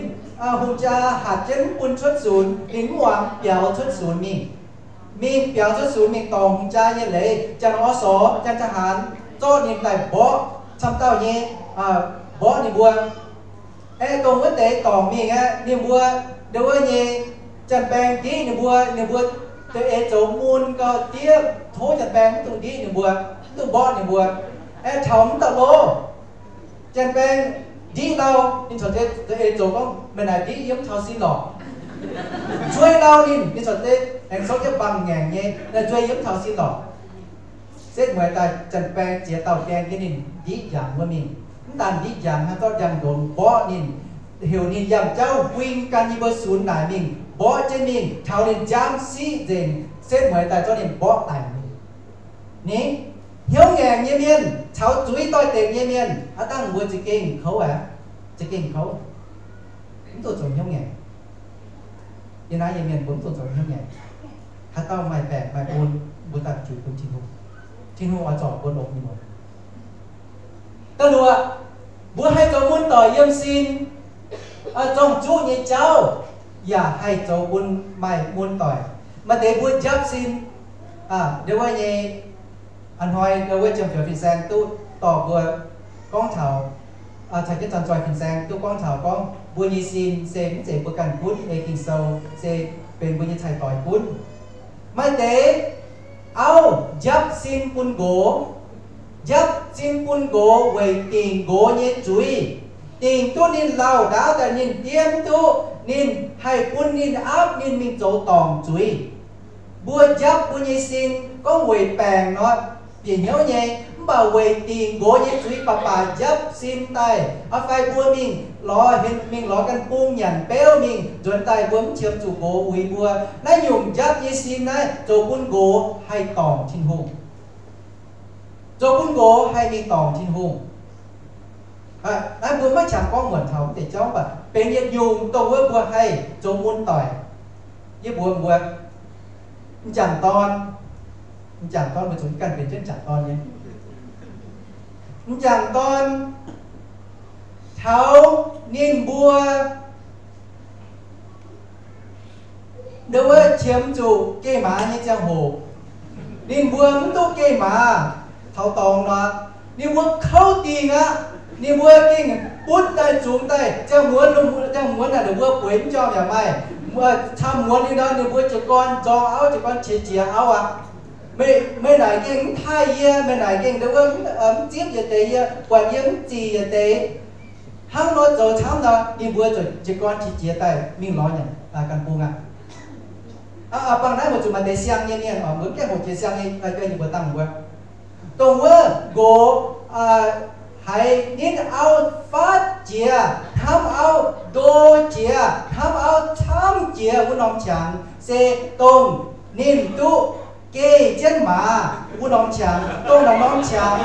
hungh jaa hatc jienv mv bun cuotv sunx, ninh mv muangx, biaux cuotv sunx mingh. Mingh biaux cuotv sunx mingh dorngc hungh jaa nyei leiz, janx-orv sorc, janx-taaix-haanz zorqv ninh daaih mborqv, camv dauh nyei mborqv ninh mbuo. Aeqv, dongh wuov deix dorngc mingh aeqv, ninh mbuo, ndau wuov nyei, janx-baeng ndiqv ninh mbuo, ninh mbuo da'eix zoux mun gau diev, tov janx-baeng mv dungx ndiqv ninh mbuo, mv dungx mborqv ninh mbuo. Aeqv, taux mv dauh lo, janx-baeng ndiqv lauh, ninh corc da'eix zoux gorngv, meih naaic ndiqv yie mv taux sin lorqc. Nzueiz lauh ninh, ninh corc da'eix aengx souv jienv mbaangh ngaengc nyei, naaic nzueiz yie mv taux sin lorqc. Setv mueiz daaih janx-baeng ziex dauh gaeng jienv ninh ndiqv njangc wuov mingh. Mv daan ndiqv njangc hnangv, zorqv njang-ndongx mborqv ninh, heuc ninh yangh jauv huing gan yie mbuo sunx naaic mingh, mborqv jienv mingh, taux ninh nziaamv siqv nzengc, setv mueiz daaih zorqv ninh mborqv daic mingh. Ni, hnyouv ngaengc nyei mienh caux zuiz doix-dekc nyei mienh, aav dangh mbuo za'gengh kouv aqv. Za'gengh kouv. Mv dungx zoux hnyouv ngaengc. Yie naaiv nyei mienh mbuo mv dungx zoux hnyouv ngaengc. Haaix dauh maaih baengc maaih mun, mbuo daaih juix bun Tin-Hungh. Tin-Hungh oix zorc mbuo longx nyei mienh. Da'luoqc, mbuo haih zoux mun doic yiem sin, zorng-zuqv nyei jauv yaac haih zoux bun maaih mun doic. Maaih deix mbuo njapv sin, ndau wuov nyei, a'hnoi ndau wuov Jiem Fioux fin-saeng duqv dorh mbuo gorngv taux, caux jienv Janx-Zoih fin-saeng duqv gorngv taux gorngv mbuo nyei sin se mv zeiz mbuo ganh gunv ei Ging-Sou, se benx mbuo nyei cai-doix gunv. Maaih deix auv njapv sin bun nqox, njapv sin bun nqox weic dingc nqox nyei zuiz, dingc duqv ninh lauh ndaauv daaih ninh diev mv duqv, ninh haih bun ninh aapv ninh mingh zoux dorngc zuiz. Mbuo njapv mbuo nyei sin gorngv weic baengc nor, bieqc hnyouv nyei, mv baac weic dingc nqox nyei zuiz baac baac njapv sin daaih, fai mbuo mingh lorz, mingh lorz ganh bung nyanc beuv mingh nzuonx daaih mbuo mv qiemx zuqc nqox uix mbuo. Naaiv nyungc njapv nyei sin naaiv zoux bun nqox haih dorngc Tin-Hungh. Zoux bun nqox haih mingh dorngc Tin-Hungh. Naaiv mbuo maiv qangx gorngv muonc taux mv deix jauv, mv baac benx yietc nyungc dongh wuov mbuo haih zoux mun doic. Yie mbuox mbuo, m'jangc dorn, m'jangc dorn mbuo zuqc ganh benx jienv m'jangc dorn nyei. M'jangc dorn Taux ninh mbuo ndau wuov qiemx zuqc geh maaz nyei ziangh hoc, ninh mbuo mv duqv geh maaz taux dorngx nor, ninh mbuo kouv dingh aqv. Ninh mbuo gengh butv daaih zungx daaih ziangh muonz, ziangh muonz naaic ninh mbuo bueix mv njormh yaac maaih, camv muonz ninh nor ninh mbuo jiez gorn nzorng auv, jiez gorn qiex jiez auv aqv. Meih, meih naaic gengh mv taaih yie, meih naaic gengh ndau wuov mv zipv yietc deix yie, buatc yie mv zic yietc deix. Hnangv nor zoux camv nor, ninh mbuo ziouc jiez gorn qiex jiez daaih mingh lorz nyanc ganh bung aqv. Bangc naaiv weic zuqc maaih deix siang nyei mienh oc, mbuo mv gaengh hoqc jiex siang nyei, ninh mbuo dangh mbuo dongh wuov nqox haiz nitv auv fatv jiex, hnamv auv ndo jiex, hnamv auv camv jiex wuov norm qangx se dongh ninh duqv geh jienv maaz wuov norm qangx, dongh naaiv norm qangx.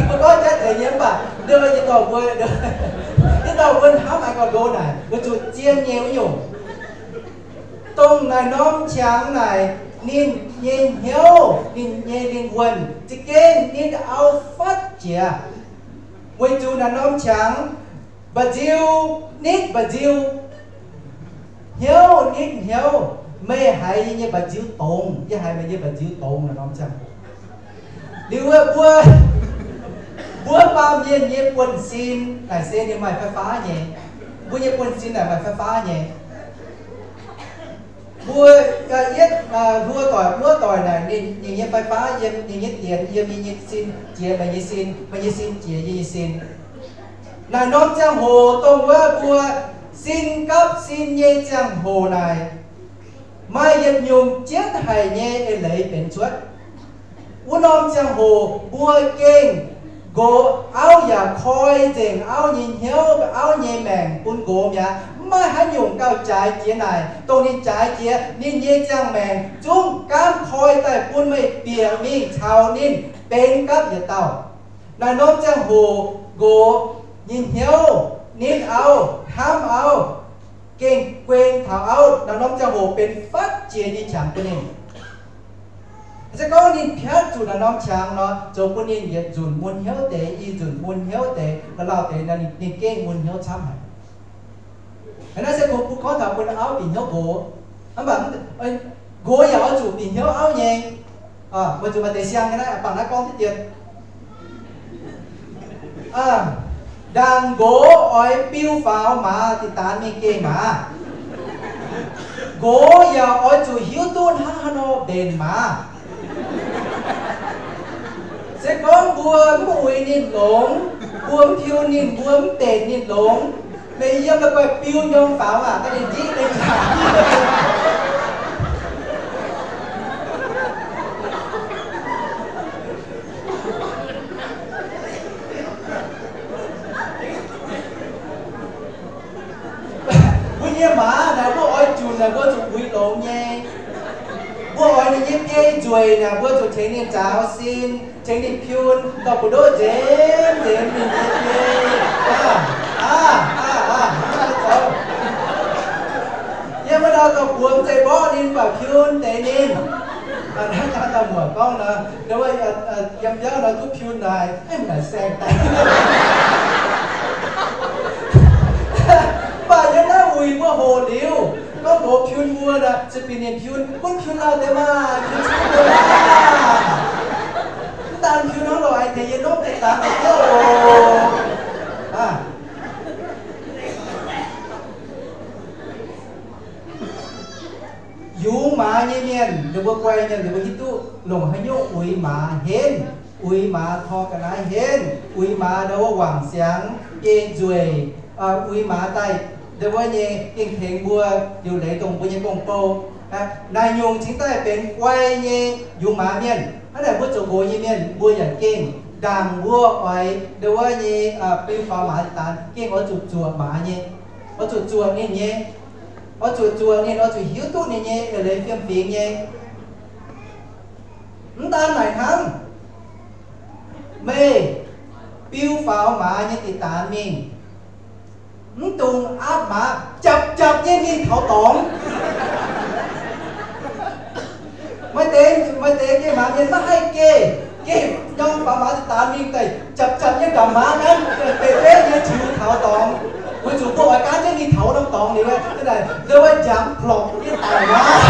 Mbuo gorngv jatv deix nyei mv baac, yie dorh mbuo, yie dorh mbuo hnamv haaix gauh ndo naaic, weic zuqc zien nyei wuov nyungc. Dongh naaic norm qangx naaic, ninh nyei hnyouv, ninh nyei lingh wuonh za'gengh nitv auv fatv jiex. Weic zuqc naaic norm qangx, mba'nziu nitv mba'nziu, hnyouv nitv hnyouv. Meih haiz yie nyei mba'nziu dongz, yie haiz meih nyei mba'nziu dongz naaic norm ziangh hoc. Liuz wuov mbuo, mbuo baamh mienh nyei buonv-sin naaic se ninh maaih fai-faav nyei. Mbuo nyei buonv-sin naaic maaih fai-faav nyei. Mbuo, yietv, hluo doic, wuov doic naaic ninh, ninh nyei fai-faav yiem ninh nyei dienx, yiem yie nyei sin jiex meih nyei sin, meih nyei sin jiex yie nyei sin. Naaic norm ziangh hoc dongh wuov mbuo sin gapv sin nyei ziangh hoc naaic, maaih yietc nyungc jienv haic nyei eix leiz benx cuotv. Wuov norm ziangh hoc mbuo gengh nqox auv yaac koi nzengc auv nyei hnyouv, auv nyei maengc bun nqox mi'aqv. Mv maaih haaix nyungc gauh jaaix jiex naaic, dongh ninh jaaix jiex ninh nyei ziangh maengc zungv gaamv koi daaih bun meih bieqc mingh caux ninh benx gapv yietc dauh. Naaic norm ziangh hoc nqox nyei hnyouv, nitv auv, hnamv auv, gengh gueng taux auv, naaic norm ziangh hoc benx fatv jiex nyei qangx bun ninh. Se gorngv ninh piatv zuqc naaic norm qangx nor, zoux bun ninh yietc nzunc mun hnyouv deix, i nzunc mun hnyouv deix, lauh lauh deix nor, ninh gengh mun hnyouv camv haic. Naaiv se kungx bun gorngv taux bun auv bieqc hnyouv nqox. Mv baac nqox yaac oix zuqc bieqc hnyouv auv nyei. Weic zuqc maaih deix siang nyei naaiv, bangc naaiv gorngv diqv dien. Ndaangc nqox oix biu faaux maaz diqc daanx mingh geh maaz, nqox yaac oix zuqc hiuv duqv hnangv haaix nor mbenc maaz. Se gorngv mbuo mv uix ninh longx, mbuo mv piu ninh, mbuo mv mbenc ninh longx, meih yiem la'guaih biu njorng faaux aac, daaih ninh nziqv deix jaax. Mbuo nyei maaz naaic mbuo oix junc naaic mbuo zuqc uix longx nyei. Mbuo oix ninh nyei biei nzueic naaic mbuo zuqc tengx ninh nzaaux sin, tengx ninh piun, dorh buoz-ndoqv nzemx nzemx ninh nyei biei. Aav, aav, aav, aav, zoux. Yiem wuov dauh dorh buoz mv zeiz mborqv ninh, mv baac piun deix ninh. Hnangv dauh muoc gorngv nor, yiem biauv nor duqv piun naaic, naaic saeng daaih. Mv baac yiem naaiv wuic mbuo hoqc liuz, gorngv mbuox piun mbuo nor, se bieqc ninh piun, gunv piun lauh deix maah, piun zungv mbuo maah. Mv daan piun hnangv loz-aengx tengx yie nopv deix dangx deix hnyouv oc. Yungz maaz nyei mienh, ninh mbuo guai mienh, ninh mbuo hiuv duqv longc haaix nyungc uix maaz henv, uix maaz tor ga'naaiv henv, uix maaz ndau wuov wangc siangx, biei nzueic, uix maaz daaih ndau wuov nyei gengh tengx mbuo liuc leiz dongh mbuo nyei gong-bou. Naaiv nyungc cingx daaih benx guai nyei yungz maaz mienh. Hnangv naaic mbuo zoux nqox nyei mienh, mbuo yaac gengh ndaangc mbuo oix ndau wuov nyei biu faaux maaz daanx, gengh oix zuqc zuoqc maaz nyei, oix zuqc zuoqc ninh nyei, oix zuqc zuoqc ninh, oix zuqc hiuv duqv ninh nyei eix leiz fiem-fingx nyei. Mv daan naaic hnangv, meih biu faaux maaz nyei diqc daanx mingh, mv dungx aapv maaz, japc japc nyei mingh taux dorngx. Maaih deix, maaih deix geh maaz mienh maiv haih geh. Geh nyorng faaux maaz daaih mingh daaih japc japc nyei gamh maaz naaiv, deix beiv nyei tiux taux dorngx. Weic zuqc mbuo oix gaanv jienv mingh taux norm dorngx liuz, ndongc wuov njamv plorngc nyei daic maaz.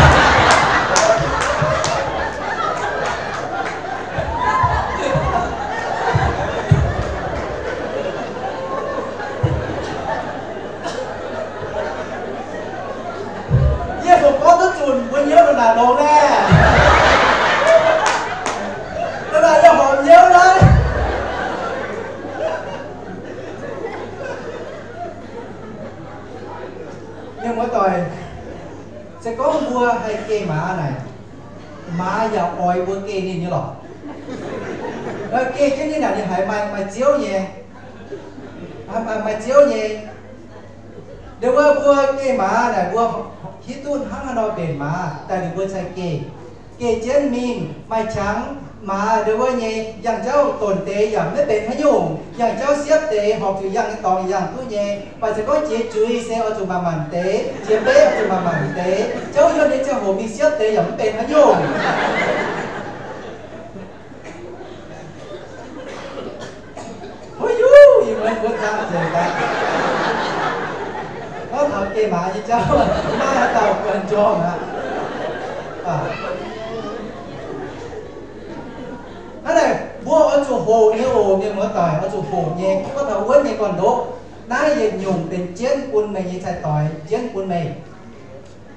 Yie fungc gorngv duqv zunc mbuo hnyouv ndongc naaic longx laeh. Ndongc naaic yie horpc hnyouv naaiv. Mienh muoz-doic, se gorngv mbuo haih geh maaz naaic, maaz yaac oix mbuo geh ninh nyei lorqc. Geh jienv ninh naaic ninh haiz maaih, maaih ziouv nyei, maaih ziouv nyei. Ndongc wuov mbuo geh maaz naaic mbuo hiuv duqv hnangv haaix nor mbenc maaz daaih ninh mbuo cai geh. Geh jienv mingh maaih qangx maaz ndongc wuov nyei, yangh jauv donc deix yaac maiv benx haaix nyungc. Yangh jauv siepv deix horpc zuqc yangh nyei dorngx yangh duqv nyei. Mv baac se gorngv jiex zuiz se oix zuqc manc-manc deix, jiex beiv oix zuqc manc-manc deix. Jauv yiem nyei ziangh hoc mingh siepv deix yaac mv benx haaix nyungc. Huiv yuv, ih muonz mbuo nzangc nzengc daaih. Gorngv taux geh maaz nyei jauv, maiv haaix dauh guanh jorm aqv. Hnangv naaic, mbuo oix zuqc hoqc nyei oc, mienh muoz-doic, oix zuqc hoqc nyei. Gorngv taux wuonv nyei gorn-ndoqv, naaiv yietc nyungc benx jienv bun meih nyei cai-doix, jienv bun meih.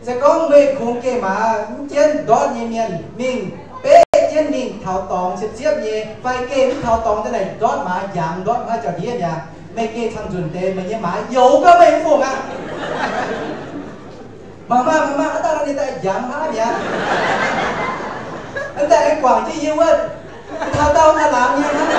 Se gorngv meih kungx geh maaz mv jienv ndortv nyei mienh mingh, beiv jienv mingh taux dorngx siepv-siepv nyei, fai geh mv taux dorngx daaih naaic ndortv maaz njangx, ndortv maaz jauv-ndiev mi'aqv, meih geh camv-nzunc deix, meih nyei maaz youx gau meih mv fungc aqv. Mangc maah, mangc maah, aav dangh ninh daaih njangx maaz mi'aqv. Aav dangh aengx guangc jienv yie wuov, taux dauh maaih laangz nyei hnangv.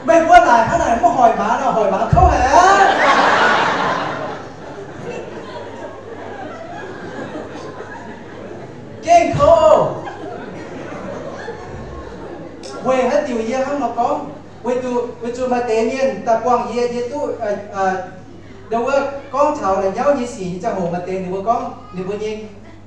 Meih mbuo naaic hnangv naaic mv hoic maaz nor, hoic maaz kouv haic aqv. Gengh kouv. Weic haaix diuc yie hnangv nor gorngv? Weic zuqc, weic zuqc maaih deix mienh daaih buangh yie, yie duqv, aa, aa, ndongc wuov gorngv taux la'nyauv nyei sic nyei ziangh hoc, maaih deix ninh mbuo gorngv, ninh mbuo nyei,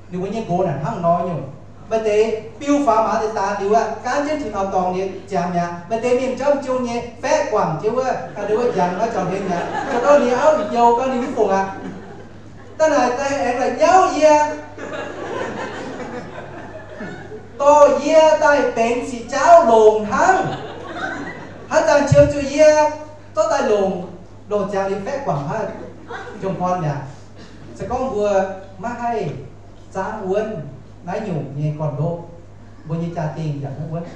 ninh mbuo nyei nqox naaic hnangv nor nyungc. Maaih deix biu faaux maaz deix daaih liuz aqv, gaanv jienv tuix taux dorngx liuz ziangx mi'aqv. Maaih deix mienh jauv jung nyei faeqv guangc jienv wuov, ndongc wuov njangx wuov jauv-ndiev mi'aqv. Zoux gau ninh auv youx gau ninh mv fungc aqv. Daaih naaic daaih aengx la'nyauv yie, dorh yie daaih benx sic jaauv longc hnangv. Haaix zanc qiemx zuqc yie zorqv daaih longc, longc ziangx liuz faeqv guangc haaix jomc gorn mi'aqv. Se gorngv mbuo maiv haih zaangv wuonv naaiv nyungc nyei gorn-ndoqv, mbuo nyei jaa-dingh yaac maiv wuonv.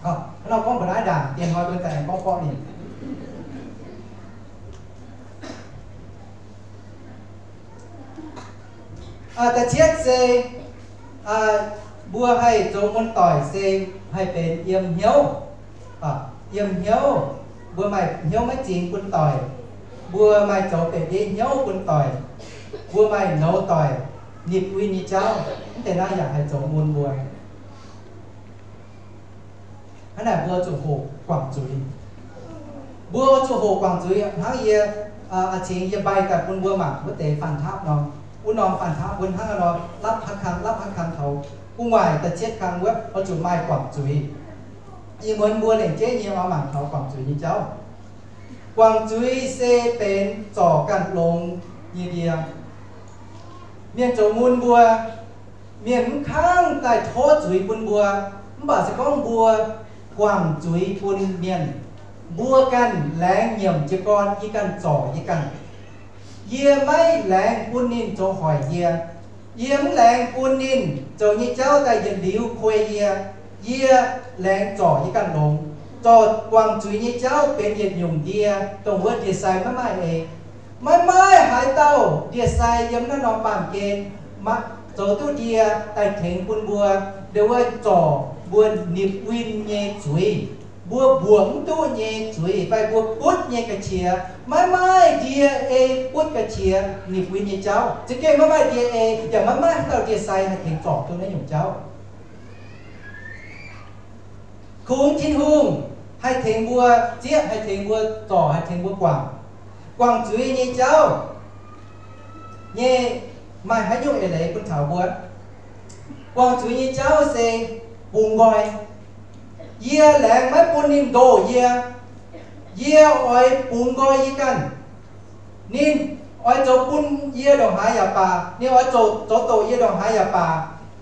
Hnangv nor gorngv mbuo naaiv ndaangc, dien hnoi mbuo daaih aengx gorngv borqv ninh. Da'cietv se, mbuo haih zoux mun doic se haih benx yiem hnyouv. Yiem hnyouv, mbuo maaih hnyouv maiv zingx bun doic, mbuo maaih zoux bieqc ndiev hnyouv bun doic, mbuo maaih nouz doic, nipc win nyei jauv, mv deix naaiv yaac haih zoux mun mbuo. Hnangv naaic mbuo zuqc hoqc guangc zuiz. Mbuo zuqc hoqc guangc zuiz hnangv yie, aa, cingx yie mbaih daaih bun mbuo mangc wuov deix fanh taapv nor. Wuov norm fanh taapv wuov hnangv nor, lapv haaix kang, lapv haaix kang taux gu'nguaaic da'cietv kang wuov, oix zuqc maaih guangc zuiz. Ih muonz mbuo lengc jeiv nyei oix mangc taux guangc zuiz nyei jauv. Guangc zuiz se benx zorc ganh longx nyei ndie. Mienh zoux mun mbuo, mienh mv kangv daaih tov zuiz bun mbuo, mv baac se gorngv mbuo guangc zuiz bun mienh, mbuo ganh laengz nyiemc jiez gorn yie ganh zorc yie ganh. Yie maiv laengz bun ninh zoux hoic yie. Yie mv laengz bun ninh zoux nyei jauv daaih yietc liuz kuei yie. Yie laengz zorc yie ganh longx. Zorc guangc zuiz nyei jauv benx yietc nyungc ndie, dongh wuov ndie-sai maiv maaih eix. Maiv maaih haaix dauh ndie-sai yiem naaiv norm baamh gen maiv zoux duqv ndie daaih tengx bun mbuo, ndongc wuov zorc mbuo nipc win nyei zuiz, mbuo mbuoqc mv duqv nyei zuiz fai mbuo butv nyei ga'qiex. Maiv maaih ndie ei butv ga'qiex nipc win nyei jauv. Za'gengh maiv maaih ndie ei yaac maiv maaih haaix dauh ndie-sai haih tengx zorc duqv naaiv nyungc jauv. Kungx Tin-Hungh haih tengx mbuo zieqv, haih tengx mbuo zorc, haih tengx mbuo guangc. Guangc zuiz nyei jauv nyei maaih haaix nyungc eix leiz bun taux mbuo? Guangc zuiz nyei jauv se bungx nqoi. Yie laengz maiv bun ninh ndoh yie. Yie oix bungx nqoi yie ganh. Ninh oix zoux bun yie ndongc haaix yaac baac, ninh oix zoux, zoux doqc yie ndongc haaix yaac baac,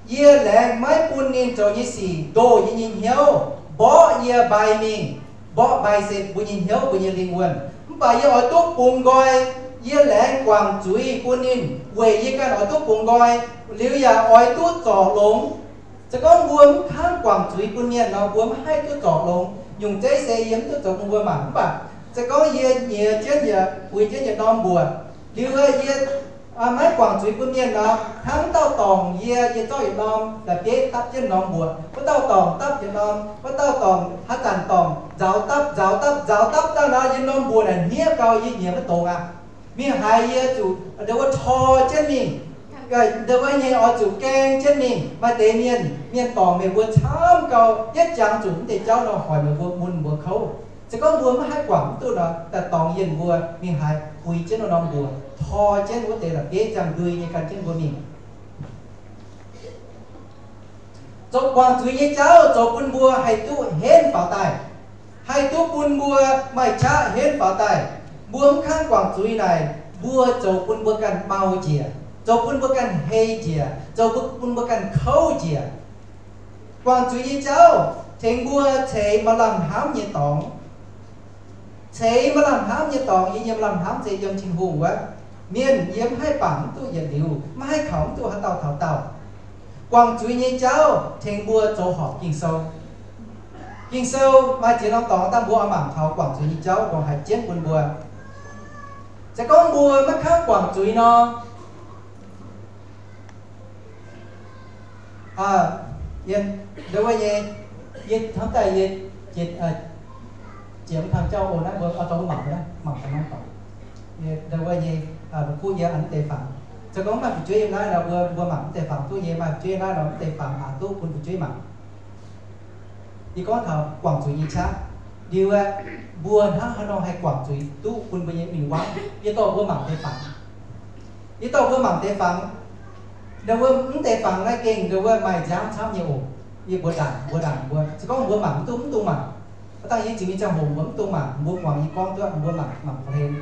yie laengz maiv bun ninh zoux nyei sic ndoh yie nyei hnyouv, mborqv yie mbai mingh. Mborqv mbai se mbuo nyei hnyouv, mbuo nyei lingh wuonh. Mv baac yie oix duqv bungx nqoi. Yie laengz guangc zuiz bun ninh weic yie ganh oix duqv bungx nqoi, liuz yaac oix duqv zorc longx. Se gorngv mbuo mv kangv guangc zuiz bun mienh nor, mbuo mv haih duqv zorc longx. Nyungc zeiv se yie mv duqv zoux bun mbuo mangc, mv baac se gorngv yie nyiex jienv, yie uix jienv yietc norm mbuoqc, liuz yie maiv guangc zuiz bun mienh nor, hnangv dauh dorngc yie, yie zorqv yietc norm la'bieiv dapv jienv norm mbuoqc, wuov dauh dorngc dapv yietc norm, wuov dauh dorngc haaix zanc dorngc nzaaux dapv, nzaaux dapv, nzaaux dapv daaih nor, yie norm mbuoqc naaic hniev gau, yie nyiex maiv dongz aqv. Mingh haiz yie zuqc ndau wuov tor jienv mingh, ndau wuov nyei oix zuqc gaeng jienv mingh. Maaih deix mienh, mienh dorngc meih mbuo camv gau, yietv jangx zuqc mv deix jauv nor hoic meih mbuo mun mbuo kouv. Se gorngv mbuo maiv haih guangc mv duqv nor, daaih dorngx yienh mbuo mingh haiz puix jienv wuov norm mbuoqc, tor jienv wuov deix la'bieiv ziangh ndui nyei gan jienv mbuo mingh. Zoux guangc zuiz nyei jauv zoux bun mbuo haih duqv henv faaux daaih, haih duqv bun mbuo maaih qaqv henv faaux daaih. Mbuo mv kangv guangc zuiz naaic, mbuo zoux bun mbuo ganh mau njiec, zoux bun mbuo ganh hei njiec, zoux bun, bun mbuo ganh kouv njiec. Guangc zuiz nyei jauv tengx mbuo ceix maaih lamh hnamv nyei dorngx. Ceix maaih lamh hnamv nyei dorngx, yie nyei maaih lamh hnamv se yiem Tin-Hungh wuov. Mienh yie mv haih bangc mv duqv yietc liuz, mv haih kaux mv duqv haaix dauh taux dauh. Guangc zuiz nyei jauv tengx mbuo zoux horpc Ging-Sou. Ging-Sou maaih ziex norm dorngx daaih mbuo oix mangc taux guangc zuiz nyei jauv ndongc haaix jienv bun mbuo. Se gorngv mbuo maiv kangv guangc zuiz nor, ndau wuov nyei, yie hnamv daaih yie jiex, jiex mv kang jauv o naaiv mbuo oix dorh mbuo mangc naaiv, mangc gaax norm dorngx. Ndau wuov nyei, la'kuqv yie a'hneiv deix fangx. Se gorngv maaih fu'jueiv yiem naaiv nor, mbuo, mbuo mangc mv deix fangx duqv nyei, maaih fu'jueiv yiem naaiv nor, mv deix fangx aqc duqv bun fu'jueiv mangc. Yie gorngv taux guangc zuiz nyei qaqv. Liuz aeqv, mbuo hnangv haaix nor haih guangc zuiz duqv bun mbuo nyei mingh wangv? Yie dorh mbuo mangc deix fangx. Yie dorh mbuo mangc deix fangx. Ndau wuov mv deix fangx naaiv gengh ndau wuov maaih nziaamv camv nyei oc. Yie mbuox ndaangc, mbuox ndaangc mbuo, se gorngv mbuo mangc mv duqv, mv dungx mangc. Aav dangh yie ziux nyei ziangh hoc mbuo mv dungx mangc, mbuo muangx yie gorngv duqv, mbuo mangc, mangc ga'hlen.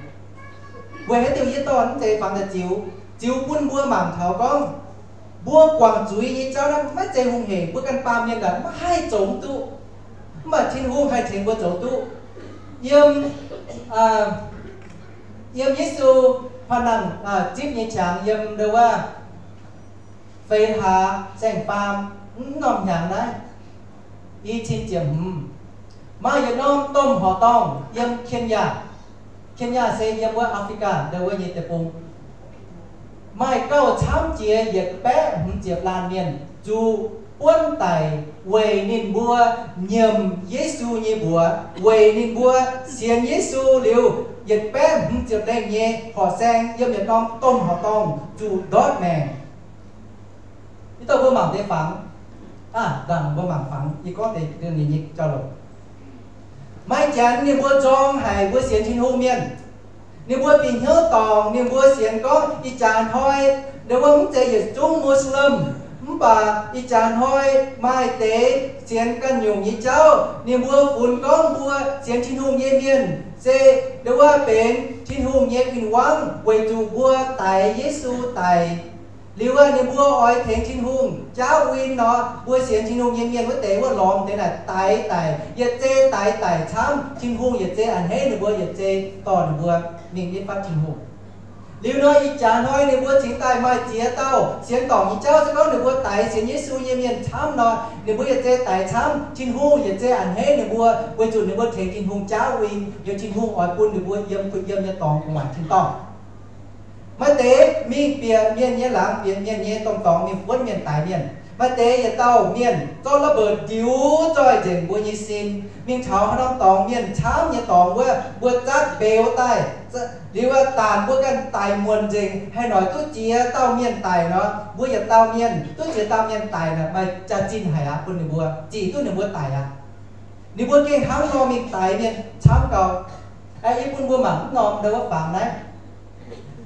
Weic haaix diuc yie dorh mv deix fangx daaih ziux? Ziux bun mbuo mangc taux gorngv mbuo guangc zuiz nyei jauv naaiv maiv zeiz hungh hec, mbuo ganh baamh mienh naaic maiv haih zoux mv duqv. Mv baac Tin-Hungh haih tengx mbuo zoux duqv. Yiem, yiem Yesu panh nangh zipv nyei qangx yiem ndau wuov feix hlaax saeng-faam, mv norm hnyangx naaiv, i cin ziepc hmz, maaih yietc norm domh horqc dorngh yiem Kenya. Kenya se yiem wuov Africa ndau wuov nyei deic-bung. Maaih gauh camv jiex yietc baeqv hmz ziepc laanh mienh zuqc buonv daic weic ninh mbuo nyiemc Yesu nyei mbuox, weic ninh mbuo sienx Yesu liuz, yietc baeqv hmz ziepc lengh nyei horqc saeng yiem yietc norm domh horqc dorngh zuqc ndortv maengc. Yie dorh mbuo mangc deix fangx. Aav, ndaangc mbuo mangc fangx, yie gorngv deix ninh nyei jauv-louc. Maaih janx ninh mbuo nzorng haic mbuo sienx Tin-Hungh mienh. Ninh mbuo bieqc hnyouv dorngc, ninh mbuo sienx gorngv ih jaax hnoi, ninh mbuo mv zeiz yietc zungv Muslim, mv baac ih jaax hnoi maaih deix sienx ganh nyungc nyei jauv. Ninh mbuo funx gorngv mbuo sienx Tin-Hungh nyei mienh se ndau wuov benx Tin-Hungh nyei win-wangv weic zuqc mbuo daix Yesu daic. Liuz aeqv, ninh mbuo oix tengx Tin-Hungh jaav win nor, mbuo sienx Tin-Hungh nyei mienh wuov deix wuov lorz deix naaic daix daic, yietc zei daix daic camv. Tin-Hungh yietc zei a'hneiv ninh mbuo, yietc zei dorh ninh mbuo mingh nitv fatv Tin-Hungh. Liuz nor, ih jaax hnoi ninh mbuo cingx daaih maaih ziex dauh sienx dorngc nyei jauv. Se gorngv ninh mbuo daix sienx Yesu nyei mienh camv nor, ninh mbuo yietc zei daix camv. Tin-Hungh yietc zei a'hneiv ninh mbuo, weic zuqc ninh mbuo tengx Tin-Hungh jaav win, liuz Tin-Hungh oix bun ninh mbuo yiem kuh yiem nyei dorngx gu'nguaaic tin-dorngh. Maaih deix mingh bieqc mienh nyei laangz, bieqc mienh nyei domh dorngx mingh buonv mienh daix mienh. Maaih deix yietc dauh mienh zorqv ระเบิด ndiux zoih nzengc mbuo nyei sin. Mingh taux haaix norm dorngx mienh camv nyei dorngx wuov, mbuo zatv mbeux daaih, liuz aeqv, daanc mbuo ganh daic muonc nzengc. Haih noic duqv ziex dauh mienh daic nor, mbuo yietc dauh mienh duqv ziex dauh mienh daic naaic, maaih jaax-zinh haic aqv bun ninh mbuo, zic duqv ninh mbuo daic aqv. Ninh mbuo gengh hnangv nor mingh daix mienh camv gau. Yie bun mbuo mangc mv norm ndau wuov fangx naaiv.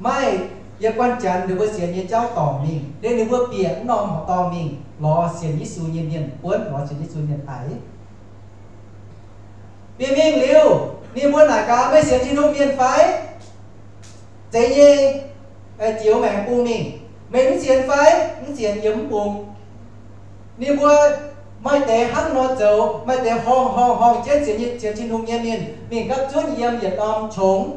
Maaih yietc guanh janx ninh mbuo sienx nyei jauv dorngc mingh, liuz ninh mbuo bieqc mv norm horqc dorngh mingh lorz sienx Yesu nyei mienh, buonv lorz sienx Yesu mienh daix. Bieqc mingh liuz, ninh mbuo naaic gaax, meih sienx Tin-Hungh mienh fai? Zeiz nyei, jiex maengx bung mingh. Meih mv sienx fai? Mv sienx, yiem mv bung. Ninh mbuo maaih deix hnangv nor zoux, maaih deix horngh horngh horngh jienv sienx, sienx Tin-Hungh nyei mienh mingh gapv zunv yiem yietc norm qongx.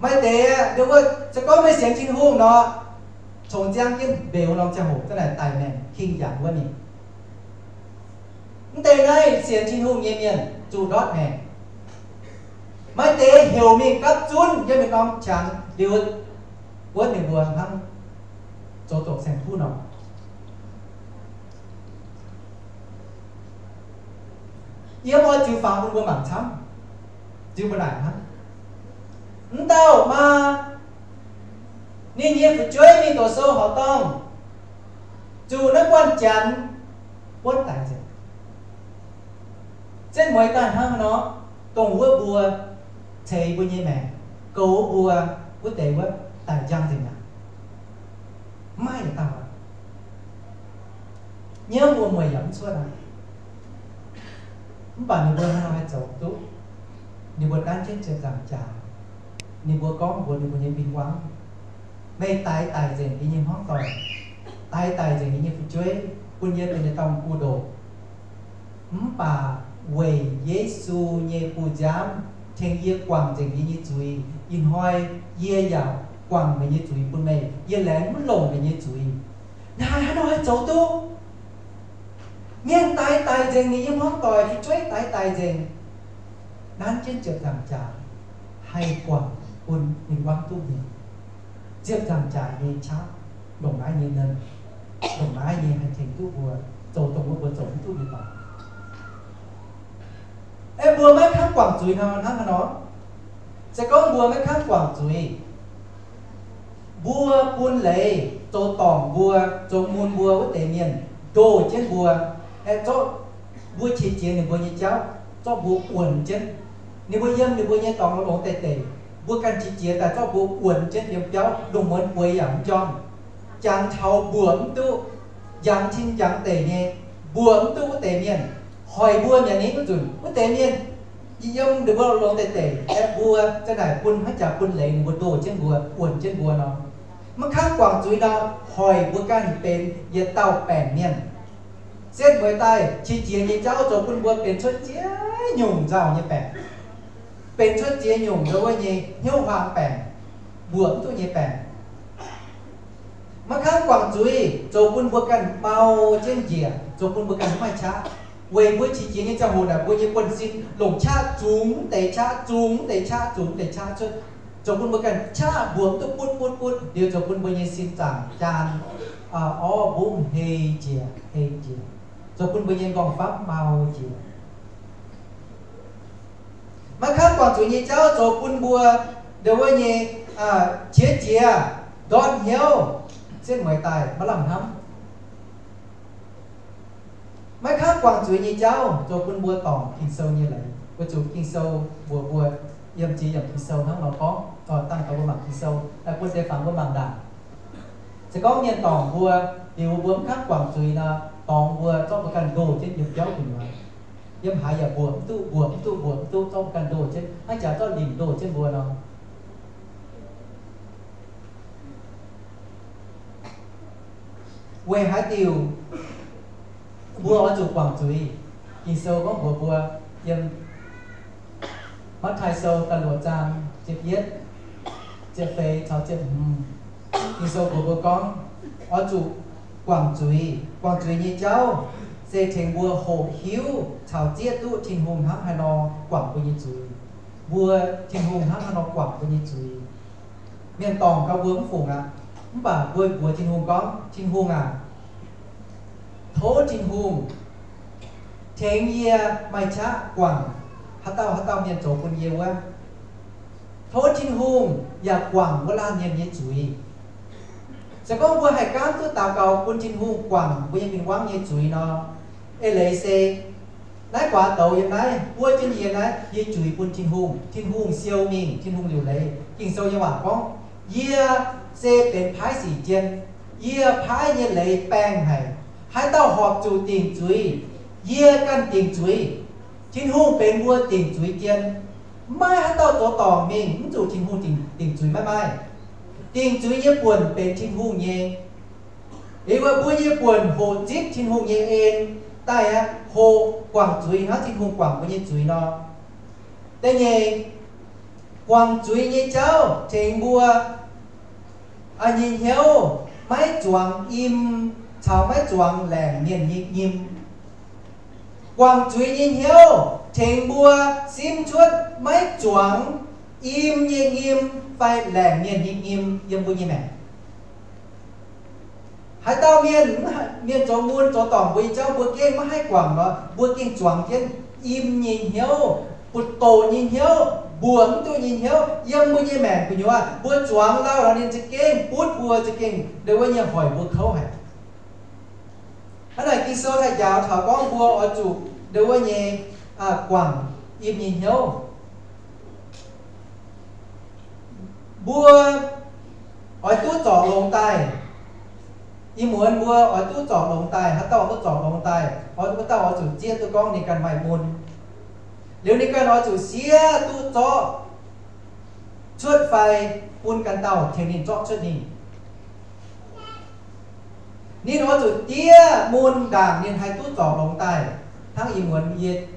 Maaih deix aqv, ninh mbuo se gorngv meih sienx Tin-Hungh nor, congx ziangv jienv mbeux norm ziangh hoc zanc naaic daic maengc king yangh wuov mingh. Mv deix naaiv sienx Tin-Hungh nyei mienh zuqc ndortv maengc. Maaih deix heuc mingh gapv zunv yiem yietc norm qangx liuz, buonv ninh mbuo hnangv zoux doqc saeng-kuv nor. Yie oix ziux fangx bun mbuo mangc camv, ziux mbuo naaic hnangv. Mv dauh maa, ninh nyei fu'jueiv mingh doqc sou horqc dorngh, zuqc naaiv guanh janx buonv daic nzengc. Setv mueiz daaih hnangv nor, dongh wuov mbuo ceix mbuo nyei maengc, goux mbuo wuov deix wuov daic njang nzengc aqv. Mv maaih yietc dauh aqv. Nyiemv wuom-mueic yaac mv cuotv aqv. Mv baac ninh mbuo hnangv nor haih zoux duqv. Ninh mbuo nanv jienv ziepc nzaangc jaax. Ninh mbuo gorngv mbuox ninh mbuo nyei win-wangv, meih daix daic nzengc yie nyei hmuangv doic, daix daic nzengc yie nyei fu'jueiv, bun yie benx yietc dauh m'gu ndoqc. Mv baac weic Yesu nyei bu nziaamv tengx yie guangc nzengc yie nyei zuiz. Ih hnoi yie yaac guangc meih nyei zuiz bun meih. Yie laengz mv longc meih nyei zuiz. Naaiv haaix nor haih zoux duqv? Mienh daix daic nzengc, ninh nyei hmuangv doic fu'jueiv daix daic nzengc, nanv jienv ziepc nzaangc jaax haih guangc bun ninh wangv duqv mingh. Ziepc nzaangc jaax nyei qaqv, ndongc naaiv nyei nor, ndongc naaiv nyei haih tengx duqv mbuo zoux dongh wuov mbuo zoux mv duqv nyei dorngx. Aeqv, mbuo maiv kangv guangc zuiz nor hnangv haaix nor? Se gorngv mbuo maiv kangv guangc zuiz, mbuo bun leiz zoux dorngc mbuo, zoux mun mbuo wuov deix mienh, ndoh jienv mbuo, aeqv, zorqv mbuo qiex jiez ninh mbuo nyei jauv, zorqv mbuo wuonx jienv. Ninh mbuo yiem ninh mbuo nyei dorngx longx deix deic, mbuo ganh qiex jiez daaih zorqv mbuo wuonx jienv yiem biauv, lungh muonz bueix yaac mv njormh. Jangx taux mbuoqc mv duqv, njangx cin njangx deic nyei, mbuoqc mv duqv wuov deix mienh, hoic mbuo mi'aqv. Ninh wuov nzunc wuov deix mienh yiem ninh mbuo longx deix deic, aeqv, mbuo za'naaic bun hnangv jaax bun leiz ninh mbuo ndoh jienv mbuo, wuonx jienv mbuo nor, maiv kangv guangc zuiz nor, hoic mbuo ganh benx yietc dauh baengc mienh. Setv mueiz daaih qiex jiez nyei jauv zoux bun mbuo benx cuotv ziex nyungc nzauh nyei baengc, benx cuotv ziex nyungc ndongc wuov nyei hnyouv huaang baengc, mbuoqc mv duqv nyei baengc. Maiv kangv guangc zuiz zoux bun mbuo ganh mau jienv njiec, zoux bun mbuo ganh maiv maaih qaqv. Weic mbuo qiex jiez nyei ziangh hoc naaic, mbuo nyei buonv-sin longc qaqv zungx deix qaqv, zungx deix qaqv, zungx deix qaqv cuotv, zoux bun mbuo ganh qaqv mbuoqc duqv butv butv butv liuz, zoux bun mbuo nyei sin zaangc jaan, orv mbungv hei njiec hei njiec, zoux bun mbuo nyei nqorngv-famv mau njiec. Maiv kangv guangc zuiz nyei jauv zoux bun mbuo ndongc wuov nyei qiex jiez, ndortv hnyouv, setv mueiz daaih maiv lamh hnamv. Maiv kangv guangc zuiz nyei jauv zoux bun mbuo dorngc Ging-Sou nyei leiz. Weic zuqc Ging-Sou mbuox mbuo, yiem ziex yiemc Ging-Sou hnangv nor gorngv, dangh gaax mbuo mangc Ging-Sou, bun deix fangx mbuo mangc ndaangc. Se gorngv mienh dorngc mbuo, liuz mbuo mv kangv guangc zuiz nor, dorngx mbuo, zorqv mbuo ganh ndoh jienv yiem biauv gu'nyuoz, yiem haaix yaac mbuoqc mv duqv, mbuoqc mv duqv, mbuoqc mv duqv, zorqv mbuo ganh ndoh jienv, hnangv jaax zorqv nimc ndoh jienv mbuo nor. Weic haaix diuc mbuo oix zuqc guangc zuiz? Ging-Sou gorngv mbuox mbuo yiem Matv^taai Sou da'luoqc zaang ziepc yietv, ziepc feix caux ziepc hmz. Ging-Sou mbuox mbuo gorngv, oix zuqc guangc zuiz. Guangc zuiz nyei jauv se tengx mbuo hoqc hiuv caux zieqv duqv Tin-Hungh hnangv haaix nor guangc mbuo nyei zuiz. Mbuo, Tin-Hungh hnangv haaix nor guangc mbuo nyei zuiz. Mienh dorngc gau mbuo mv fungc aqv. Mv baac mbuo mbuox Tin-Hungh gorngv, Tin-Hungh aac, tov Tin-Hungh tengx yie maaih qaqv guangc haaix dauh haaix dauh mienh zoux bun yie wuov. Tov Tin-Hungh yaac guangc wuov laanh mienh nyei zuiz. Se gorngv mbuo haih gaamv duqv daux gaux bun Tin-Hungh guangc mbuo nyei win-wangv nyei zuiz nor, eix leiz se Naaiv guaax douz yiem naaiv, buov jienv yie naaiv, yie juix bun Tin-Hungh. Tin-Hungh siou mingh, Tin-Hungh liuc leiz. Ging-Sou nyei waac gorngv, yie se benx paaiv sic jien. Yie paaiv nyei leiz baengh haic. Haaix dauh horpc zuqc dingc zuiz, yie ganh dingc zuiz. Tin-Hungh benx mbuo dingc zuiz jien. Maiv haaix dauh zoux dorngc mingh mv zuqc Tin-Hungh dingc, dingc zuiz, maiv maaih. Dingc zuiz nyei buonc benx Tin-Hungh nyei. Liuz mbuo nyei buonc hoqc zipv Tin-Hungh nyei en daaih aqv, hoqc guangc zuiz hnangv Tin-Hungh guangc mbuo nyei zuiz nor. Da'nyeic, guangc zuiz nyei jauv tengx mbuo nyei hnyouv maiv zuangx im caux maiv zuangx laengc mienh nyei nyim. Guangc zuiz nyei hnyouv tengx mbuo simv cuotv maiv zuangx im nyei nyim fai laengc mienh nyei nyim yiem mbuo nyei maengc. Haaix dauh mienh, mienh zoux mun zoux dorngc mbuo nyei jauv, mbuo gengh maiv haih guangc nor, mbuo gengh zuangx jienv im nyei hnyouv, butv-doqc nyei hnyouv, mbuoqc mv duqv nyei hnyouv yiem mbuo nyei maengc gu'nyuoz. Mbuo zuangx lauh nor, ninh za'gengh butv mbuo, za'gengh ndon wuov nyei hoic mbuo kouv haic. Hnangv naaic Ging-Sou daaih njaaux taux gorngv mbuo oix zuqc ndon wuov nyei guangc im nyei hnyouv. Mbuo oix duqv zorc longx daaih. Ih muonz mbuo oix duqv zorc longx daaih, haaix dauh duqv zorc longx daaih, wuov dauh oix zuqc zieqv duqv gorngv ninh ganh maaih mun. Liuz ninh ganh oix zuqc siev duqv zorqv cuotv fai bun ganh dauh tengx ninh zorqv cuotv mingh. Ninh oix zuqc diev mun ndaangc ninh haih duqv zorc longx daaih. Hnangv ih muonz yie,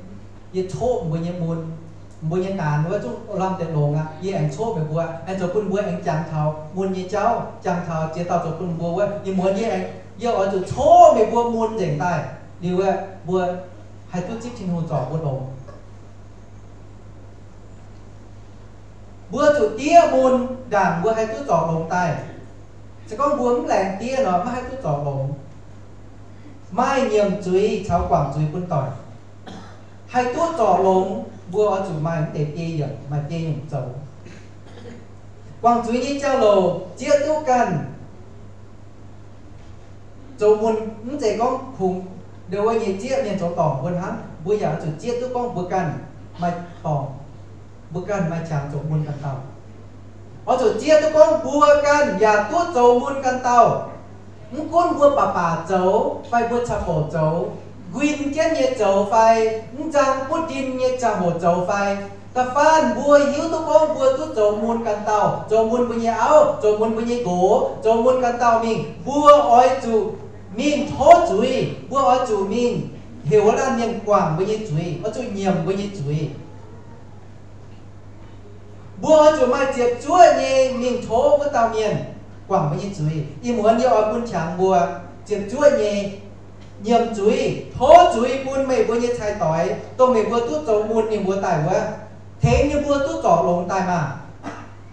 yie coqv mbuo nyei mun, mbuo nyei naanc wuov zungv lamh deix longx aqv, yie aengx coqv meih mbuo, aengx zoux bun mbuo aengx jangx taux mun nyei jauv, jangx taux ziex dauh zoux bun mbuo wuov. Ih muonz yie aengx, yie oix zuqc coqv meih mbuo mun nzengc daaih, liuz mbuo haih duqv zipv Tin-Hungh zorc mbuo longx. Mbuo zuqc diev mun ndaangc mbuo haih duqv zorc longx daaih. Se gorngv mbuo mv laengz diev nor, maiv haih duqv zorc longx. Maaih nyiemc zuiz caux guangc zuiz bun doic. Haih duqv zorc longx, mbuo oix zuqc maaih mv deix biei yiemc, maaih biei yiemc zoux. Guangc zuiz nyei jauv-louc zieqv duqv ganh zoux mun, mv zeiz gorngv kungx ndon wuov nyei zieqv mienh zoux dorngc mbuo hnangv. Mbuo yaac oix zuqc zieqv duqv gorngv mbuo ganh maaih dorngc, mbuo ganh maaih qangx zoux mun ganh dauh. Oix zuqc zieqv duqv gorngv mbuo ganh yaac duqv zoux mun ganh dauh. Mv gunv mbuo baac baac zoux fai mbuo caux bouc zoux, nquin jienv nyei zoux fai mv nzang butv ndin nyei ziangh hoc zoux fai, da'faanh mbuo hiuv duqv gorngv mbuo duqv zoux mun ganh dauh, zoux mun mbuo nyei auv, zoux mun mbuo nyei nqox, zoux mun ganh dauh mingh, mbuo oix zuqc mingh tov zuiz. Mbuo oix zuqc mingh heuc wuov laanh mienh guangc mbuo nyei zuiz, oix zuqc nyiemc mbuo nyei zuiz. Mbuo oix zuqc maaih ziepc zuoqv nyei mingh tov wuov dauh mienh guangc mbuo nyei zuiz. Ih muonz yie oix bun qangx mbuo ziepc zuoqv nyei nyiemc zuiz, tov zuiz bun meih mbuo nyei cai-doix, dongh meih mbuo duqv zoux mun ninh mbuo daaih wuov, tengx ninh mbuo duqv zorc longx daaih maah!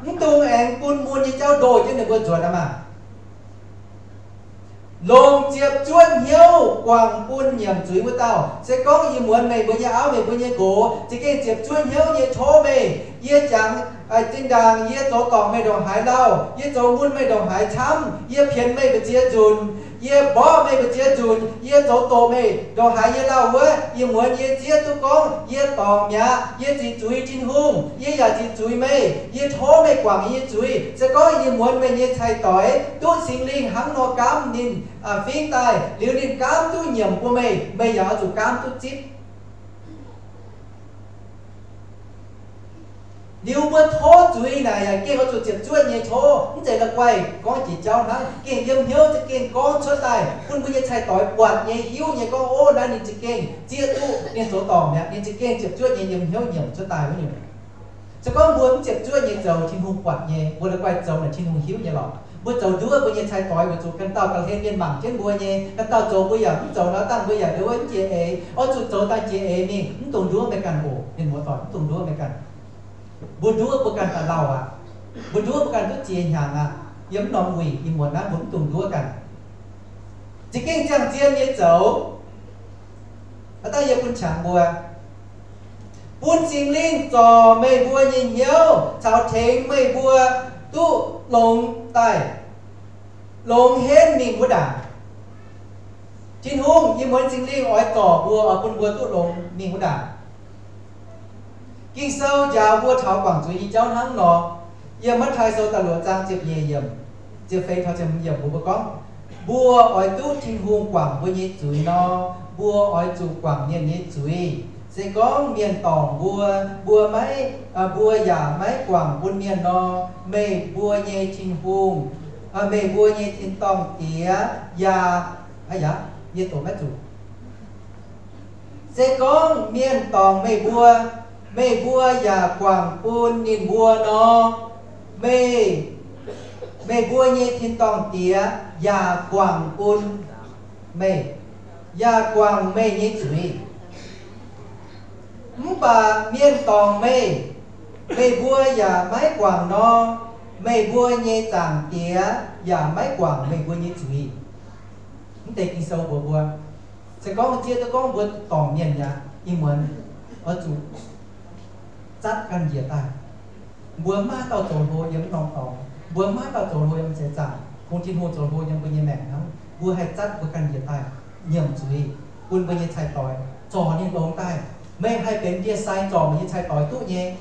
Mv dungx aengx bun mun nyei jauv ndoh jienv ninh mbuo nzuonx aqv maah! Longc ziepc zuoqv hnyouv guangc bun nyiemc zuiz wuov dauh. Se gorngv ih muonz meih mbuo nyei auv, meih mbuo nyei nqox za'gengh ziepc zuoqv hnyouv nyei tov meih, yie jangx zinh ndaangc yie zoux dorngc meih ndongc haaix lauh, yie zoux mun meih ndongc haaix camv, yie pienx meih mbu'ziex nzunc, yie mborqv meih mbu'ziex nzunc, yie zoux doqc meih ndongc haaix nyei lauh wuov, ih muonz yie zieqv duqv gorngv yie dorngc mi'aqv. Yie ziqc zuiz Tin-Hungh, yie yaac ziqc zuiz meih. Yie tov meih guangc yie nyei zuiz. Se gorngv ih muonz meih nyei cai-doix duqv Singx Lingh hnangv nor gaamv ninh fingv daaih, liuz ninh gaamv duqv nyiemc bun meih, meih yaac oix zuqc gaamv duqv zipv. Liuz mbuo tov zuiz naaic yaac gengh oix zuqc ziepc zuoqv nyei tov, mv zeiz la'guaih gorngv jiex jauv hnangv. Gengh yiem hnyouv za'gengh gorngv cuotv daaih bun mbuo nyei cai-doix buatc nyei, hiuv nyei gorngv, ov, naaiv ninh za'gengh zieqv duqv ninh zoux dorngc mi'aqv. Ninh za'gengh ziepc zuoqv nyei yiem hnyouv nyiemc cuotv daaih wuov nyungc. Se gorngv mbuo mv ziepc zuoqv nyei zoux, Tin-Hungh buatc nyei. Mbuo la'guaih zoux naaic Tin-Hungh hiuv nyei lorqc. Mbuo zoux nduov mbuo nyei cai-doix weic zuqc ganh dauh ga'hlen mienh mangc jienv mbuo nyei. Ganh dauh zoux mbuo yaac mv zoux nor dangh, mbuo yaac ndon wuov mv jiex eix. Oix zuqc zoux dangh jiex eix mingh. Mv dungx nduov meih ganh oc, mienh muoz-doic, mv dungx nduov meih ganh. Mbuo nduov mbuo ganh daaih lauh aqv. Mbuo nduov mbuo ganh duqv jiex hnyangx aqv. Yiem mv norm wuic ih muonz naaiv mbuo mv dungx nduov ganh. Za'gengh ziangh zien nyei zoux. Aav dangh yie bun qangx mbuo, bun Singx Lingh zorc meih mbuo nyei hnyouv caux tengx meih mbuo duqv longx daaih, longx henv mingh wuov ndaangc. Tin-Hungh, ih muonz Singx Lingh oix zorc mbuo, oix bun mbuo duqv longx mingh wuov ndaangc. Ging-Sou njaaux mbuo taux guangc zuiz nyei jauv hnangv nor. Yiem Matv^taai Sou da'luoqc zaang ziepc nyeic yiemc, ziepc feix taux ziepc hmz yiemc mbuox mbuo gorngv, mbuo oix duqv Tin-Hungh guangc mbuo nyei zuiz nor, mbuo oix zuqc guangc mienh nyei zuiz. Se gorngv mienh dorngc mbuo, mbuo maiv, mbuo yaac maiv guangc bun mienh nor, meih mbuo nyei Tin-Hungh, meih mbuo nyei tin-dorngh Diex yaac, aa yaac, yie doqc maiv zuqc. Se gorngv mienh dorngc meih mbuo, meih mbuo yaac guangc bun ninh mbuo nor, meih, meih mbuo nyei tin-dorngh Diex yaac guangc bun meih, yaac guangc meih nyei zuiz. Mv baac mienh dorngc meih, meih mbuo yaac maiv guangc nor, meih mbuo nyei Zaangc Diex yaac maiv guangc meih mbuo nyei zuiz. Mv deix Ging-Sou mbuox mbuo, se gorngv zieqv duqv gorngv mbuo dorngc mienh yaac ih muonz oix zuqc zatv ganh njiec daaih. Mbuo maiv dauh zoux hlo yiem wuov norm dorngx. Mbuo maiv dauh zoux hlo yiem seix zaangc. Kungx Tin-Hungh zoux hlo yiem mbuo nyei maengc hnangv. Mbuo haih zatv mbuo ganh njiec daaih nyiemc zuiz bun mbuo nyei cai-doix, zorc ninh longx daaih. Meih haih benx ndie-sai zorc meih nyei cai-doix duqv nyei.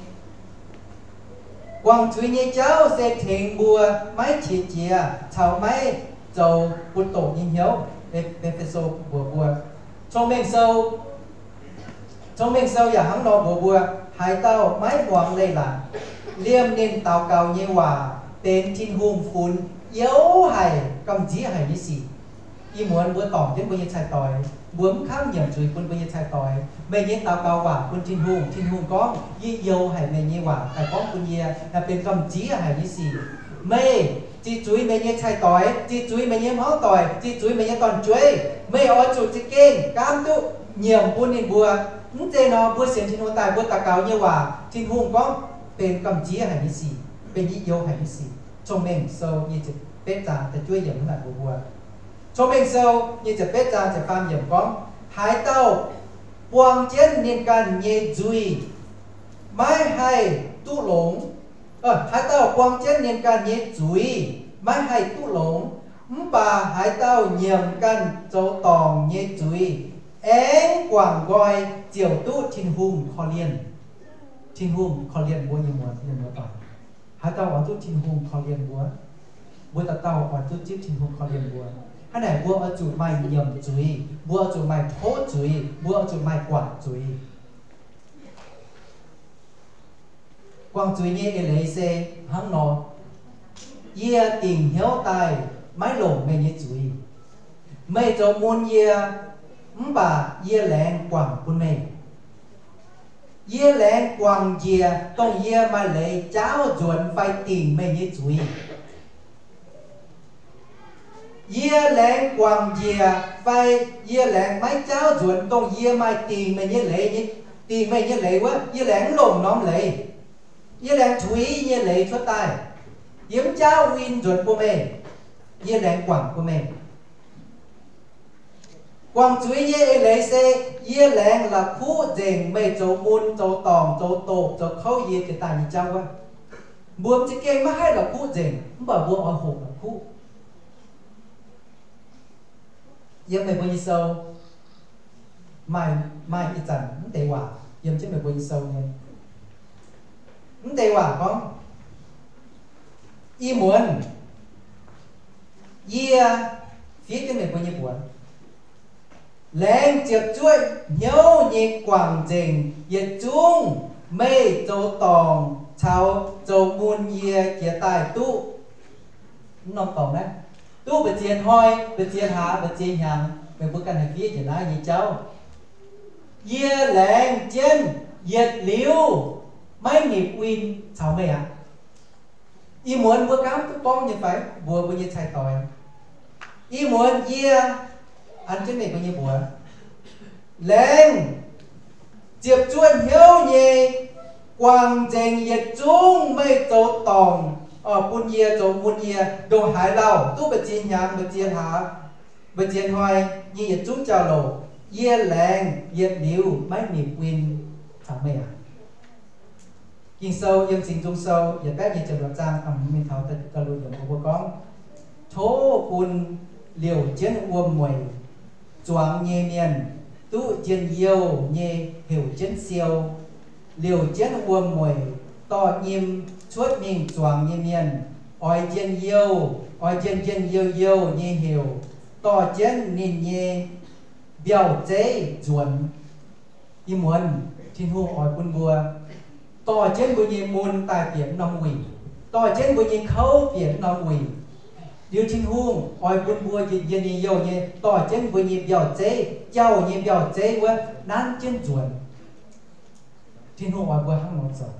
Guangc zuiz nyei jauv se tengx mbuo maiv qiex jiez caux maiv zoux butv-doqc nyei hnyouv. E^fe^so mbuox mbuo, Cong-Mengh Sou, Cong-Mengh Sou yaac hnangv nor mbuox mbuo, haaix dauh maiv muangx leiz-latc, liemh ninh daux gaux nyei waac benx Tin-Hungh funx youh haic, gamh nziev haic nyei sic. Ih muonz mbuo dorngc jienv mbuo nyei cai-doix, mbuo mv kangv nyiemc zuiz bun mbuo nyei cai-doix. Meih nyei daux gaux waac bun Tin-Hungh, Tin-Hungh gorngv, yie youx haic meih nyei waac daaih gorngv bun yie, naaiv benx gamh nziev haic nyei sic. Meih ziqc zuiz meih nyei cai-doix, ziqc zuiz meih nyei hmuangv doic, ziqc zuiz meih nyei dorn-jueiv. Meih oix zuqc za'gengh gaamv duqv nyiemc bun ninh mbuo. Mv zeiz nor mbuo sienx Tin-Hungh daaih mbuo daux gaux nyei waac, Tin-Hungh gorngv benx gamh nziev haic nyei sic, benx yie youx haic nyei sic. Cong-Mengh Sou nyic ziepc betv zaang da'juov yiemc hnangv naaic mbuox mbuo. Cong-Mengh Sou nyic ziepc betv zaang ziepc faam yiemc gorngv, haaix dauh buang jienv ninh ganh nyei nzuih maiv haih duqv longx. Haaix dauh buang jienv ninh ganh nyei zuiz maiv haih duqv longx, mv baac haaix dauh nyiemc ganh zoux dorngc nyei zuiz, aengx guangc nqoi ziouc duqv Tin-Hungh korv-lienh. Tin-Hungh korv-lienh mbuo nyei muoz, mienh muoz-doic. Haaix dauh oix duqv Tin-Hungh korv-lienh mbuo, mbuo dauh dauh oix duqv zipv Tin-Hungh korv-lienh mbuo. Hnangv naaic mbuo oix zuqc maaih nyiemc zuiz, mbuo oix zuqc maaih tov zuiz, mbuo oix zuqc maaih guangc zuiz. Guangc zuiz nyei eix leiz se hnangv nor, yie dingc hnyouv daaih maiv longc meih nyei zuiz. Meih zoux mun yie, mv baac yie laengz guangc bun meih. Yie laengz guangc njiec dongh yie maaih leiz jaauv nzuonx fai dingc meih nyei zuiz. Yie laengz guangc njiec fai yie laengz maiv jaauv nzuonx dongh yie maaih dingc meih nyei leiz nyei, dingc meih nyei leiz wuov, yie laengz mv longc norm leiz. Yie laengz tuix yie nyei leiz cuotv daaih. Yie mv jaauv win nzuonx bun meih. Yie laengz guangc bun meih. Guangc zuiz nyei eix leiz se yie laengz la'kuqv nzengc meih zoux mun, zoux dorngc, zoux doqc, zoux kouv yie jiex daaih nyei jauv wuov. Mbuo m'zing gengh maiv haih la'kuqv nzengc, mv baac mbuo oix hoqc la'kuqv. Yiem meih mbuo nyei sou maaih, maaih ih zanc mv deix waac yiem jienv meih mbuo nyei sou nyei. Mv deix waac gorngv, ih muonz yie fiev jienv meih mbuo nyei mbuox, laengz ziepc zuoqv hnyouv nyei guangc nzengc yietc zungv meih zoux dorngc caux zoux mun yie jiex daaih duqv. Mv norm dorngx naaiv, duqv mbu'ziex hnoi, mbu'ziex hlaax, mbu'ziex hnyangx, meih mbuo ganh haih fiev njiec naaiv nyei jauv. Yie laengz jienv yietc liuz maiv nipc win caux meih aqv. Ih muonz mbuo gaamv duqv gorngv nyei fai? Mbuox mbuo nyei cai-doix. Ih muonz yie, an jienv meih mbuo nyei mbuox, laengz ziepc zuoqv hnyouv nyei guangc nzengc yietc zungv meih zoux dorngc, bun yie, zoux mun yie ndongc haaix lauh, duqv mbu'ziex hnyangx, mbu'ziex hlaax, mbu'ziex hnoi nyei yietc zungv jauv-louc, yie laengz yietc liuz maiv nipc win caux meih aqv. Ging-Sou yiem Singx Nzung Sou yietc baeqv nyei ziepc luoqc zaang, mingh taux da'luoqc yiemc mbuox mbuo gorngv, tov bun liouc jienv wuom-mueic zuangx nyei mienh duqv njien-youh nyei heuc jienv siou, liouc jienv wuom-mueic dorh nyim cuotv mingh zuangx nyei mienh oix njien-youh, oix njien-njien-youh-youh nyei heuc dorh jienv ninh nyei mbiauh zeiv nzuonx. Ih muonz Tin-Hungh oix bun mbuo dorh jienv mbuo nyei mun daaih bieqc norm wuic, dorh jienv mbuo nyei kouv bieqc norm wuic. Liuz Tin-Hungh oix bun mbuo njien-njien-youh-youh nyei dorh jienv mbuo nyei mbiauh zeiv, jauh nyei mbiauh zeiv wuov nanv jienv nzuonx. Tin-Hungh oix mbuo hnangv nor zoux.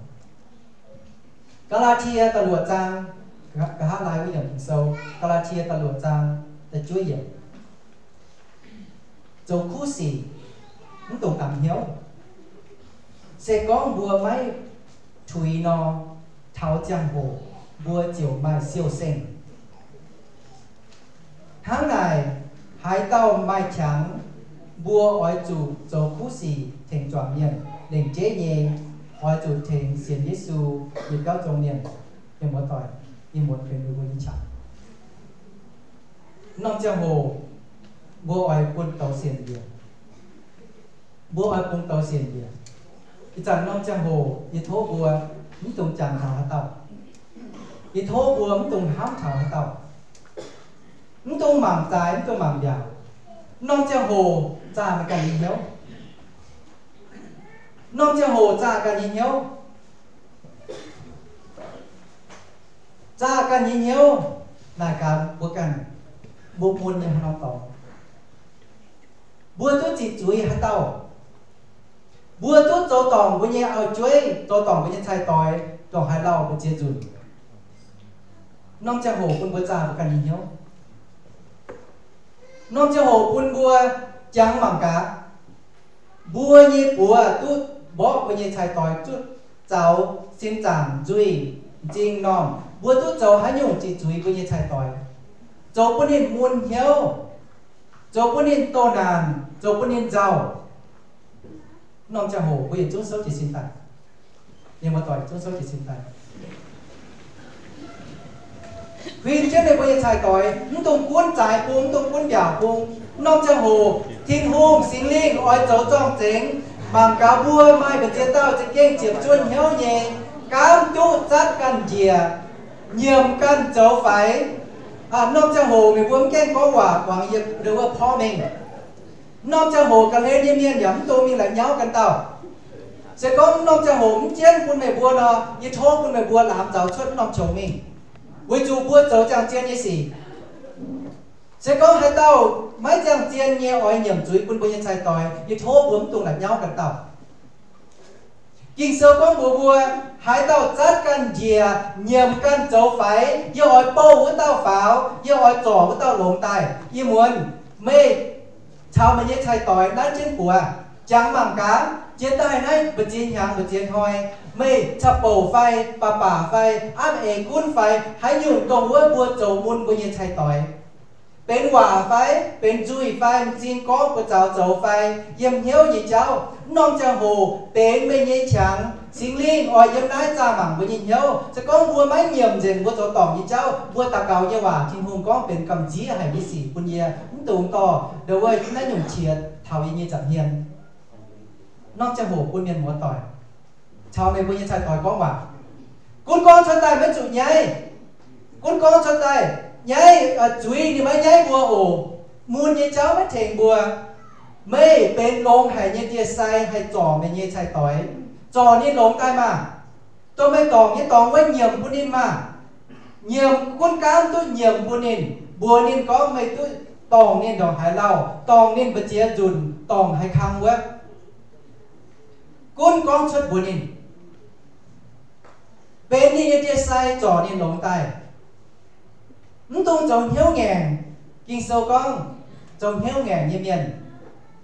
Gaa^laa^tie da'luoqc zaang, nqa'haav laai wuov yiemc Ging-Sou, Gaa^laa^tie da'luoqc zaang da'juov yiemc. Zoux kuv sic mv dungx damx hnyouv. Se gorngv mbuo maiv tuix nor, taux ziangh hoc mbuo ziouc maaih siou-seng. Hnangv naaic, haaix dauh maaih qangx, mbuo oix zuqc zoux kuv sic tengx juangc mienh. Lengc jeiv nyei, oix zuqc tengx sienx Yesu nyei biauv zong mienh, mienh muoz-doic, ih muonz benx mbuo nyei qangx. Norm ziangh hoc mbuo oix bun douz sienx njiec. Mbuo oix bun douz sienx njiec. Ih zanc norm ziangh hoc yie tov mbuo mv dungx jangx taux haaix dauh. Yie tov mbuo mv dungx hnamv taux haaix dauh. Mv dungx mangc zaaix, mv dungx mangc mbiaauc. Norm ziangh hoc zaah meih ganh nyei hnyouv. Norm ziangh hoc zaah ganh nyei hnyouv. Zaah ganh nyei hnyouv naaic gaax mbuo ganh, mbuo mun nyei haaix norm dorngx. Mbuo duqv ziqc zuiz haaix dauh. Mbuo duqv zoux dorngc mbuo nyei auv-jueiv, zoux dorngc mbuo nyei cai-doix, ndongc haaix lauh mbu'ziex nzunc. Norm ziangh hoc bun mbuo zaah mbuo ganh nyei hnyouv. Norm ziangh hoc bun mbuo jangx mangc gaax, mbuo nyei buoz duqv mborqv mbuo nyei cai-doix, duqv zaux sin zaangc nzuih m'zing m'normh. Mbuo duqv zoux haaix nyungc ziqc zuiz mbuo nyei cai-doix, zoux bun ninh mun hnyouv, zoux bun ninh doh naanc, zoux bun ninh nzauh. Norm ziangh hoc mbuo yietc zungv souv jiez sin daaih. Mienh muoz-doic zungv souv jiez sin daaih. Huin jienv meih mbuo nyei cai-doix, mv dungx gunv zaaix bung, mv dungx gunv mbiaauc bung. Norm ziangh hoc Tin-Hungh Singx Lingh oix zoux zorng-zengx, mangc gaax mbuo maaih mbu'ziex dauh za'gengh ziepc zuoqv hnyouv nyei, gaamv duqv zatv ganh njiec, nyiemc ganh zoux faix. Norm ziangh hoc meih mbuo mv gaengh gorngv waac, guangc yie ndau wuov porv mengh. Norm ziangh hoc ga'hlen nyei mienh yaac mv dungx mingh la'nyauv ganh dauh. Se gorngv norm ziangh hoc mv jienv bun meih mbuo nor, yie tov bun meih mbuo laamx zaux cuotv norm qongx mingh, weic zuqc mbuo zoux ziangh zien nyei sic. Se gorngv haaix dauh maiv ziangh zien nyei oix nyiemc zuiz bun mbuo nyei cai-doix, yie tov mbuo mv dungx la'nyauv ganh dauh. Ging-Sou gorngv mbuox mbuo, haaix dauh zatv ganh njiec, nyiemc ganh zoux faix, yie oix bouh wuov dauh faaux, yie oix zorc wuov dauh longx daaih. Ih muonz meih caux meih nyei cai-doix nanv jienv buoz, jangx mangc gaax, jiex daaih naaiv mbu'ziex hnyangx mbu'ziex hnoi, meih caqv-bouc fai baac baac fai aapv eix gunv fai haaix nyungc dongh wuov mbuo zoux mun mbuo nyei cai-doix, benx waac fai benx nzuih fai m'zing gorngv buoz zaux zoux fai yiem hnyouv nyei jauv, norm ziangh hoc benx meih nyei qangx. Singx Lingh oix yiem naaiv zaah mangc mbuo nyei hnyouv. Se gorngv mbuo maiv nyiemc nzengc mbuo zoux dorngc nyei jauv, mbuo daux gaux nyei waac Tin-Hungh gorngv benx gamh nziev haic nyei sic bun yie, mv dungx dorh ndau wuov naaiv nyungc qiex taux yie nyei nza'hmien. Norm ziangh hoc bun mienh muoz-doic caux meih mbuo nyei cai-doix gorngv waac. Gunv gorngv cuotv daaih maiv zuqc nyaiv. Gunv gorngv cuotv daaih nyaiv, zuiz ninh maiv nyaiv mbuo oc. Mun nyei jauv maiv tengx mbuo. Meih benx longx haic nyei ndie-sai haih zorc meih nyei cai-doix, zorc ninh longx daaih maah! Dongh meih dorngc nyei dorngx wuov nyiemc bun ninh maah! Nyiemc, gunv gaamv duqv nyiemc bun ninh, mbuox ninh gorngv meih duqv dorngc ninh ndongc haaix lauh, dorngc ninh mbu'ziex nzunc, dorngc haaix kang wuov. Gunv gorngv cuotv mbuox ninh, benx ninh nyei ndie-sai zorc ninh longx daaih. Mv dungx zoux hnyouv ngaengc. Ging-Sou gorngv, zoux hnyouv ngaengc nyei mienh,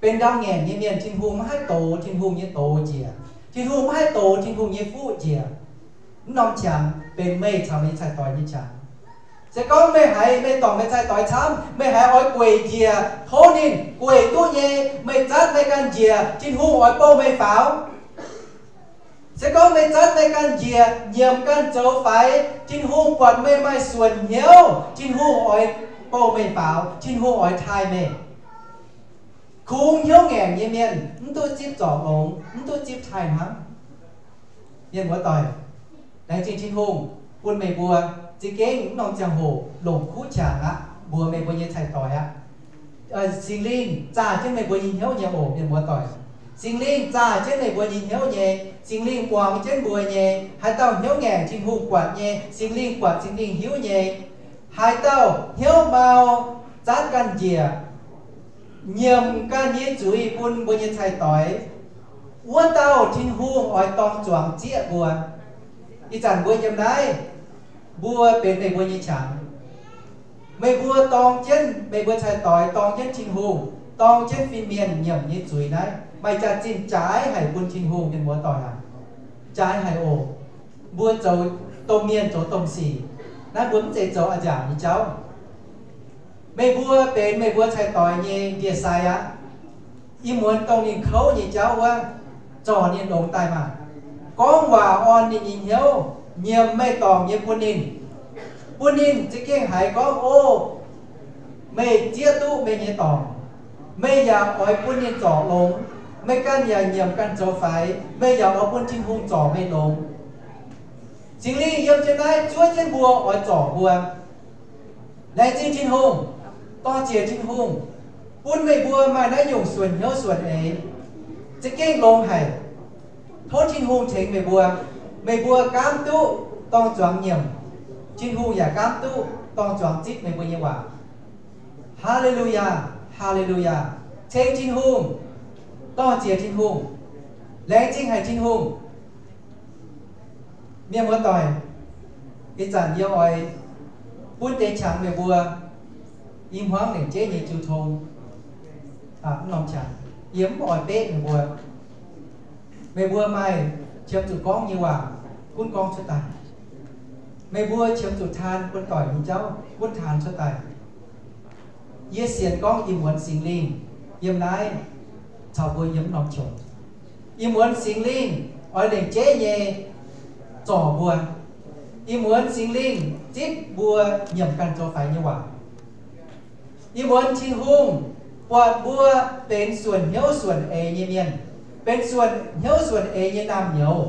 benx ndau ngaengc nyei mienh, Tin-Hungh maiv haih dox Tin-Hungh nyei doz njiec. Tin-Hungh maiv haih dox Tin-Hungh nyei fuqv njiec. Mv norm qangx benx meih caux meih nyei cai-doix nyei qangx. Se gorngv meih haiz meih dorngc meih cai-doix camv, meih haiz oix gueic njiec, tov ninh gueic duqv nyei. Meih zatv meih ganh njiec, Tin-Hungh oix bouh meih faaux. Se gorngv meih zatv meih ganh njiec, nyiemc ganh zoux faix, Tin-Hungh buatc meih maaih suonc hnyouv, Tin-Hungh oix bouh meih faaux, Tin-Hungh oix taaih meih. Kungx hnyouv ngaengc nyei mienh mv duqv zipv zorc longx, mv duqv zipv taaih hnangv. Mienh muoz-doic, laengz zingh Tin-Hungh bun meih mbuo za'gengh mv norm ziangh hoc longc kuv qangx aqv, mbuox meih mbuo nyei cai-doix aqv. Singx Lingh zaah jienv meih mbuo nyei hnyouv nyei oc, mienh muoz-doic. Singx Lingh zaah jienv meih mbuo nyei hnyouv nyei. Singx Lingh muangx jienv mbuo nyei. Haaix dauh hnyouv ngaengc, Tin-Hungh buatc nyei. Singx Lingh buatc, Singx Lingh hiuv nyei. Haaix dauh hnyouv mau, zaatv ganh njiec, nyiemc ganh nyei zuiz bun mbuo nyei cai-doix, wuov dauh Tin-Hungh oix dorng zuangx zieqv mbuo. Ih zanc mbuo yiem naaiv, mbuo benx meih mbuo nyei qangx. Meih mbuo dorng jienv meih mbuo cai-doix, dorng jienv Tin-Hungh, dorng jienv fin-mienh nyiemc nyei zuiz naaiv, maaih jaax-zinh jaaix haic bun Tin-Hungh, mienh muoz-doic aac. Jaaix haic oc. Mbuo zoux domh mienh zoux domh sic, naaiv mbuo mv zeiz zoux a'nziaauc nyei jauv. Meih mbuo benx meih mbuo cai-doix nyei ndie-sai aqv. Ih muonz dongh ninh kouv nyei jauv wuov, zorc ninh longx daaih maah! Gorngv waac orn ninh nyei hnyouv, nyiemc meih dorngc nyei bun ninh, bun ninh za'gengh haiz gorngv, O, meih zieqv duqv meih nyei dorngc. Meih yaac oix bun ninh zorc longx. Meih ganh yaac nyiemc ganh zoux faix, meih yaac oix bun Tin-Hungh zorc meih longx. Singx Lingh yiem jienv naaiv zuov jienv mbuo, oix zorc mbuo. Laengz zingh Tin-Hungh, dor-ziec Tin-Hungh, bun meih mbuo maaih naaiv nyungc suonc hnyouv suonc eix, za'gengh longx haic. Tov Tin-Hungh tengx meih mbuo. Meih mbuo gaamv duqv dorng zuangx nyiemc, Tin-Hungh yaac gaamv duqv dorng zuangx zipv meih mbuo nyei waac. Haa^le^lu^yaa, haa^le^lu^yaa. Ceng Tin-Hungh, dor-ziec Tin-Hungh, laengz zingh haic Tin-Hungh. Mienh muoz-doic, ih zanc yie oix bun deix qangx meih mbuo i hmuangv lengc jeiv nyei jiu tong. Mv norm qangx, yie mv oix beqv meih mbuo. Meih mbuo maaih qiemx zuqc gorngv nyei waac, gunv gorngv cuotv daaih. Meih mbuo qiemx zuqc taan bun doic nyei jauv, gunv taan cuotv daaih. Yie sienx gorngv ih muonz Singx Lingh yiem naaiv caux mbuo yiem mv norm qongx. Ih muonz Singx Lingh oix lengc jeiv nyei zorc mbuo. Ih muonz Singx Lingh zipv mbuo nyiemc ganh zoux faix nyei waac. Ih muonz Tin-Hungh buatc mbuo benx suonc hnyouv suonc eix nyei mienh, benx suonc hnyouv suonc eix nyei naamh nyouz,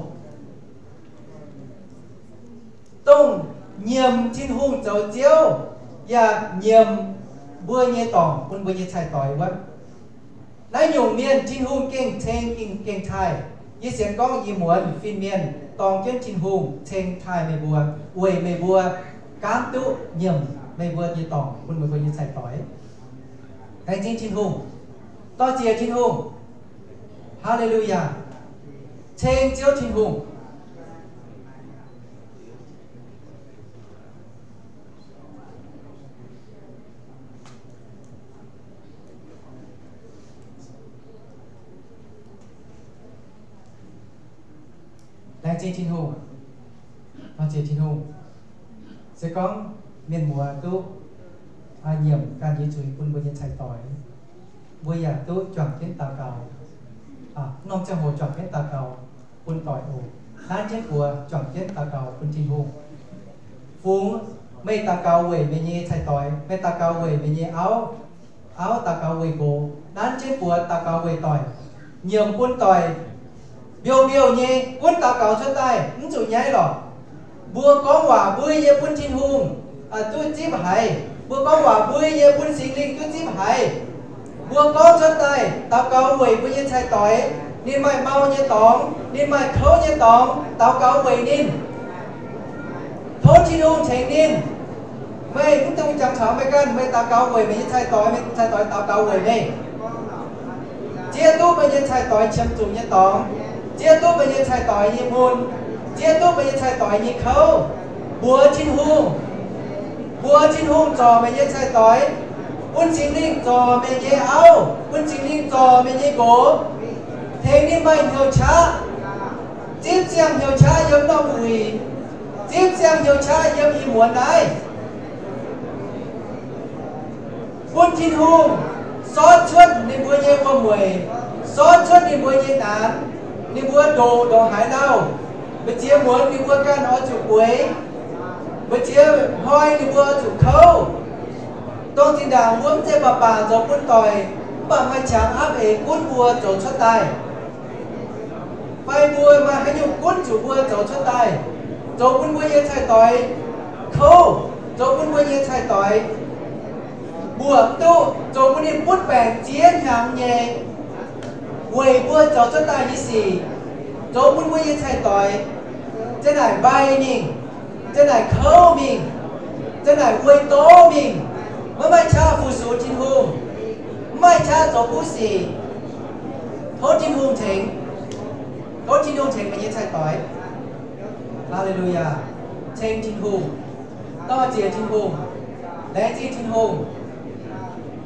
dongh nyiemc Tin-Hungh zoux Ziouv, yaac nyiemc mbuo nyei dorngc bun mbuo nyei cai-doix wuov. Naaiv nyungc mienh Tin-Hungh gengh ceng, gengh, gengh taaih. Yie sienx gorngv ih muonz fin-mienh dorng jienv Tin-Hungh ceng taaih meih mbuo, weic meih mbuo gaamv duqv nyiemc meih mbuo nyei dorngc bun meih mbuo nyei cai-doix. Laengz zingh Tin-Hungh. Dor-ziec Tin-Hungh. Haa^le^lu^yaa. Ceng Ziouv Tin-Hungh. Laengz zingh Tin-Hungh. Dor-ziec Tin-Hungh. Se gorngv mienh muoz duqv nyiemc ganh nyei zuiz bun mbuo nyei cai-doix, mbuo yaac duqv juangc jienv daux gaux. Norm ziangh hoc juangc jienv daux gaux bun doic oc. Nanv jienv buoz juangc jienv daux gaux bun Tin-Hungh. Fungx meih daux gaux weic meih nyei cai-doix, meih daux gaux weic meih nyei auv, auv daux gaux weic nqox, nanv jienv buoz daux gaux weic doic, nyiemc bun doic mbiouh mbiouh nyei gunv daux gaux cuotv daaih, mv zuqc nyaiv lorqc. Mbuo gorngv waac mbui yie bun Tin-Hungh duqv zipv haiz. Mbuo gorngv waac mbui yie bun Singx Lingh duqv zipv haiz. Mbuo gorngv cuotv daaih daux gaux weic mbuo nyei cai-doix. Ninh maaih mau nyei dorngx, ninh maaih kouv nyei dorngx, daux gaux weic ninh. Tov Tin-Hungh tengx ninh. Meih mv dungx jangx taux meih ganh, meih daux gaux weic meih nyei cai-doix, meih cai-doix daux gaux weic meih. Zieqv duqv meih nyei cai-doix qiemx zuqc nyei dorngx, zieqv duqv meih nyei cai-doix nyei mun, zieqv duqv meih nyei cai-doix nyei kouv. Mbuox Tin-Hungh, mbuox Tin-Hungh zorc meih nyei cai-doix, bun Singx Lingh zorc meih nyei auv, bun Singx Lingh zorc meih nyei nqox, tengx ninh maaih hnyouv qaqv, zipv ziangh hnyouv qaqv yiem norm wuic, zipv ziangh hnyouv qaqv yiem ih muonz naaiv. Bun Tin-Hungh sortv cuotv ninh mbuo nyei wuom-mueic, sortv cuotv ninh mbuo nyei naanx, ninh mbuo ndoqc ndongc haaix lauh, mbu'ziex muonz ninh mbuo ganh oix zuqc bueix, mbu'ziex hnoi ninh mbuo oix zuqc kouv. Dongh zinh ndaangc mbuo mv zeiz baac baac zoux bun doic, Mv baac maaih qangx aapv eix gunv mbuo zoux cuotv daaih, fai mbuo maaih haaix nyungc gunv zuqc mbuo zoux cuotv daaih, zoux bun mbuo nyei cai-doix kouv, zoux bun mbuo nyei cai-doix mbuoqc duqv, zoux bun ninh butv baengc ziex hnyangx nyei, weic mbuo zoux cuotv daaih nyei sic, zoux bun mbuo nyei cai-doix za'naaic mbai mingh, za'naaic kouv mingh, za'naaic wuom-doqv mingh, maiv maaih qaqv fu-sux Tin-Hungh, mv maaih qaqv zoux kuv sic. Tov Tin-Hungh tengx, tov Tin-Hungh tengx meih nyei cai-doix. Haa^le^lu^yaa. Ceng Tin-Hungh, dor-ziec Tin-Hungh, laengz zingh Tin-Hungh,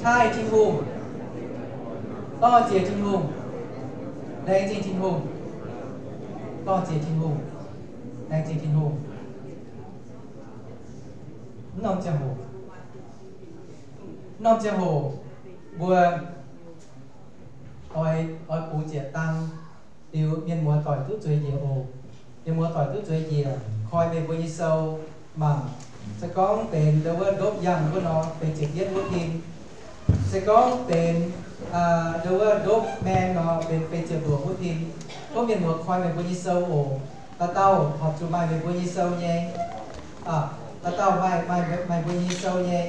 taaih Tin-Hungh, dor-ziec Tin-Hungh, laengz zingh Tin-Hungh, dor-ziec Tin-Hungh, laengz zingh Tin-Hungh. Mv norm ziangh hoc, mv norm ziangh hoc mbuo oix, oix bungx ziepc dang liuz, mienh muoz doic duqv zueiz njiec oc. Mienh muoz doic duqv zueiz njiec, koi meih mbuo nyei sou mangc. Se gorngv benx ndau wuov ndopv yangh wuov nor, feix ziepc yietv wuov pin. Se gorngv benx ndau wuov ndopv maeng nor, benx feix ziepc luoqc wuov pin. Tov mienh muoz koi meih mbuo nyei sou oc. Dauh dauh horpc zuqc maaih meih mbuo nyei sou nyei. Dauh dauh maaih, maaih, maaih mbuo nyei sou nyei.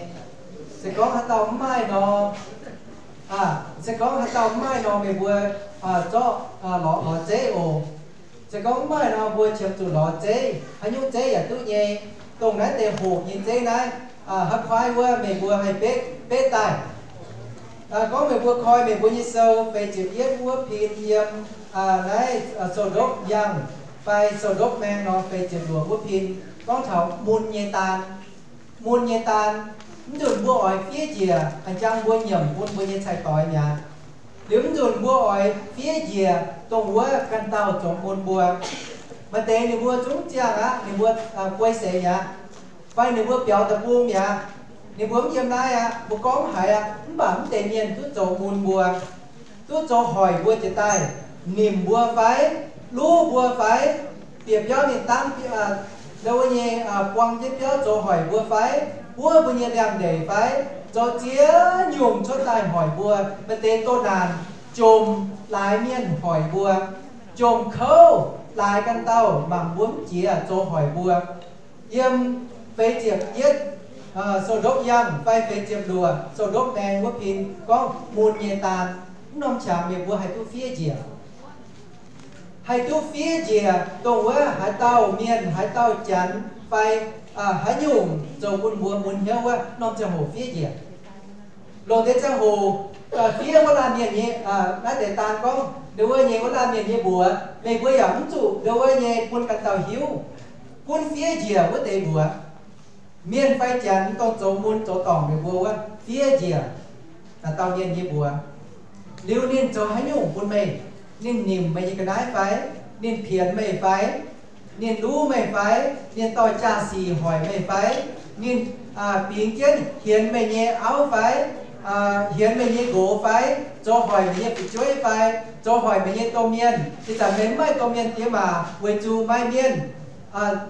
Se gorngv haaix dauh mv maaih nor, se gorngv haaix dauh mv maaih nor, meih mbuo zorqv lorz, lorz zeiv oc. Se gorngv mv maaih nor, mbuo qiemx zuqc lorz zeiv, haaix nyungc zeiv yaac duqv nyei. Dongh naaiv deix hoqc nyei zeiv naaiv, haaix kuaaiv wuov meih mbuo haih betv, betv daaih. Gorngv meih mbuo koi meih mbuo nyei sou feix ziepc yietv wuov pin yiem naaiv sou ndopv yangh fai sou ndopv maeng nor feix ziepc luoqc wuov pin, gorngv taux mun nyei daan. Mun nyei daan, mv nzunc mbuo oix fiev njiec, a'jang mbuo nyiemc bun mbuo nyei cai-doix mi'aqv. Liuz mv nzunc mbuo oix fiev njiec dongh wuov ganh dauh zoux mun mbuo. Maaih deix ninh mbuo zungv ziangh aqv, ninh mbuo guei seix mi'aqv, fai ninh mbuo biaux deic-bung mi'aqv, ninh mbuo mv yiem naaiv aqv, mbuo gorngv mv haiz aqv, mv baac mv deix mienh duqv zoux mun mbuo, duqv zoux hoic mbuo jiex daaih, nimc mbuo fai, luv mbuo fai, bieqc biauv mingh dangv ndau wuov nyei buang jienv biauv zoux hoic mbuo fai, buov mbuo nyei liangx-ndeic fai, zoux ziex nyungc cuotv daaih hoic mbuo. Maaih deix doh naanc jomc laaix mienh hoic mbuo, jomc kouv laaix ganh dauh mangc mbuo mv jiex zoux hoic mbuo. Yiem feix ziepc yietv sou ndopv yangh fai feix ziepc luoqc sou ndopv maeng wuov pin gorngv mun nyei daan. Mv norm qangx meih mbuo haih duqv fiev njiec, haih duqv fiev njiec dongh wuov haaix dauh mienh, haaix dauh janx fai haaix nyungc zoux bun mbuo mun hnyouv wuov, norm ziangh hoc fiev njiec. Longc deix ziangh hoc fiev wuov laanh mienh nyei, naaiv deix daan gorngv ndau wuov nyei wuov laanh mienh nyei mbuox, meih mbuo yaac mv zuqc ndau wuov nyei bun ganh dauh hiuv. Gunv fiev njiec wuov deix mbuox, mienh fai janx dongh zoux mun zoux dorngc meih mbuo wuov, fiev njiec naaiv dauh mienh nyei mbuox. Liuz ninh zoux haaix nyungc bun meih? Ninh nimc meih nyei ga'naaiv fai? Ninh pienx meih fai? Ninh luv meih fai? Ninh dorh jaa-sic hoic meih fai? Ninh bingx jienv hienx meih nyei auv fai? Hienx meih nyei nqox fai? Zoux hoic meih nyei fu'jueiv fai? Zoux hoic meih nyei domh mienh? Ih zanc meih mv maaih domh mienh diex maac weic zuqc maaih mienh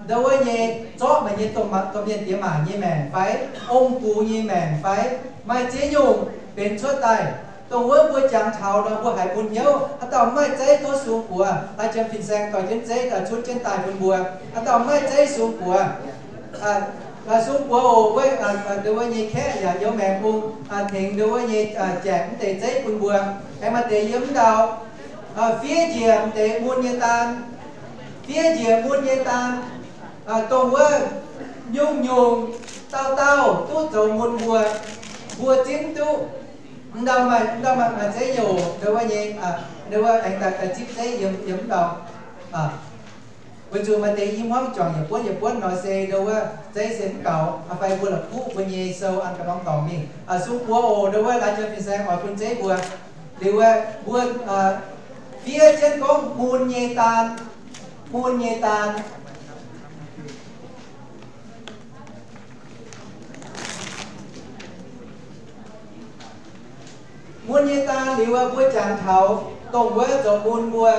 ndau wuov nyei zorqv meih nyei domh mienh diex maac nyei maengc fai? Ong-gux nyei maengc fai? Maaih ziex nyungc benx cuotv daaih. Dongh wuov mbuo jangx taux nor mbuo haiz bun hnyouv. Haaix dauh mv maaih zeiv tov sung buoz. Lai jiem fin-saeng dorh jienv zeiv cunv jienv daaih bun mbuo. Haaix dauh mv maaih zeiv sung buoz. Sung buoz oc, wuov ndau wuov nyei kaeqv yaac youz maengx bung tengx ndau wuov nyei jaeqc mv deix zeiv bun mbuo. Aengx maaih deix yiem mv ndau fiev njiec m'deix mun nyei daan. Fiev njiec mun nyei daan, dongh wuov nyungc-nyungc, dauh dauh duqv zoux mun mbuo, mbuo zipv duqv. Mv ndau maaih, mv ndau maaih zeiv nyei oc, ndau wuov nyei, ndau wuov aengx daaih zipv zeiv yiem, yiem mv ndau. Weic zuqc maaih deix i hmuangv juangc yietc buonv yietc buonv nor se ndau wuov zeiv se mv gaux, fai mbuo la'kuqv mbuo nyei sou an ga'norm dorngc mingh. Sung buoz oc, ndau wuov lai jiem fin-saeng oix bun zeiv mbuo. Liuz wuov mbuo fiev jienv gorngv mun nyei daan, mun nyei daan. Mun nyei daan liuz wuov mbuo jangx taux dongh wuov zoux mun mbuo,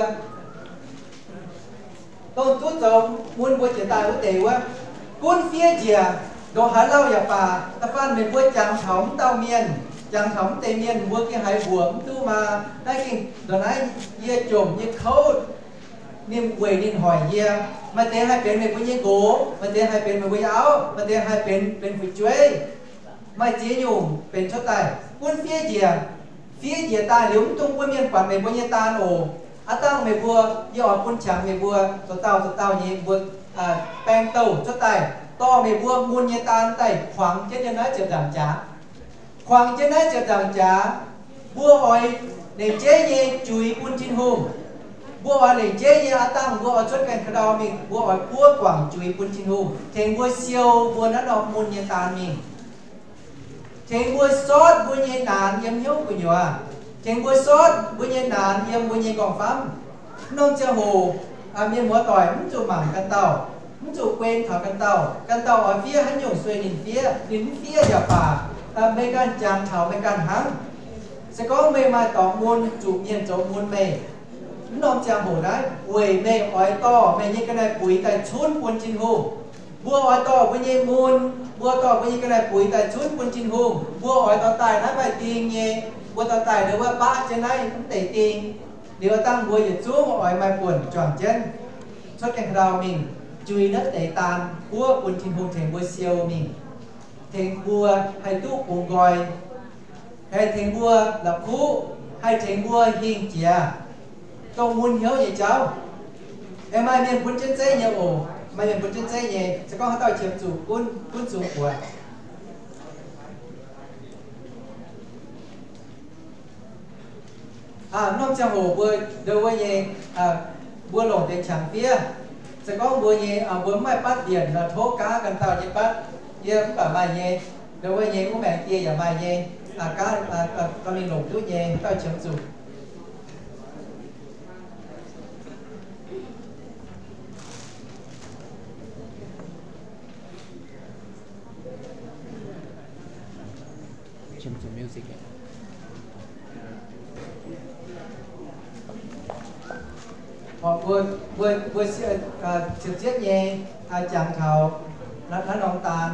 dongh duqv zoux mun mbuo jiex daaih wuov deix wuov, gunv fiev njiec. Dongh haaix lauh yaac baac, da'faanh meih mbuo jangx taux mv dauh mienh, jangx taux mv deix mienh, mbuo gengh haiz mbuoqc mv duqv maa. Naaiv gengh ndongc naaiv yie jomc nyei kouv, ninh weic ninh hoic yie. Maaih deix haih benx meih mbuo nyei nqox, maaih deix haih benx meih mbuo nyei auv, maaih deix haih benx, benx fu'jueiv. Maaih ziex nyungc benx cuotv daaih, gunv fiev njiec. Fiev njiec daaih liuz, mv dungx bun mienh buatc meih mbuo nyei daan oc. Aav dangh meih mbuo, yie oix bun qangx meih mbuo zoux dauh zoux dauh nyei mbuo baeng douh cuotv daaih, dorh meih mbuo mun nyei daan daaih kuangx jienv yiem naaiv ziepc nzaangc jaax. Kuangx jienv naaiv ziepc nzaangc jaax, mbuo oix lengc jeiv nyei juix bun Tin-Hungh. Mbuo oix lengc jeiv nyei, aav dangh mbuo oix cuotv ganh ka'ndau mingh, mbuo oix buov guangc juix bun Tin-Hungh, tengx mbuo siou mbuo naaiv norm mun nyei daan mingh. Tengx mbuo sortv mbuo nyei naanx yiem hnyouv gu'nyuoz. Tengx mbuo sortv mbuo nyei naanx yiem mbuo nyei nqorngv-famv. Mv norm ziangh hoc, mienh muoz-doic mv zuqc mangc ganh dauh, mv zuqc guen taux ganh dauh. Ganh dauh oix fiev haaix nyungc sueih ninh fiev, ninh mv fiev yaac baac, meih ganh jangx taux meih ganh hnangv. Se gorngv meih maaih dorngx mun, zuqc mienh zoux mun meih, mv norm ziangh hoc naaiv weic meih oix dorh meih nyei ga'naaiv-buix daaih cunv bun Tin-Hungh. Mbuo oix dorh mbuo nyei mun, mbuo dorh mbuo nyei ga'naaiv-buix daaih cunv bun Tin-Hungh. Mbuo oix dorh daaih naaiv maaih ding nyei, mbuo dorh daaih ndongc wuov baqv jienv naaiv mv deix ding. Liuz dangh mbuo yietc zungv oix maaih buonc juangc jienv cuotv gengh ka'ndau mingh juix naaiv deix daan buov bun Tin-Hungh tengx mbuo siou mingh, tengx mbuo haih duqv bungx nqoi, haih tengx mbuo la'kuqv, haih tengx mbuo hingh jiex, dongh mun hnyouv nyei jauv. Aengx maaih mienh bun jienv zeiv nyei oc. Maaih mienh bun jienv zeiv nyei. Se gorngv haaix dauh qiemx zuqc gunv, gunv zungx buatc. Norm ziangh hoc mbuo ndongc wuov nyei, mbuo longc deix qangx fiev. Se gorngv mbuo nyei, mbuo mv maaih batv mbienc nor, tov gaav ganh dauh nyei batv. Yie mv baac maaih nyei. Ndongc wuov nyei, wuov maengx die yaac maaih nyei. Gaav, dorh mingh longc duqv nyei, dauh qiemx zuqc. Mbuo, mbuo, mbuo ziepc zieqv nyei jangx taux naaiv norm daan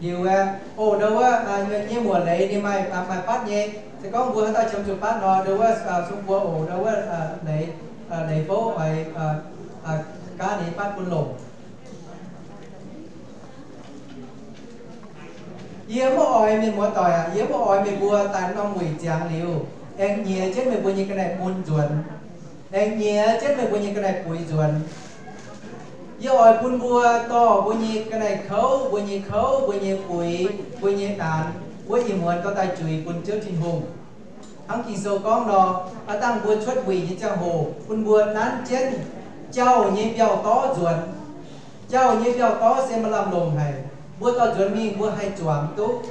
liuz aeqv, o, ndau wuov nyei muoc leiz ninh maaih, maaih batv nyei. Se gorngv mbuo haaix dauh qiemx zuqc batv nor, ndau wuov sung buo oc, ndau wuov leiz, leiz fouv oix gaav ninh batv bun longc. Yie mv oix mienh muoz-doic aac, yie mv oix meih mbuo daaih norm wuic ziangx liuz, aengx nyiex jienv meih mbuo nyei ga'naaiv mun nzuonx, aengx nyiex jienv meih mbuo nyei ga'naaiv buix nzuonx. Yie oix bun mbuo dorh mbuo nyei ga'naaiv kouv, mbuo nyei kouv, mbuo nyei buix, mbuo nyei naanx, wuov ih muonz dorh daaih juix bun Ziouv Tin-Hungh. Hnangv Ging-Sou gorngv nor, aav dangh mbuo cuotv wuic nyei ziangh hoc, bun mbuo nanv jienv jauh nyei mbiauh dorv nzuonx. Jauh nyei mbiauh dorv se maaih lamh longc haic. Mbuo dorh nzuonx mingh mbuo haih zuangx duqv.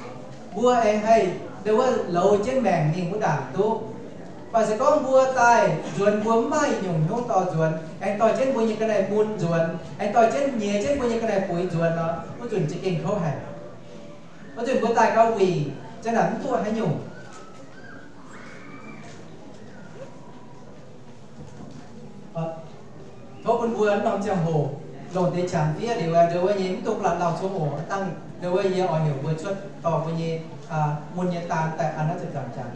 Mbuo aengx haih ndau wuov louz jienv maengc mingh wuov ndaangc duqv. Mv baac se gorngv mbuo daaih nzuonx mbuo mv maaih nyungc hnyouv dorh nzuonx, aengx dorh jienv mbuo nyei ga'naaiv mun nzuonx, aengx dorh jienv nyiex jienv mbuo nyei ga'naaiv buix nzuonx nor, wuov nzunc za'gengh kouv haic. Wuov nzunc mbuo daaih gauh wuic, zanc naaic mv duqv haaix nyungc. Tov bun mbuo norm ziangh hoc longc deix qangx fiev liuz, ndau wuov nyei mv dungx blatc lauh cong oc. Dangh ndau wuov yie oix heuc mbuo cuotv dorh mbuo nyei mun nyei daan daaih an naaiv ziepc nzaangc jaax.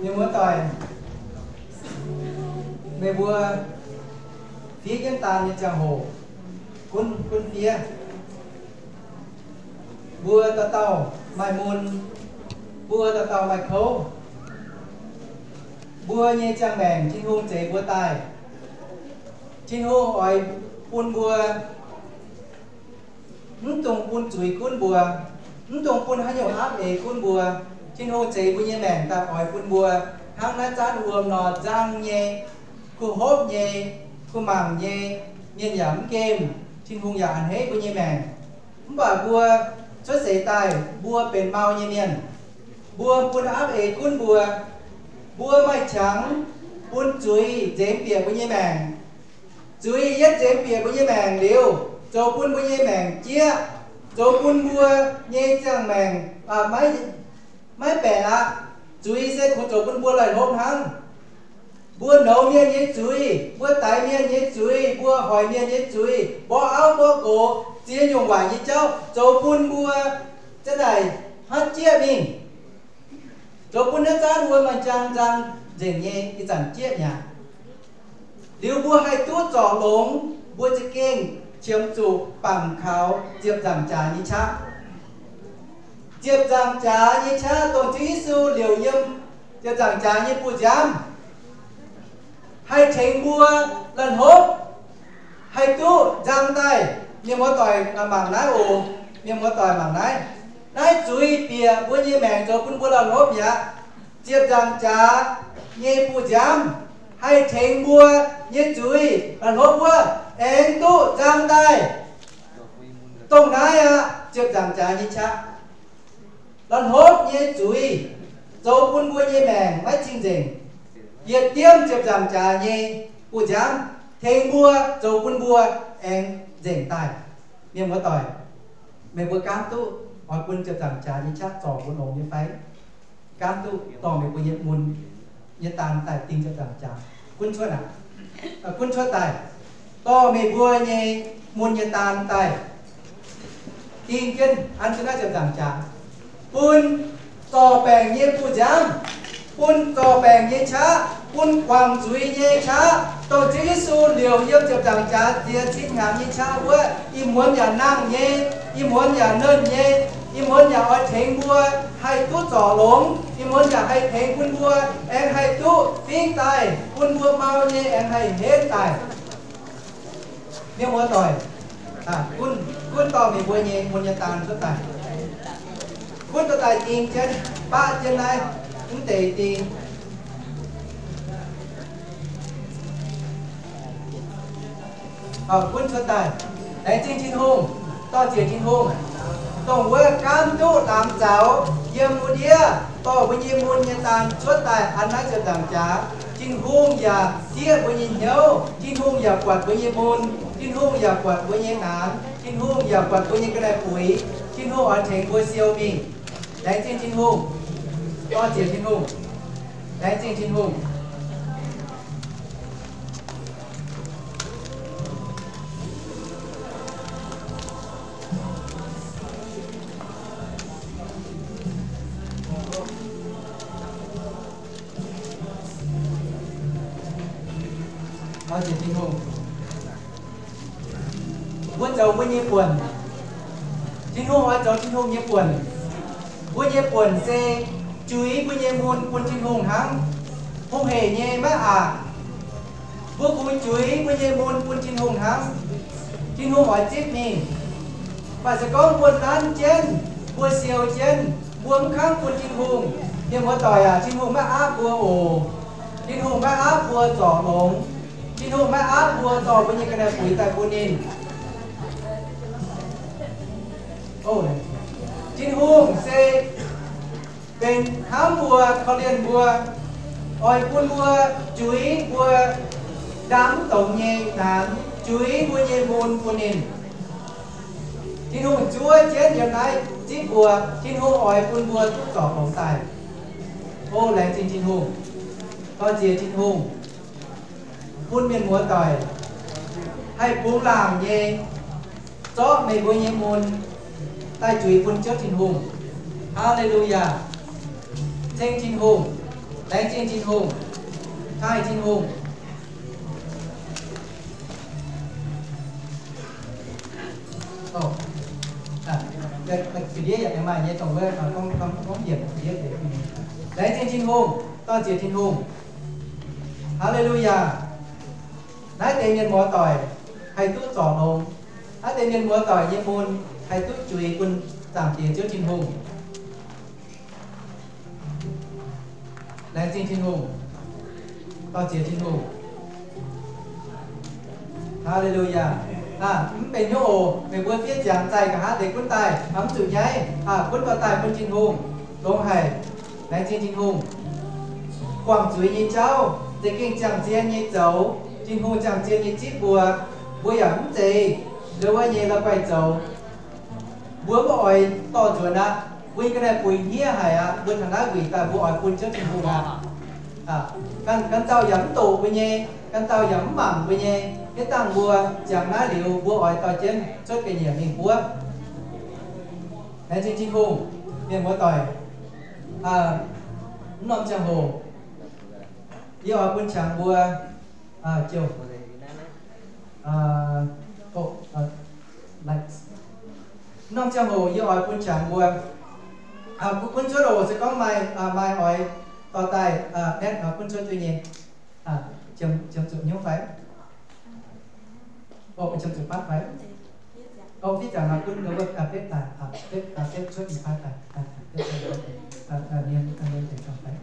Mienh muoz-doic, meih mbuo fiev jienv daan nyei ziangh hoc, gunv, gunv fiev. Mbuo dauh dauh maaih mun, mbuo dauh dauh maaih kouv. Mbuo nyei ziangh maengc Tin-Hungh zeix mbuo daaih. Tin-Hungh oix bun mbuo, mv dungx bun zuiz gunv mbuo, mv dungx bun haaix nyungc aapv eix gunv mbuo. Tin-Hungh zeix mbuo nyei maengc daaih oix bun mbuo hnangv naaiv zaanv wuom nor, nzang nyei, kuh hopv nyei, kuh mangc nyei, mienh yaac mv nqemh, Tin-Hungh yaac a'hneiv mbuo nyei maengc. Mv baac mbuo cuotv seix daaih mbuo benx mau nyei mienh. Mbuo bun aapv eix gunv mbuo. Mbuo maaih qangx bun zuiz nzemx bieqc mbuo nyei maengc. Zuiz yietv nzemx bieqc mbuo nyei maengc liuz, zoux bun mbuo nyei maengc jieqv, zoux bun mbuo nyei ziangh maengc maiv baeqc aqv. Zuiz se kungx zoux bun mbuo laih hlopv hnangv. Mbuo nouz mienh nyei zuiz, mbuo daix mienh nyei zuiz, mbuo hoic mienh nyei zuiz, mborqv auv mborqv nqox, ziex nyungc waaic nyei jauv, zoux bun mbuo za'naaic hnangv jieqv mingh. Zoux bun naaiv zaanv wuom maaih njang nzang nzengc nyei ih zanc jieqv mi'aqv. Liuz mbuo haih duqv zorc longx, mbuo za'gengh qiemx zuqc bangc kaux ziepc nzaangc jaax nyei qaqv. Ziepc nzaangc jaax nyei qaqv dongh Ziouv Yesu liouc yiem ziepc nzaangc jaax nyei buoz-nziaamv haih tengx mbuo laih hlopv, haih duqv nzang daaih. Mienh muoz-doic mangc naaiv oc. Mienh muoz-doic mangc naaiv. Naaiv zuiz bieqc mbuo nyei maengc zoux bun mbuo laih hlopv mi'aqv. Ziepc nzaangc jaax nyei buoz-nziaamv haih tengx mbuo nyei zuiz laih hlopv wuov aengx duqv nzang daaih. Dongh naaiv aqv, ziepc nzaangc jaax nyei qaqv. Laih hlopv nyei zuiz zoux bun mbuo nyei maengc maiv cing-nzengc. Yietc diemv ziepc nzaangc jaax nyei buoz-nziaamv tengx mbuo zoux bun mbuo aengx nzengc daaih. Mienh muoz-doic, meih mbuo gaamv duqv oix bun ziepc nzaangc jaax nyei qaqv zorc mbuo longx nyei fai? Gaamv duqv dorh meih mbuo nyei mun nyei daan daaih ding ziepc nzaangc jaax. Gunv cuotv aqv. Gunv cuotv daaih. Dorh meih mbuo nyei mun nyei daan daaih ding jienv an jienv naaiv ziepc nzaangc jaax, bun zorc baengc nyei buoz-nziaamv, bun zorc baengc nyei qaqv, bun guangc zuiz nyei qaqv, dongh Ziouv Yesu liouc yiem ziepc nzaangc jaax ziex cin hnyangx nyei qaqv wuov, ih muonz yaac nangh nyei, ih muonz yaac nernh nyei, ih muonz yaac oix tengx mbuo haih duqv zorc longx, ih muonz yaac haih tengx bun mbuo aengx haih duqv fingx daaih, bun mbuo mau nyei aengx haih henv daaih. Mienh muoz-doic, gunv, gunv dorh meih mbuo nyei mun nyei daan cuotv daaih. Gunv dorh daaih ding jienv, baqv jienv naaiv mv deix ding. Gunv cuotv daaih. Laengz zingh Tin-Hungh, dorh ziec Tin-Hungh, dongh wuov gaamv duqv laamz zaux yiem wuov ndiev dorh mbuo nyei mun nyei daan cuotv daaih an naaiv ziepc nzaangc jaax. Tin-Hungh yaac zieqv mbuo nyei hnyouv. Tin-Hungh yaac buatc mbuo nyei mun. Tin-Hungh yaac buatc mbuo nyei naanx. Tin-Hungh yaac buatc mbuo nyei ga'naaiv buix. Tin-Hungh oix tengx mbuo siou mingh. Laengz zingh Tin-Hungh. Dorh ziec Tin-Hungh. Laengz zingh Tin-Hungh. Mbuo zoux mbuo nyei buonc. Tin-Hungh oix zoux Tin-Hungh nyei buonc. Mbuo nyei buonc se juix mbuo nyei mun bun Tin-Hungh hnangv. Hungh hec nyei maiv aqc. Mbuo kungx juix mbuo nyei mun bun Tin-Hungh hnangv. Tin-Hungh oix zipv mingh. Mv baac se gorngv mbuo nanv jienv, mbuo siou jienv, mbuo mv kangv bun Tin-Hungh, mienh muoz-doic aac, Tin-Hungh maiv aapv mbuo oc. Tin-Hungh maiv aapv mbuo zorc longx. Tin-Hungh maiv aapv mbuo dorh mbuo nyei ga'naaiv buix daaih bun ninh. Tin-Hungh se benx hnamv mbuo, korv-lienh mbuo, oix bun mbuo juix mbuo ndaam mv dongz nyei naanx, juix mbuo nyei mun bun ninh. Tin-Hungh zuov jienv yiem naaiv zipv mbuo. Tin-Hungh oix bun mbuo duqv zorc longx daaih. O laengz zingh Tin-Hungh. Dorh ziex Tin-Hungh bun mienh muoz-doic haih bungx laangc nyei zorqv meih mbuo nyei mun daaih juix bun Ziouv Tin-Hungh. Haa^le^lu^yaa. Ceng Tin-Hungh. Laengz zingh Tin-Hungh. Taaih Tin-Hungh. Laengz zingh Tin-Hungh. Dorh ziex Tin-Hungh. Haa^le^lu^yaa. Naaiv deix mienh muoz-doic haih duqv zorc longx. Naaiv deix mienh muoz-doic nyei mun haih duqv juix bun Zaangc Diex Ziouv Tin-Hungh. Laengz zingh Tin-Hungh. Dor-ziec Tin-Hungh. Haa^le^lu^yaa. Aa, mv benx hnyouv oc. Meih mbuo fiev ziangx zaih nqa'haav deix gunv daaih, mv zuqc nyaiv. Aa, gunv dorh daaih bun Tin-Hungh. Longx haic. Laengz zingh Tin-Hungh. Guangc zuiz nyei jauv, za'gengh ziangh zien nyei zoux, Tin-Hungh ziangh zien nyei zipv mbuo. Mbuo yaac mv zeiz ndau wuov nyei la'guaih zoux. Mbuo mv oix dorh nzuonx aqv. Mbuo ga'naaiv buix hniev haic aqv. Mbuo taux naaiv wuic daaih mbuo oix bun Ziouv Tin-Hungh aqv. Ganh, ganh dauh yaac mv doqc mbuo nyei, ganh dauh yaac mv mangc mbuo nyei. Yie dangh mbuo ziangx naaiv liuz, mbuo oix dorh jienv cuotv ga'nyiec mingh buov. Laengz zingh Tin-Hungh, mienh muoz-doic. Mv norm ziangh hoc yie oix bun qangx mbuo, jiouv, mv norm ziangh hoc yie oix bun qangx mbuo, gunv cuotv oc. Se gorngv maaih, maaih oix dorh daaih, naetv gunv cuotv duqv nyei. Qiemx zuqc hnyouv fai? Qiemx zuqc fatv fai? Fiev ziangx nor gunv wuov, betv daaih, betv, betv cuotv nyei fatv daaih, betv cuotv nyei fatv daaih, mienh, mienh deix fai?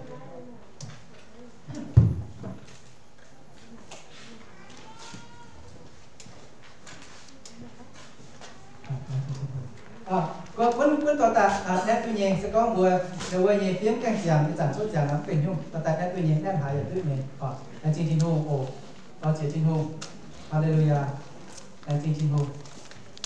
Gunv, gunv dorh daaih naetv duqv nyei. Se gorngv mbuo, mbuo wuov nyei fiev gaengh ziangx, ih zanc cuotv ziangx nor mv benx hnyouv, dorh daaih naetv duqv nyei, naetv haaix yaac duqv nyei. Laengz zingh Tin-Hungh oc. Dor-ziec Tin-Hungh. Haa^le^lu^yaa. Laengz zingh Tin-Hungh.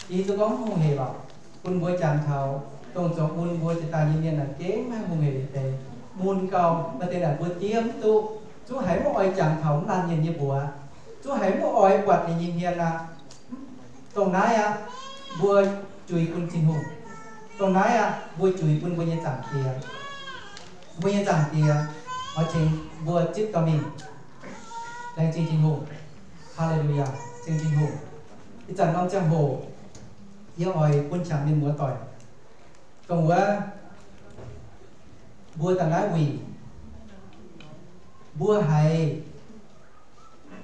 Yie zuqc gorngv hungh hec lorqc. Bun mbuo jangx taux dongh zoux mun mbuo jiex daaih nyei mienh naaic gengh maiv hungh hec deix. Mun gau, maaih deix naaic mbuo diev mv duqv. Zungv haiz mv oix jangx taux mv laanh mienh nyei mbuox. Zungv haiz mv oix buatc ninh nyei hmien aqv. Dongh naaiv aqv, mbuo juix bun Tin-Hungh. Dongh naaiv aqv, mbuo juix bun mbuo nyei Zaangc Diex. Mbuo nyei Zaangc Diex oix tengx mbuo zipv dorh mingh. Laengz zingh Tin-Hungh. Haa^le^lu^yaa. Zingh Tin-Hungh. Ih zanc norm ziangh hoc yie oix bun qangx mienh muoz-doic, dongh wuov mbuo daaih naaiv wuic, mbuo haiz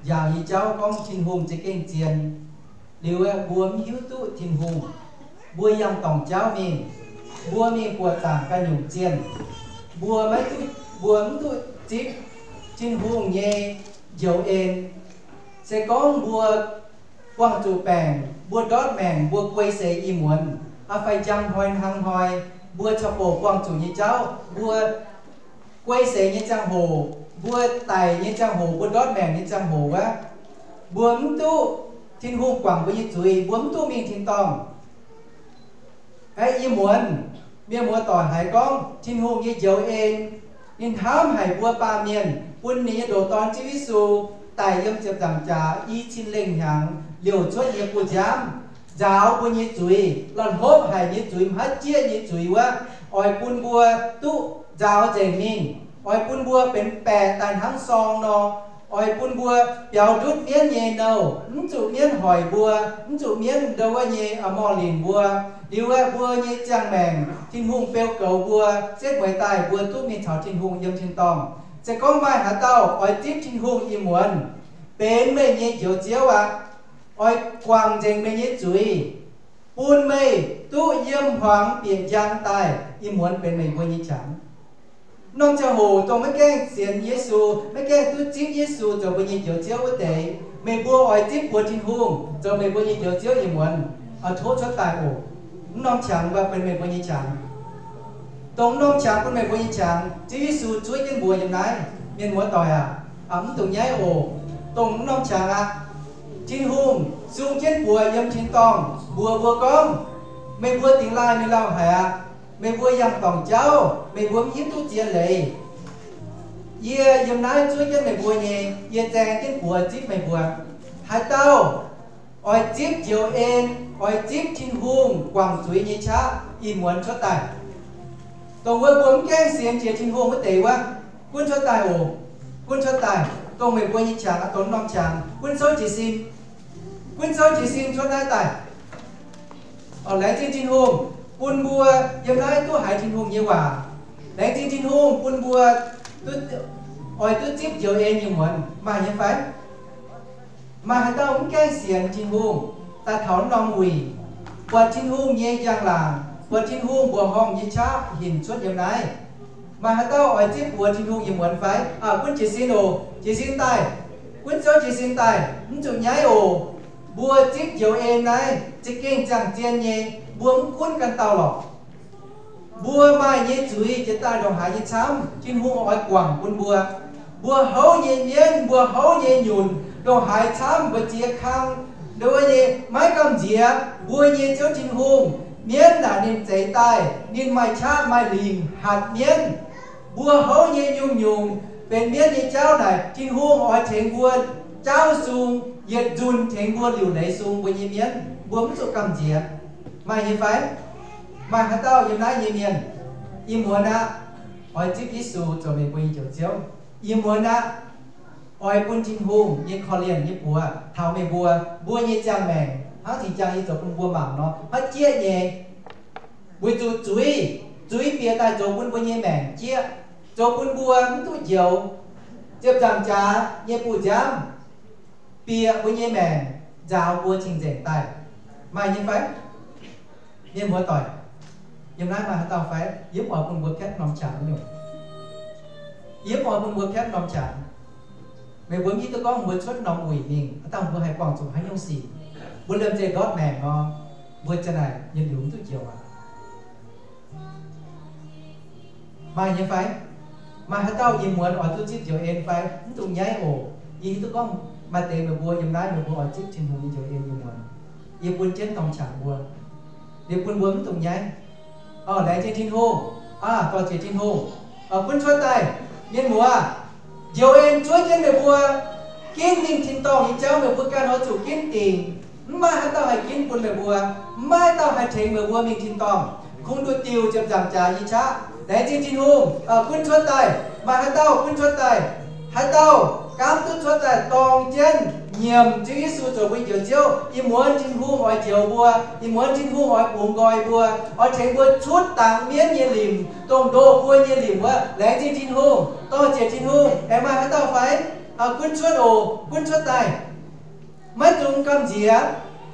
njaaux nyei jauv gorngv Tin-Hungh za'gengh zien. Liuz aeqv, mbuo mv hiuv duqv Tin-Hungh. Mbuo yangh dorngc jauv mingh. Mbuo mingh buoqc zaangc ganh nyungc zienh. Mbuo maiv duqv, mbuo mv duqv zipv Tin-Hungh nyei njoux en. Se gorngv mbuo buangh zuqc baengc, mbuo ndortv maengc, mbuo guei seix ih muonz, aa fai njang hnoi hnangv hnoi, mbuo caux bouc buangh zuqc nyei jauv, mbuo guei seix nyei ziangh hoc, mbuo daic nyei ziangh hoc, mbuo ndortv maengc nyei ziangh hoc wuov, mbuo mv duqv, Tin-Hungh guangc mbuo nyei zuiz, mbuo mv duqv mingh tin-dorngh. Aeqv, ih muonz mienh muoz-doic haiz gorngv Tin-Hungh nyei njoux en, ninh hnamv haic mbuo baamh mienh, bun ninh nyei ndoqc Dorn Ziouv Yesu daic yiem ziepc nzaangc jaax i cin lengh hnyangx liouc cuotv nyei buoz-nziaamv, nzaaux mbuo nyei zuiz, la'hlopv haic nyei zuiz, maiv jieqv nyei zuiz wuov, oix bun mbuo duqv nzaaux nzengc mingh, oix bun mbuo benx baeqc daaih hnangv sorng nor, oix bun mbuo biaux ndutv mienv nyei nouh, mv zuqc mienv hoic mbuo, mv zuqc mienv ndau wuov nyei morh linc mbuo. Liuz aeqv, mbuo nyei ziangh maengc Tin-Hungh beu goux mbuo, setv mueiz daaih mbuo duqv mingh caux Tin-Hungh yiem tin-dorngh. Se gorngv maaih haaix dauh oix zipv Tin-Hungh ih muonz benx meih nyei Njoux Ziouv aqv, oix guangc nzengc meih nyei zuiz, bun meih duqv yiem hmuangx bieqc njang daaih, ih muonz benx meih mbuo nyei qangx. Norm ziangh hoc dongh maiv gaengh sienx Yesu, maiv gaengh duqv zipv Yesu zoux mbuo nyei Njoux Ziouv wuov deix, meih mbuo oix zipv buoz Tin-Hungh zoux meih mbuo nyei Njoux Ziouv ih muonz, tov cuotv daaih oc. Mv norm qangx mbuo benx meih mbuo nyei qangx. Dongh mv norm qangx bun meih mbuo nyei qangx, Ziouv Yesu zuov jienv mbuox yiem naaiv, mienh muoz-doic aac, mv dungx nyaiv oc. Dongh mv norm qangx aqv. Tin-Hungh sung jienv mbuox yiem tin-dorngh mbuox mbuo gorngv, meih mbuo dingx laaih mingh lauh haic aqv. Meih mbuo yangh dorngc jauv, meih mbuo mv hiuv duqv zien leiz. Yie yiem naaiv zuov jienv meih mbuo nyei, yie zaeng jienv buoz zipv meih mbuo. Haaix dauh oix zipv njoux en, oix zipv Tin-Hungh guangc zuiz nyei qaqv, ih muonz cuotv daaih. Dongh wuov mbuo mv gaengh sienx jiex Tin-Hungh wuov deix wuov, gunv cuotv daaih oc. Gunv cuotv daaih, dongh meih mbuo nyei qangx, dongh norm qangx, gunv souv jiez sin. Gunv souv jiez sin cuotv naaiv daaih. Laengz zingh Tin-Hungh bun mbuo yiem naaiv duqv haiz Tin-Hungh nyei waac. Laengz zingh Tin-Hungh bun mbuo duqv oix duqv zipv njoux en nyei muonz, maaih nyei fai? Maaih haaix dauh mv gaengh sienx Tin-Hungh, daaih taux norm wuic, buatc Tin-Hungh nyei njang-laangc, buatc Tin-Hungh mbuoqc horngh nyei qaqv hinc cuotv yiem naaiv? Maaih haaix dauh oix zipv buoz Tin-Hungh nyei muonz fai? Aa, gunv jiez sin oc, jiez sin daaih. Gunv ziouv jiez sin daaih, mv zuqc nyaiv oc. Mbuo zipv njoux en naaiv za'gengh ziangh zien nyei, mbuo mv gunv ganh dauh lorqc. Mbuo maaih nyei zuiz jiex daaih ndongc haaix nyei camv, Tin-Hungh oix guangc bun mbuo. Mbuo houv nyei mienv, mbuo houv nyei nyunc, ndongc haaix camv mbuo ziex kang, nduov nyei maiv gamh nziex mbuo nyei Ziouv Tin-Hungh. Mienv naaic ninh zeix daaih, ninh maaih qaqv maaih lingc hatc mienv. Mbuo houv nyei nyungc-nyungc benx mienv nyei jauv naaic, Tin-Hungh oix tengx mbuo jaauv sung, yietc nzunc tengx mbuo liuc leiz sung mbuo nyei mienv. Mbuo mv zuqc gamh nziex. Maaih nyei fai? Maaih haaix dauh yiem naaiv nyei mienh, ih muonz aqv, oix zipv Yesu zoux meih mbuo nyei Njoux Ziouv? Ih muonz aqv, oix bun Tin-Hungh nyei korv-lienh nyei buoz taux meih mbuo, mbuo nyei ziangh maengc hnangv zinh ziangh yie zoux bun mbuo mangc nor, maiv jieqv nyei. Weic zuqc zuiz, zuiz bieqc daaih zoux bun mbuo nyei maengc jieqv, zoux bun mbuo mv duqv njoux. Ziepc nzaangc jaax nyei buoz-nziaamv bieqc mbuo nyei maengc, nzaaux mbuo cing-nzengc daaih. Maaih nyei fai? Mienh muoz-doic, yiem naaiv maaih haaix dauh fai? Yie mv oix bun mbuo piatv norm qangx nyungc. Yie mv oix bun mbuo piatv norm qangx. Meih mbuo mv hiuv duqv gorngv mbuo cuotv norm wuic mingh, aa dangh mbuo haih buangh zuqc haaix nyungc sic. Mbuo liemh zeih ndortv maengc nor, mbuo ziang naaic yietc liuz mv duqv njoux aqv. Maaih nyei fai? Maaih haaix dauh ih muonz oix duqv zipv njoux en fai? Mv dungx nyaiv oc. Yie hiuv duqv gorngv maaih deix meih mbuo yiem naaiv meih mbuo oix zipv Tin-Hungh nyei njoux en ih muonz. Yie bun jienv dorngx qangx mbuo. Yie bun mbuo mv dungx nyaiv. Orqv, laengz zingh Tin-Hungh. Aa, dorh jiex Tin-Hungh. Orqv, gunv cuotv daaih. Mienh muoz, njoux en zuov jienv meih mbuo ginv mingh tin-dorngh nyei jauv meih mbuo ganh oix zuqc ginv dingc. Mv maaih haaix dauh haih ginv bun meih mbuo. Mv maaih haaix dauh haih tengx meih mbuo mingh tin-dorngh. Kungx nduqc diuh ziepc nzaangc jaax nyei qaqv. Laengz zingh Tin-Hungh. Orqv, gunv cuotv daaih. Maaih haaix dauh gunv cuotv daaih? Haaix dauh gaamv duqv cuotv daaih dorng jienv nyiemc Ziouv Yesu zoux mbuo nyei Njoux Ziouv, ih muonz Tin-Hungh oix njoux mbuo. Ih muonz Tin-Hungh oix bungx nqoi mbuo, oix tengx mbuo cuotv dangx mienv nyei limc, dongh ndoh mbuo nyei limc wuov. Laengz zingh Tin-Hungh. Dorh jiex Tin-Hungh. Aengx maaih haaix dauh fai? Aa, gunv cuotv oc. Gunv cuotv daaih. Maiv dungx gamh nziex.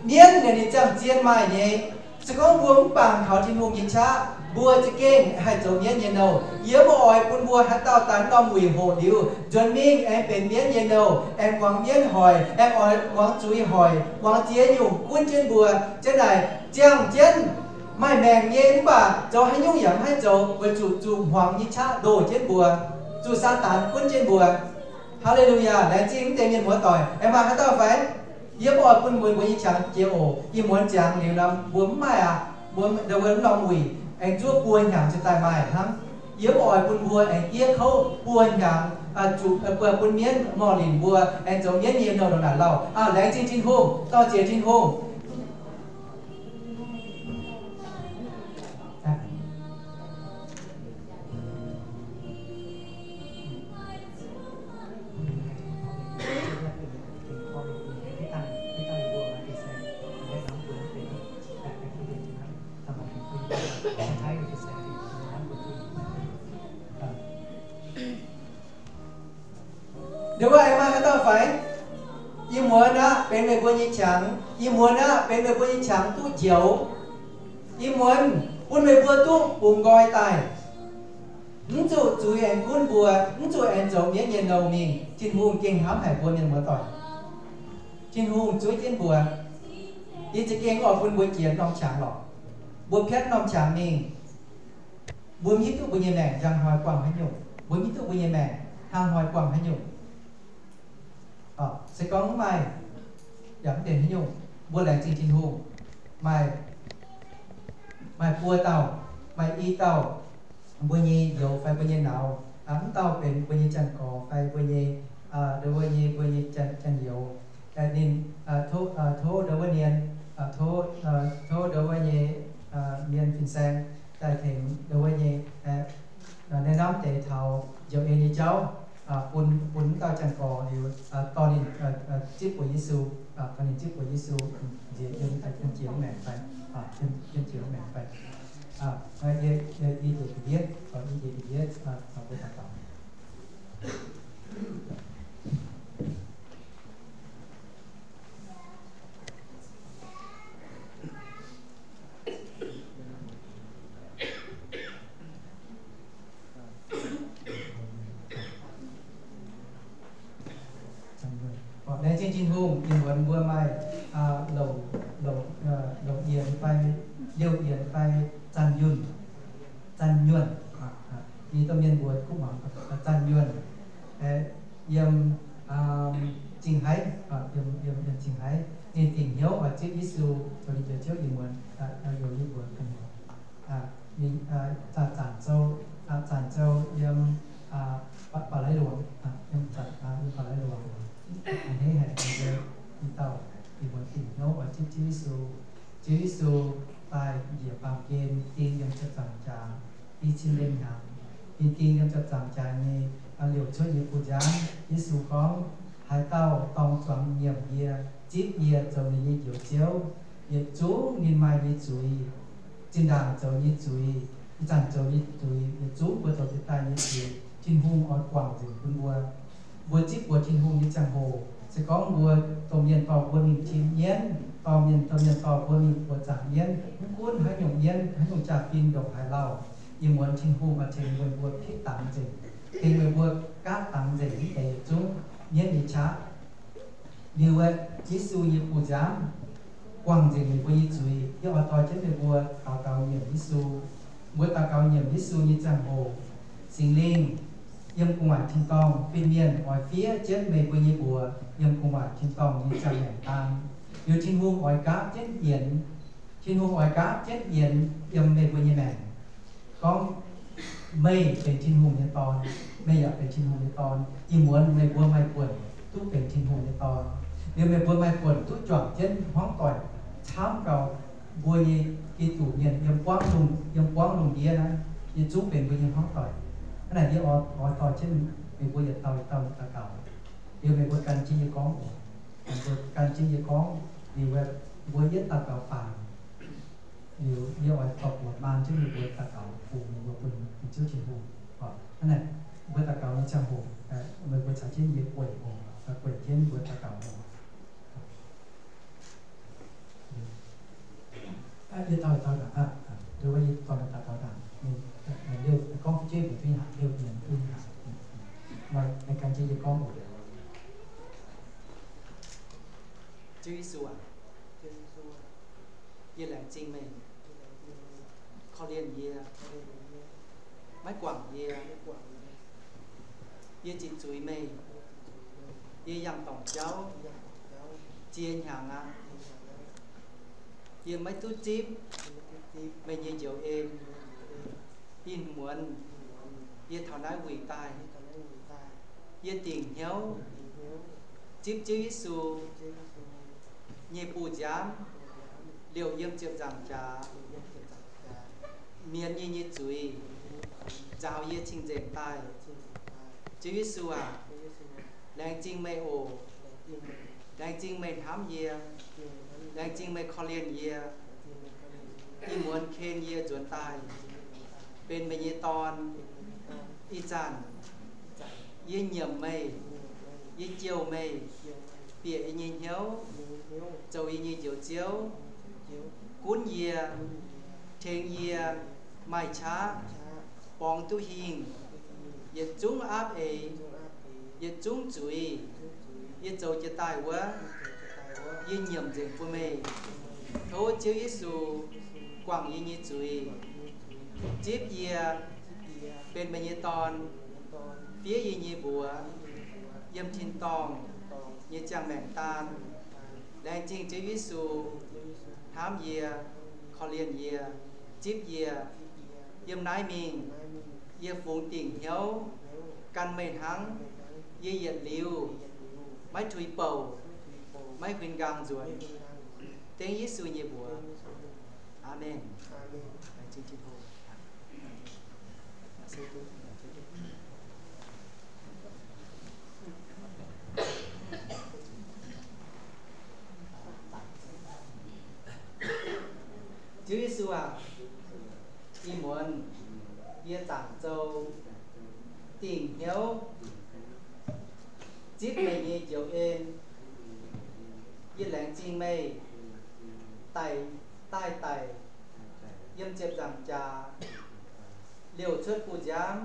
Mienv naaic ninh ziangh zien maaih nyei. Se gorngv mbuo mv bangc kaux Tin-Hungh nyei qaqv, mbuo za'gengh haih zoux mienv nyei nouh. Yie mv oix bun mbuo haaix dauh daaih norm wuic hoqc liuz, nzuonx mingh aengx benx mienv nyei nouh, aengx muangx mienv hoic, aengx oix muangx zuiz hoic, muangx ziex nyungc gunv jienv mbuo. Jienv naaic ziangh jienv maaih maengc nyei, mv baac zoux haaix nyungc yaac mv haih zoux, weic zuqc zuqc hmuangx nyei qaqv ndoh jienv mbuo, zuqc Saadaan gunv jienv mbuo. Haa^le^lu^yaa, laengz zingh mv deix mienh muoz-doic. Aengx maaih haaix dauh fai? Yie mv oix bun mbuo, mbuo nyei qangx jiex oc. Ih muonz ziangx liuz nor, mbuo mv maaih aqv. Mbuo ndau wuov norm wuic aengx zuov buo hnyangx cingx daaih maaih hnangv. Yie mv oix bun mbuo aengx diev kouv buo hnyangx, zuqc bun mienv mor linc mbuo aengx zoux mienv nyei nouh ndongc naaic lauh. Aa, laengz zingh Tin-Hungh. Dorh jiex Tin-Hungh. Ndongc wuov aengx maaih haaix dauh fai? Ih muonz aqv benx meih mbuo nyei qangx. Ih muonz aqv benx meih mbuo nyei qangx duqv njoux. Ih muonz bun meih mbuo duqv bungx nqoi daaih. Mv zuqc zuiz aengx gunv mbuo, mv zuqc aengx zoux mienv nyei nouh mingh. Tin-Hungh gengh hnamv haic mbuo mienh muoz-doic. Tin-Hungh zuov jienv mbuo. Yie za'gengh oix bun mbuo jiex norm qangx lorqc. Mbuo piatv norm qangx mingh, mbuo mv hiuv duqv mbuo nyei maengc njang hnoi buangh haaix nyungc. Mbuo mv hiuv duqv mbuo nyei maengc hnangv hnoi buangh haaix nyungc. Se gorngv mv maaih, yaac mv benx haaix nyungc. Mbuo laengz zingh Tin-Hungh. Maaih, maaih buo dauh, maaih i dauh, mbuo nyei youz fai mbuo nyei nauz, mv dauh benx mbuo nyei janx-gorx fai mbuo nyei, ndau wuov nyei, mbuo nyei janx-youz. Ninh tov ndau wuov nien, tov, tov ndau wuov nyei mienh fin-saeng daaih tengx ndau wuov nyei, naaiv hnamv deix taux njoux en nyei jauv, bun, bun mv dauh janx-gorx liuz, dorh ninh zipv buoz Yesu, dorh ninh zipv buoz Yesu, nziex yiem, yiem jiex maengc fai, yiem jiex maengc fai. Yie njiec ga'ndiev, yie njiec ga'ndiev, mbuo daux gaux. Laengz zingh Tin-Hungh, ih muonz mbuo maaih longc, longc yienx fai liouh yienx fai zanh yunh, zanh nyuonh, yie domh mienh mbuox kuv muangx, zanh nyuonh, yiem Zingh Haiv, yiem, yiem Zingh Haiv. Ninh dingc hnyouv oix zipv Yesu zoux ninh njoux Ziouv. Ih muonz youz yie mbuox ninh, Zanc Zou, Zanc Zou yiem Ba'laiv Luangx, yiem Ba'laiv Luangx, a'hneiv haic, i dauh ih muonz dingc hnyouv oix zipv Ziouv Yesu. Ziouv Yesu daaih njiec baamh gen ding yiem ziepc nzaangc jaax, i cin lienh hnyangx. Ninh ding yiem ziepc nzaangc jaax nyei liouc cuotv nyei buoz-nziaamv. Yesu gorngv, haaix dauh dorng zuangx nyiemc yie, zipv yie zoux ninh nyei njoux Ziouv, yietc zungv ninh maaih nyei zuiz, zinh ndaangc zoux nyei zuiz, ih zanc zoux nyei zuiz, yietc zungv mbuo zoux jiex daaih nyei zuiz, Tin-Hungh oix guangc nzengc bun mbuo. Mbuo zipv buoz Tin-Hungh nyei ziangh hoc, se gorngv mbuo domh mienh dorh mbuo mingh tim mienv, dorh mienh, domh mienh dorh mbuo mingh buoz zaangc mienv, mv gunv haaix nyungc mienv, haaix nyungc jaa-fin ndongc haaix lauh, ih muonz Tin-Hungh oix tengx meih mbuo pitv dangx nzengc, tengx meih mbuo gaatv dangx nzengc mv deix yietc zungv mienv nyei qaqv. Liuz aeqv, Yesu nyei buoz-nziaamv guangc nzengc meih mbuo nyei zuiz. Yie oix dorh jienv meih mbuo daux gaux nyiemc Yesu. Mbuo daux gaux nyiemc Yesu nyei ziangh hoc, Singx Lingh yiem gu'nguaaic tin-dorngh fin-mienh oix fiev jienv meih mbuo nyei mbuox yiem gu'nguaaic tin-dorngh nyei ziangh maengc daan. Liuz Tin-Hungh oix nqaapv jienv yienx, Tin-Hungh oix nqaapv jienv yienx yiem meih mbuo nyei maengc. Gorngv meih benx Tin-Hungh nyei dorn, meih yaac benx Tin-Hungh nyei dorn. Ih muonz meih mbuo maaih buonc duqv benx Tin-Hungh nyei dorn. Liuz meih mbuo maaih buonc duqv juangc jienv hmuangv doic camv gau mbuo nyei Giduc mienh yiem buangv lungh, yiem buangv lungh ndiev naaiv, yietc zungv benx mbuo nyei hmuangv doic. Hnangv naaic yie oix, oix dorh jienv meih mbuo yietc dauh yietc dauh daux gaux. Liuz meih mbuo gan jienv yie gorngv oc. Meih mbuo gan jienv yie gorngv. Liuz mbuo yietv daux gaux faaux. Liuz yie oix dorh buoz maan jienv meih mbuo daux gaux bun meih mbuo bun Ziouv Tin-Hungh. Hnangv naaic, mbuo daux gaux nyei ziangh hoc, meih mbuo caux jienv yie gueic oc, gueic jienv mbuo daux gaux oc. Yie dorh, dorh ndaangc, wuov yie dorh daux gaux ndaangc. Liuz gorngv fu'jueiv mbuox duqv hnaangx, liuz mienh duqv hnaangx. Meih gan jienv yie gorngv oc. Ziouv Yesu aac, yie laengz zingh meih korv-lienh yie, maiv guangc yie. Yie zipv zuiz meih, yie yangh dorngc jauv ziex hnyangx aqv. Yie maiv duqv zipv meih nyei njoux en. Ih muonz yie taux naaiv wuic daaih, yie dingc hnyouv zipv Ziouv Yesu nyei buoz-nziaamv liouc yiem ziepc nzaangc jaax mienz yie nyei zuiz, nzaaux yie cing-nzengc daaih. Ziouv Yesu aac, laengz zingh meih oc. Laengz zingh meih hnamv yie. Laengz zingh meih korv-lienh yie. Ih muonz ken yie nzuonx daaih benx meih nyei dorn. Ih zanc yie nyiemc meih, yie jouh meih, bieqc yie nyei hnyouv, zoux yie nyei Njoux Ziouv, gunv yie, tengx yie maaih qaqv, borngz duqv hingh, yietc zungv aapv eix, yietc zungv zuiz yie zoux jiex daaih wuov, yie nyiemc nzengc bun meih. Tov Ziouv Yesu guangc yie nyei zuiz, zipv yie benx meih nyei dorn, fiev yie nyei mbuox yiem tin-dorngh nyei ziangh maengc daan. Laengz zingh Ziouv Yesu hnamv yie, korv-lienh yie, zipv yie. Yiem naaiv mingh yie fungx dingc hnyouv gan meih hnangv. Yie yietc liuz maiv tuix bouc, maiv huin nqaang nzuonx. Dengv Yesu nyei mbuox. Aamen. Ziouv Yesu aac, ih muonz yie zaangc zou dingc hnyouv zipv meih nyei njoux en. Yie laengz zingh meih daaih, daaih daic yiem ziepc nzaangc jaax, liouc cuotv buoz-nziaamv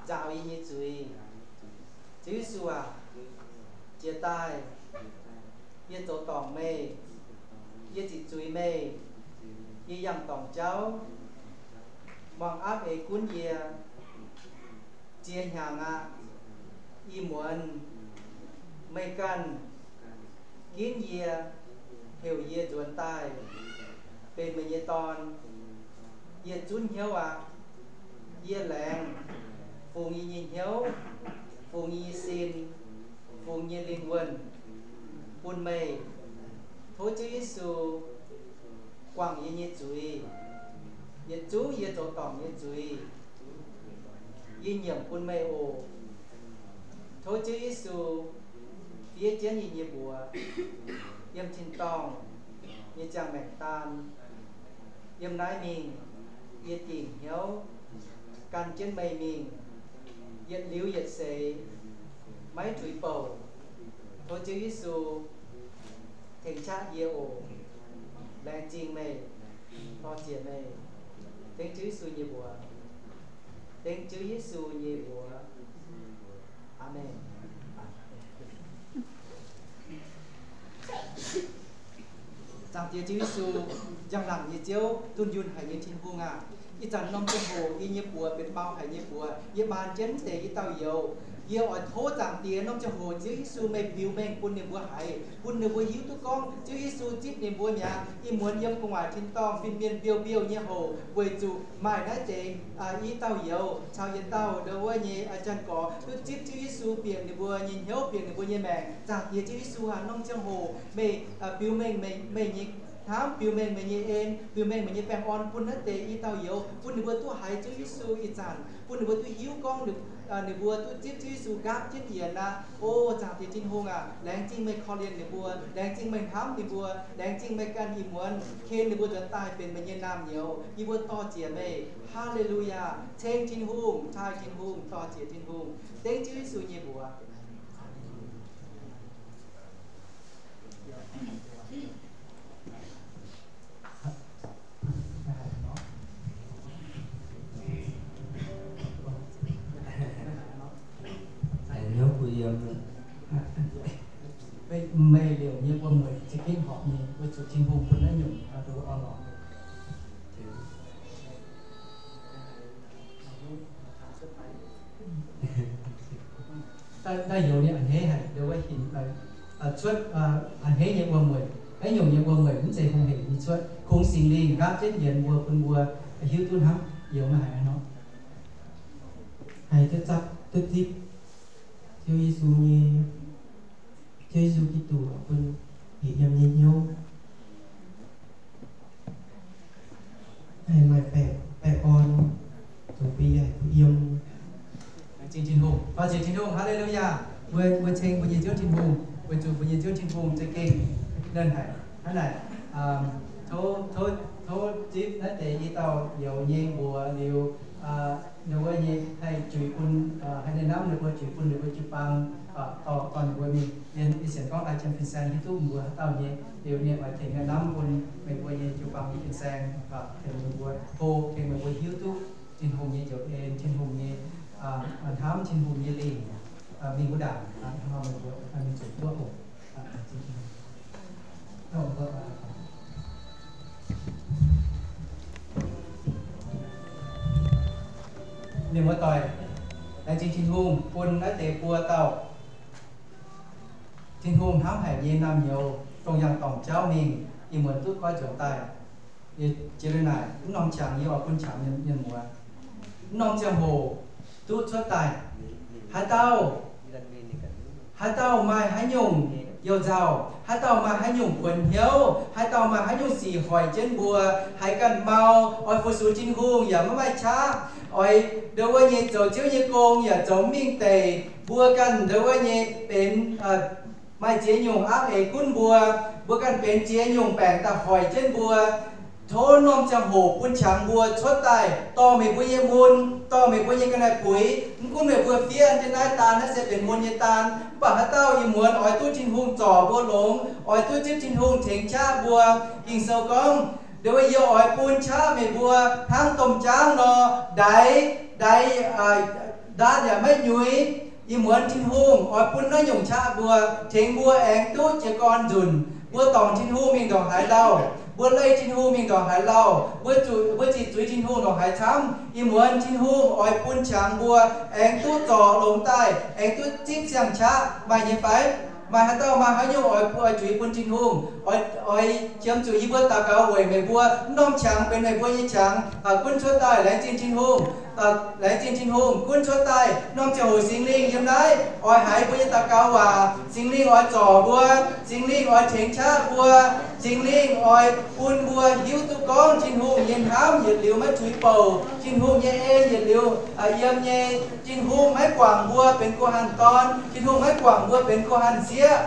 nzaaux yie nyei zuiz. Ziouv Yesu aac, jiex daaih yie zoux dorngc meih, yie ziqc zuiz meih, yie yangh dorngc jauv, muangx aapv eix gunv yie. Ziex hnyangx aqv, ih muonz meih ganh ginv yie, heuc yie nzuonx daaih benx meih nyei dorn. Yie zunv hnyouv aqv. Yie laengz fungx yie nyei hnyouv, fungx yie nyei sin, fungx yie nyei lingh wuonh bun meih. Tov Ziouv Yesu guangc yie nyei zuiz, yietc zungv yie zoux dorngc nyei zuiz, yie nyiemc bun meih oc. Tov Ziouv Yesu fiev jienv yie nyei mbuox yiem tin-dorngh nyei ziangh maengc daan. Yiem naaiv mingh yie dingc hnyouv gan jienv meih mingh, yietc liuz yietc seix, maiv tuix bouc. Tov Ziouv Yesu tengx qaqv yie oc. Laengz zingh meih, dor-ziec meih. Dengv Ziouv Yesu nyei mbuox. Dengv Ziouv Yesu nyei mbuox. Aamen. Zaangc Diex Ziouv Yesu, njang-laangc nyei Ziouv, dunh yunh haic nyei Tin-Hungh aac, ih zanc norm ziangh hoc yie nyei buoz benx mau haic nyei buoz, yie maan jienv deix i dauh youz. Yie oix tov Zaangc Diex norm ziangh hoc Ziouv Yesu meih biux mengh bun ninh mbuo haiz, bun ninh mbuo hiuv duqv gorngv Ziouv Yesu zipv ninh mbuo mi'aqv. Ih muonz yiem gu'nguaaic tin-dorngh fin-mienh biouv-biouv nyei hoc, weic zuqc maaih naaiv deix i dauh youz caux yietc dauh ndo wuov nyei janx-gorx duqv zipv Ziouv Yesu bieqc ninh mbuo nyei hnyouv, bieqc ninh mbuo nyei maengc. Zaangc Diex Ziouv Yesu aac, norm ziangh hoc meih biux mengh meih nyei hnamv, biux mengh meih nyei en, biux mengh meih nyei baengh orn bun naaiv deix i dauh youz, bun ninh mbuo duqv haiz Ziouv Yesu ih zanc, bun ninh mbuo duqv hiuv gorngv ninh mbuo duqv zipv Ziouv Yesu nqaapv jienv yienx aqv. O Zaangc Diex Tin-Hungh aac, laengz zingh meih korv-lienh ninh mbuo, laengz zingh meih hnamv ninh mbuo, laengz zingh meih ganh ih muonz ken ninh mbuo nzuonx daaih benx meih nyei naamh nyouz. Yie mbuo dor-ziec meih. Haa^le^lu^yaa. Ceng Tin-Hungh, taaih Tin-Hungh, dor-ziec Tin-Hungh. Dengv Ziouv Yesu nyei mbuox. Meih liouc nyei wuom-mueic za'gengh horpc nyei, weic zuqc Tin-Hungh bun naaiv nyungc orn-lorqc. Daaih youz nyei a'hneiv haic, liuz wuov hinc cuotv a'hneiv nyei wuom-mueic, naaiv nyungc nyei wuom-mueic mv zeiz hungh hec nyei cuotv. Kungx Singx Lingh nqaapv jienv yienx mbuo, bun mbuo hiuv duqv hnamv youz maiv haic nor. Haih duqv zipv, duqv zipv Ziouv Yesu nyei, Ziouv Yesu Giduc bun hec yiem nyei hnyouv. Haih maaih baengh, baengh orn, zungx bun yie haih duqv yiem. Laengz zingh Tin-Hungh, laengz zingh Tin-Hungh, haa^le^lu^yaa. Mbuo, mbuo ceng mbuo nyei Ziouv Tin-Hungh, weic zuqc mbuo nyei Ziouv Tin-Hungh za'gengh nernh haic. Hnangv naaic, tov, tov, tov zipv naaiv deix i dauh youz nyei mbuox liuz, ninh mbuo nyei haih juix bun, haih ninh hnamv ninh mbuo juix bun ninh mbuo jiu-baang, dorh, dorh ninh mbuo mingh. Yie, yie sienx gorngv ai jiem fin-saeng hiuv duqv mbuo haaix dauh nyei, liuz ninh oix tengx hnamv bun meih mbuo nyei jiu-baang nyei fin-saeng, tengx meih mbuo hlo, tengx meih mbuo hiuv duqv Tin-Hungh nyei njoux en, Tin-Hungh nyei hnamv, Tin-Hungh nyei lingc, mingh wuov ndaangc, hnangv nor meih mbuo mingh zuqc duqv oc. Ninh muoz-doic, laengz zingh Tin-Hungh bun naaiv deix buo dauh Tin-Hungh hnamv haic nyei naamh nyouz, dongh yangh dorngc jauv mingh, ih muonz duqv goiv nzuonx daaih. Jiex liuz naaic, mv norm qangx yie oix bun qangx mienh muoz, mv norm ziangh hoc duqv cuotv daaih. Haaix dauh, haaix dauh maaih haaix nyungc you-nzauh, haaix dauh maaih haaix nyungc kuonx hnyouv, haaix dauh maaih haaix nyungc sic hoic jienv mbuo, haiz ganh mau, oix fu-sux Tin-Hungh yaac maiv maaih qaqv, oix ndo wuov nyei zoux Ziouv nyei gong yaac zoux mv mingh deic, mbuo ganh ndo wuov nyei benx maaih ziex nyungc aapv eix gunv mbuo, mbuo ganh benx ziex nyungc baengc daaih hoic jienv mbuo. Tov norm ziangh hoc bun qangx mbuo cuotv daaih dorh meih mbuo nyei mun, dorh meih mbuo nyei ga'naaiv-buix. Mv gunv meih mbuo fiev jienv naaiv daan naaiv se benx mun nyei daan, mv baac haaix dauh ih muonz oix duqv Tin-Hungh zorc mbuo longx, oix duqv zipv Tin-Hungh tengx qaqv mbuo. Ging-Sou gorngv, Nduov yie oix bun qaqv meih mbuo hnangv domh jaangv nor, ndaix, ndaix ndaatv yaac maiv nyuix. Ih muonz Tin-Hungh oix bun naaiv nyungc qaqv mbuo, tengx mbuo aengx duqv jiez gorn nzunc. Mbuo dorngc Tin-Hungh mingh ndongc haaix lauh, mbuo leih Tin-Hungh mingh ndongc haaix lauh, mbuo zuqc, mbuo ziqc zuiz Tin-Hungh ndongc haaix camv, ih muonz Tin-Hungh oix bun qangx mbuo aengx duqv zorc longx daaih, aengx duqv zipv siang-qaqv. Maaih nyei fai? Maaih haaix dauh maaih haaix nyungc oix, oix zuiz bun Tin-Hungh? Oix, oix qiemx zuqc yie mbuo daux gaux weic meih mbuo. Mv norm qangx benx meih mbuo nyei qangx, gunv cuotv daaih laengz zingh Tin-Hungh. Laengz zingh Tin-Hungh gunv cuotv daaih. Norm ziangh hoc Singx Lingh yiem naaiv oix haiz mbuo nyei daux gaux waac. Singx Lingh oix zorc mbuo. Singx Lingh oix tengx qaqv mbuo. Singx Lingh oix bun mbuo hiuv duqv gorngv Tin-Hungh nyei hnamv yietc liuz maiv tuix bouc, Tin-Hungh nyei en yietc liuz yiem nyei. Tin-Hungh maiv guangc mbuo benx guh hanh dorn. Tin-Hungh maiv guangc mbuo benx guh hanh sieqv.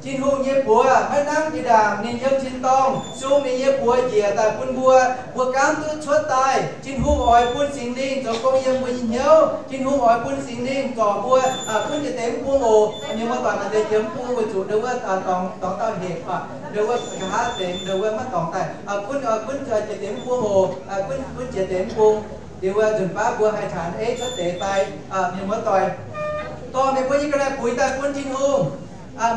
Tin-Hungh nyei buoz maiv nangv jiex ndaangc, ninh yiem tin-dorngh sung ninh nyei buoz njiec daaih bun mbuo. Mbuo gaamv duqv cuotv daaih. Tin-Hungh oix bun Singx Lingh zoux gong yiem mbuo nyei hnyouv. Tin-Hungh oix bun Singx Lingh zorc mbuo. Gunv jiex deix mv bung oc. Mienh muoz-doic maaih deix jiex mv bung weic zuqc ndo wuov dorngx dauh hec, ndo wuov nqa'haav deix ndo wuov maiv dorngx daaih. Gunv, gunv jiex deix mv bung oc. Gunv, gunv jiex deix mv bung. Liuz wuov nzunc baav mbuo haih tanx ei cuotv deix fai? Mienh muoz-doic, dorh meih mbuo nyei ga'naaiv-buix daaih bun Tin-Hungh.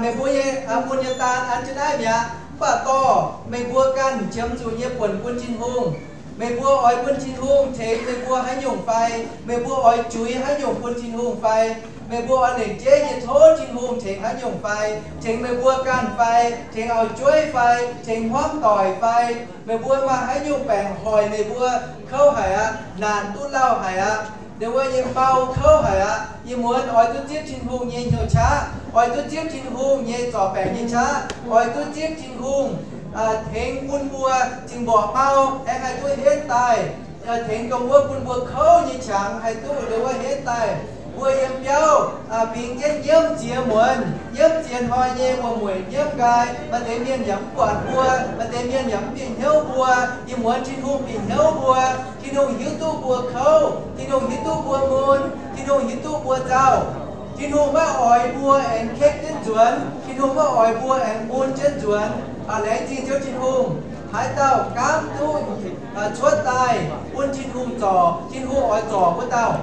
Meih mbuo nyei mun nyei daan an jienv naaiv mi'aqv. Mv baac dorh meih mbuo ganh qiemx zuqc nyei buonc bun Tin-Hungh. Meih mbuo oix bun Tin-Hungh tengx meih mbuo haaix nyungc fai? Meih mbuo oix juix haaix nyungc bun Tin-Hungh fai? Meih mbuo oix lengc jeiv nyei tov Tin-Hungh tengx haaix nyungc fai? Tengx meih mbuo ganh fai? Tengx auv-jueiv fai? Tengx hmuangv doic fai? Meih mbuo maaih haaix nyungc baengc hoic meih mbuo kouv haic aqv, naanc duqv lauh haic aqv, ndo wuov nyei mau kouv haic aqv, ih muonz oix duqv zipv Tin-Hungh nyei hnyouv qaqv, oix duqv zipv Tin-Hungh nyei zorc baengc nyei qaqv, oix duqv zipv Tin-Hungh tengx bun mbuo cing mborqc mau aengx haih duqv henv daaih, tengx dongh wuov bun mbuo kouv nyei qangx haih duqv ndo wuov henv daaih. Mbuo yiem biauv bingx jienv nyiemv ziex muonz, nyiemv ziex hnoi nyei wuom-mueic nyiemv nqaai. Maaih deix mienh yaac mv buatc mbuo, maaih deix mienh yaac mv bieqc hnyouv mbuo. Ih muonz Tin-Hungh bieqc hnyouv mbuo. Tin-Hungh hiuv duqv mbuo kouv. Tin-Hungh hiuv duqv mbuo mun. Tin-Hungh hiuv duqv mbuo nzauh. Tin-Hungh maiv oix mbuo aengx kekv jienv nzuonx. Tin-Hungh maiv oix mbuo aengx mun jienv nzuonx. Laengz zingh Ziouv Tin-Hungh. Haaix dauh gaamv duqv cuotv daaih bun Tin-Hungh zorc, Tin-Hungh oix zorc wuov dauh.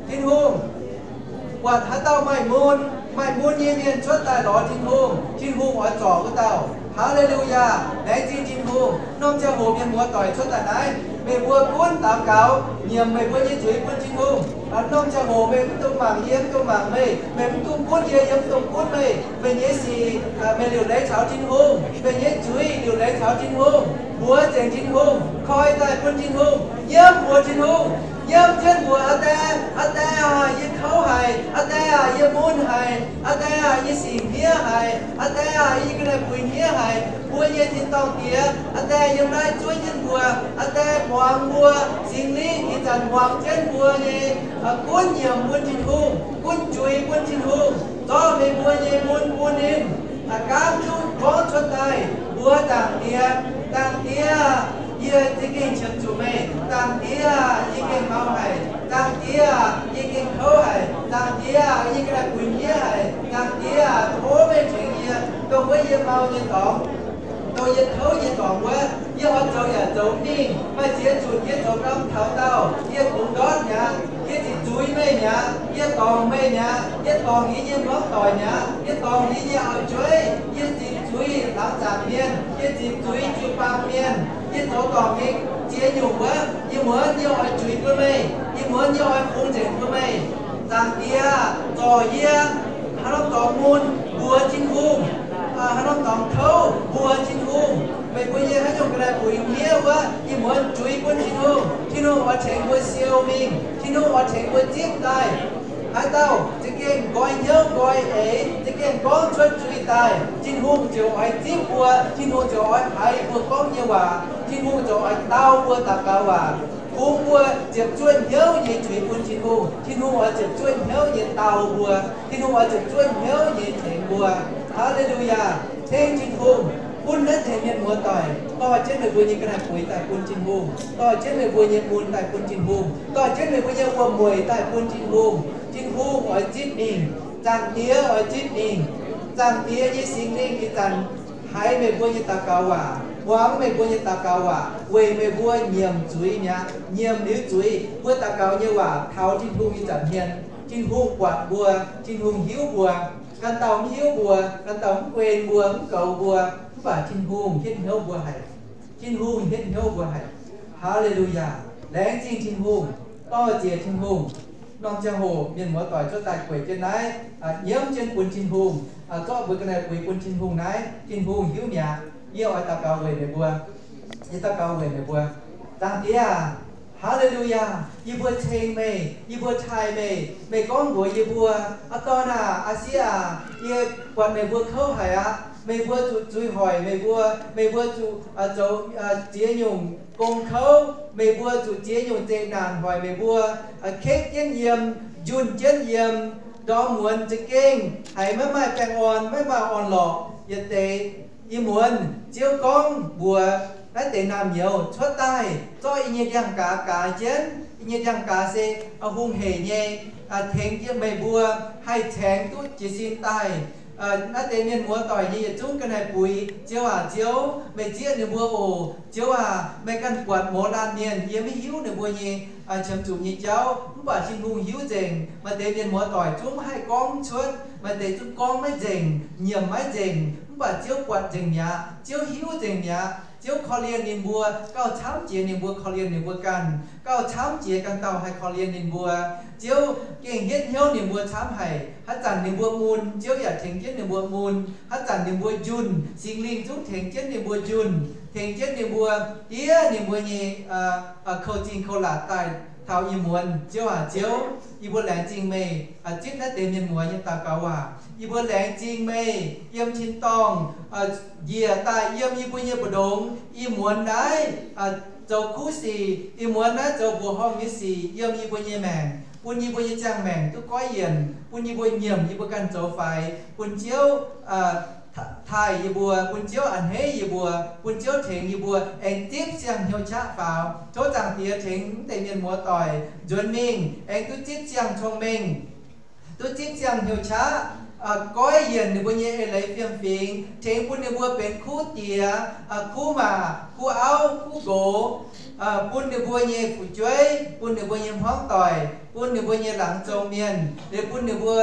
Tin-Hungh buatc haaix dauh maaih mun, maaih mun nyei mienh cuotv daaih lorz Tin-Hungh, Tin-Hungh oix zorc wuov dauh. Haa^le^lu^yaa. Laengz zingh Tin-Hungh. Norm ziangh hoc mienh muoz-doic cuotv daaih naaiv, meih mbuo gunv daux gaux nyiemc meih mbuo nyei zuiz bun Tin-Hungh. Norm ziangh hoc meih mv dungx mangc yie, mv dungx mangc meih. Meih mv dungx gunv yie, yie mv dungx gunv meih. Meih nyei sic, meih liuc leiz caux Tin-Hungh. Meih nyei zuiz liuc leiz caux Tin-Hungh. Mbuox nzengc Tin-Hungh, koi daaih bun Tin-Hungh, nyiemv mbuox Tin-Hungh, nyiemv jienv mbuox, Aa Die, Aa Die aah, yie kouv haic. Aa Die aah, yie mun haic. Aa Die aah, yie singc hniev haic. Aa Die aah, yie ga'naaiv-buix hniev haic. Mbuo nyei tin-dorngh Diex, Aa Die, yiem naaiv zuov jienv mbuo. Aa Die, muangx mbuo. Singx Lingh ih zanc muangx jienv mbuo nyei gunv nyiemc bun Tin-Hungh, gunv juix bun Tin-Hungh, zorqv meih mbuo nyei mun bun ninh. Aa, gaamv duqv gorngv cuotv daaih mbuox Zaangc Diex, Zaangc Diex aah, yie za'gengh qiemx zuqc meih. Zaangc Diex aah, yie gengh mau haic. Zaangc Diex aah, yie gengh kouv haic. Zaangc Diex aah, yie ga'naaiv-buix hniev haic. Zaangc Diex aah, tov meih tengx yie, dongh wuov yie mau nyei dorngx, dongh yie kouv nyei dorngx wuov, yie oix zoux yaac zoux mingh. Maaih ziex nzunc yie zoux gau taux daauh, yie bungx ndortv mi'aqv. Yie ziqc zuiz meih mi'aqv. Yie dorngc meih mi'aqv. Yie dorngc yie nyei hmuangv doic mi'aqv. Yie dorngc yie nyei auv-jueiv. Yie ziqc zuiz laangz zaangc mienh. Yie ziqc zuiz jiu-baang mienh. Yie zoux dorngc nyei ziex nyungc wuov, ih muonz yie oix zuiz bun meih. Ih muonz yie oix fungx nzengc bun meih. Zaangc Diex aah, zorc yie haaix norm dorngx mun mbuox Tin-Hungh, haaix norm dorngx kouv mbuox Tin-Hungh. Meih mbuo nyei haaix nyungc ga'naaiv-buix hniev wuov, ih muonz zuiz bun Tin-Hungh. Tin-Hungh oix tengx mbuo siou mingh. Tin-Hungh oix tengx mbuo zipv daaih. Haaix dauh za'gengh nqoi hnyouv nqoi eix, za'gengh gorngv cuotv zuiz daaih, Tin-Hungh ziouc oix zipv mbuo. Tin-Hungh ziouc oix haiz mbuo gorngv nyei waac. Tin-Hungh ziouc oix dau mbuo daux gaux waac, bun mbuo ziepc zuoqv hnyouv nyei zuiz bun Tin-Hungh. Tin-Hungh oix ziepc zuoqv hnyouv nyei dau mbuo. Tin-Hungh oix ziepc zuoqv hnyouv nyei tengx mbuo. Haa^le^lu^yaa. Tengx Tin-Hungh bun naaiv deix mienh muoz-doic, dorh jienv meih mbuo nyei ga'naaiv-buix daaih bun Tin-Hungh, dorh jienv meih mbuo nyei mun daaih bun Tin-Hungh, dorh jienv meih mbuo nyei wuom-mueic daaih bun Tin-Hungh. Tin-Hungh oix zipv mingh. Zaangc Diex oix zipv mingh. Zaangc Diex nyei Singx Lingh ih zanc haiz meih mbuo nyei daux gaux waac, muangx meih mbuo nyei daux gaux waac, weic meih mbuo nyiemc zuiz mi'aqv, nyiemc liuz zuiz. Mbuo daux gaux nyei waac taux Tin-Hungh ih zanc hmien. Tin-Hungh buatc mbuo, Tin-Hungh hiuv mbuo. Ganh dauh mv hiuv mbuo, ganh dauh mv guen mbuo, mv goux mbuo, mv baac Tin-Hungh hietv hnyouv mbuo haic. Tin-Hungh hietv hnyouv mbuo haic. Haa^le^lu^yaa. Laengz zingh Tin-Hungh. Dorh ziec Tin-Hungh. Norm ziangh hoc mienh muoz-doic cuotv daaih gueic jienv naaiv, nyiemv jienv bun Tin-Hungh, zorqv mbuo ga'naaiv-buix bun Tin-Hungh naaiv, Tin-Hungh hiuv mi'aqv. Yie oix daux gaux weic meih mbuo. Yie daux gaux weic meih mbuo. Zaangc Diex aac, haa^le^lu^yaa, yie mbuo ceng meih, yie mbuo taaih meih. Meih gorngv mbuox yie mbuo, Aa dorn aac, aa sieqv aac, yie buatc meih mbuo kouv haic aqv. Meih mbuo zuqc zuiz hoic meih mbuo, meih mbuo zuqc zoux ziex nyungc gong kouv, meih mbuo zuqc ziex nyungc zeqc naanc hoic meih mbuo, kekv jienv yiem, njunh jienv yiem, ndorm muonz za'gengh haiz maiv maaih baengh orn, maiv maaih orn-lorqc yietc deix. Ih muonz Ziouv gorngv mbuox naaiv deix naamh nyouz cuotv daaih, zorqv yie nyei ndiangx-gaaz gaaz jienv. Yie nyei ndiangx-gaaz se hungh heic nyei, tengx yie meih mbuo haih caengx duqv jiez sin daaih. Naaiv deix mienh muoz-doic nyei yietc zungv ga'naaiv-buix, Ziouv aac, Ziouv, meih zieqv ninh mbuo oc. Ziouv aac, meih ganh buatc mouz laanh mienh, yie maiv hiuv ninh mbuo nyei qiemx zuqc nyei jauv, mv baac Tin-Hungh hiuv nzengc. Maaih deix mienh muoz-doic zungv maiv haih gorngv cuotv, maaih deix zungv gorngv maiv nzengc, nyiemc maiv nzengc, mv baac Ziouv buatc nzengc mi'aqv. Ziouv hiuv nzengc mi'aqv. Ziouv korv-lienh ninh mbuo, gauh camv jiex ninh mbuo korv-lienh ninh mbuo ganh, gauh camv jiex ganh dauh haih korv-lienh ninh mbuo. Ziouv gengh hietv hnyouv ninh mbuo camv haic. Haaix zanc ninh mbuo mun, Ziouv yaac tengx jienv ninh mbuo mun. Haaix zanc ninh mbuo njunh, Singx Lingh zungv tengx jienv ninh mbuo njunh, tengx jienv ninh mbuo diev ninh mbuo nyei kouv-zingh kouv-laatc daaih taux ih muonz. Ziouv aac, Ziouv, yie mbuo laengz zingh meih zipv naaiv deix mienh muoz nyei daux gaux waac. Yie mbuo laengz zingh meih yiem tin-dorngh njiec daaih yiem yie mbuo nyei mbu'ndongx. Ih muonz naaiv zoux kuv sic, ih muonz naaiv zoux mbuoqc horngh nyei sic yiem yie mbuo nyei maengc, bun yie mbuo nyei ziangh maengc duqv goiv yienc, bun yie mbuo nyiemc yie mbuo ganh zoux faix, bun Ziouv taaih yie mbuo, bun Ziouv a'hneiv yie mbuo, bun Ziouv tengx yie mbuo aengx zipv siang-hnyouv qaqv faaux. Tov Zaangc Diex tengx naaiv deix mienh muoz-doic nzuonx mingh aengx duqv zipv siang-cong-mengh, duqv zipv siang-hnyouv qaqv, goiv yienc ninh mbuo nyei eix leiz fiem-fingx, tengx bun ninh mbuo benx kuv diex, kuv maac, kuv auv, kuv nqox, bun ninh mbuo nyei fu'jueiv, bun ninh mbuo nyei hmuangv doic, bun ninh mbuo nyei laangz zong mienh, liuz bun ninh mbuo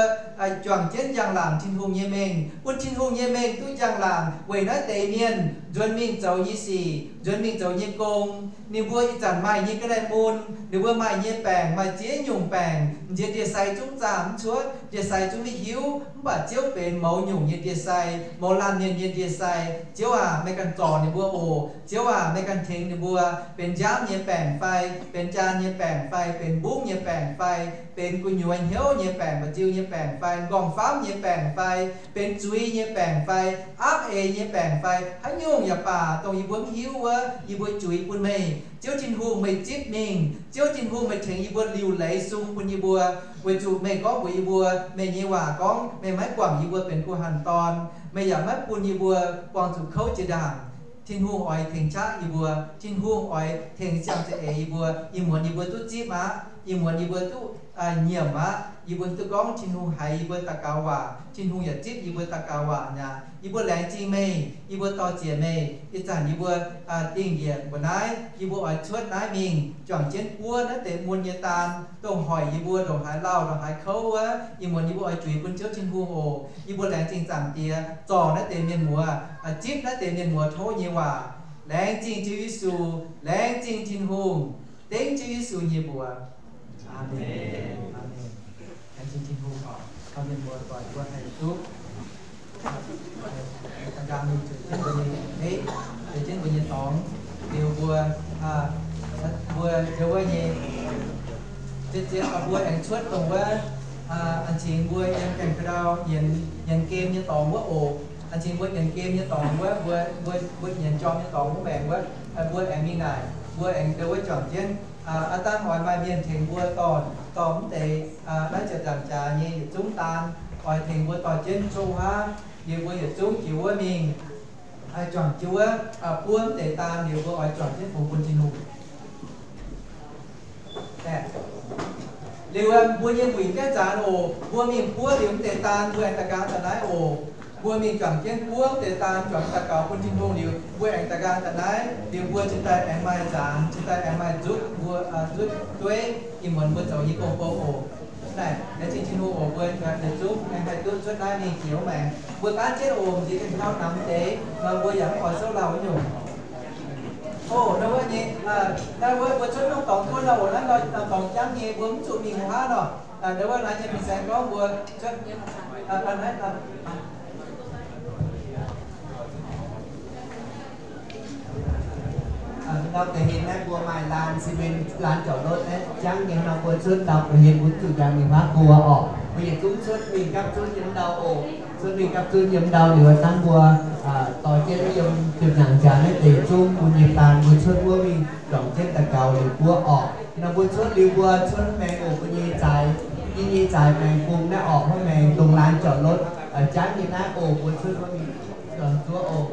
juangc jienv njang-laangc Tin-Hungh nyei mengh, bun Tin-Hungh nyei mengh duqv njang-laangc weic naaiv deix mienh nzuonx mingh zoux nyei sic, nzuonx mingh zoux nyei gong. Ninh mbuo ih zanc maaih nyei ga'naaiv mun, ninh mbuo maaih nyei baengc, maaih ziex nyungc baengc, m'nziex ndie-sai zungv zaah mv cuotv, ndie-sai zungv maiv hiuv, mv baac Ziouv benx mouz nyungc nyei ndie-sai, mouz laanh mienh nyei ndie-sai. Ziouv aac, meih ganh zorc ninh mbuo oc. Ziouv aac, meih ganh tengx ninh mbuo, benx nziaamv nyei baengc fai, benx jaan nyei baengc fai, benx mbungv nyei baengc fai, benx gu'nyuoz hnyouv nyei baengc, mba'nziu nyei baengc fai, m'nqorngv-famv nyei baengc fai, benx zuiz nyei baengc fai, aapv eix nyei baengc fai, haaix nyungc yaac baac, dongh yie mbuo mv hiuv wuov, yie mbuo juix bun meih. Ziouv Tin-Hungh, meih zipv mingh. Ziouv Tin-Hungh, meih tengx yie mbuo liuc leiz sung bun yie mbuo, weic zuqc meih gorngv mbuox yie mbuo, meih nyei waac gorngv meih maiv guangc yie mbuo benx guh hanh dorn. Meih yaac maiv bun yie mbuo buangh zuqc kouv jiex ndaangc. Tin-Hungh oix tengx qaqv yie mbuo. Tin-Hungh oix tengx siang-za'eix yie mbuo. Ih muonz yie mbuo duqv zipv aqv. Ih muonz yie mbuo duqv nyiemc aqv. Yie mbuo duqv gorngv Tin-Hungh haiz yie mbuo daux gaux waac. Tin-Hungh yaac zipv yie mbuo daux gaux waac mi'aqv. Yie mbuo laengz zingh meih. Yie mbuo dor-ziec meih. Ih zanc yie mbuo dingh njiec mbuo naaiv, yie mbuo oix cuotv naaiv mingh juangc jienv buov naaiv deix mun nyei daan, dongh hoic yie mbuo ndongc haaix lauh ndongc haaix kouv wuov. Ih muonz yie mbuo oix juix bun Ziouv Tin-Hungh oc. Yie mbuo laengz zingh Zaangc Diex zorc naaiv deix mienh muoz, zipv naaiv deix mienh muoz tov nyei waac. Laengz zingh Ziouv Yesu, laengz zingh Tin-Hungh, dengv Ziouv Yesu nyei mbuox. Aamen. Aamen. Laengz zingh Tin-Hungh oc. Tov mienh muoz doic mbuo haih duqv nqaang mingh zueiz jienv mbuo nyei eix, zueiz jienv mbuo nyei dorngx, liuz mbuo, mbuo, liuz wuov nyei, zien, zien, mbuo aengx cuotv dongh wuov, an cingx mbuo yiem gaengh ka'ndau nyienz, nyienz game nyei dorngx wuov oc. An cingx mbuo nyienz game nyei dorngx wuov, mbuo, mbuo, mbuo nyienz jorm nyei dorngx wuov maengx wuov, mbuo aengx mingh naaic, mbuo aengx ndau wuov juangc jienv. Aav dangh oix maaih mienh tengx mbuo dorh, dorh mv deix naaiv ziepc nzaangc jaax nyei yietc zungv daan, oix tengx mbuo dorh jienv coqv haav, liuz mbuo yietc zungv jiex wuov mingh. Juangc jienv wuov, buov mv deix daan liuz, mbuo oix juangc jienv fungx bun Tin-Hungh. Liuz mbuo nyei wuic jienv zanc oc, mbuo mingh buov liuz mv deix daan, mbuo aengx da'nqaang daaih naaiv oc. Mbuo mingh juangc jienv buov mv deix daan, juangc daux gaux bun Tin-Hungh liuz, mbuo aengx da'nqaang daaih naaiv. Liuz mbuo cingx daaih aengx maaih nzaangc, cingx daaih aengx maaih nzutv mbuo, nzutv dueiv ih muonz mbuo zoux nyei gong-bou oc. Naaiv laengz zingh Tin-Hungh oc, mbuo yietc zungv aengx haih duqv cuotv naaiv mingh jiex maengx. Mbuo gaanv jienv oc, m'nziex gengh hnangv namx deix, mbuo yaac mv oix souv lauh nyungc. Oc, naaiv wuov nyei, naaiv wuov mbuo cuotv lungh dorngx buonv nor oc, naaiv nor dorngx jangv nyei, mbuo mv zuqc mingh wuov hnangv nor. Naaiv wuov naaiv nyei fin-saeng gorngv mbuo cuotv, naaiv Ndau ga'hlen naaiv mbuo maaih laan cement, laan jauv-lotv naaiv jangv nyei nor, mbuo cuotv ndau ga'hlen mbuo zuqc njang mingh huaav buo orqc. Mbuo yietc zungv cuotv mingh gapv zunv yiem ndau oc. Cuotv mingh gapv zunv yiem ndau liuz, dangh mbuo dorh jienv yiem ziepc nzaangc jaax naaiv deix zungv bun nyei daan mbuo cuotv wuov mingh juangc jienv daux gaux liuz buov orqc. Nor mbuo cuotv liuz mbuo cuotv maengx oc, mbuo nyei zaaix, yie nyei zaaix maengx bung naaiv orqc, huov maengx dongh laan jauv-lotv jangv nyei naaiv oc, mbuo cuotv wuov mingh zuov oc.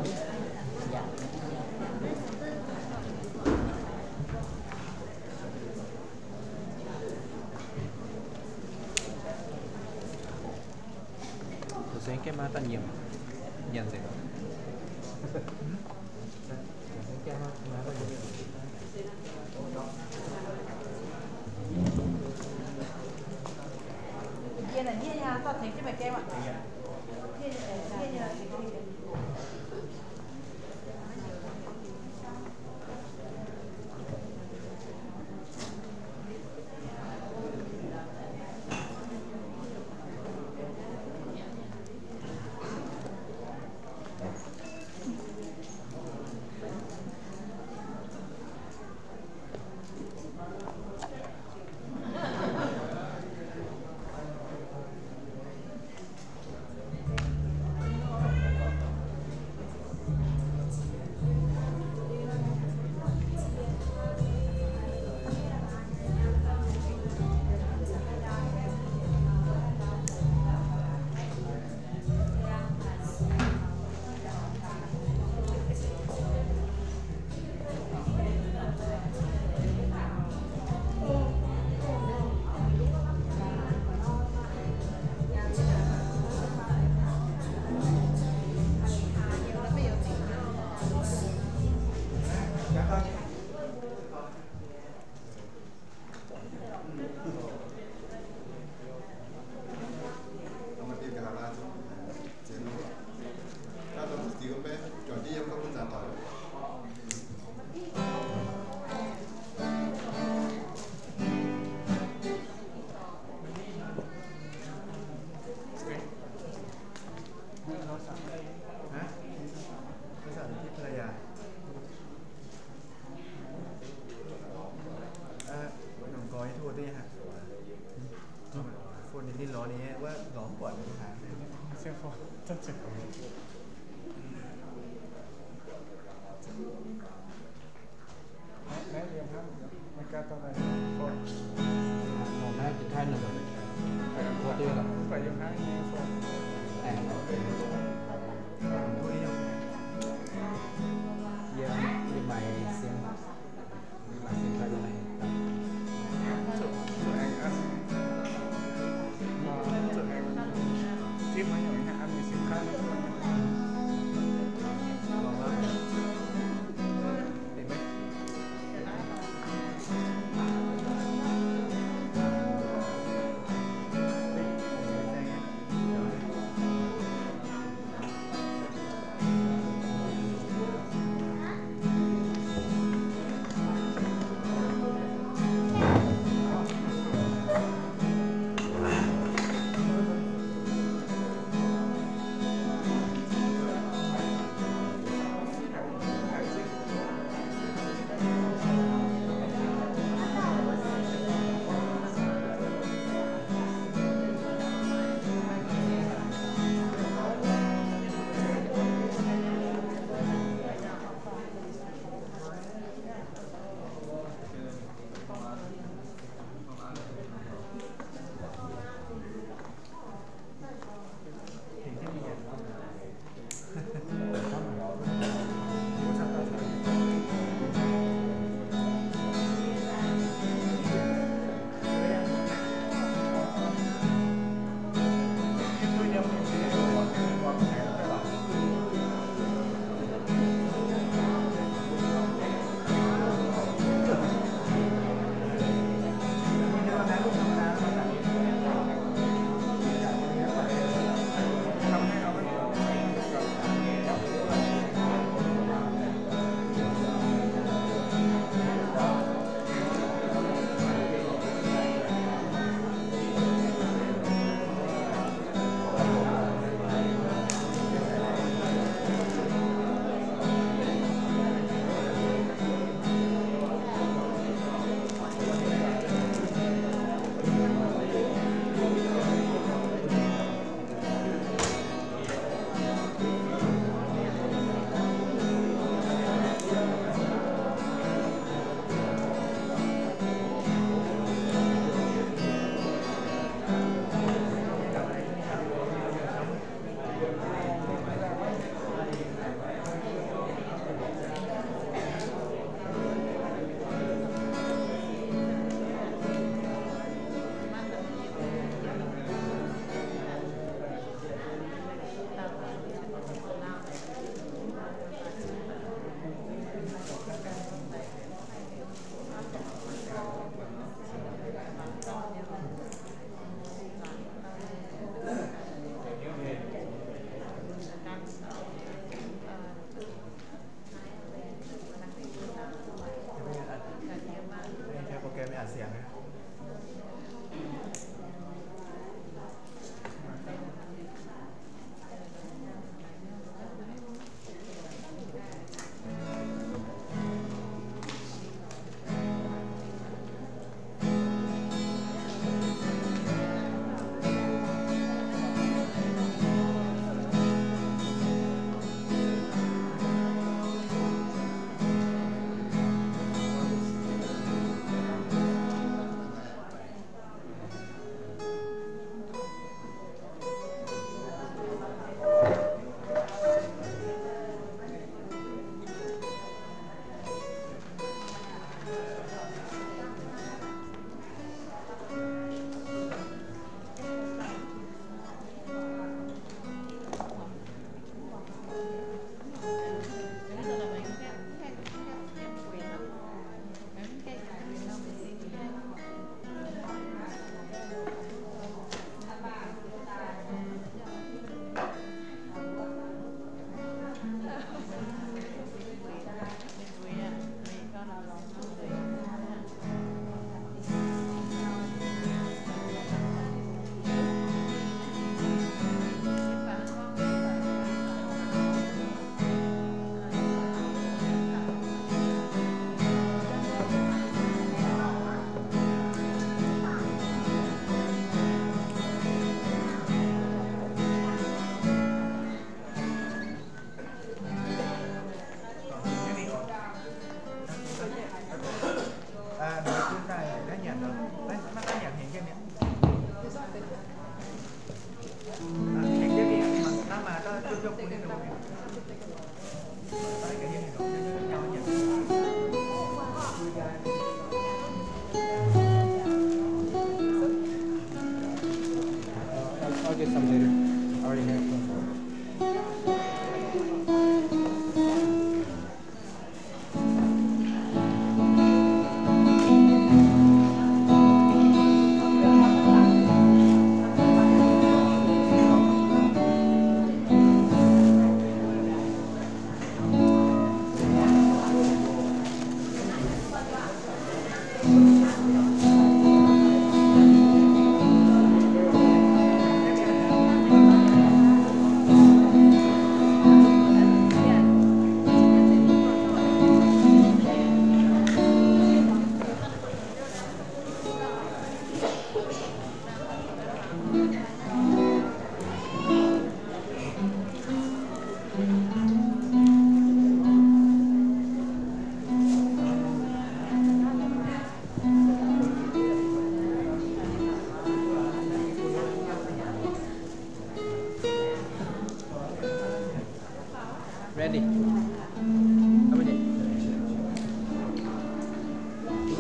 Duqv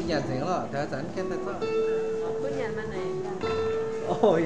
nyanc nzengc lorqc, taux zanc mv gaengh daaih zorqv.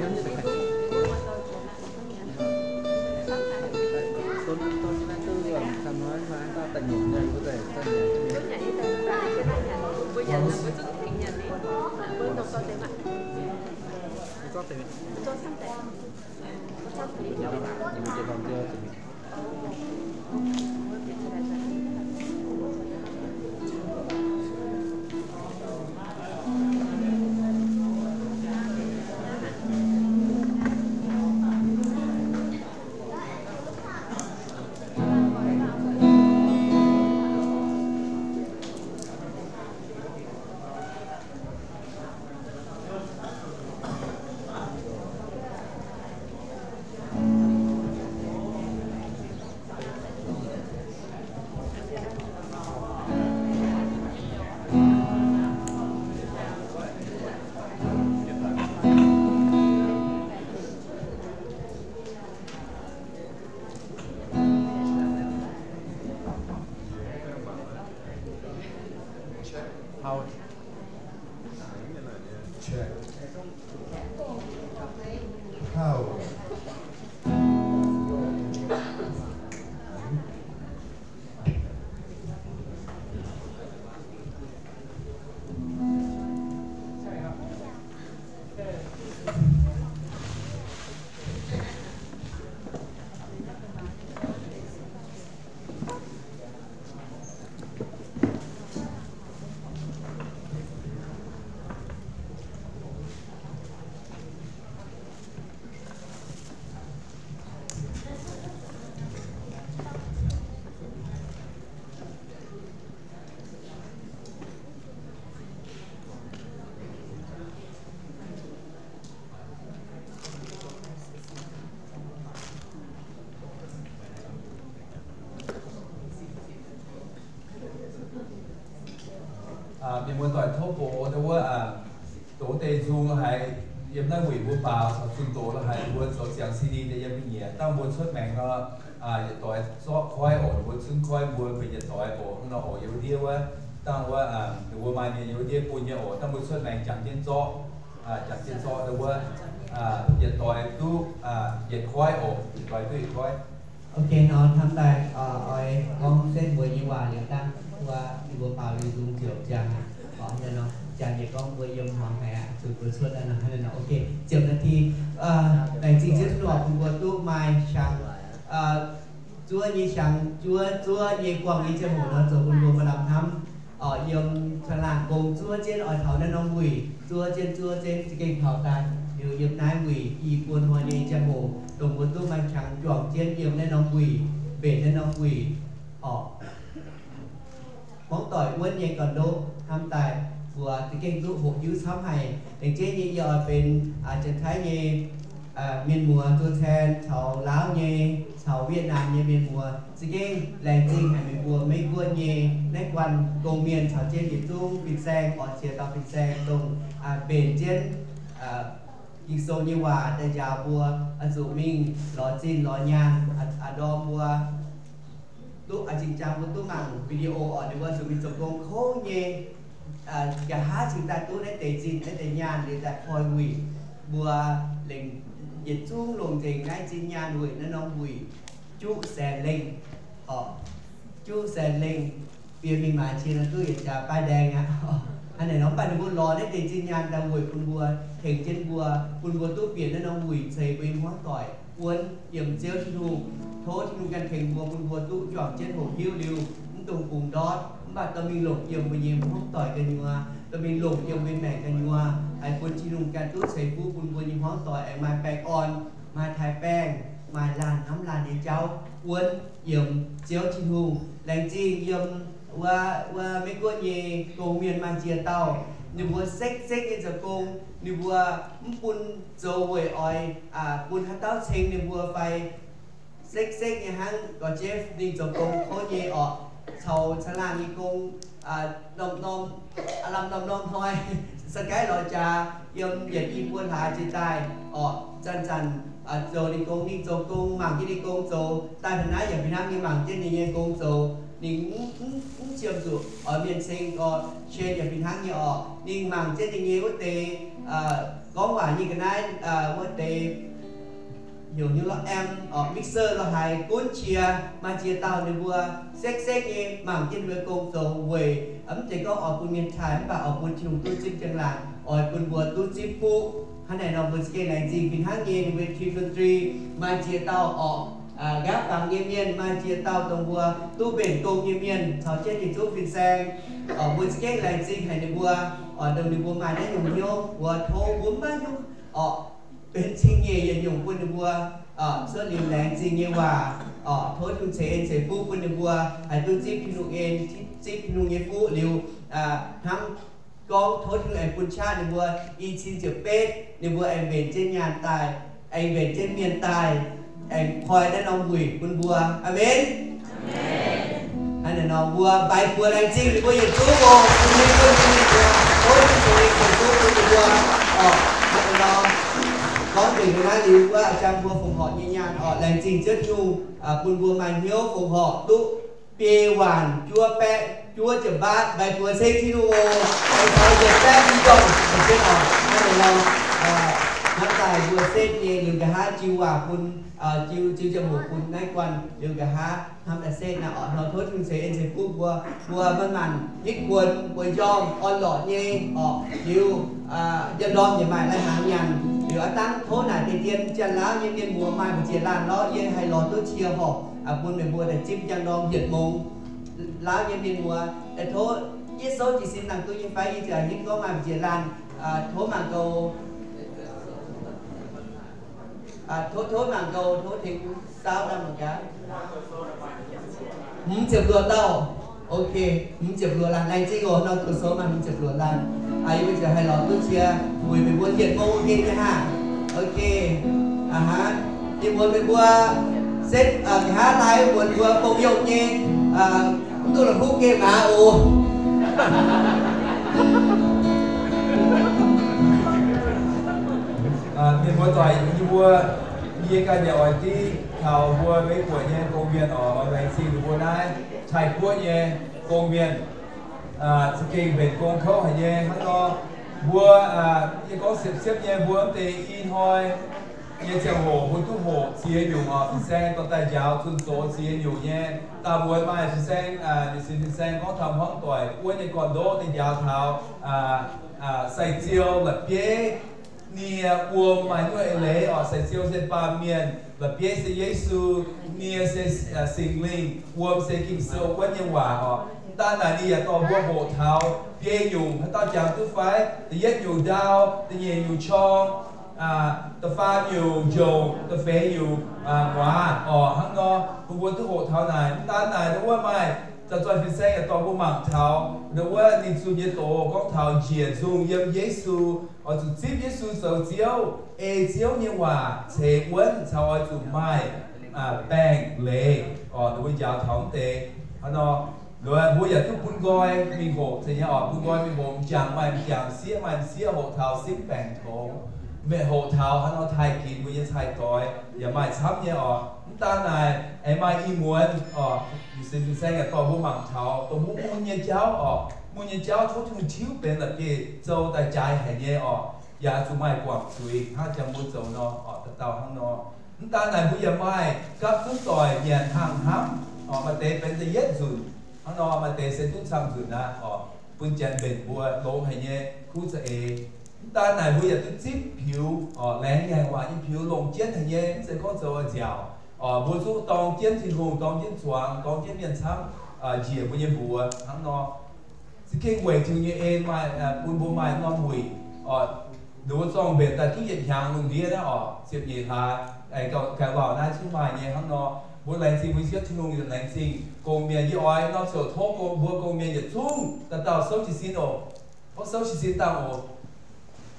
Check. How? Mienh muoz-doic tov bungx wuov, doz deix nzung haiz yiem naaiv wuic mbuo baaux caux zunh doz lo haiz mbuo zoux ziangx C D deix yiem mingh nyieqc. Dangh mbuo cuotv maengc nor, yietc doix zorqv koiv oc, mbuo zungv koiv mbuo benx yietc doix oc. Hnangv nor oc, yiem ndiev wuov, dangh wuov, ninh mbuo maaih mienh yiem ndiev bun nyei oc. Dangh mbuo cuotv maengc jangx jienv zorqv, jangx jienv zorqv wuov, yietc doix duqv yietc koiv oc, yietc doix duqv yietc koiv. Ok, nor hnamv daaih oix gorngv setv mbuo nyei waac liuz dangh wuov, ninh mbuo baaux liuz nzung ziouc ziangx aqv. Nor ziangx yietc gorngv mbuo yiem hmuangx haic aqv, zuqc mbuo cuotv daaih nor. Ok, ziepc นาที. Laengz zingh Ziouv Tin-Hungh bun mbuo duqv maaih qangx, zuov nyei qangx, zuov, zuov nyei buangh nyei ziangh hoc nor, zoux bun mbuo maaih lamh hnamv yiem caangh laangh gong zuov jienv oix taux naaiv norm wuic, zuov jienv, zuov jienv za'gengh taux daaih liuz yiem naaiv wuic i buo hnoi nyei ziangh hoc, dongh mbuo duqv maaih qangx juangc jienv yiem naaiv norm wuic, mbenc naaiv norm wuic orqc. Hmuangv doic wuonv nyei gorn-ndoqv hnamv daaih mbuo za'gengh duqv hoqc hiuv camv haic. Laengz zingh nyei yie oix benx Janx-Taiv nyei mienh muoz ตัวแทน caux Laauv nyei caux Wietc Naam nyei mienh muoz za'gengh laengz zingh haic meih mbuo Meiv Guoqv nyei naaiv guanh gong-mienh caux jienv yietc zungv fin-saeng, oix ziex dauh fin-saeng dongh mbenc jienv Ging-Sou nyei waac daaih njaaux mbuo, oix zuqc mingh lorz zinh lorz nyaanh, a'ndorm mbuo duqv, a'zinh jangx mbuo duqv mangc video orqc, ninh mbuo zuqc mingh zoux gong kouv nyei, nqa'haav cingx daaih duqv naaiv deix zinh naaiv deix nyaanh liuz daaih koi wuic. Mbuo lengc yietc zungv longc nzengc naaiv zinh nyaanh weic naaiv norm wuic juqv Singx Lingh orqc. Juqv Singx Lingh, bieqc mingh maaiz cie nor duqv yietc jaax ป้ายแดง aqv. Hnangv naaic nor, mv baac ninh mbuo lorz naaiv deix zinh nyaanh daaih weic bun mbuo, tengx jienv mbuo, bun mbuo duqv bieqc naaiv norm wuic ceix mbuo nyei hmuangv doic wuonv yiem Ziouv Tin-Hungh. Tov Tin-Hungh ganh tengx mbuo, bun mbuo duqv juangc jienv hoqc hiuv liuz, mv dungx bungx ndortv, mv baac dorh mingh longc yiem mbuo nyei hmuangv doic ganh nyuoz, dorh mingh longc yiem mbuo nyei maengc ganh nyuoz, haih bun Tin-Hungh ganh duqv ceix fuqv bun mbuo nyei hmuangv doic aengx maaih baengh orn, maaih taaix baengh, maaih laanh hnamv laanh nyei jauv wuonv yiem Ziouv Tin-Hungh. Laengz zingh yiem wuov, wuov Meiv Guoqv nyei gong-mienh maaih ziex dauh, ninh mbuo sekv sekv nyei zoux gong, ninh mbuo mv bun zoux weic oix bun haaix dauh ceng ninh mbuo fai sekv sekv nyei hnangv gorx-jeiv ninh zoux gong kouv nyei orqc. caux caangh laangh nyei gong, norm-norm, aav lamh norm-norm hnoi, sa gaaiv lorz jaax yiem yietc i buo hlaax jiex daaih, orqc, zanc-zanc zoux ninh gong, ninh zoux gong, mangc jienv ninh gong zoux daaih taux naaiv yaac fih hnangv nyei, mangc jienv ninh nyei gong zoux, ninh mv, mv, mv qiemx zuqc oix mienh ceng gorx, Shane yaac fih hnangv nyei orqc, ninh mangc jienv ninh nyei wuov deix gorngv waac nyei ga'naaiv, wuov deix heuc nyei lorqc, amp, mixer lorqc, haiz gunv qiex, maaih ziex dauh ninh mbuo sekv-sekv nyei mangc jienv ninh mbuo gong zoux weic mv zeiz gorngv oix bun mienh taaih, mv baac oix bun Tin-Hungh duqv zipv njang-laangc, oix bun mbuo duqv zipv fuqv. Hnangv naaic nor mbuo za'gengh laengz zingh fih hnangv nyei ninh mbuo T twenty-three maaih ziex dauh orqc, nqaapv fangx nyei mienh, maaih ziex dauh dongh mbuo duqv mbenc gong nyei mienh caux jienv yietc zungv fin-saeng. Mbuo za'gengh laengz zingh haic ninh mbuo, dongh ninh mbuo maaih naaiv nyungc hnyouv, mbuo tov mbuo maiv hiuv orqc, benx cing-nyeic yietc nyungc bun ninh mbuo cuotv liuz laengz zingh nyei waac. Tov Tin-Hungh ceix en ceix fuqv bun ninh mbuo haih duqv zipv Tin-Hungh en, zipv Tin-Hungh nyei fuqv liuz, hnangv gorngv tov Tin-Hungh aengx bun qaqv ninh mbuo i cin ziepc betv ninh mbuo aengx mbenc jienv nyaanh daaih, aengx mbenc jienv mienh daaih, aengx koi naaiv norm wuic bun mbuo. Aamen. Hnangv naaic nor mbuo mbaix buoz laengz zingh ninh mbuo yietc zungv oc, bun ninh mbuo, bun ninh mbuo, tov Tin-Hungh ceix en ceix fuqv bun ninh mbuo. Orqc, hnangv naaic nor gorngv nzengc naaiv liuz wuov jang mbuo fongc horc nyei nyaanh orqc, laengz zingh Ziouv Tin-Hungh bun mbuo maaih hnyouv fongc horc duqv biei waanc juov baeqv juov ziepc mbaatv mbaix buoz ceng Tin-Hungh oc. Aengx taux yietc baeqv mingh dorngh, hnangv naaic nor, hnamv daaih mbuo setv nyei liuz nqa'haav jiu waac bun, jiu, jiu ziangh hoc bun naaiv guanh liuz nqa'haav hnamv daaih setv naaiv orqc, hnoi tov Tin-Hungh ceix en ceix fuqv mbuo, mbuo manc-manc hitv kuonx bueix njormh orn-lorqc nyei orqc, liuz njang-ndorm yaac maaih lai-hnaangx nyanc, liuz aav dangv tov naaic deix dien Janx-Laauv nyei mienh muoz maaih mbu'ziex laanh lorqc, yie haih lorz duqv cie horpc bun meih mbuo daaih zipv njang-ndorm yietc mongx. Laauv nyei mienh muoz, daaih tov yie souv jiez sin dangh duqv nyei fai, yie ziouc hitv gorngv maaih mbu'ziex laanh. Tov mangc gaux, tov, tov mangc gaux, tov tengx saauv daaih mangc gaax. Hmz ziepc luoqc dauh. Ok, hmz ziepc luoqc laanh, laengz zingh oc. Nor zoux sou maaih hmz ziepc luoqc laanh. Yie mbuo ziouc haih lorz duqv cie weic meih mbuo yietc mongx nyei nyei hnangv. Ok, aa haa, ih muonz meih mbuo setv, nqa'haav laai muonz mbuo bong yongh nyei, mv duqv la'kuqv gemh aqv oc. Mienh muoz doic, yie mbuo, yie ganh yaac oix dingv taux mbuo Meiv Guoqv nyei gong-mienh oc, oix laengz zingh ninh mbuo naaiv Taiv-Guoqv nyei gong-mienh. Za'gengh mbenc gong kouv haic nyei hnangv nor. Mbuo, yie gorngv siepv-siepv nyei, mbuo mv deix i hnoi nyei ziangh hoc mbuo duqv hoqc ziex nyungc oc, fin-saeng dorh daaih njaaux zunh doz ziex nyungc nyei. Daauh mbuo maaih fin-saeng, nyei sin fin-saeng gorngv taux hmuangv doic wuov nyei gorn-ndoqv daaih njaaux taux Sai-Ziou la'bieiv nie wuom maaih nyuoqc eix leiz oc. Sai-Zieu se baamh mienh, la'bieiv se Yesu, nie se Singx Lingh, wuom se Ging-Sou wuonv nyei waac oc. Mv daan naaic ninh yaac dorh mbuo hoqc taux biei nyungc, haaix dauh jangx duqv fai? Da'yietv nyungc ndau, da'nyeic nyungc qorng, da'faam nyungc njongc, da'feix nyungc nguaaz oc. Hnangv nor bun mbuo duqv hoqc taux naaic. Mv daan naaic, ndau wuov maaih zaux zoih fin-saeng yaac dorh mbuo mangc taux ndau wuov ninh zunh nyei doz gorngv taux njiec nzungh yiem Yesu, oix zuqc zipv Yesu zoux Ziouv, ei Ziouv nyei waac ceix wuonv caux oix zuqc maaih baengh leiz oc. Ndau wuov njaaux taux mv deix hnangv nor, mbuo yaac duqv bun nqoi mingh hoqc zeiz nyei oc. Bun nqoi mingh hoqc, m'jangc maaih m'jangc, sieqv maaih m'sieqv, hoqc taux simv baengc tongx, mienh hoqc taux hnangv nor taaih ginx mbuo nyei cai-doix yaac maaih camv nyei oc. Mv daan naaic, aengx maaih ih muonz oc, sin fin-saeng yaac dorh mbuo mangc taux dongh mbuo mun nyei jauv oc. Mun nyei jauv tov Tin-Hungh tiuv benx la'bieiv-zou daaih jaaix haic nyei oc. Yaac zuqc maaih guangc zuiz hnangv jangx mbuo zoux nor oc, dauh dauh hnangv nor. Mv daan naaic, mbuo yaac maaih gapv zunv doic nyanc hnaangx hnamv oc. Maaih deix benx da'yietv nzunc hnangv nor, maaih deix se duqv camv nzunc aqv oc. Bun janx mbenc mbuo longx haic nyei, kuv za'eix. Mv daan naaic, mbuo yaac duqv zipv piux oc, laengz ngaengc waac nyei piux longc jienv haic nyei, mv zeiz gorngv zoux nziaauc oc. Mbuo zungv dorng jienv Tin-Hungh, dorng jienv zuangx, dorng jienv mienh camv njiec mbuo nyei mbuox hnangv nor. Za'gengh weic Tin-Hungh nyei en maaih, bun mbuo maaih norm wuic oc. Ninh mbuo zorng mbenc daaih duqv yietc hnyangx lungh ndiev naaiv oc, ziepc nyeic hlaax, aengx gauh, gauh lauh naaiv zungv maaih nyei hnangv nor. Mbuo laengz zingh mbuo Ziouv Tin-Hungh, laengz zingh gong-mienh. Yie oix norm ziouc tov mbuo gong-mienh yietc zungv dauh dauh souv jiez sin oc. Tov souv jiez sin dangh oc.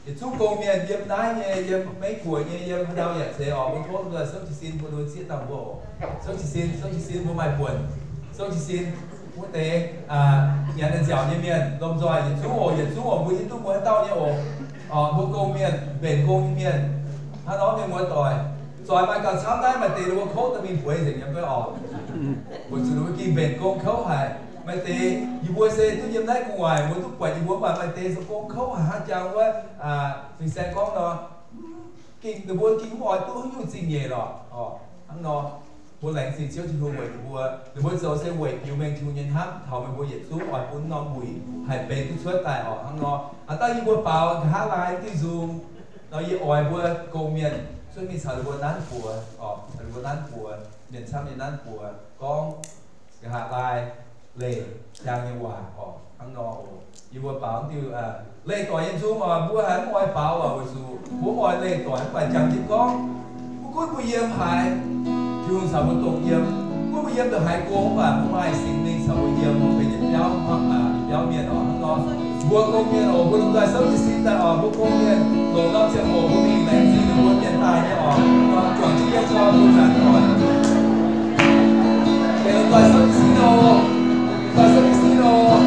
Yietc zungv gong-mienh yiem naaiv nyei, yiem Meiv Guoqv nyei, yiem haaix ndau yaac zeiz oc. Mbuo tov mbuo souv jiez sin, mbuo zieqv dangh mbuo oc. Souv jiez sin, souv jiez sin, mbuo maaih buonc. Souv jiez sin. Wuov deix nyanc naaiv nziaauc nyei mienh, lomh nzoih yietc zungv oc, yietc zungv oc, mbuo hiuv duqv mbuo haaix dauh nyei oc. Mbuo gong-mienh, mbenc gong nyei mienh, hnangv nor mienh muoz-doic, zoix maaih gauh camv naaiv, maaih deix ninh mbuo kouv daaih mingh bueix nzengc nyei mbuo oc. Weic zuqc ninh mbuo gengh mbenc gong kouv haic. Maaih deix yie mbuo se duqv yiem naaiv gu'nguaaic, mbuo duqv buatc yie mbuo mv baac maaih deix se gong kouv haic, hnangv jangx wuov fin-saeng gorngv nor, gengh ninh mbuo gengh mv oix duqv haaix nyungc zingh nyeic lorqc. Hnangv nor, mbuo laengz zingh Ziouv Tin-Hungh weic ninh mbuo. Ninh mbuo zoux se weic biux mengh Tin-Hungh nyei hnamv taux meih mbuo yietc zungv oix bun norm wuic haih benx duqv cuotv daaih oc. Hnangv nor, a'dangh yie mbuo baaux nqa'haav laai diuh nzung nor, yie oix mbuo gong-mienh cuotv mingh caux ninh mbuo nanv buoz oc, caux ninh mbuo nanv buoz, mienh camv nyei nanv buoz gorngv nqa'haav laai leih jang nyei waac oc. Hnangv nor oc, yie mbuo baaux diuh leih doic nyei nzung oc. Mbuo haiz mv oix baaux oc, weic zuqc mbuo mv oix leih doic, mv baac jangx jienv gorngv, mv gunv mbuo yiem haaix, Tin-Hungh caux mbuo dongh yiem. Mv gunv mbuo yiem ndongc haaix gong, mv baac mbuo maaih Singx Lingh caux mbuo yiem, mbuo benx yietc biauv hnangv, yietc biauv mienh oc. Hnangv nor, mbuo gong-mienh oc, mbuo lomh nzoih souv jiez sin daaih oc, mbuo gong-mienh longc norm ziangh hoc mbuo mingh laengz zingh ninh mbuo mienh daaih nyei oc. Hnangv nor, juangc jienv yiem nor mbuo zanc oc. Lomh nzoih souv jiez sin oc. Lomh nzoih souv jiez sin oc.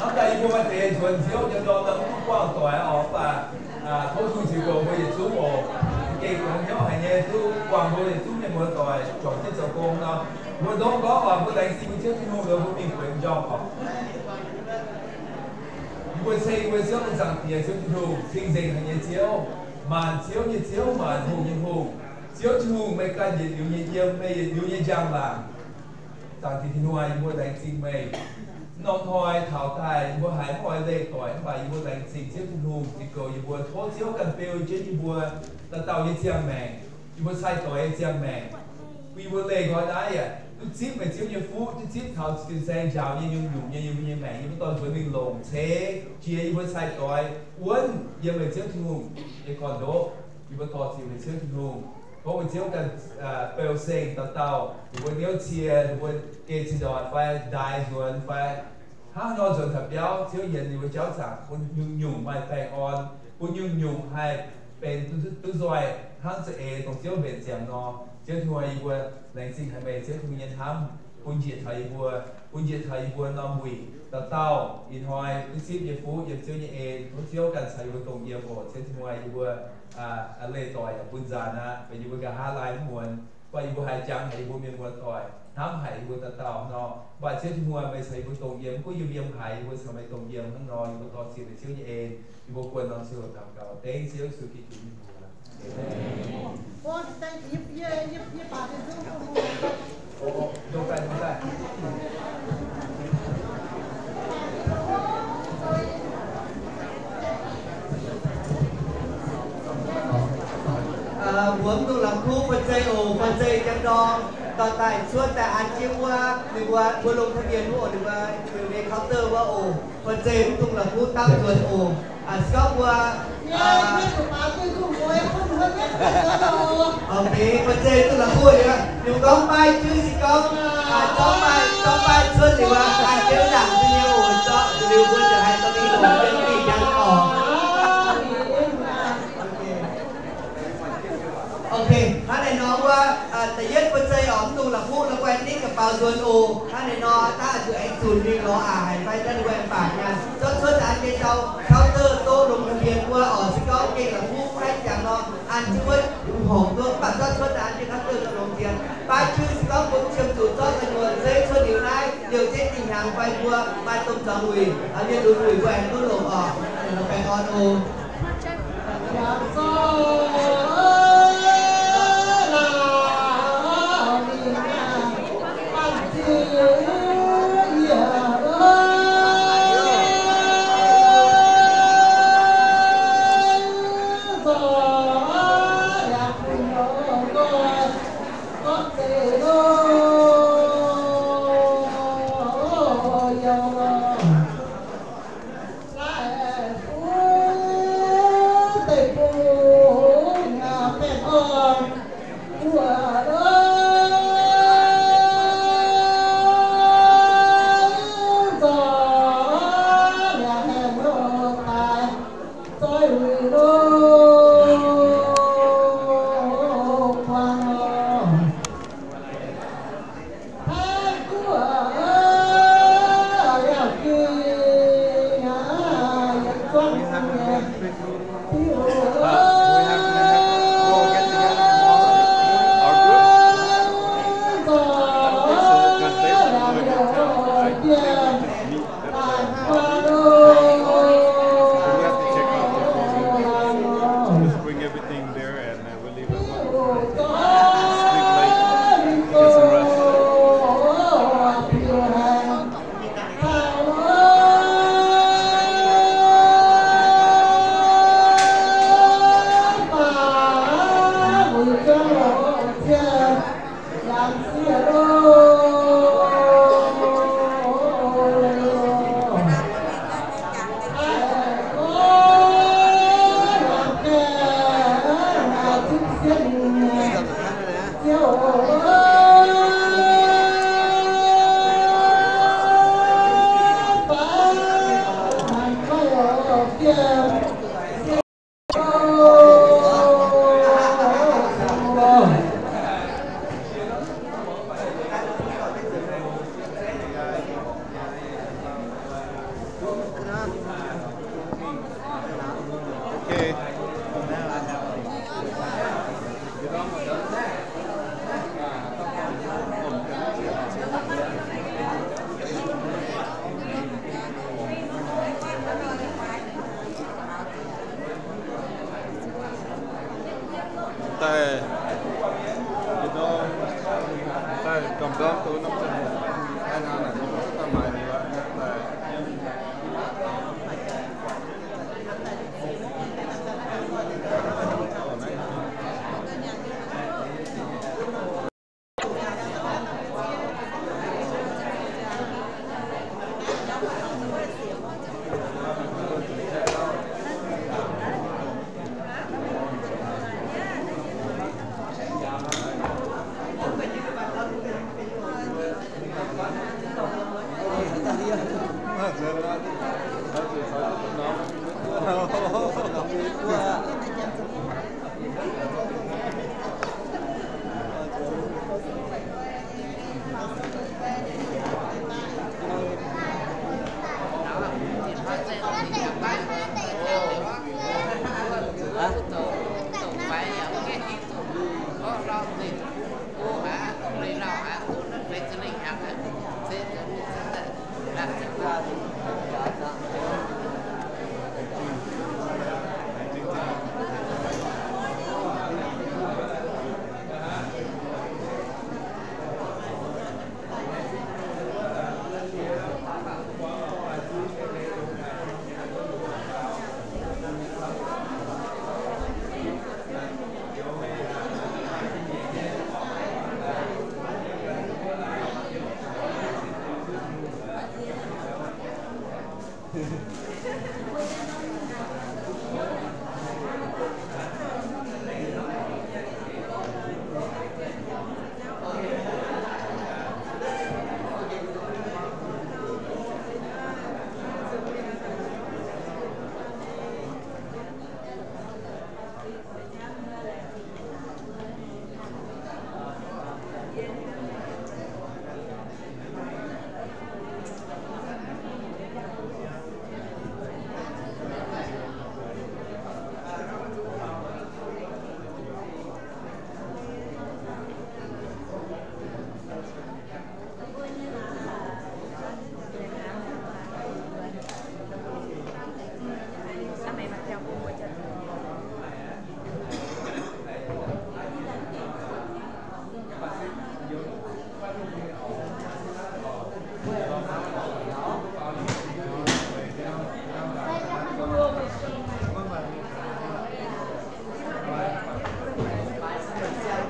Hnamv daaih yie mbuo maaih deix nzuonx Ziouv nyei ndorm, mv duqv buangh doic oc, mv baac tov Tin-Hungh ziux goux mbuo yietc zungv oc. Gengh longx hnyouv haic nyei, duqv buangh mbuo yietc zungv mienh muoz-doic juangc jienv zoux gong nor. Mbuo ndorm gorngv oc, mbuo laengz zingh mbuo Ziouv Tin-Hungh, mbuo mingh bueix njormh oc. Mbuo ceng mbuo Ziouv, mbuo Zaangc Diex, Ziouv Tin-Hungh, cing-nzengc haic nyei Ziouv, maanc ziouv nyei Ziouv, maanc hungh nyei Hungh. Ziouv Tin-Hungh, meih ganh yietc liuz nyei yiem, meih yietc liuz nyei njang-laangc. Zaangc Diex Tin-Hungh, yie mbuo laengz zingh meih. Norm hnoi taux daaih yie mbuo haiz mv oix leih doic, mv baac yie mbuo laengz zingh Ziouv Tin-Hungh, ziux goux yie mbuo, tov Ziouv ganh beu jienv yie mbuo dauh dauh nyei ziangh maengc, yie mbuo cai-doix nyei ziangh maengc. Bun yie mbuo leih nqoi naaiv yaac duqv zipv meih Ziouv nyei fuqv, duqv zipv taux fin-saeng njaaux nyei nyungc-nyungc nyei yie mbuo nyei maengc, yie mbuo dorh nzuonx mingh longc ceix jiex yie mbuo cai-doix wuonv yiem meih Ziouv Tin-Hungh nyei gorn-ndoqv. Yie mbuo dorh ziux meih Ziouv Tin-Hungh, tov meih Ziouv ganh beu seng dauh dauh, ninh mbuo niouv cie, ninh mbuo geh cie ndortc fai ndaix nzuonx fai hnangv nor nzuonx taux biauv, Ziouv yienx ninh mbuo jauv zaangc bun nyungc-nyungc maaih baengh orn, bun nyungc-nyungc haih benx duqv nzoih hnangv za'eix dongh Ziouv mbenc ziangx nor. Ziouv Tin-Hungh, yie mbuo laengz zingh haic meih Ziouv Tin-Hungh nyei hnamv bun njiec taux yie mbuo, bun njiec taux yie mbuo norm wuic dauh dauh ih hnoi duqv zipv nyei fuqv yiem Ziouv nyei en. Tov Ziouv ganh caux yie mbuo dongh yiem oc. Ziouv Tin-Hungh, yie mbuo leih doic yaac bun nzaanx aqv, benx yie mbuo nqa'haav laai mv muonz, mv baac yie mbuo haiz jangx haic yie mbuo mienh muoz-doic, hnamv haic yie mbuo dauh dauh nor. Mv baac Ziouv Tin-Hungh, meih caux yie mbuo dongh yiem, mv gunv yiem yiem haaix, yie mbuo caux meih dongh yiem hnangv nor. Yie mbuo dorh ziux meih Ziouv nyei en, yie mbuo buonc norm ziangh hoc daux gaux dengv Ziouv Yesu Giduc nyei mbuox. Mbuox mv dungx la'kuqv fai zei oc, fai zei jangv ndorm dorh daaih cuotv daaih an jienv wuov, ninh mbuo, mbuo longx taux mienh wuov oc, ninh mbuo, ninh mbuo counter wuov oc. Fai zei mv dungx la'kuqv dangv nzuonx oc. Se gorngv mbuo, ok, fai zei mv dungx la'kuqv liuz, ninh mbuo gorngv mbaih juiv se gorngv, zorqv mbaih, zorqv mbaih cuotv liuz aqv, an jienv ndaangc duqv nyei oc, zorqv liuz mbuo ziouc haih dorh mingh longc yiem mingh jangv oc. Ok, hnangv naaiv nor wuov, da'yietv fai zei oc, mv dungx la'kuqv la'guaih nitv ga'baux nzuonx oc. Hnangv naaiv nor daaih zuqc aengx zunc mingh lorz aqc haic fai daaih la'guaih mv baac nyaanh. Zorqv cuotv daaih an jienv dauh counter doqv longx taux mienh wuov oc. Se gorngv gengh la'kuqv mv haih jangx nor, an jienv wuov horngc duqv, mv baac zorqv cuotv daaih an jienv counter doqv longx jiex. Baav juiv se gorngv mbuo ziemx zuqc zorqv gu'nyuoz zeiv cuotv liuz naaiv, liouh jienv dinh hnyangx fai mbuo maaih domh zuangx wuic, mienh lunx wuic mbuo aengx duqv longc oc. Baengh orn oc. Bring everything there and, uh, we'll leave at one. Sleep late. Get some rest. Daaih Hả?